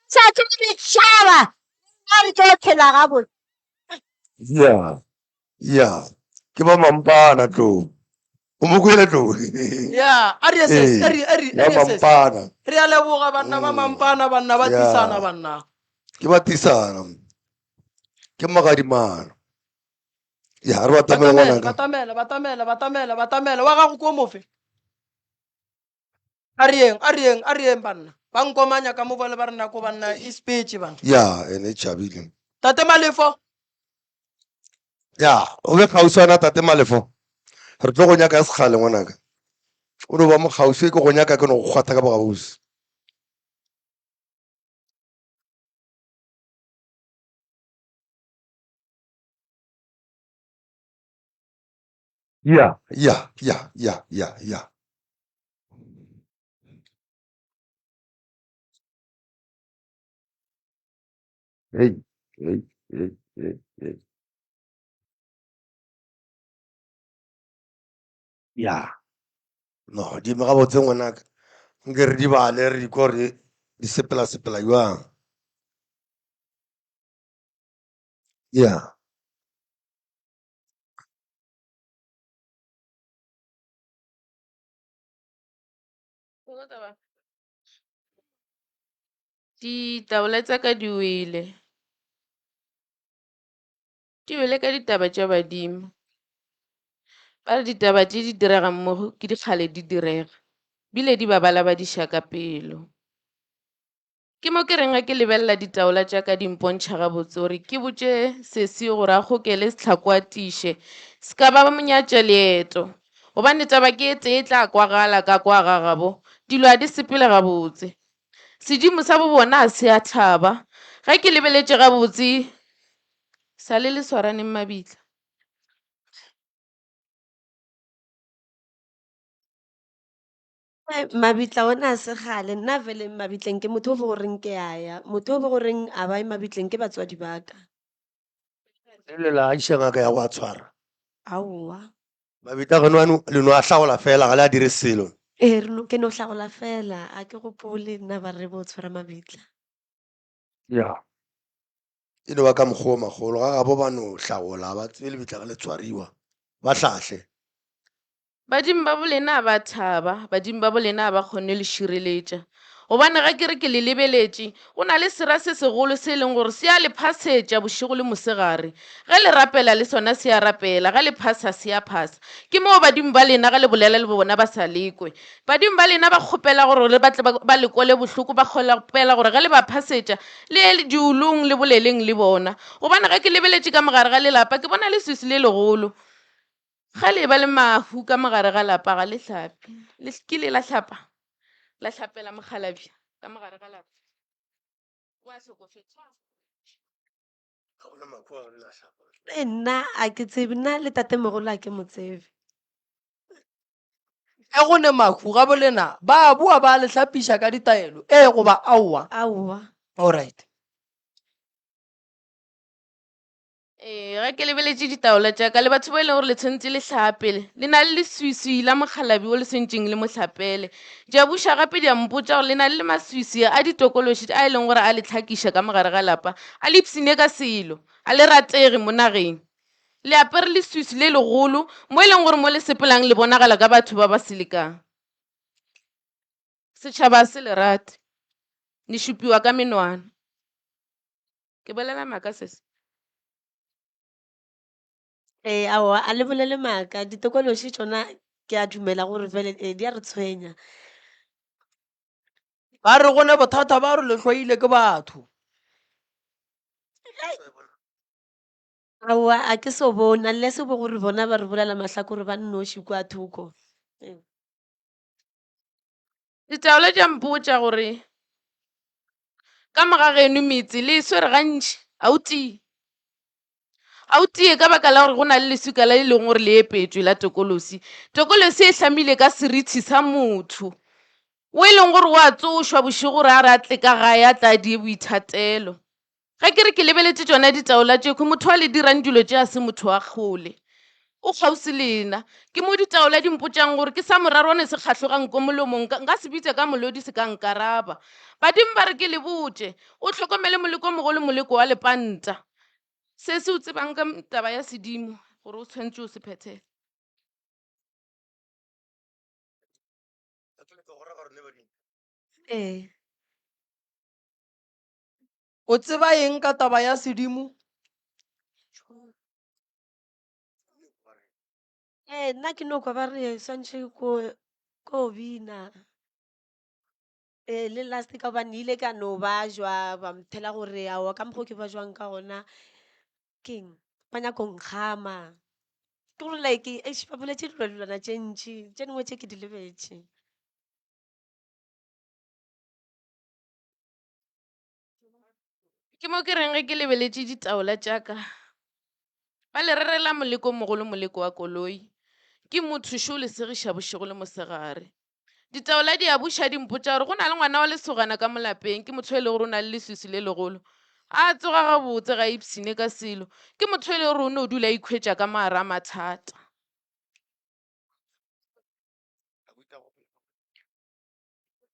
Sa tsebe tšhaba a re tlo phela gabotse. Ya, ya, ke ba mampana tlo. O mo kwele tlo. Ya, a re ye sis, a re, a re, Ba a re ye sis. mampana. Re a leboga banna ba mampana, banna ba Ya. tisana banna. Ke ba tisana. Ke magadimana. Ya, re ba tamela Batamela, ngwanaka. batamela, batamela, batamela, batamela. Wa gago ko mofe? A re yeng, a re yeng, a re yeng banna. Ba nkomanya ka mo bale ba re nako banna e sepetše banna. Ya, ene e tšhabile. Tate Malefo. Ya, o be kgauswana Tate Malefo. Re tlo go nyaka sekgale ngwanaka. O no ba mo kgauswi ke go nyaka ke no go kgwatha ka bogausi. Ya, ya, ya, ya, ya, ya. Hey, hey, hey, hey, hey. Ya. No, di eme gabotse ngwanaka. Nke re di bale re di kwa gore di sepela sepela jwang. Ya. Ditaola tša ka di wele. Di wele ka ditaba tša badimo. Ba re ditaba tše di direga mmogo ke dikgale di direga, bile di ba balabadiša ka pelo. Ke mo ke reng ge ke lebelela ditaola tša ka di mpontšha gabotse gore ke botše sesi gore a kgokele sehlako a tiiše, se ka ba monyatša leeto. Gobane taba ke e tee e tla kwagala ka kwa ga gabo, dilo ga di sepele gabotse. Sedimo sa bobona ga se a thaba. Ge ke lebeletše gabotse, sa le le swaraneng mabitla. Mabitla ona a se kgale, nna vele mabitleng ke motho o le goreng ke a ya, motho o le goreng a ba ye mabitleng ke batswadi ba ka. Le la iša ngaka ya go a tshwara. Aowa. Mabitla geno ano le no a hlagola fela ga le a dire selo. Ee, re no ke no hlagola fela, a ke gopole nna ba re bo tshwara mabitla. Ya. E no ba ka mokgwa o magolo, ga gabo ba no hlagola, ga ba tsebe lebitla ge le tshwariwa, ba hlahle. Badimo ba bolena a ba thaba, badimo ba bolena a ba kgone le šireletša. Gobane ge ke re ke le lebeletše, go na le sera se segolo se e leng gore se a le phasetša bošego le mosegare. Ge le rapela le sona se a rapela, ge le phasa se a phasa. Ke moo badimo ba lena ge le bolela le bona ba sa le kwe. Badimo ba lena ba kgopela gore le ba tle ba le kwele bohloko, ba kgopela gore ge le ba phasetša le ye diolong le boleleng le bona. Gobane ge ke lebeletše ka mogare ga lelapa ke bona leswiswi le legolo. Ge le eba le mahu ka mogare ga lapa ga le hlape. Le kile la hlapa, la hlapela mokgalabje ka mogare ga lapa. O a hlokofetše. Ee, nna a ke tsebe, nna le tatemogolo a ke mo tsebe. Ge go ne mahu ga bolena ba a boa ba le hlapiša ka ditaelo, ee goba aowa? Aowa. Alright. Ee, ge ke lebeletše ditaola tša ka le batho ba e leng gore le tshwanetse le hlapele, le na le leswiswi la mokgalabi wo le swantšeng le mo hlapele. Di a buša gape di a mpotša gore le na le maswiswi a ditokološi a e leng gore a le hlakiša ka mo gare ga lapa, a le ipshine ka selo, a le ratege mo nageng. Le apere leswiswi le legolo mo e leng gore mo le sepelang le bonagala ka batho ba ba selekang. Setšhaba ga se le rate, le šupiwa ka menwana. Ke bolela maaka sesi? Ee, aowa, a le bolele maaka. Ditokološi tšona ke a dumela gore fele ee, di a re tshwenya. Ba re go ne bothata ba re le hloile ke batho. Aowa, a ke so bone, unless e be gore bona ba re bolela mahlakore ba nnoši kua thoko. Ee. Ditaola tša mpotša gore ka moga geno metse le e swere gantši, a o tie. A o tie ka baka la gore go na le leswika le le leng gore le epetšwe la tokolosi. Tokolosi e hlamile ka serithi sa motho o e leng gore o a tsošwa bošego gore a re a tle ka gae a tla die boithatelo. Ge ke re ke lebeletše tšona ditaola tšekhwi, motho a le dirang dilo tše a se motho wa kgole. O kgauswi le nna. Ke mo ditaola di mpotšang gore ke sa morarwane se kgahloga nko molomong, nka, nka se bitša ka molodi se ka nkaraba. Badimo ba re ke le botše, o hlokomele molekomogolo moleko wa lepanta. Sesi o tsebang ka taba ya sedimo gore o tshwanetše o se phethele? Ee. O tseba eng ka taba ya sedimo? Ee, nna ke no kwa ba re swantšhe ko ko bina. Ee, le last ka gobane ile ka no bajwa ba mthela gore aowa ka mokgo ke bajwang ka gona keng ba nyaka go nkgama. Ke gore like eish ba boletše dilo dilwana tše ntši tše dingwe tše ke di lebetše. Ke mo ke reng ge ke lebeletše ditaola tša ka, ba le rerela moleko o mogolo moleko wa koloi. Ke motho šo le segiša bošego le mosegare. Ditaola di a buša di mpotša gore go na le ngwana wa lesogana ka mo lapeng, ke motho e le gore o na le leswiswi le legolo. A tsoga gabotse ga a ipshine ka selo. Ke motho e le gore o no dula a ikhwetša ka mo gare a mathata.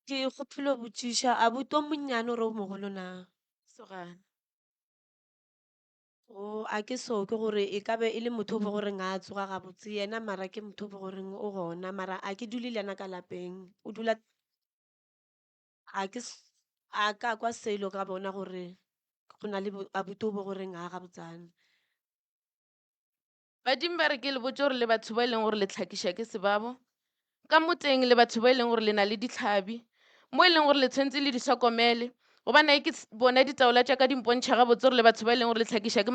Ke kgopela go botšiša, abuti o monnyane or o mogolo na? Sogana. Oh, a ke so ke gore e ka be e le motho o be goreng ga a tsoga gabotse yena mara ke motho o be goreng o gona mara a ke dule le yena ka lapeng o dula a ke a ka kwa selo ka bona gore go na le abuti o be goreng ga gabotsana. Badimo ba re ke le botše gore le batho ba e leng gore le hlakiša ke sebabo ka moteng, le batho ba e leng gore le na le dihlabi mo e leng gore le tshwanetse le di hlokomele. Gobane ge ke bona ditaola tša ka di mpontšha gabotse gore le batho ba e leng gore le hlakiša ke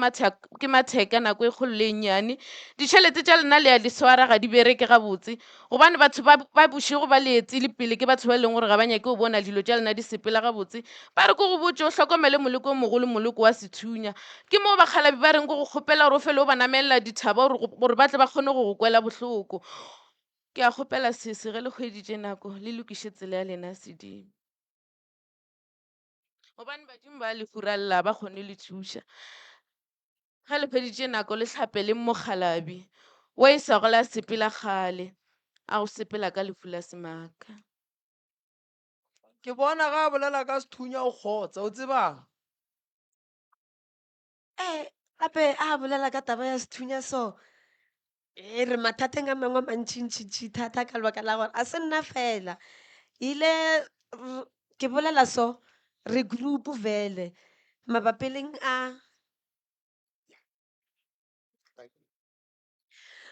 ke matheka nako e kgolo le e nnyane. Ditšhelete tša lena le a di swara ga di bereke gabotse gobane batho ba, ba bošego ba le etile pele ke batho ba e leng gore ga ba nyake go bona dilo tša lena di sepela gabotse. Ba re ke go botše o hlokomele moleko o mogolo, moleko wa sethunya. Ke moo bakgalabje ba reng ke go kgopela gore o fele o ba namelela dithaba gore, gore ba tle ba kgone go go kwela bohloko. Ke a kgopela sese, ge le hweditše nako, le lokiše tsela ya lena ya sedimo. Gobane badimo ba le furalela, ba kgone le thuša. Ge le hweditše nako, le hlape le mokgalabje wo e swago la sepela kgale, a go sepela ka lehu la semaka. Ke bona ga a bolela ka sethunya o kgotsa, o tsebang? Ee, gape a bolela ka taba ya sethunya so, e re mathateng a mangwe a mantšintšintši thata ka lebaka la gore a se nna fela. Ile ke bolela so, re group vele mabapeleng a.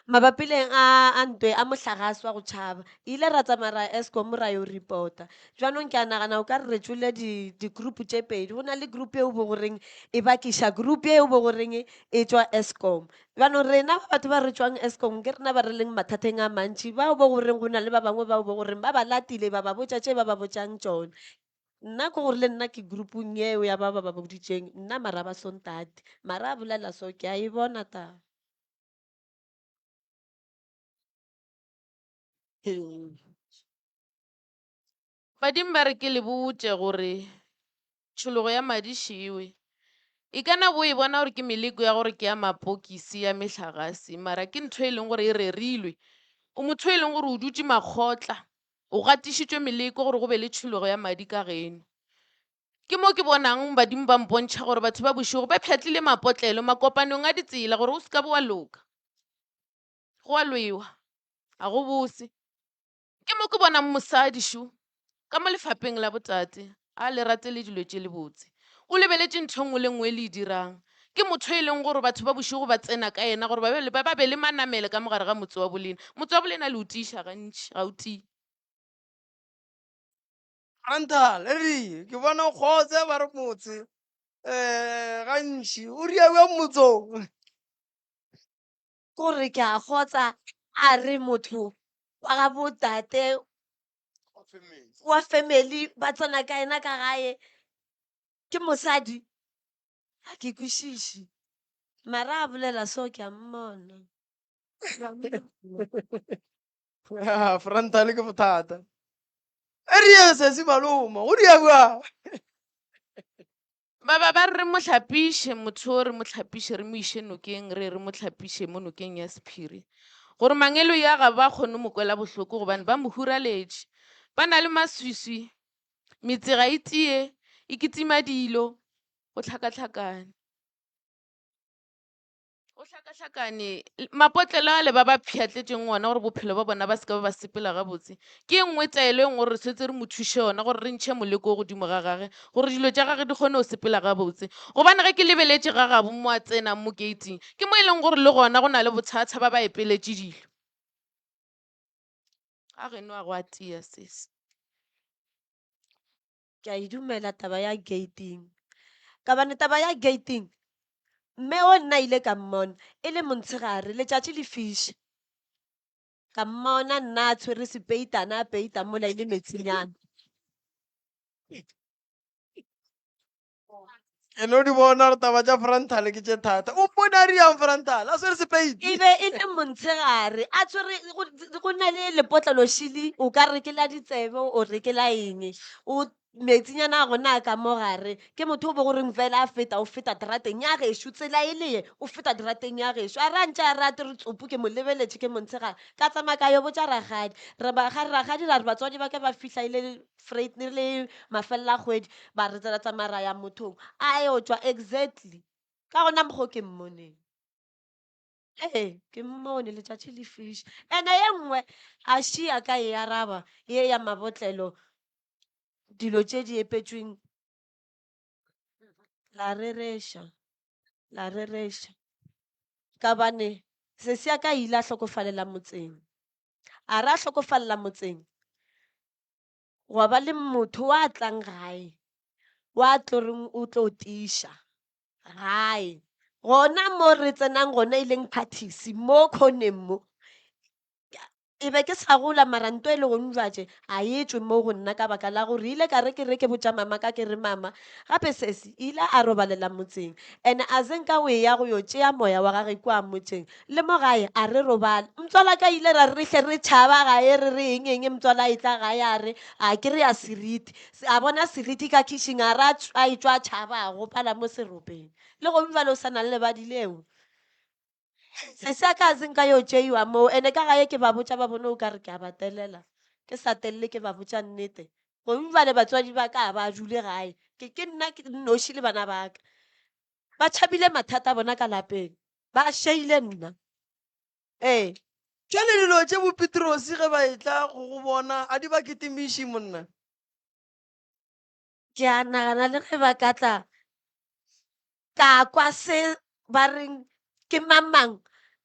Mabapi le a, a ntwe a mohlagase wa go tšhaba, ile ra tsamaya ra ya Eskom ra yo reporta. Bjanong ke a nagana o ka re re tšwele di, di-group tše pedi. Go na le group yeo bo goreng e bakiša group yeo bo goreng e tšwa Eskom. Bjanong rena ba batho ba re tšwang Eskom ke rena ba re leng mathateng a mantši, bao bo goreng go na le ba bangwe bao bo goreng ba ba latile ba ba botša tše ba ba botšang tšona. Nna ke gore le nna ke groupung yeo ya ba ba ba boditšeng, nna mara ba so ntate. Mara a bolela so ke a e bona taba. Badimo ba re ke le botše gore tšhologo ya madi šiwe. E ka na bo e bona gore ke meleko ya gore ke ya mapokisi ya mehlagase, mara ke ntho e leng gore e rerilwe. O motho e leng gore o dutše makgotla, o gatišitšwe meleko gore go be le tšhologo ya madi ka geno. Ke mo ke bonang badimo ba mpontšha gore batho ba bošego ba pšhatlile mapotlelo makopanong a ditsela gore o se ka be wa loka. Go a lwewa, ga go bose. Ke mo ke bonang mosadi šo ka mo lefapeng la botate a le rate le dilo tše le botse. O lebeletše ntho e nngwe le nngwe e le e dirang. Ke motho e leng gore batho ba bošego ba tsena ka yena gore ba be le, ba be le manamele ka mo gare ga motse wa bolena. Motse wa bolena le o tiiša gantši, ga o tie. Rantal, eri, ke bona o kgotse ba re motse um gantši o ria bjang motsong? Ke gore ke a kgotsa a re motho wa ga botate wa family ba tsena ka yena ka gae ke mosadi ga ke kwešiše mara a bolela so ke a mmona. Ah, frontal ke bothata. E re ye sesi maloma, go dia bjang? Ba ba ba re re mo hlapiše motho o re mo hlapiše re mo iše nokeng re re mo hlapiše mo nokeng ya sephiri gore mangeloi a ga ba kgone mo kwela bohloko gobane ba mo huraletše ba na le maswiswi metse ga e tie e kitima dilo go hlakahlakane O hlakahlakane mapotlelo ale ba ba pšhatletšeng ona gore bophelo ba bona ba se ka ba ba sepela gabotse. Ke e nngwe taelo e nngwe gore re tshwetse re mo thuše yona gore re ntšhe moleko o godimo ga gage gore dilo tša gage di kgone go sepela gabotse. Gobane ge ke lebeletše ga gabo mo a tsenang mo gate-ing ke mo e leng gore le gona go na le bothata ba ba epeletše dilo. Ga geno a go a tia sesi. Ke a e dumela taba ya gating. Ka bane taba ya gating, mme o nna ile ka mmona e le montshegare, letšatši le fiša. Ka mmona nna a tshwere sepeitana a peita mola e le metsinyana. Ke no di bona gore taba tša frontal ke tše thata. O mpone a riang frontal, a swere sepeiti. E be e le montshegare a tshwere go na le lepotlelo šili o ka re ke la ditsebe o re ke la eng. O metsinyana a gona a ka mo gare. Ke motho o bo goreng fela a feta o feta terateng ya gešo tsela e le ye o feta terateng ya gešo. A re a ntše a re a tere tsopu ke mo lebeletše ke montshegare. Ka tsamaya ka yo botša rakgadi. Re ba ga rakgadi ra re batswadi ba ka ba fihla ile freight ne le mafelelo a kgwedi ba re tsena tsamaya ra ya mothong a yo tšwa exactly ka gona mokgwa o ke mmoneng. Ee, ke mmone letšatši le fiša. Ene ye nngwe a šia ka e araba ye ya mabotlelo dilo tše di epetšweng la rereša, la rereša. Ka bane sesi ya ka ile a hlokofalela motseng. A re a hlokofalela motseng gwa ba le motho wa tlang gae wa tlo reng o tlo tiiša gae. Gona mo re tsenang gona e leng phathisi mo khoneng mo. E be ke sa gola mara nto e le gong jwatše a e tšwe mo go nna ka baka la gore ile ka re ke re ke botša mama ka ke re mama gape sesi ile a robalela motseng ene a ze nka o e ya go yo tšea moya wa gage kua motseng le mo gae a re robale. Motswala ka ile ra re hle re tšhaba gae re re eng eng motswala e tla gae a re a ke re ya seriti. A bona seriti ka kitchen a re a e tšwa a tšhaba a gopala mo seropeng. Le gong jwale o sa na le lebadi leo. Sesi a ka a se nka yo tšeiwa moo ene ka gae ke ba botša ba bone o ka re ke a ba telela. Ke sa telele ke ba botša nnete. Gomme bjale batswadi ba ka ba dule gae. Ke ke nna ke nnoši le bana ba ka. Ba tšhabile mathata a bona ka lapeng. Ba šeile nna. Ee. Bjale dilo tše bo Petrose ge ba etla go go bona a di ba kitimiši monna? Ke a nagana le ge ba ka tla ka kwa se ba reng ke mang mang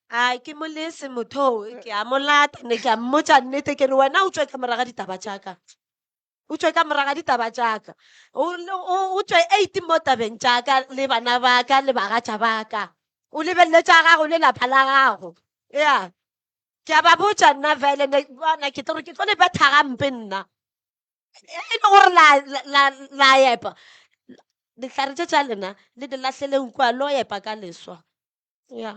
a ke mo lese motho o ke a mo lata ne ke a mmotša nnete ke re wena o tšwe ka moraga ditaba tša ka o tšwe ka moraga ditaba tša ka o tšwe 8 mo tabeng tša ka le bana ba ka le bagatša ba ka o lebelele tša gago le lapa la gago ya ke a ba botša nna vele ne bona ke tlo re ke tlo le betha gampe nna e le gore la epa dihlare tše tša lena le di lahleleng kua lo epa ka leswa ya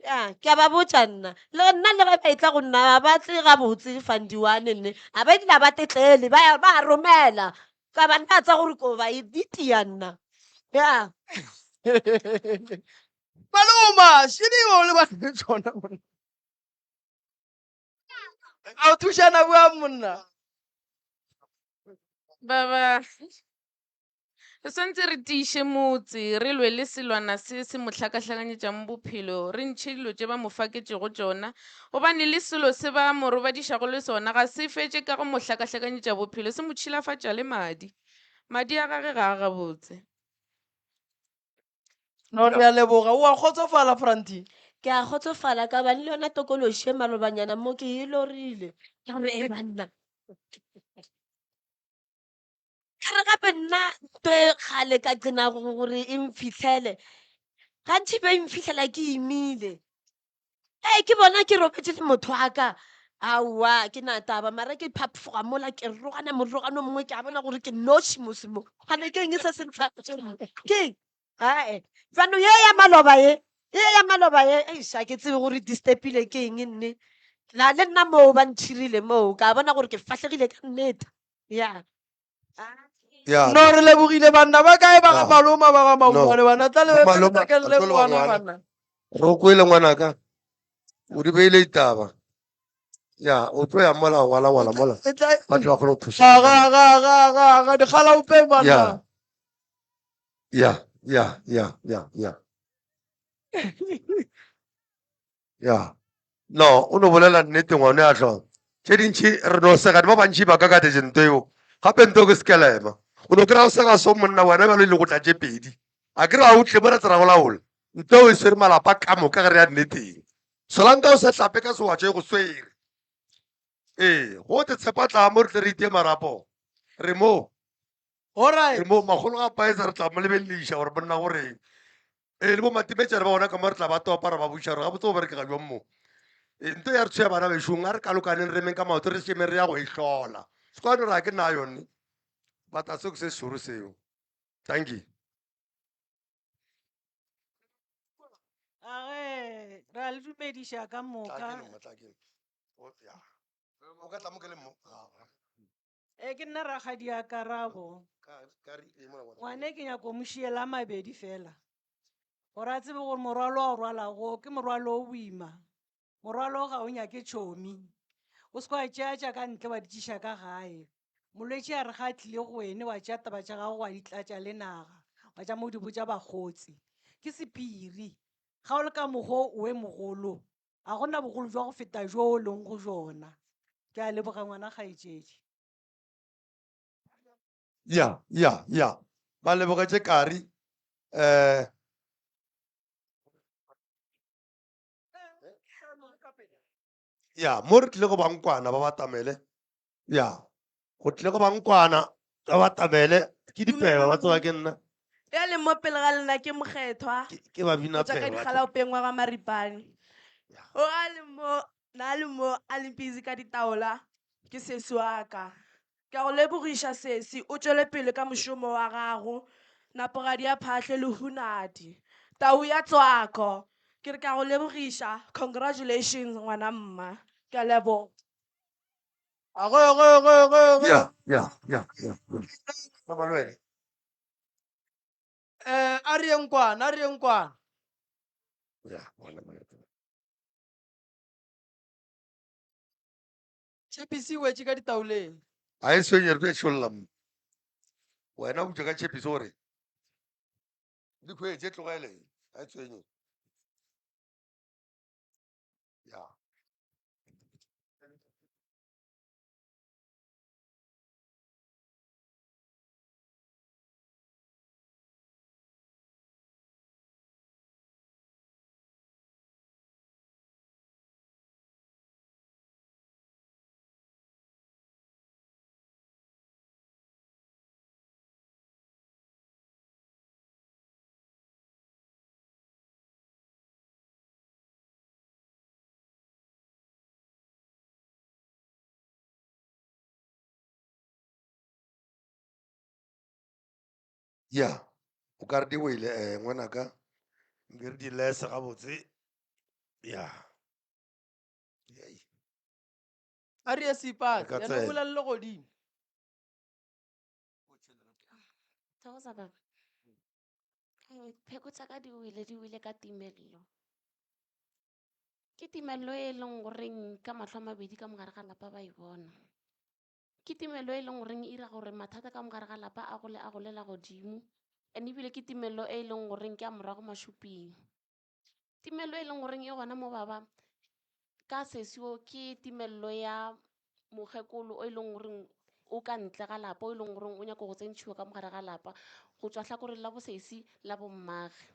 ya ke a ba botša nna le nna le ge ba etla go nna ba tle gabotse fandiwane nne a ba dila ba tetlele ba ba romela ka ba nna tsa gore ko ba e ditia nna ya Maloma, šedi o le ba le tšona monna. A o thušana bjang monna? Baba, re swantse re tiiše motse, re lwe le selwana se se mo hlakahlakanyetšang bophelo, re ntšhe dilo tše ba mo faketšego tšona, gobane le selo se ba mo robadišago le sona ga se fetše ka go mo hlakahlakanyetša bophelo, se mo tšhilafatša le madi. Madi a gage ga a gabotse. No, re a leboga. O a kgotsofala, Franti? Ke a kgotsofala ka bane le yona tokološi e malobanyana mo ke e lorile. Ka re e banna. Ka re gape nna nto e kgale ka gcina gore e mfihlele. Gantši be e mfihlela ke imile. Ee, ke bona ke robetše le motho wa ka. Aowa, ke na taba mara ke phaphoga mola ke rogana morogano mongwe ke a bona gore ke noši mose mo. Gane ke eng se se ntlhagetseng? Ke eng? Ae, jaanong ye ya maloba ye, ye ya maloba ye, eish ga ke tsebe gore disturbile ke eng nne. La le nna moo ba nthirile moo ka bona gore ke fahlegile ka nnete. Ya. Ya. No re lebogile banna ba kae ba ga Ya. maloma ba ga No. maumane bana tla le Ba maloma, le re tlo leboga ngwana ngwana. bana. Re o kwele ngwanaka. O di beile ditaba. Ya, o tlo ya mola ngwala ngwala mola. E tla- Batho ba kgone go thuša. Ga ga ga ga ga ga dikgalaope banna. Ya. Ya, ya, ya, ya, ya. Ya. No, o no bolela nnete ngwane ya hlogo. Tše dintši re no sega ba bantši ba ka ka tše nto eo. Gape nto ke sekelema. O no kry-a o sega so monna wena bjalo ile go tla tše pedi. A ke re a o tle mo re tsera go laola. Nto eo e swere malapa ka moka ge re ya nneteng. Solanka o se hlape ka sewatšo e go swere. Ee, go te tshepa tla mo re tle re itie marapo. Re mo. Alright. Re mo magolo ga paetsa re tla mo lebelediša gore monna go reng. Ee, le bo matimetšane ba bona ka mo re tla ba topa re ba buša gore gabotse go berekega jwang mo. Ee, nto ya re tshwea bana bešong a re kalokaneng re emeng ka maoto re šemeng re ya go e hlola. Sekwane re a ke nna yone. But a seo ke se sešoro seo. Thank you. Age, re a le dumediša ka Tla moka. ke no, tla ke no. O, ya. O ka tla mo ke le mo. Ah, E ke nna rakgadi ya Karabo. Ngwane ke nyako mo šiela mabedi fela. Gore a tsebe gore morwalo a o rwalago ke morwalo o boima. Morwalo ga o nyake tšhomi. O se kwa tšea tša ka ntle wa di tšiša ka gae. Molwetši a re ga a tlile go wene wa tšea taba tša gago wa di tlatša le naga. Wa tša mo di botša bakgotsi. Ke sephiri. Ga o le ka mokgo o we mogolo. A gona bogolo jwa go feta jo o leng go jona. Ke a leboga ngwana kgaetšedi. Ya, ya, ya. Ba lebogetše Kari. Eh, ya, mo re tlile go bankwana ba batamele. Ya, go tlile go bankwana ba batamele. Ke dipeba ba tseba ke nna. Ya leng mo pele ga lena ke mokgethwa. Ke ba bina Go tswa ka peba. digalaopeng wa ga Maripane. O a le mo, na le mo a leng busy ka ditaola ke sesi wa ka. Ke a go lebogiša sesi, o tšwele pele ka mošomo wa gago. Napogadi ya Phahle le Hunadi. Tau ya Tswako. Ke re ke a go lebogiša. Congratulations ngwana mma. Ke a leboga. Ago, ago, ago, ago, ago. Ya, ya, ya, ya. Ba ba le wena. Eh, a re yeng kwana, a re yeng kwana. Ya, bona, bona. Tšhepisi e wetše ka ditaoleng. A e tshwenye re tlo e tšholla mo. Wena o butša ka tšhepiso gore di khwetše tlogele a e tshwenye. Ya. Ya, o ka re di wele eh ngwanaka. Nke re di lese gabotse. Ya. Yei. A re ye seipati, Re ka ya no tsena. bolelele godimo. Thokoza baba. Eh, Pheko tša ka di wele, di wele ka timello. Ke timello e leng goreng ka mahlo a mabedi ka mogare ga lapa ba e bona. Ke timello e leng goreng e ira gore mathata ka mogare ga lapa a gole a golela godimo. And ebile ke timello e leng goreng ke a morago mašuping. Timello e leng goreng e gona mo baba ka sesio ke timello ya mokgekolo o e leng goreng o ka ntle ga lapa, o e leng goreng o nyaka go tsentšhiwa ka mogare ga lapa go tswa hlakoreng la bosesi la bommage.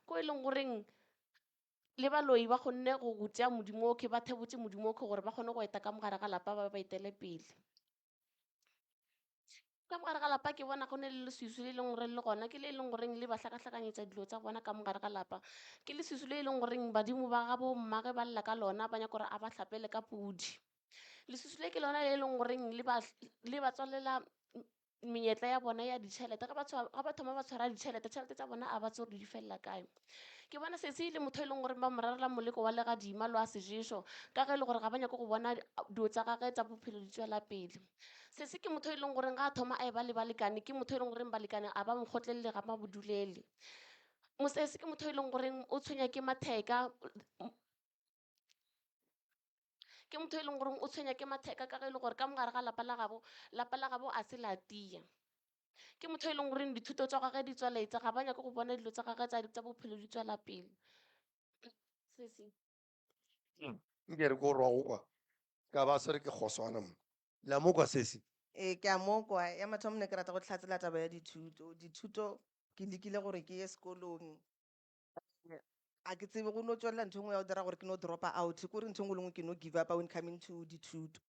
Ko e leng goreng le baloi ba kgonne go go tšea modimo okhwi, ba thebotše modimo okhwi gore ba kgone go eta ka mogare ga lapa ba ba etele pele. Ka mogare ga lapa ke bona go ne le leswiswi le e leng gore le gona, ke le e leng goreng le ba hlakahlakanyetša dilo tša bona ka mogare ga lapa. Ke leswiswi le e leng goreng badimo ba ga bo mmage ba lla ka lona, ba nyaka gore a ba hlapele ka pudi. Leswiswi le ke lona le e leng goreng le ba, le ba tswalela menyetla ya bona ya ditšhelete. Ge ba tshwa-, ge ba thoma ba tshwara ditšhelete, tšhelete tša bona a ba tsebe gore di felela kae. Ke bona sesi e le motho e leng gore ba mo rerela moleko wa legadima le wa seješo, ka ge e le gore ga ba nyake go bona dilo tša gagwe tša bophelo di tšwela pele. Sesi ke motho e leng gore ga a thoma a e ba le balekane, ke motho e leng gore balekane a ba mo kgotlelele, ga ba mo dulele. Mosesi ke motho e leng gore o tshwenya ke matheka, ke motho e leng gore o tshwenya ke matheka ka ge e le gore ka mogare ga lapa la gabo, lapa la gabo a se la tia. Ke motho e leng gore dithuto tša gagwe di tswaletse, ga ba nyake go bona dilo tša gagwe tša bophelo di tswela pele. Sesi. Nke re ko rwa go kwa, ka ba swere ke kgoswana mo. Le a mo kwa sesi? Ee, ke a mo kwa. Ya mathomo ne ke rata go hlatsela taba ya dithuto. Dithuto ke lekile gore ke ye sekolong. A ke tsebe go no tšwelela ntho e nngwe ya go dira gore ke no dropa out, ke gore ntho e nngwe le nngwe ke no give up when coming to dithuto.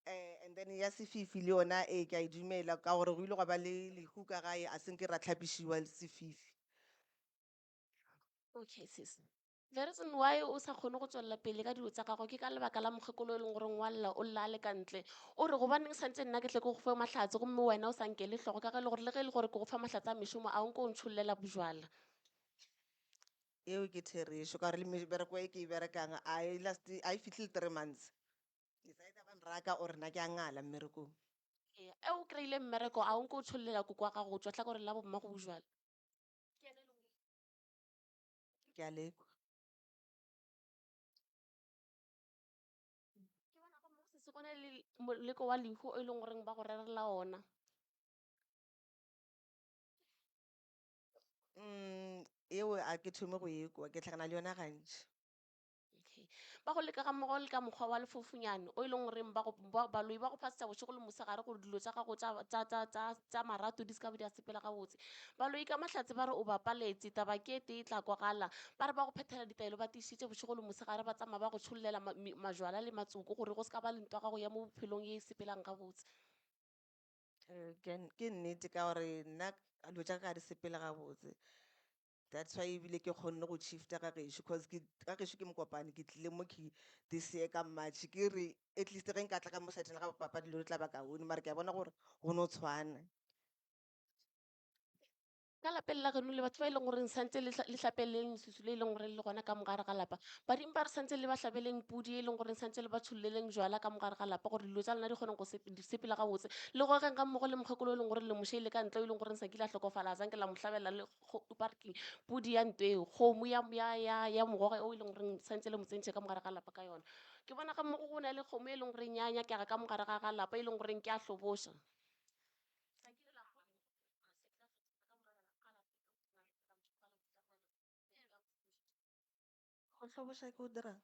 And And then ya sefifi le yona ee ke a e dumela ka gore go ile gwa ba le lehu ka gae a senke ra tlhapišiwa sefifi. Okay sis. The reason why o sa kgone go tswelela pele ka dilo tsa gago ke ka lebaka la mokgekolo e leng goreng wa lla o lla a le ka ntle. O re gobaneng santse nna ke tle ke go fe mahlatse gomme wena o sa nkele hlogo ka ge e le gore le ge e le gore ke go fa mahlatse a mešomo a o nko o ntšhollela bojwala. Eo ke therešo ka gore le mebereko e ke e berekang a e last a e fihle le 3 months. It's either ba nraka or nna ke a ngala mmerekong. Ee, e o kry-ile mmereko a o nko o tšhollela koko wa gago go tšwa hlakoreng la bommago bojwala. Ke a lekwa. Se se gona le moleko wa lehu o e leng goreng ba go rerela ona. Eo a ke thome go ekwa ke hlakana le yona gantši. Okay. Ba go leka ga mmogo le ka mokgwa wa lefofunyane o e leng goreng ba go baloi ba go phasisa bošego le mosegare gore dilo tša gago tša marato di se ka be di a sepela gabotse. Baloi ka mahlatse ba re o ba paletse taba ke e tee e tla kwagala. Ba re ba go phethela ditaelo ba tiišitše bošego le mosegare ba tsamaya ba go tšhollela majwala le matsoko gore go se ka ba le ntwa gago ya mo bophelong ye e sepelang gabotse. Ke nnete ka gore nna dilo tša ka ga di sepele gabotse. That's why ebile ke kgonne go shifta ga gešo cause ke ga gešo ke Mokopane ke tlile mo ke this year ka March ke re at least ge nka tla ka mo side-eng la ga papa dilo di tla ba kaone mara ke a bona gore go no tshwana. Ka lapeng la geno le batho ba e leng goreng santse le hlapeleng leswiswi le e leng gore le gona ka mogare ga lapa. Badimo ba re santse le ba hlabeleng pudi e leng goreng santse le ba tšholleleng jwala ka mogare ga lapa gore dilo tša lena di kgone go di sepela gabotse. Le gogeng ga mmogo le mokgekolo e leng gore le mo šeile ka ntle o e leng goreng sa kile a hlokofala a zanke la mo hlabela le ba re keng pudi ya nto eo kgomo ya mogoge o e leng goreng santse le mo tsentšhe ka mogare ga lapa ka yona. Ke bona ga mmogo go na le kgomo e leng goreng ya nyakega ka mogare ga lapa e leng goreng ke a hloboša. Go hloboša ke go dirang?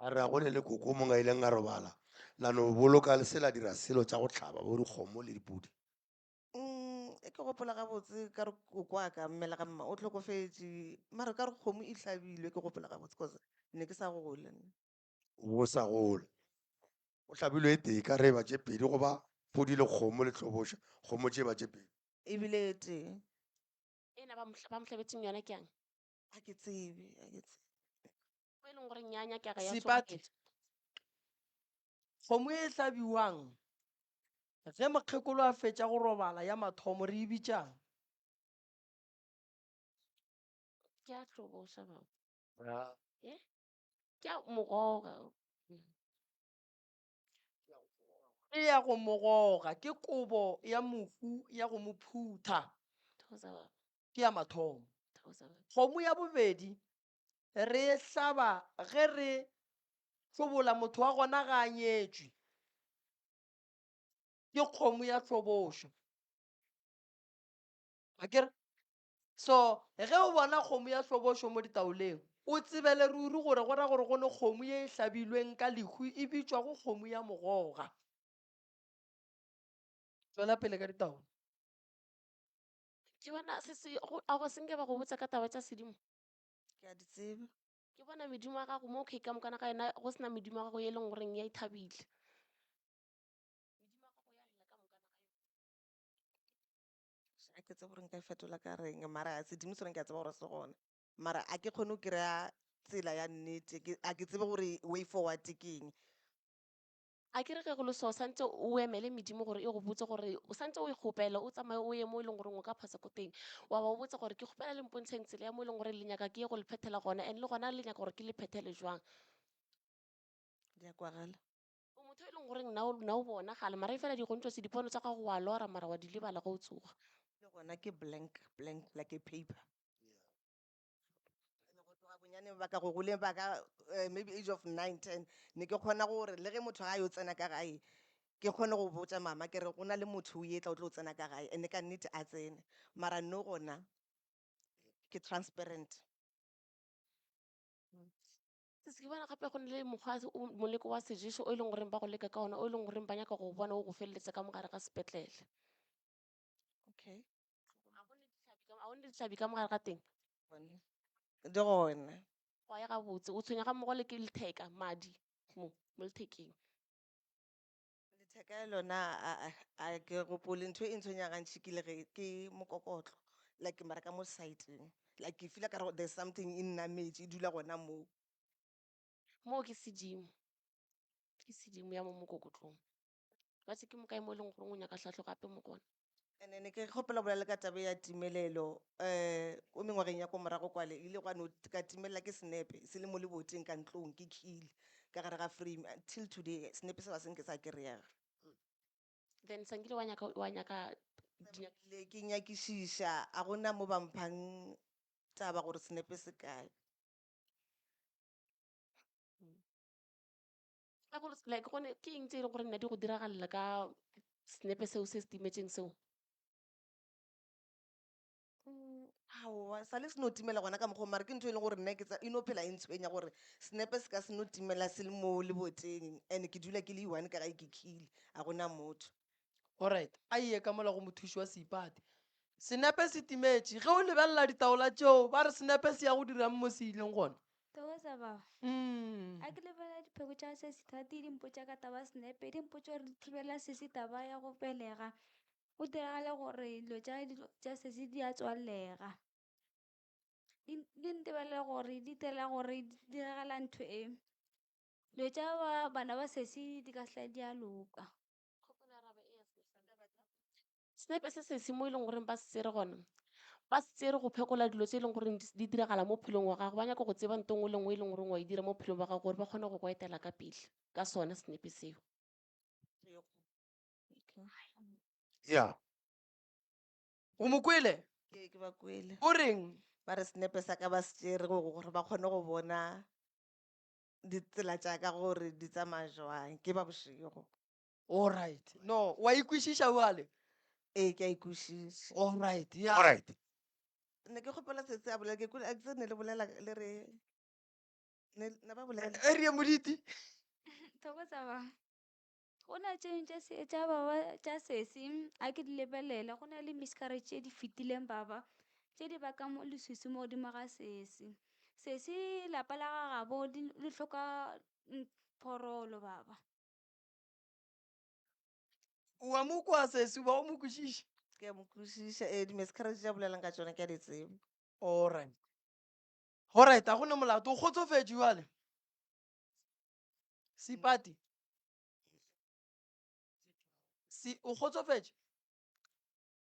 A re a go ne le koko mongwe a ileng a robala la no boloka le se la dira selo tša go hlaba bo dikgomo le dipudi. E ke gopola gabotse ka re koko wa ka mmele ga mma o hlokofetše mara ka re kgomo e hlabilwe ke gopola gabotse cause ne ke sa gole nna. O sa gole. O hlabilwe e tee ka re ba tše pedi goba pudi le kgomo le hloboša kgomo tše ba tše pedi. Ebile e tee. Ena ba mo hlabetseng yona ke yang? A ke tsebe, a ke tsebe. Mo e leng gore ya nyakega ya Sepati. tšhoganetšo. Kgomo e hlabiwang ge mokgekolo a fetša go robala ya mathomo re e bitšang? Ke a hloboša baba. Eh? Ke a mogoga. E ya go mogoga ke kobo ya mohu ya go mo phutha. Thokoza baba. Ke ya mathomo. Thokoza baba. Kgomo ya bobedi re e hlaba ge re hlobola motho wa gona ga a nyetšwe. Ke kgomo ya hlobošo. Akere? So ge o bona kgomo ya hlobošo mo ditaoleng, o tsebele ruri gore go ra gore go ne kgomo ye e hlabilweng ka lehu e bitšwago kgomo ya mogoga. Tswela pele ka ditaola. Ke bona se se go a go senke ba go botsa ka taba tša sedimo. Ke a di tseba. Ke bona medimo ya gago mo okay ka mokana ga yona go sena medimo ya gago ye e leng goreng ya ithabile. Medimo ya gago ya lla ka mokana ga yona. A ke tsebe gore nka e fetola ka reng mara sedimo sone ke a tseba gore se gona. Mara a ke kgone go kry-a tsela ya nnete a ke tsebe gore way forward ke eng. A ke re ge go le so santse o emele medimo gore e go botse gore o santse o e kgopela o tsamaye o ye mo e leng goreng o ka phasa ko teng wa ba botsa gore ke kgopela le mpontsheng tsela ya mo e leng gore le nyaka ke ye go le phethela gona and le gona le nyaka gore ke le phethele jwang. Di a kwagala. O motho e leng goreng nna o bona gale mara e fela di go ntšwetse dipono tsa gago wa lora mara wa di lebala ge o tsoga. Le gona ke blank, blank like a paper. Go tloga bonyaneng ba ka go goleng ba ka maybe age of 9, 10 ne ke kgona gore le ge motho ga yo tsena ka gae ke kgone go botša mama ke re go na le motho o etla o tlo tsena ka gae and ka nnete a tsene mara no gona ke transparent. Se ke bona gape go na le mokgwa moleko wa seješo o e leng goreng ba go leka ka ona o e leng goreng ba nyaka go bona o go feleletsa ka mogare ga sepetlele. Okay. A go ne dihlabi ka mogare ga teng? Gone. Di gona. Go ya gabotse o tshwenya ga mmogo le ke letheka madi mo lethekeng. Letheka lona a a a ke gopole ntho e ntshwenya gantši ke le ge ke mokokotlo like mara ka mo side-eng like ke feel ka re there's something e nnametše e dula gona moo. Moo ke sedimo, ke sedimo ya mo mokokotlong. Batse ke mo kae mo e leng gore o nyaka hlahlo gape mo gona? And then ke kgopela go bolela le ka taba ya timelelo ko mengwageng ya ko morago kwale ile gwa no ka timelela ke senepe se le mo leboteng ka ntlong ke khile ka gare ga frame until today senepe se ga se nke sa kry-ega. Then sankile wa nyaka wa nyaka Le ke nyakišiša a gona mo ba mphang taba gore senepe se kae. Ka gore like gone ke eng tse e leng gore nna di go diragalela ka senepe seo se se timetšeng seo? Aowa sa le se no timela gona ka mokgwa o mara ke ntho e leng gore nna ke tsa e no phela e ntshwenya gore senepe se ka se no timela se le mo leboteng and ke dula ke le one ka gae ke khile a gona motho. Alright, a ye ka mola go mothuši wa Seipati. Senepe se timetše. Ge o lebelela ditaola tšeo, ba re senepe se ya go dirang mo se ileng gona? Thokoza baba. A ke lebelela dipheko tša sesi Thati di mpotša ka taba ya senepe, di mpotša gore di thibela sesi taba ya go belega. Go diragale gore dilo tša dilo tša sesi di a tswalega. Di di ntebelela gore di direla gore di diragala ntho e. Dilo tša ba bana ba sesi di ka se di a loka. Senepe se sesi mo e leng goreng ba se tsere gona, ba se tsere go phekola dilo tse e leng goreng di diragala mo phelong wa gago. Ba nyaka go tseba ntho e nngwe le nngwe e leng goreng wa e dira mo phelong ba gago gore ba kgone go go etela ka pele ka sona senepe seo. Ya. O mo kwele? Ke ke ba kwele. O reng? Ba re senepe sa ka ba se tšere gore ba kgone go bona ditsela tša ka gore di tsamaya jwang ke ba bošego. Alright. No, wa ikwešiša bjale? Ee, ke a ikwešiša. Alright, yeah. Alright. Ne ke kgopela sesi a bolela ke kwele a ke tsebe ne le bolela le re ne ne ba bolela. E re Moditi. Thokoza baba. Go na tše dingwe tša se tša baba tša sesi a ke di lebelela go na le miscarriage tše di fetileng baba tše di bakang mo leswiswi mo godimo ga sesi. Sesi lapa la ga gabo le hloka phorolo baba. O a mo kwa sesi ba o mo kwešiša? Ke a mo kwešiša ee di-miscarriage tša bolelang ka tšona ke a di tseba. Alright. Alright, a gona molato o kgotsofetše jwale. Seipati. Si o kgotsofetše?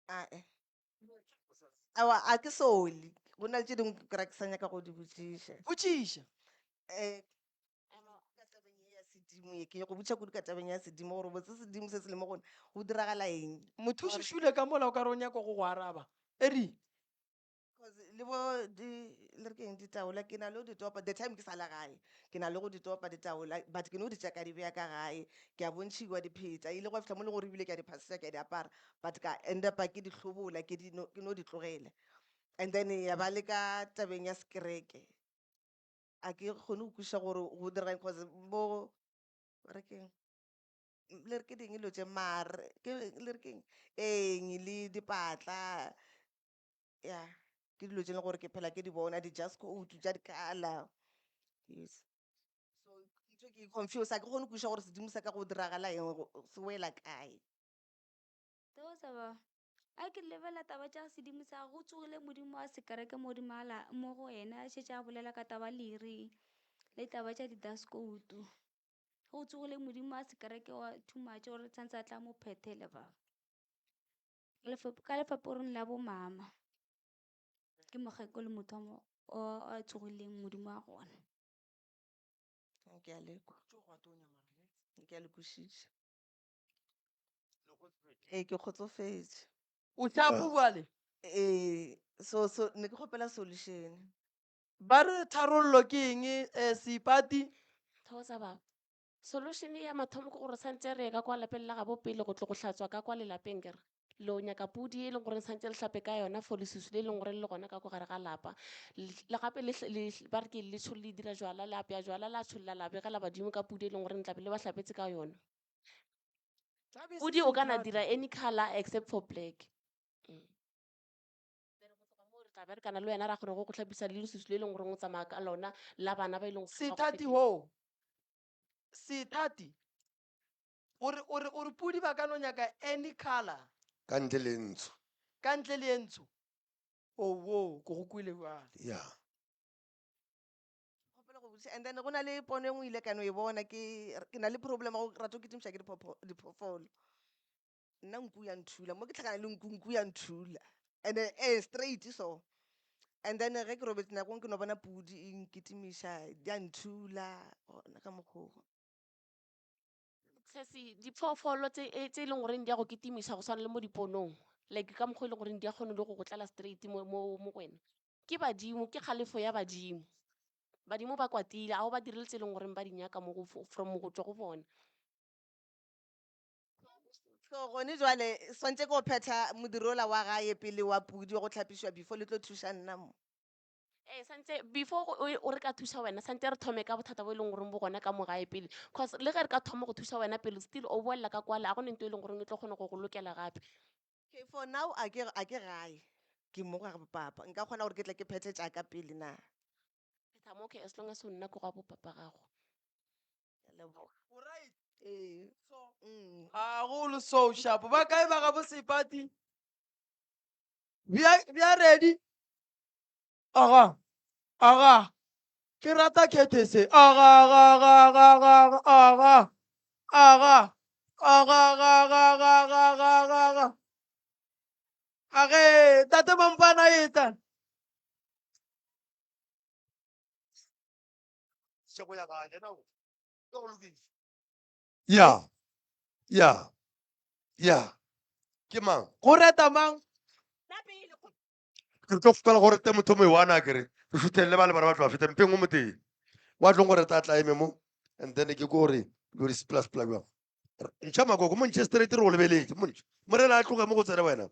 Ae. Aowa a ke sole go na le tše dingwe ke ra ke sa nyaka go di botšiša. Botšiša. Ka tabeng ye ya sedimo ye ke nyaka go botšiša kudu ka tabeng ya sedimo gore botse sedimo se se le mo gona go diragala eng. Mothuši šule ka mola o ka re o nyaka go go araba. Eri. Cause le bo di le re ke eng ditaola ke na le go di topa the time ke sa le gae ke na le go di topa ditaola but ke no di tša ka di beya ka gae ke a bontšhiwa dipheta ile gwa fihla mo le gore ebile ke a di phasiša ke a di apara but ka end up ke di hlobola ke di no ke no di tlogela and then ya ba le ka tabeng ya sekereke a ke kgone go kwešiša gore go direga eng cause bo ba re ke eng le re ke ding dilo tše mare ke le re ke eng eng le dipatla ya ke dilo tše e leng gore ke phela ke di bona di-just code tša di-colour yes so ntho ke confuse a ke kgone go kwešiša gore sedimo sa ka go diragala eng se wela kae. Thokoza baba. A ke lebelela taba tša sedimo sa go tsogile modimo wa sekereke mo godimo ga la mo go yena a šetše a bolela ka taba leri le taba tša di-dust-coat. Go tsogile modimo wa sekereke wa too much gore tshwantse a tla mo phethele baba. Ka lefaporeng la bo mama ke mokgekolo motho o a tsogileng modimo wa gona. Ke a lekwa ke a le kwešiša ee ke kgotsofetše. O shapo bjale? Ee so so ne ke kgopela solution. Ba re tharollo ke eng Seipati? Thokoza baba. Solution ya mathomo ke gore santse re ye ka kwa lapeng la gabo pele go tlo go hlatswa ka kwa lelapeng kere lo nyaka pudi e leng gore santse le hlape ka yona for leswiswi le leng gore le gona ka kwa gare ga lapa. Le gape le ba re ke le le dira jwala le apea jwala la tšholla la begela badimo ka pudi e leng gore tlabe le ba hlapetse ka yona. Pudi o ka na dira any color except for black. Then go tloga moo re tla berekana le wena ra kgona go go hlapisa le leswiswi le leng gore o tsamaya ka lona la bana ba e leng gore ba go Sethati fetile. ho. Sethati. O re, o re, o re pudi ba ka no nyaka any color. Ka ntle le ntsho. Ka ntle le ntsho. Oh, wo, ko go kwele bjale. Ya. And then go na le pono e nngwe ile ka no e bona ke ke na le problem ya go rata go kitimiša ke diphoofolo. Nna nku ya nthula, mo ke tlhakana le nku, nku ya nthula. And then eh straight so. And then ge ke robetse nako e nngwe ke no bona pudi e nkitimiša, di a nthula gona ka mokgwa oo. Sesi, diphoofolo tse e tse e leng goreng di a go kitimiša go swana le mo diponong like ka mokgwa e leng goreng di a kgona le go go tlala straight mo mo mo go wena ke badimo, ke kgalefo ya badimo. Badimo ba kwatile, a o ba direle tse e leng goreng ba di nyaka mo go from go tšwa go bona. So gone jwale swantše ke go phetha modiro ola wa gae pele wa pudi wa go hlapišwa before le tlo thuša nna mo. Ee, santse before o re ka thuša wena santse re thome ka bothata bo e leng goreng bo gona ka mo gae pele, cause le ge re ka thoma go thuša wena pele still o boelela ka kwale a go ne ntho e leng goreng e tlo kgona go go lokela gape. Okay, for now a ke a ke gae ke mo ga papa nka kgona gore ke tle ke phethe tša ka pele na? Phetha mo okay as long as o nna ko ga bo papa gago. Ke a leboga. Ee. Ga go le so sharp. Ba kae ba ga bo Seipati? Bja bja ready? Aga. Aga. Ke rata khethe se. Aga aga aga aga aga aga aga. Aga. Aga aga aga aga aga aga aga aga. Age, tate Mampana eta. Ya. Ya. Ya. Ke mang? Go reta mang? Re tlo kgopela gore te motho mo one a kere re šuthelele ba le bana ba tlo ba feta mpeng o motee wa tlong gore tla tla eme mo and then ke ko gore lo di sepela sepela jwang. Ntšha makoko mo ntšhe straight re go lebeletše mo ntšhe morena a tloge mo go tsene wena.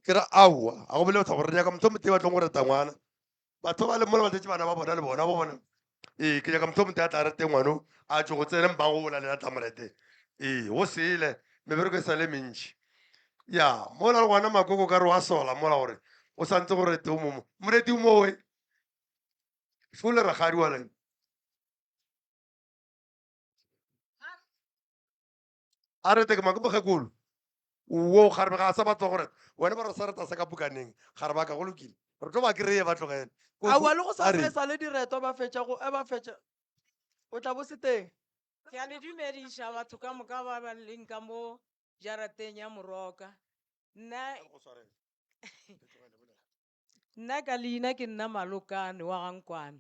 Ke ra aowa a go bole batho gore re nyaka motho o motee wa tlong go reta ngwana. Batho ba le mola ba tletše bana ba bona le bona bo bona. Ee ke nyaka motho o motee a tla rete ngwano a tšwe go tsene mmago ola le tla mo rete. Ee go sele mebereko e sa le mentši. Ya mola le gona makoko ka re wa sola mola gore o santse go rete o momo. Moreti o mowe. Fole rakgadi wa leng. A rete ke mang ke mokgekolo. Wo kgarebe ga a sa batla go reta. Wena ba re sa reta sa ka bukaneng. Ga re baka go lokile. Re tlo ba kry-e ba tlogele. Aowa le go sa A re. e sa le direto ba fetša go e ba fetša. O tla bo se teng. Ke a le dumediša batho ka moka ba ba leng ka mo jarateng ya Moroka. Nna nna ka leina ke nna Malokane wa Gankwane.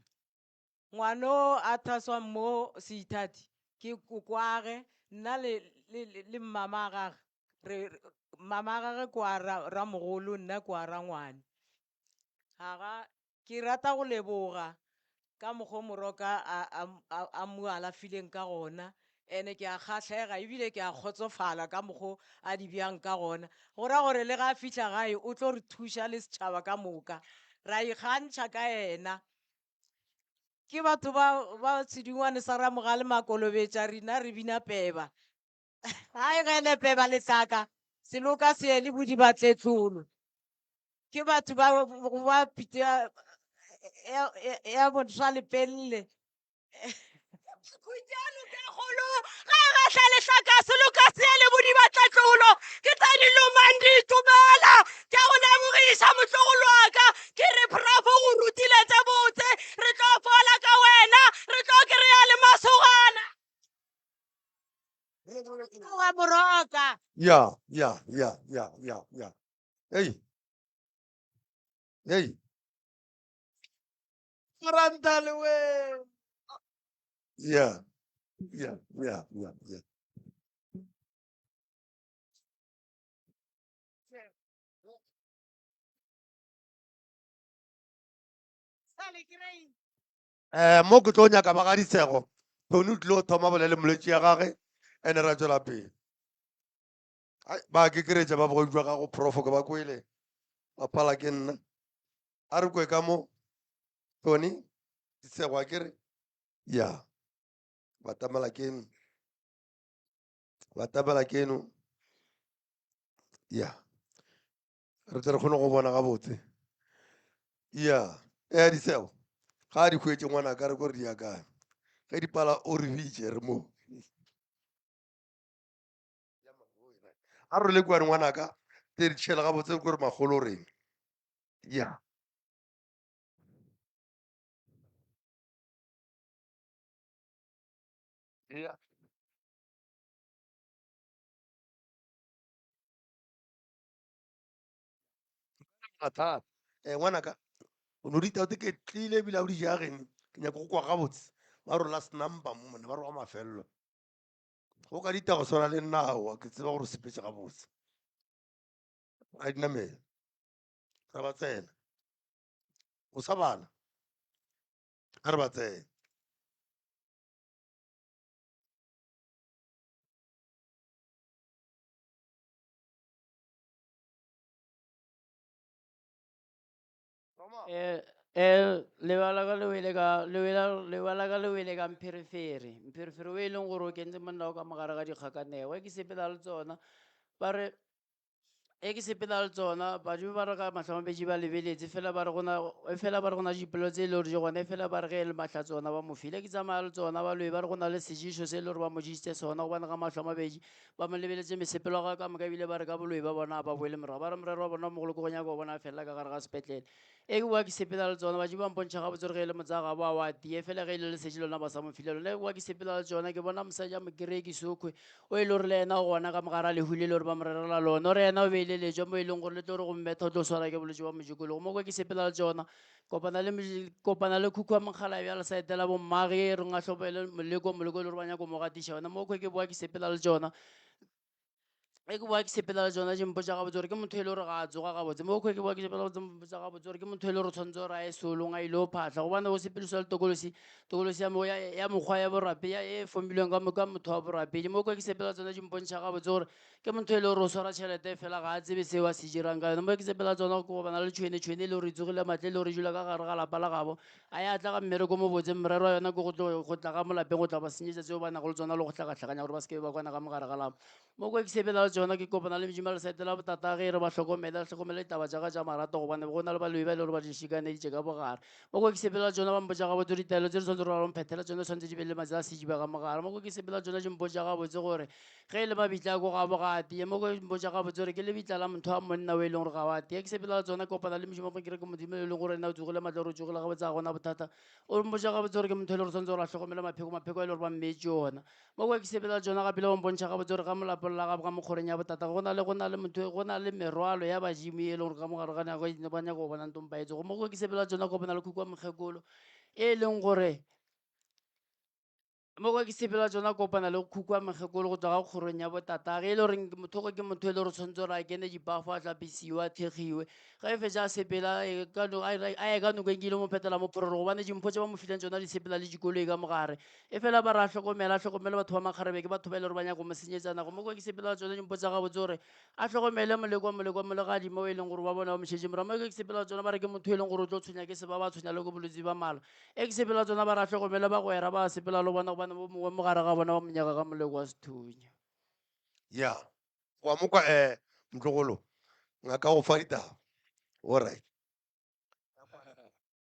Ngwano a thaswang mo Seithati ke kokwage nna le le le mmama gage. Re mama gage kwa ra ramogolo nna kwa rangwane. Aga ke rata go leboga ka mokgwa Moroka a a a mo alafileng ka gona ene ke a kgahlega ebile ke a kgotsofala ka mokgwa a di bjang ka gona. Go ra gore le ga a fihla gae o tlo re thuša le setšhaba ka moka. Ra ikgantšha ka yena. Ke batho ba ba sedingwane sa Ramogale Makolobetša rena re bina peba. Hai ge le peba letlaka seloka se le bodiba tletlolo. Ke batho ba ba pite ya ya boswa lepelle. Khutšano ke kgolo ga e gahla lehlaka seloka se le bodiba tletlolo ke tsa di lomang di itumela ke a go lebogiša motlogolo wa ka ke re bravo go rutile tše botse re tlo fola ka wena re tlo kry-a le masogana wa Moroka. Ya, ya, ya, ya, ya, ya. Hey. Hey. Moranta le we. Yeah. Yeah, yeah, yeah, yeah. Eh, mo ke tlo nyaka ba ga Ditshego, Tony o tlilo thoma bolele molwetši ya gage, ene ra tswela pele. Ai, ba kekeretša ba bogodu jwa gago profo ke ba kwele, ba phala ke nna. A re kwe ka mo, Tony, Ditshego a ke re, ya, batamela keno, batamela keno, ya, re tle re kgone go bona gabotse. Ya, ya Ditshego, ga a di hwetše ngwana ka re ko re di ya kae. Ge di pala o re bitše re mo. A re le kwane ngwanaka, tle di tšhele gabotse re kwe gore makgolo o reng. Ya. Ya. Mathata. Eh ngwanaka, o no di taote ke tlile ebile a o di ja geng, ke nyaka go kwa gabotse. Ba re last number mo monna, ba re wa mafelelo. Go ka dita go swana le nna aowa, ke tseba gore o sepetse gabotse. A di namele. Re ba tsena. O sa bala. A re ba tsene. Eh, eh, lebala ka le wele ka lebela lebala ka le wele ka mpherefere mpherefere o e leng gore o kentse monna o ka mogare ga dikgakanego e ke sepela le tsona ba re e ke sepela le tsona badimo ba re ka mahlo a mabedi ba lebeletse fela ba re gona e fela ba re gona dipelo tse e le gore di gona e fela ba re ge e le mahla tsona ba mo file ke tsamaya le tsona ba lwe ba re go na le sejišo se e le gore ba mo jesitse sona gobane ga mahlo a mabedi ba mo lebeletse mesepelo ga ka moka ebile ba re ka boloi ba bona ba boele morago ba re morero wa bona o mogolo ke go nyaka go bona a felela ka gare ga sepetlele e ke boa ke sepela le tsona badimo ba mpontšha gabotse gore ge e le motsa gabo a wa tie fela ge e le lesedi lona ba sa mo file lona e ke boa ke sepela le tsona ke bona mosadi a mokereki sokhwe o e le gore le yena o gona ka mogare a lehu le le gore ba mo rerela lona o re yena o beile lejwa mo e leng gore le tlo re go mmetha o tlo swara ke bolwetse ba mojikologo mo kwa ke sepela le tsona kopana le kopana le khukhu wa mokgalabje a le sa etela bommage e reng a hlopele moleko moleko e le gore ba nyako mo gatiša yona mo kwe ke boa ke sepela le tsona e ke boa ke sepela le tsona di mpotša gabotse gore ke motho e le gore ga a tsoga gabotse mo kwe ke boa ke sepela gabotse mpotša gabotse gore ke motho e le gore o tshwanetse gore a ye seolong a ile go phahla gobane go sepedišwa le tokolosi tokolosi ya ya, ya mokgwa ya borape ya e fomilweng ka ka motho wa borapedi mo kwe ke sepela tsona di mpontšha gabotse gore ke motho e le gore o swara tšhelete fela ga a tsebe seo a se dirang ka yone mo ke sepela tsona go kopana le tšhwene tšhwene e le gore e tsogile matle e le gore e dula ka gare ga lapa la gabo a ya tla ga mmereko mo botse morero wa yona ke go tlo go tla ga mo lapeng go tla ba senyetsa tseo ba nago le tsona le go hlakahlakanya gore ba se ke ba kwana ka mogare ga lapa mo kwa ke sepela le tsona ke kopana le medimo le saete la botata ge e re ba hlokomele re hlokomele ditaba tša ka tša marato gobane go na le baloi ba e le gore ba di šikaneditše ka bogare mo kwa ke sepela le tsona ba mpotša gabotse gore ditaelo tse di tshwanetse gore ba mphethela tsone tshwanetse di be le matse a sejiba ka mogare mo kwa ke sepela le tsona di mpotša gabotse gore Ge e le mabitla a ko gabo ga a tie, mo ke mpotša gabotse gore ke lebitla la motho wa monna o e leng gore ga wa tie. Ke sepela le tsona ke kopana le Modimo ke re ke Modimo e leng gore nna o tsogile matla gore o tsogile gabotse ga gona bothata. O mpotša gabotse gore ke motho e le gore tshwanetse gore a hlokomele mapheko, mapheko a e le gore ba mmeetše ona. Mo kwa ke sepela le tsona gape le go mpontšha gabotse gore ga molapong la gabo ga mokgoreng ya botata go na le go na le motho go na le merwalo ya badimo e leng gore ka mogare ga nako ba nyaka go bona ntompaetse. Go mo kwa ke sepela le tsona kopana le khukhu wa mokgekolo e leng gore Mo kwa ke sepela tsona kopana le khukhu wa mokgekolo go tswa ga kgorong ya botatage e le goreng motho go ke motho e le gore tshwanetse gore a kene dipafo a tlapisiwe a thekgiwe ge e fetša a sepela e a ye ka nokeng ke ile mo phetela mo phororo gobane dimpho tse ba mo fileng tsona di sepela le dikoloi ka mogare e fela ba re a hlokomela a hlokomele batho ba makgarebe ke batho ba e le gore ba nyako mo senyetsa nako mo kwa ke sepela tsone dimpho tsa gabotse gore a hlokomele moleko moleko molegadimo o e leng gore wa bona wa mošetše morago mo ke sepela tsona ba re ke motho e leng gore o tlo tshwenya ke se ba ba tshwenya le ke bolwetse ba mala E ke sepela tsona ba ra hlokomela bagwera ba sepela le bona gobane bo mongwe mo gare ga bona ba mo nyaka ka moleko wa sethunya. Ya, wa mo kwa eh motlogolo ngaka go fa ditaba. All right.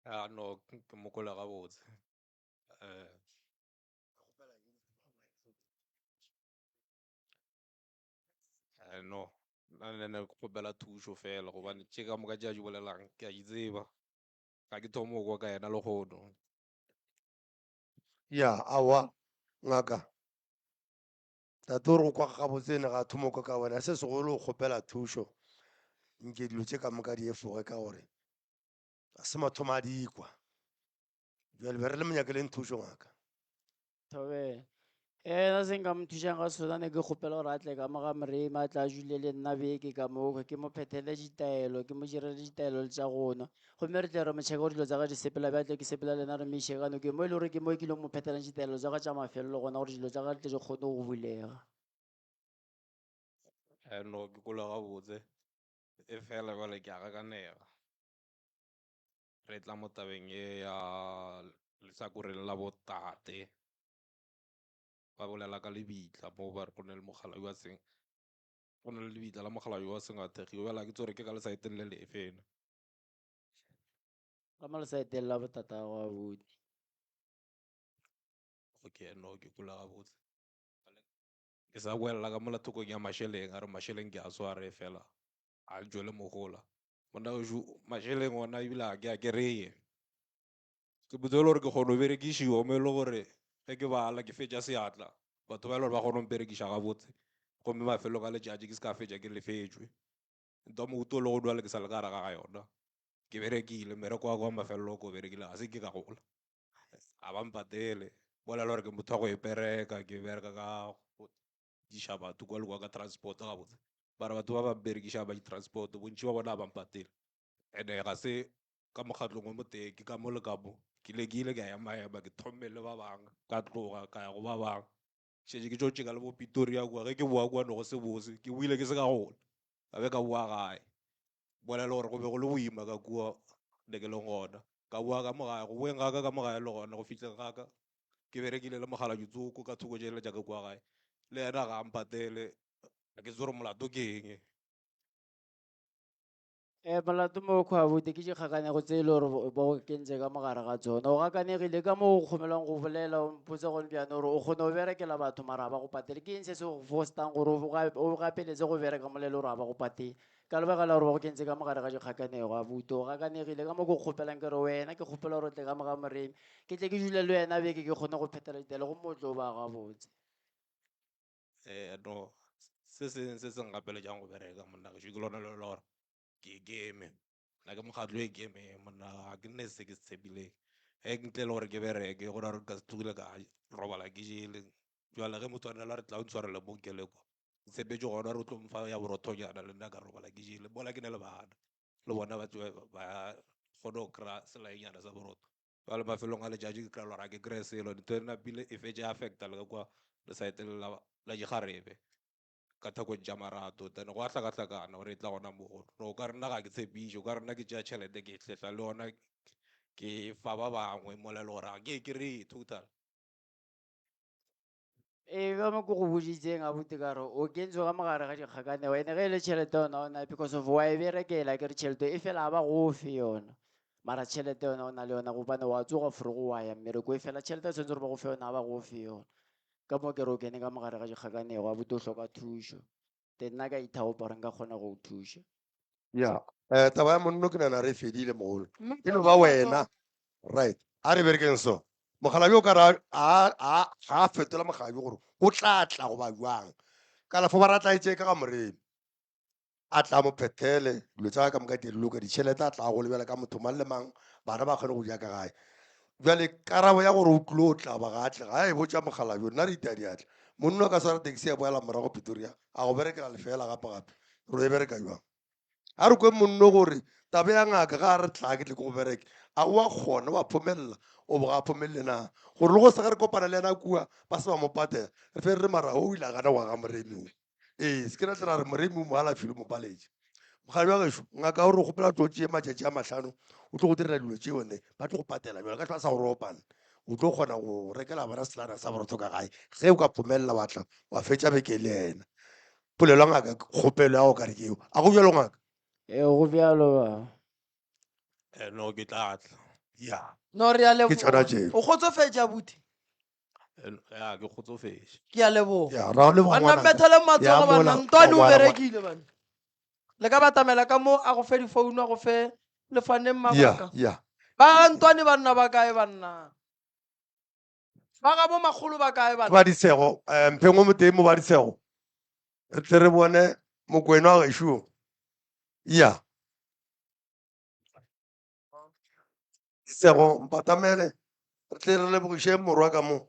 Ah no, ke mo kwele gabotse. Eh eh, no, nna ne ke kgopela thušo fela gobane tše ka moka tše a di bolelang ke a di tseba. Ga ke thome go kwa ka yena lehono. Ya, aowa, ngaka. Tate o re go kwa gabotse ene ga a thoma go kwa ka wena. Se segolo o kgopela thušo. Nke dilo tše ka moka di efoge ka gore ga se mathomo a di kwa. Bjale be re le monyakeleng thušo ngaka. Thobela. Ena se nka mo thušang ka sona ne ke kgopela gore a tle ka mo ga Moremi a tla dule le nna beke ka moo ke mo phethele ditaelo ke mo direle ditaelo le tša go nwa gomme re tle re mo checke gore dilo tsa gage di sepela bjang tle ke sepela le yena re mo iše ka nokeng mo e le gore ke mo ke ileng mo phethelang ditaelo tsa gage tša mafelelo gona gore dilo tsa gage di tle di kgone go bulega. Eh, no, ke kwele gabotse. E fela bjale ke a gakanega. Re tla mo tabeng ye ya lehlakoreng la botate. Ba bolela ka lebitla mo ba re go na le mokgalabje wa seng go na le lebitla la mokgalabje wa seng a thekgiwe. Bjale ga ke tsebe gore ke ka lesaeteng le lefe ena. Ka mo lesaeteng la botatago abuti. Okay, no, ke kwele gabotse. Ke sa boelela ka mola thokong ya mašeleng, a re mašeleng ke a sware fela a tšwele mogola. Monna gešo mašeleng ona ebile ga ke a kereye. Ke botse le gore ke kgona go berekišiwa mo e le gore ge ke bala ke fetša seatla, batho ba e le gore ba kgona go mperekiša gabotse gomme mafelong a letšatši ke se ka fetša ke lefetšwe. Ntwa mouto le go dwale ke sa le ka gare ga yona. Ke berekile mmereko wa ka wa mafelelo ko berekile ga se ke ka gola. Ga ba mpatele. Bolela gore ke motho wa go ipereka, ke bereka ka go diša batho kwa le kwa ka transport gabotse. Mara batho ba ba mberekiša ba di-transport bontši ba bona ga ba mpatele. And-e ga se ka mokgatlong o motee, ke ka mo le ka mo. Ke ile ke ile ka ema ema ke thomme le ba bangwe, ka tloga ka ya go ba bangwe. Šetše ke tšo tšeka le bo Pretoria kua, ge ke boa kua ne go se bose, ke boile ke se ka gola, ka be ka boa gae. Bolela gore go be go le boima ka kua ne ke leng gona. Ka boa ka mo gae, go boeng ga ka ka mo gae le gona go fihleng ga ka, ke berekile le mokgalabje tsoko ka thoko tšela tša ka kua gae. Le yena ga a mpatele, ga ke tsebe gore molato ke eng. Eh, molato mo kgwa abuti ke dikgakanego tse e le gore ba go kentse ka mogare ga tsona. O gakanegile ka mo o kgomelwang go bolela o mpotse gone bjane gore o kgone go berekela batho mara ga ba go patele. Ke eng se se go forcetang gore o gapeletse go bereka mola e le gore ga ba go patele? Ka lebaka la gore ba go kentse ka mogare ga dikgakanego abuti, o gakanegile ka mo ke go kgopelang ke re wena ke kgopela gore o tle ka mo ga Moremi. Ke tle ke dule le wena beke ke kgone go phethela ditelo gomme o tlo ba gabotse. Eh, no, se seng se se ngapeletšang go bereka monna gešo ke lona le la gore ke ikeme. Nna ke mokgatlo o ikeme monna, ga ke nne se ke se tshepileng. Ge ntle le gore ke bereke go ra gore nka se tlogile ka robala ke jele. Jwale ge motho a nela re tla o ntshwarele mo nkele kwa, ke tshepetše gona gore o tlo mfa ya borothonyana le nna ka robala ke jele. Mola ke na le bana, le bona ba tsoge ba kgone go kry-a selaenyana sa borotho. Jwale mafelong a letšatši ke kry-a le gore ga ke kry-e selo, ntho e napile e fetše e affecta le ka kwa lesaeteng la dikgarebe ka thekong tša marato. Then gwa hlakahlakana gore e tla gona mo go no o ka re nna ga ke tshepiše, o ka re nna ke tšea tšhelete ke hlehla le yona ke fa ba bangwe mola e le gore ga ke e kry-e total. Ee, ka mo ke go boditseng abuti ka re o kentswe ka mogare ga dikgakanego ene ge e le tšhelete yona o na because of wa e berekela ke re tšhelete e fela ga ba go fe yona mara tšhelete yona o na le yona gobane wa tsoga forogo wa ya mmereko e fela tšhelete e tshwanetse gore ba go fe yona ga ba go fe yona ka mo ke re o kene ka mogare ga dikgakanego abuti o hloka thušo then nna ka ithaopa gore nka kgona go o thuša. Ya, eh, taba ya monno ke nana re e fedile mogolo. E no ba wena. Right. A re berekeng so. Mokgalabje o ka re a a ga a fetola mokgalabje gore o tla tla goba jwang. Kalafo ba ratla e tšee ka ga Moremi. A tla mo phethele dilo tša ka moka di loka ditšhelete a tla go lebela ka motho mang le mang bana ba kgone go ja ka gae. Bjale karabo ya gore o tlilo tla ba ga a tle ga e botša mokgalabje nna re ita diatla. Monna o ka swara taxi ya boela morago Pretoria a go berekela lefeela gape gape re e bereka jwang? A re kwe monno gore taba ya ngaka ga a re tla ke tle ke go bereke a o a kgona wa phomelela o bo ga a phomelele na gore le go sa ge re kopana le yena kua ba se ba mo patela re fe re re mara o ile a gana go aga moremi o ee se ke ra tle ra re moremi o mo alafile o mo paletše mokgalabje wa gešo ngaka o re kgopela tlo tšee matšatši a mahlano o tlo go direla dilo tšeo ne ba tlo go patela bjalo ka tlwa sa go ropana o tlo kgona go rekela bana selana sa borotho ka gae ge o ka phomelela wa tla wa fetša beke le yena polelo ya ngaka kgopelo ya go ka re keo a go bjalo ngaka Ee, go bjalo ba. Eh, no ke tla tla. Ya. No re a Ke tšona leboga. tšeo. O kgotsofetše abuti? Eh, ya ke kgotsofetše. Ke a leboga. Ya, ra o leboga Banna ngwanaka. mbethele Ya matsogo banna mola, Ntwane o wa ngwana- berekile banna. Le ka batamela ka mo a go fe difounu a go fe lefaneng Ya, mabaka. ya. Ba Ntwane banna ba kae banna? Ba ga bo makgolo ba kae Ke banna? ba ditshego, eh, mpheng o motee mo ba ditshego. Re tle re bone mokwena wa gešo. Ya. Ditshego, mpatamele. Re tle re lebogiše morwa ka mo.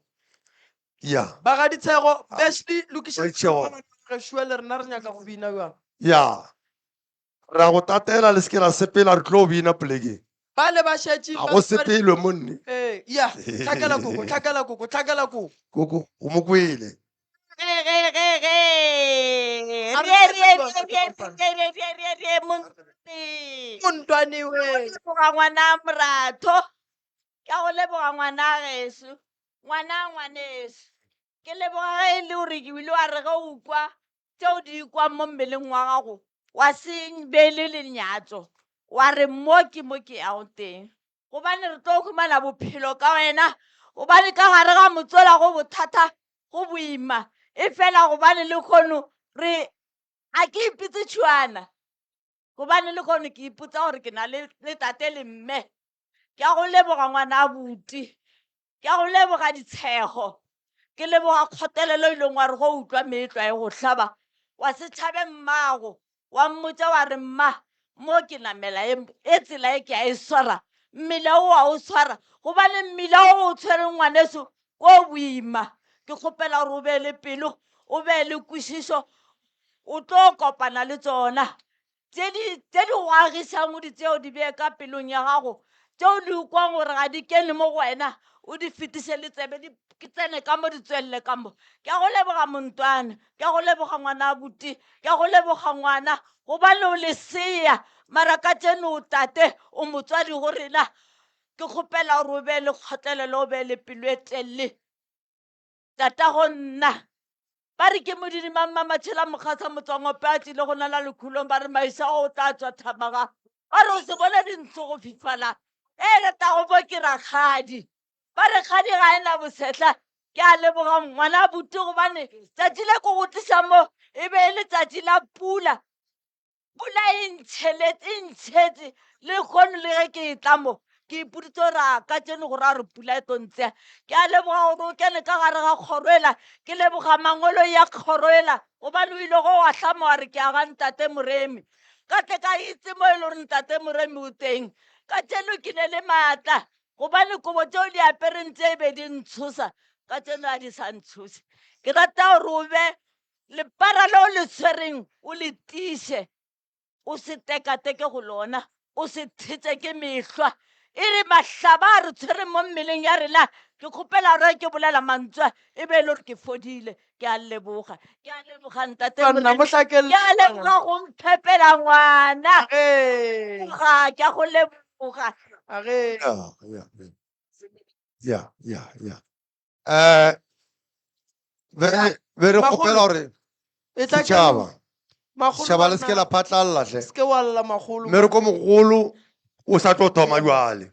Ya. Ba ga ditshego, Ashley lokiša Ditshego. gešo le rena re nyaka go bina bjang. Ya. Re a go tatela le se ke la sepela re tlo bina polekeng. Ba le ba šetše Ga ba go swere sepelwe monne. Ee, ya, tlhakela koko, tlhakela koko, tlhakela koko. Koko, o mo kwele. Ge, ge, ge, ge. A re Re, etse re, jwang re, ka re, kopano? re, re, re, re, re, Montwane. Montwane we. Ke a go leboga ngwana moratho. Ke a go leboga ngwana gešo. Ngwana ngwaneso. Ke leboga ge e le gore ke ile wa re ge o kwa tšeo di ikwang mo mmeleng wa gago wa se be le lenyatso wa re mo ke mo ke yago teng gobane re tlo humana bophelo ka wena gobane ka gare ga motsola go bothata go boima E fela gobane lehono re a ke ipitse tšhuana gobane lehono ke ipotsa gore ke na le le tate le mme. Ke a go leboga ngwana abuti, ke a go leboga ditshego, ke leboga kgotelelo e ileng wa re go utlwa meetlwa e go hlaba wa se tšhabe mmago wa mmotša wa re mma mo ke namela e, e tsela e ke a e swara mmila o a o swara gobane mmila o o tshwereng ngwaneso ko boima ke kgopela gore o be le pelo o be le kwešišo o tlo kopana le tsona tše di tše di go agišang o di tšeo di bee ka pelong ya gago tšeo di kwang gore ga di kene mo go wena o di fetiše le tsebe di ke tsene ka mo di tswelele ka mo ke a go leboga montwana ke a go leboga ngwana abuti ke a go leboga ngwana gobane o lesea mara ka tseno o tate o motswadi go rena ke kgopela gore o be le kgotlelelo o be le pelo e telele tatago nna ba re ke modidi mang mamatšhela mokgasa motswangope a tlile go nala lekhulong ba re maisa o tla tswa thamaga ba re o se bone dintsho go fifala e retago bo ke rakgadi ba re kgadi ga e na bosehla ke a leboga ngwana buti gobane tšatši le ko go tliša mo e be e le tšatši la pula pula e ntšheletse e ntšhetše le kgono le ge ke e tla mo ke ipoditse gore a ka tseno gore a re pula e tlo ntsea ke a leboga gore o kene ka gare ga kgoro ela ke leboga mangolo ya kgoro ela gobane o ile go wa hlama wa re ke aga ntate moremi ka tle ka itse mo e le gore ntate moremi o teng ka tseno ke ne le maatla gobane kobo tseo di apereng tse e be di ntshosa ka tseno a di sa ntshose ke rata gore o be lepara leo le tshwereng o le tiiše o se tekateke go lona o se thetse ke mehlwa e re mahlaba a re tshwere mo mmeleng ya rena ke kgopela gore ke bolela mantswe e be e le gore ke fodile ke a leboga ke a leboga ntate Banna, Morena. mohlakeng ke a leboga go mphepela ngwana ga ke a go leboga Age. Ya, ya, ya, ya. Eh, be re be re Makgolo, kgopela gore e tla ke setšhaba makgolo setšhaba le se ke banna la phatlalla hle se ke wa lla makgolo mmereko mogolo o sa tlo thoma jwale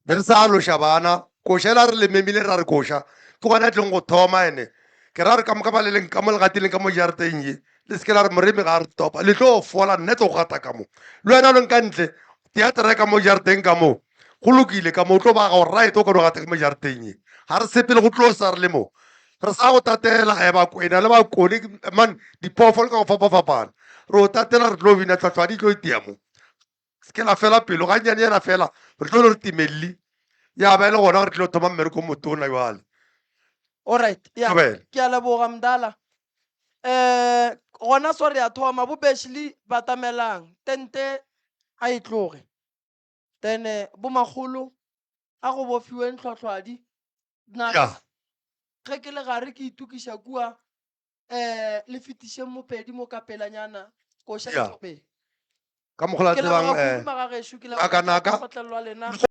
be re sa aloša bana koša ela re le memile ra re koša ke gona e tleng go thoma ene ke ra re ka moka ba le leng ka mo legatileng ka mo jarateng ye le se ke la re moremi ga a re topa le tlo fola nne tlo gata ka mo le wena o leng ka ntle teatere ka mo jarateng ka mo go lokile ka mo o tlo ba ga o right o ka no gata ka mo jarateng ye ga re sepele go tlo sa re le mo re sa go tatela e bakwena le bakone man diphoofolo ka go fapafapana re o tatela re tlo bina tlhwatlhwa di tlo itia mo se ke la fela pelo gannyane yana fela re tlo le re timelli ya ba e le gona re tlo thoma mmereko o motona jwale Alright, ya Thobela. ke a leboga mdala. Eh gona so re a thoma bo Beshley batamelang tente a e tloge. Then eh, bo makgolo a go bofiweng tlhwatlhwadi. Nna Ya. ge ke le gare ke itokiša kua eh le fetišeng mopedi mo ka pelanyana koša Ya. e thomeng. Ka mokgwa la Ke tsebang leboga eh kudu magagešo ke leboga naka naka kgotlelelo ya lena.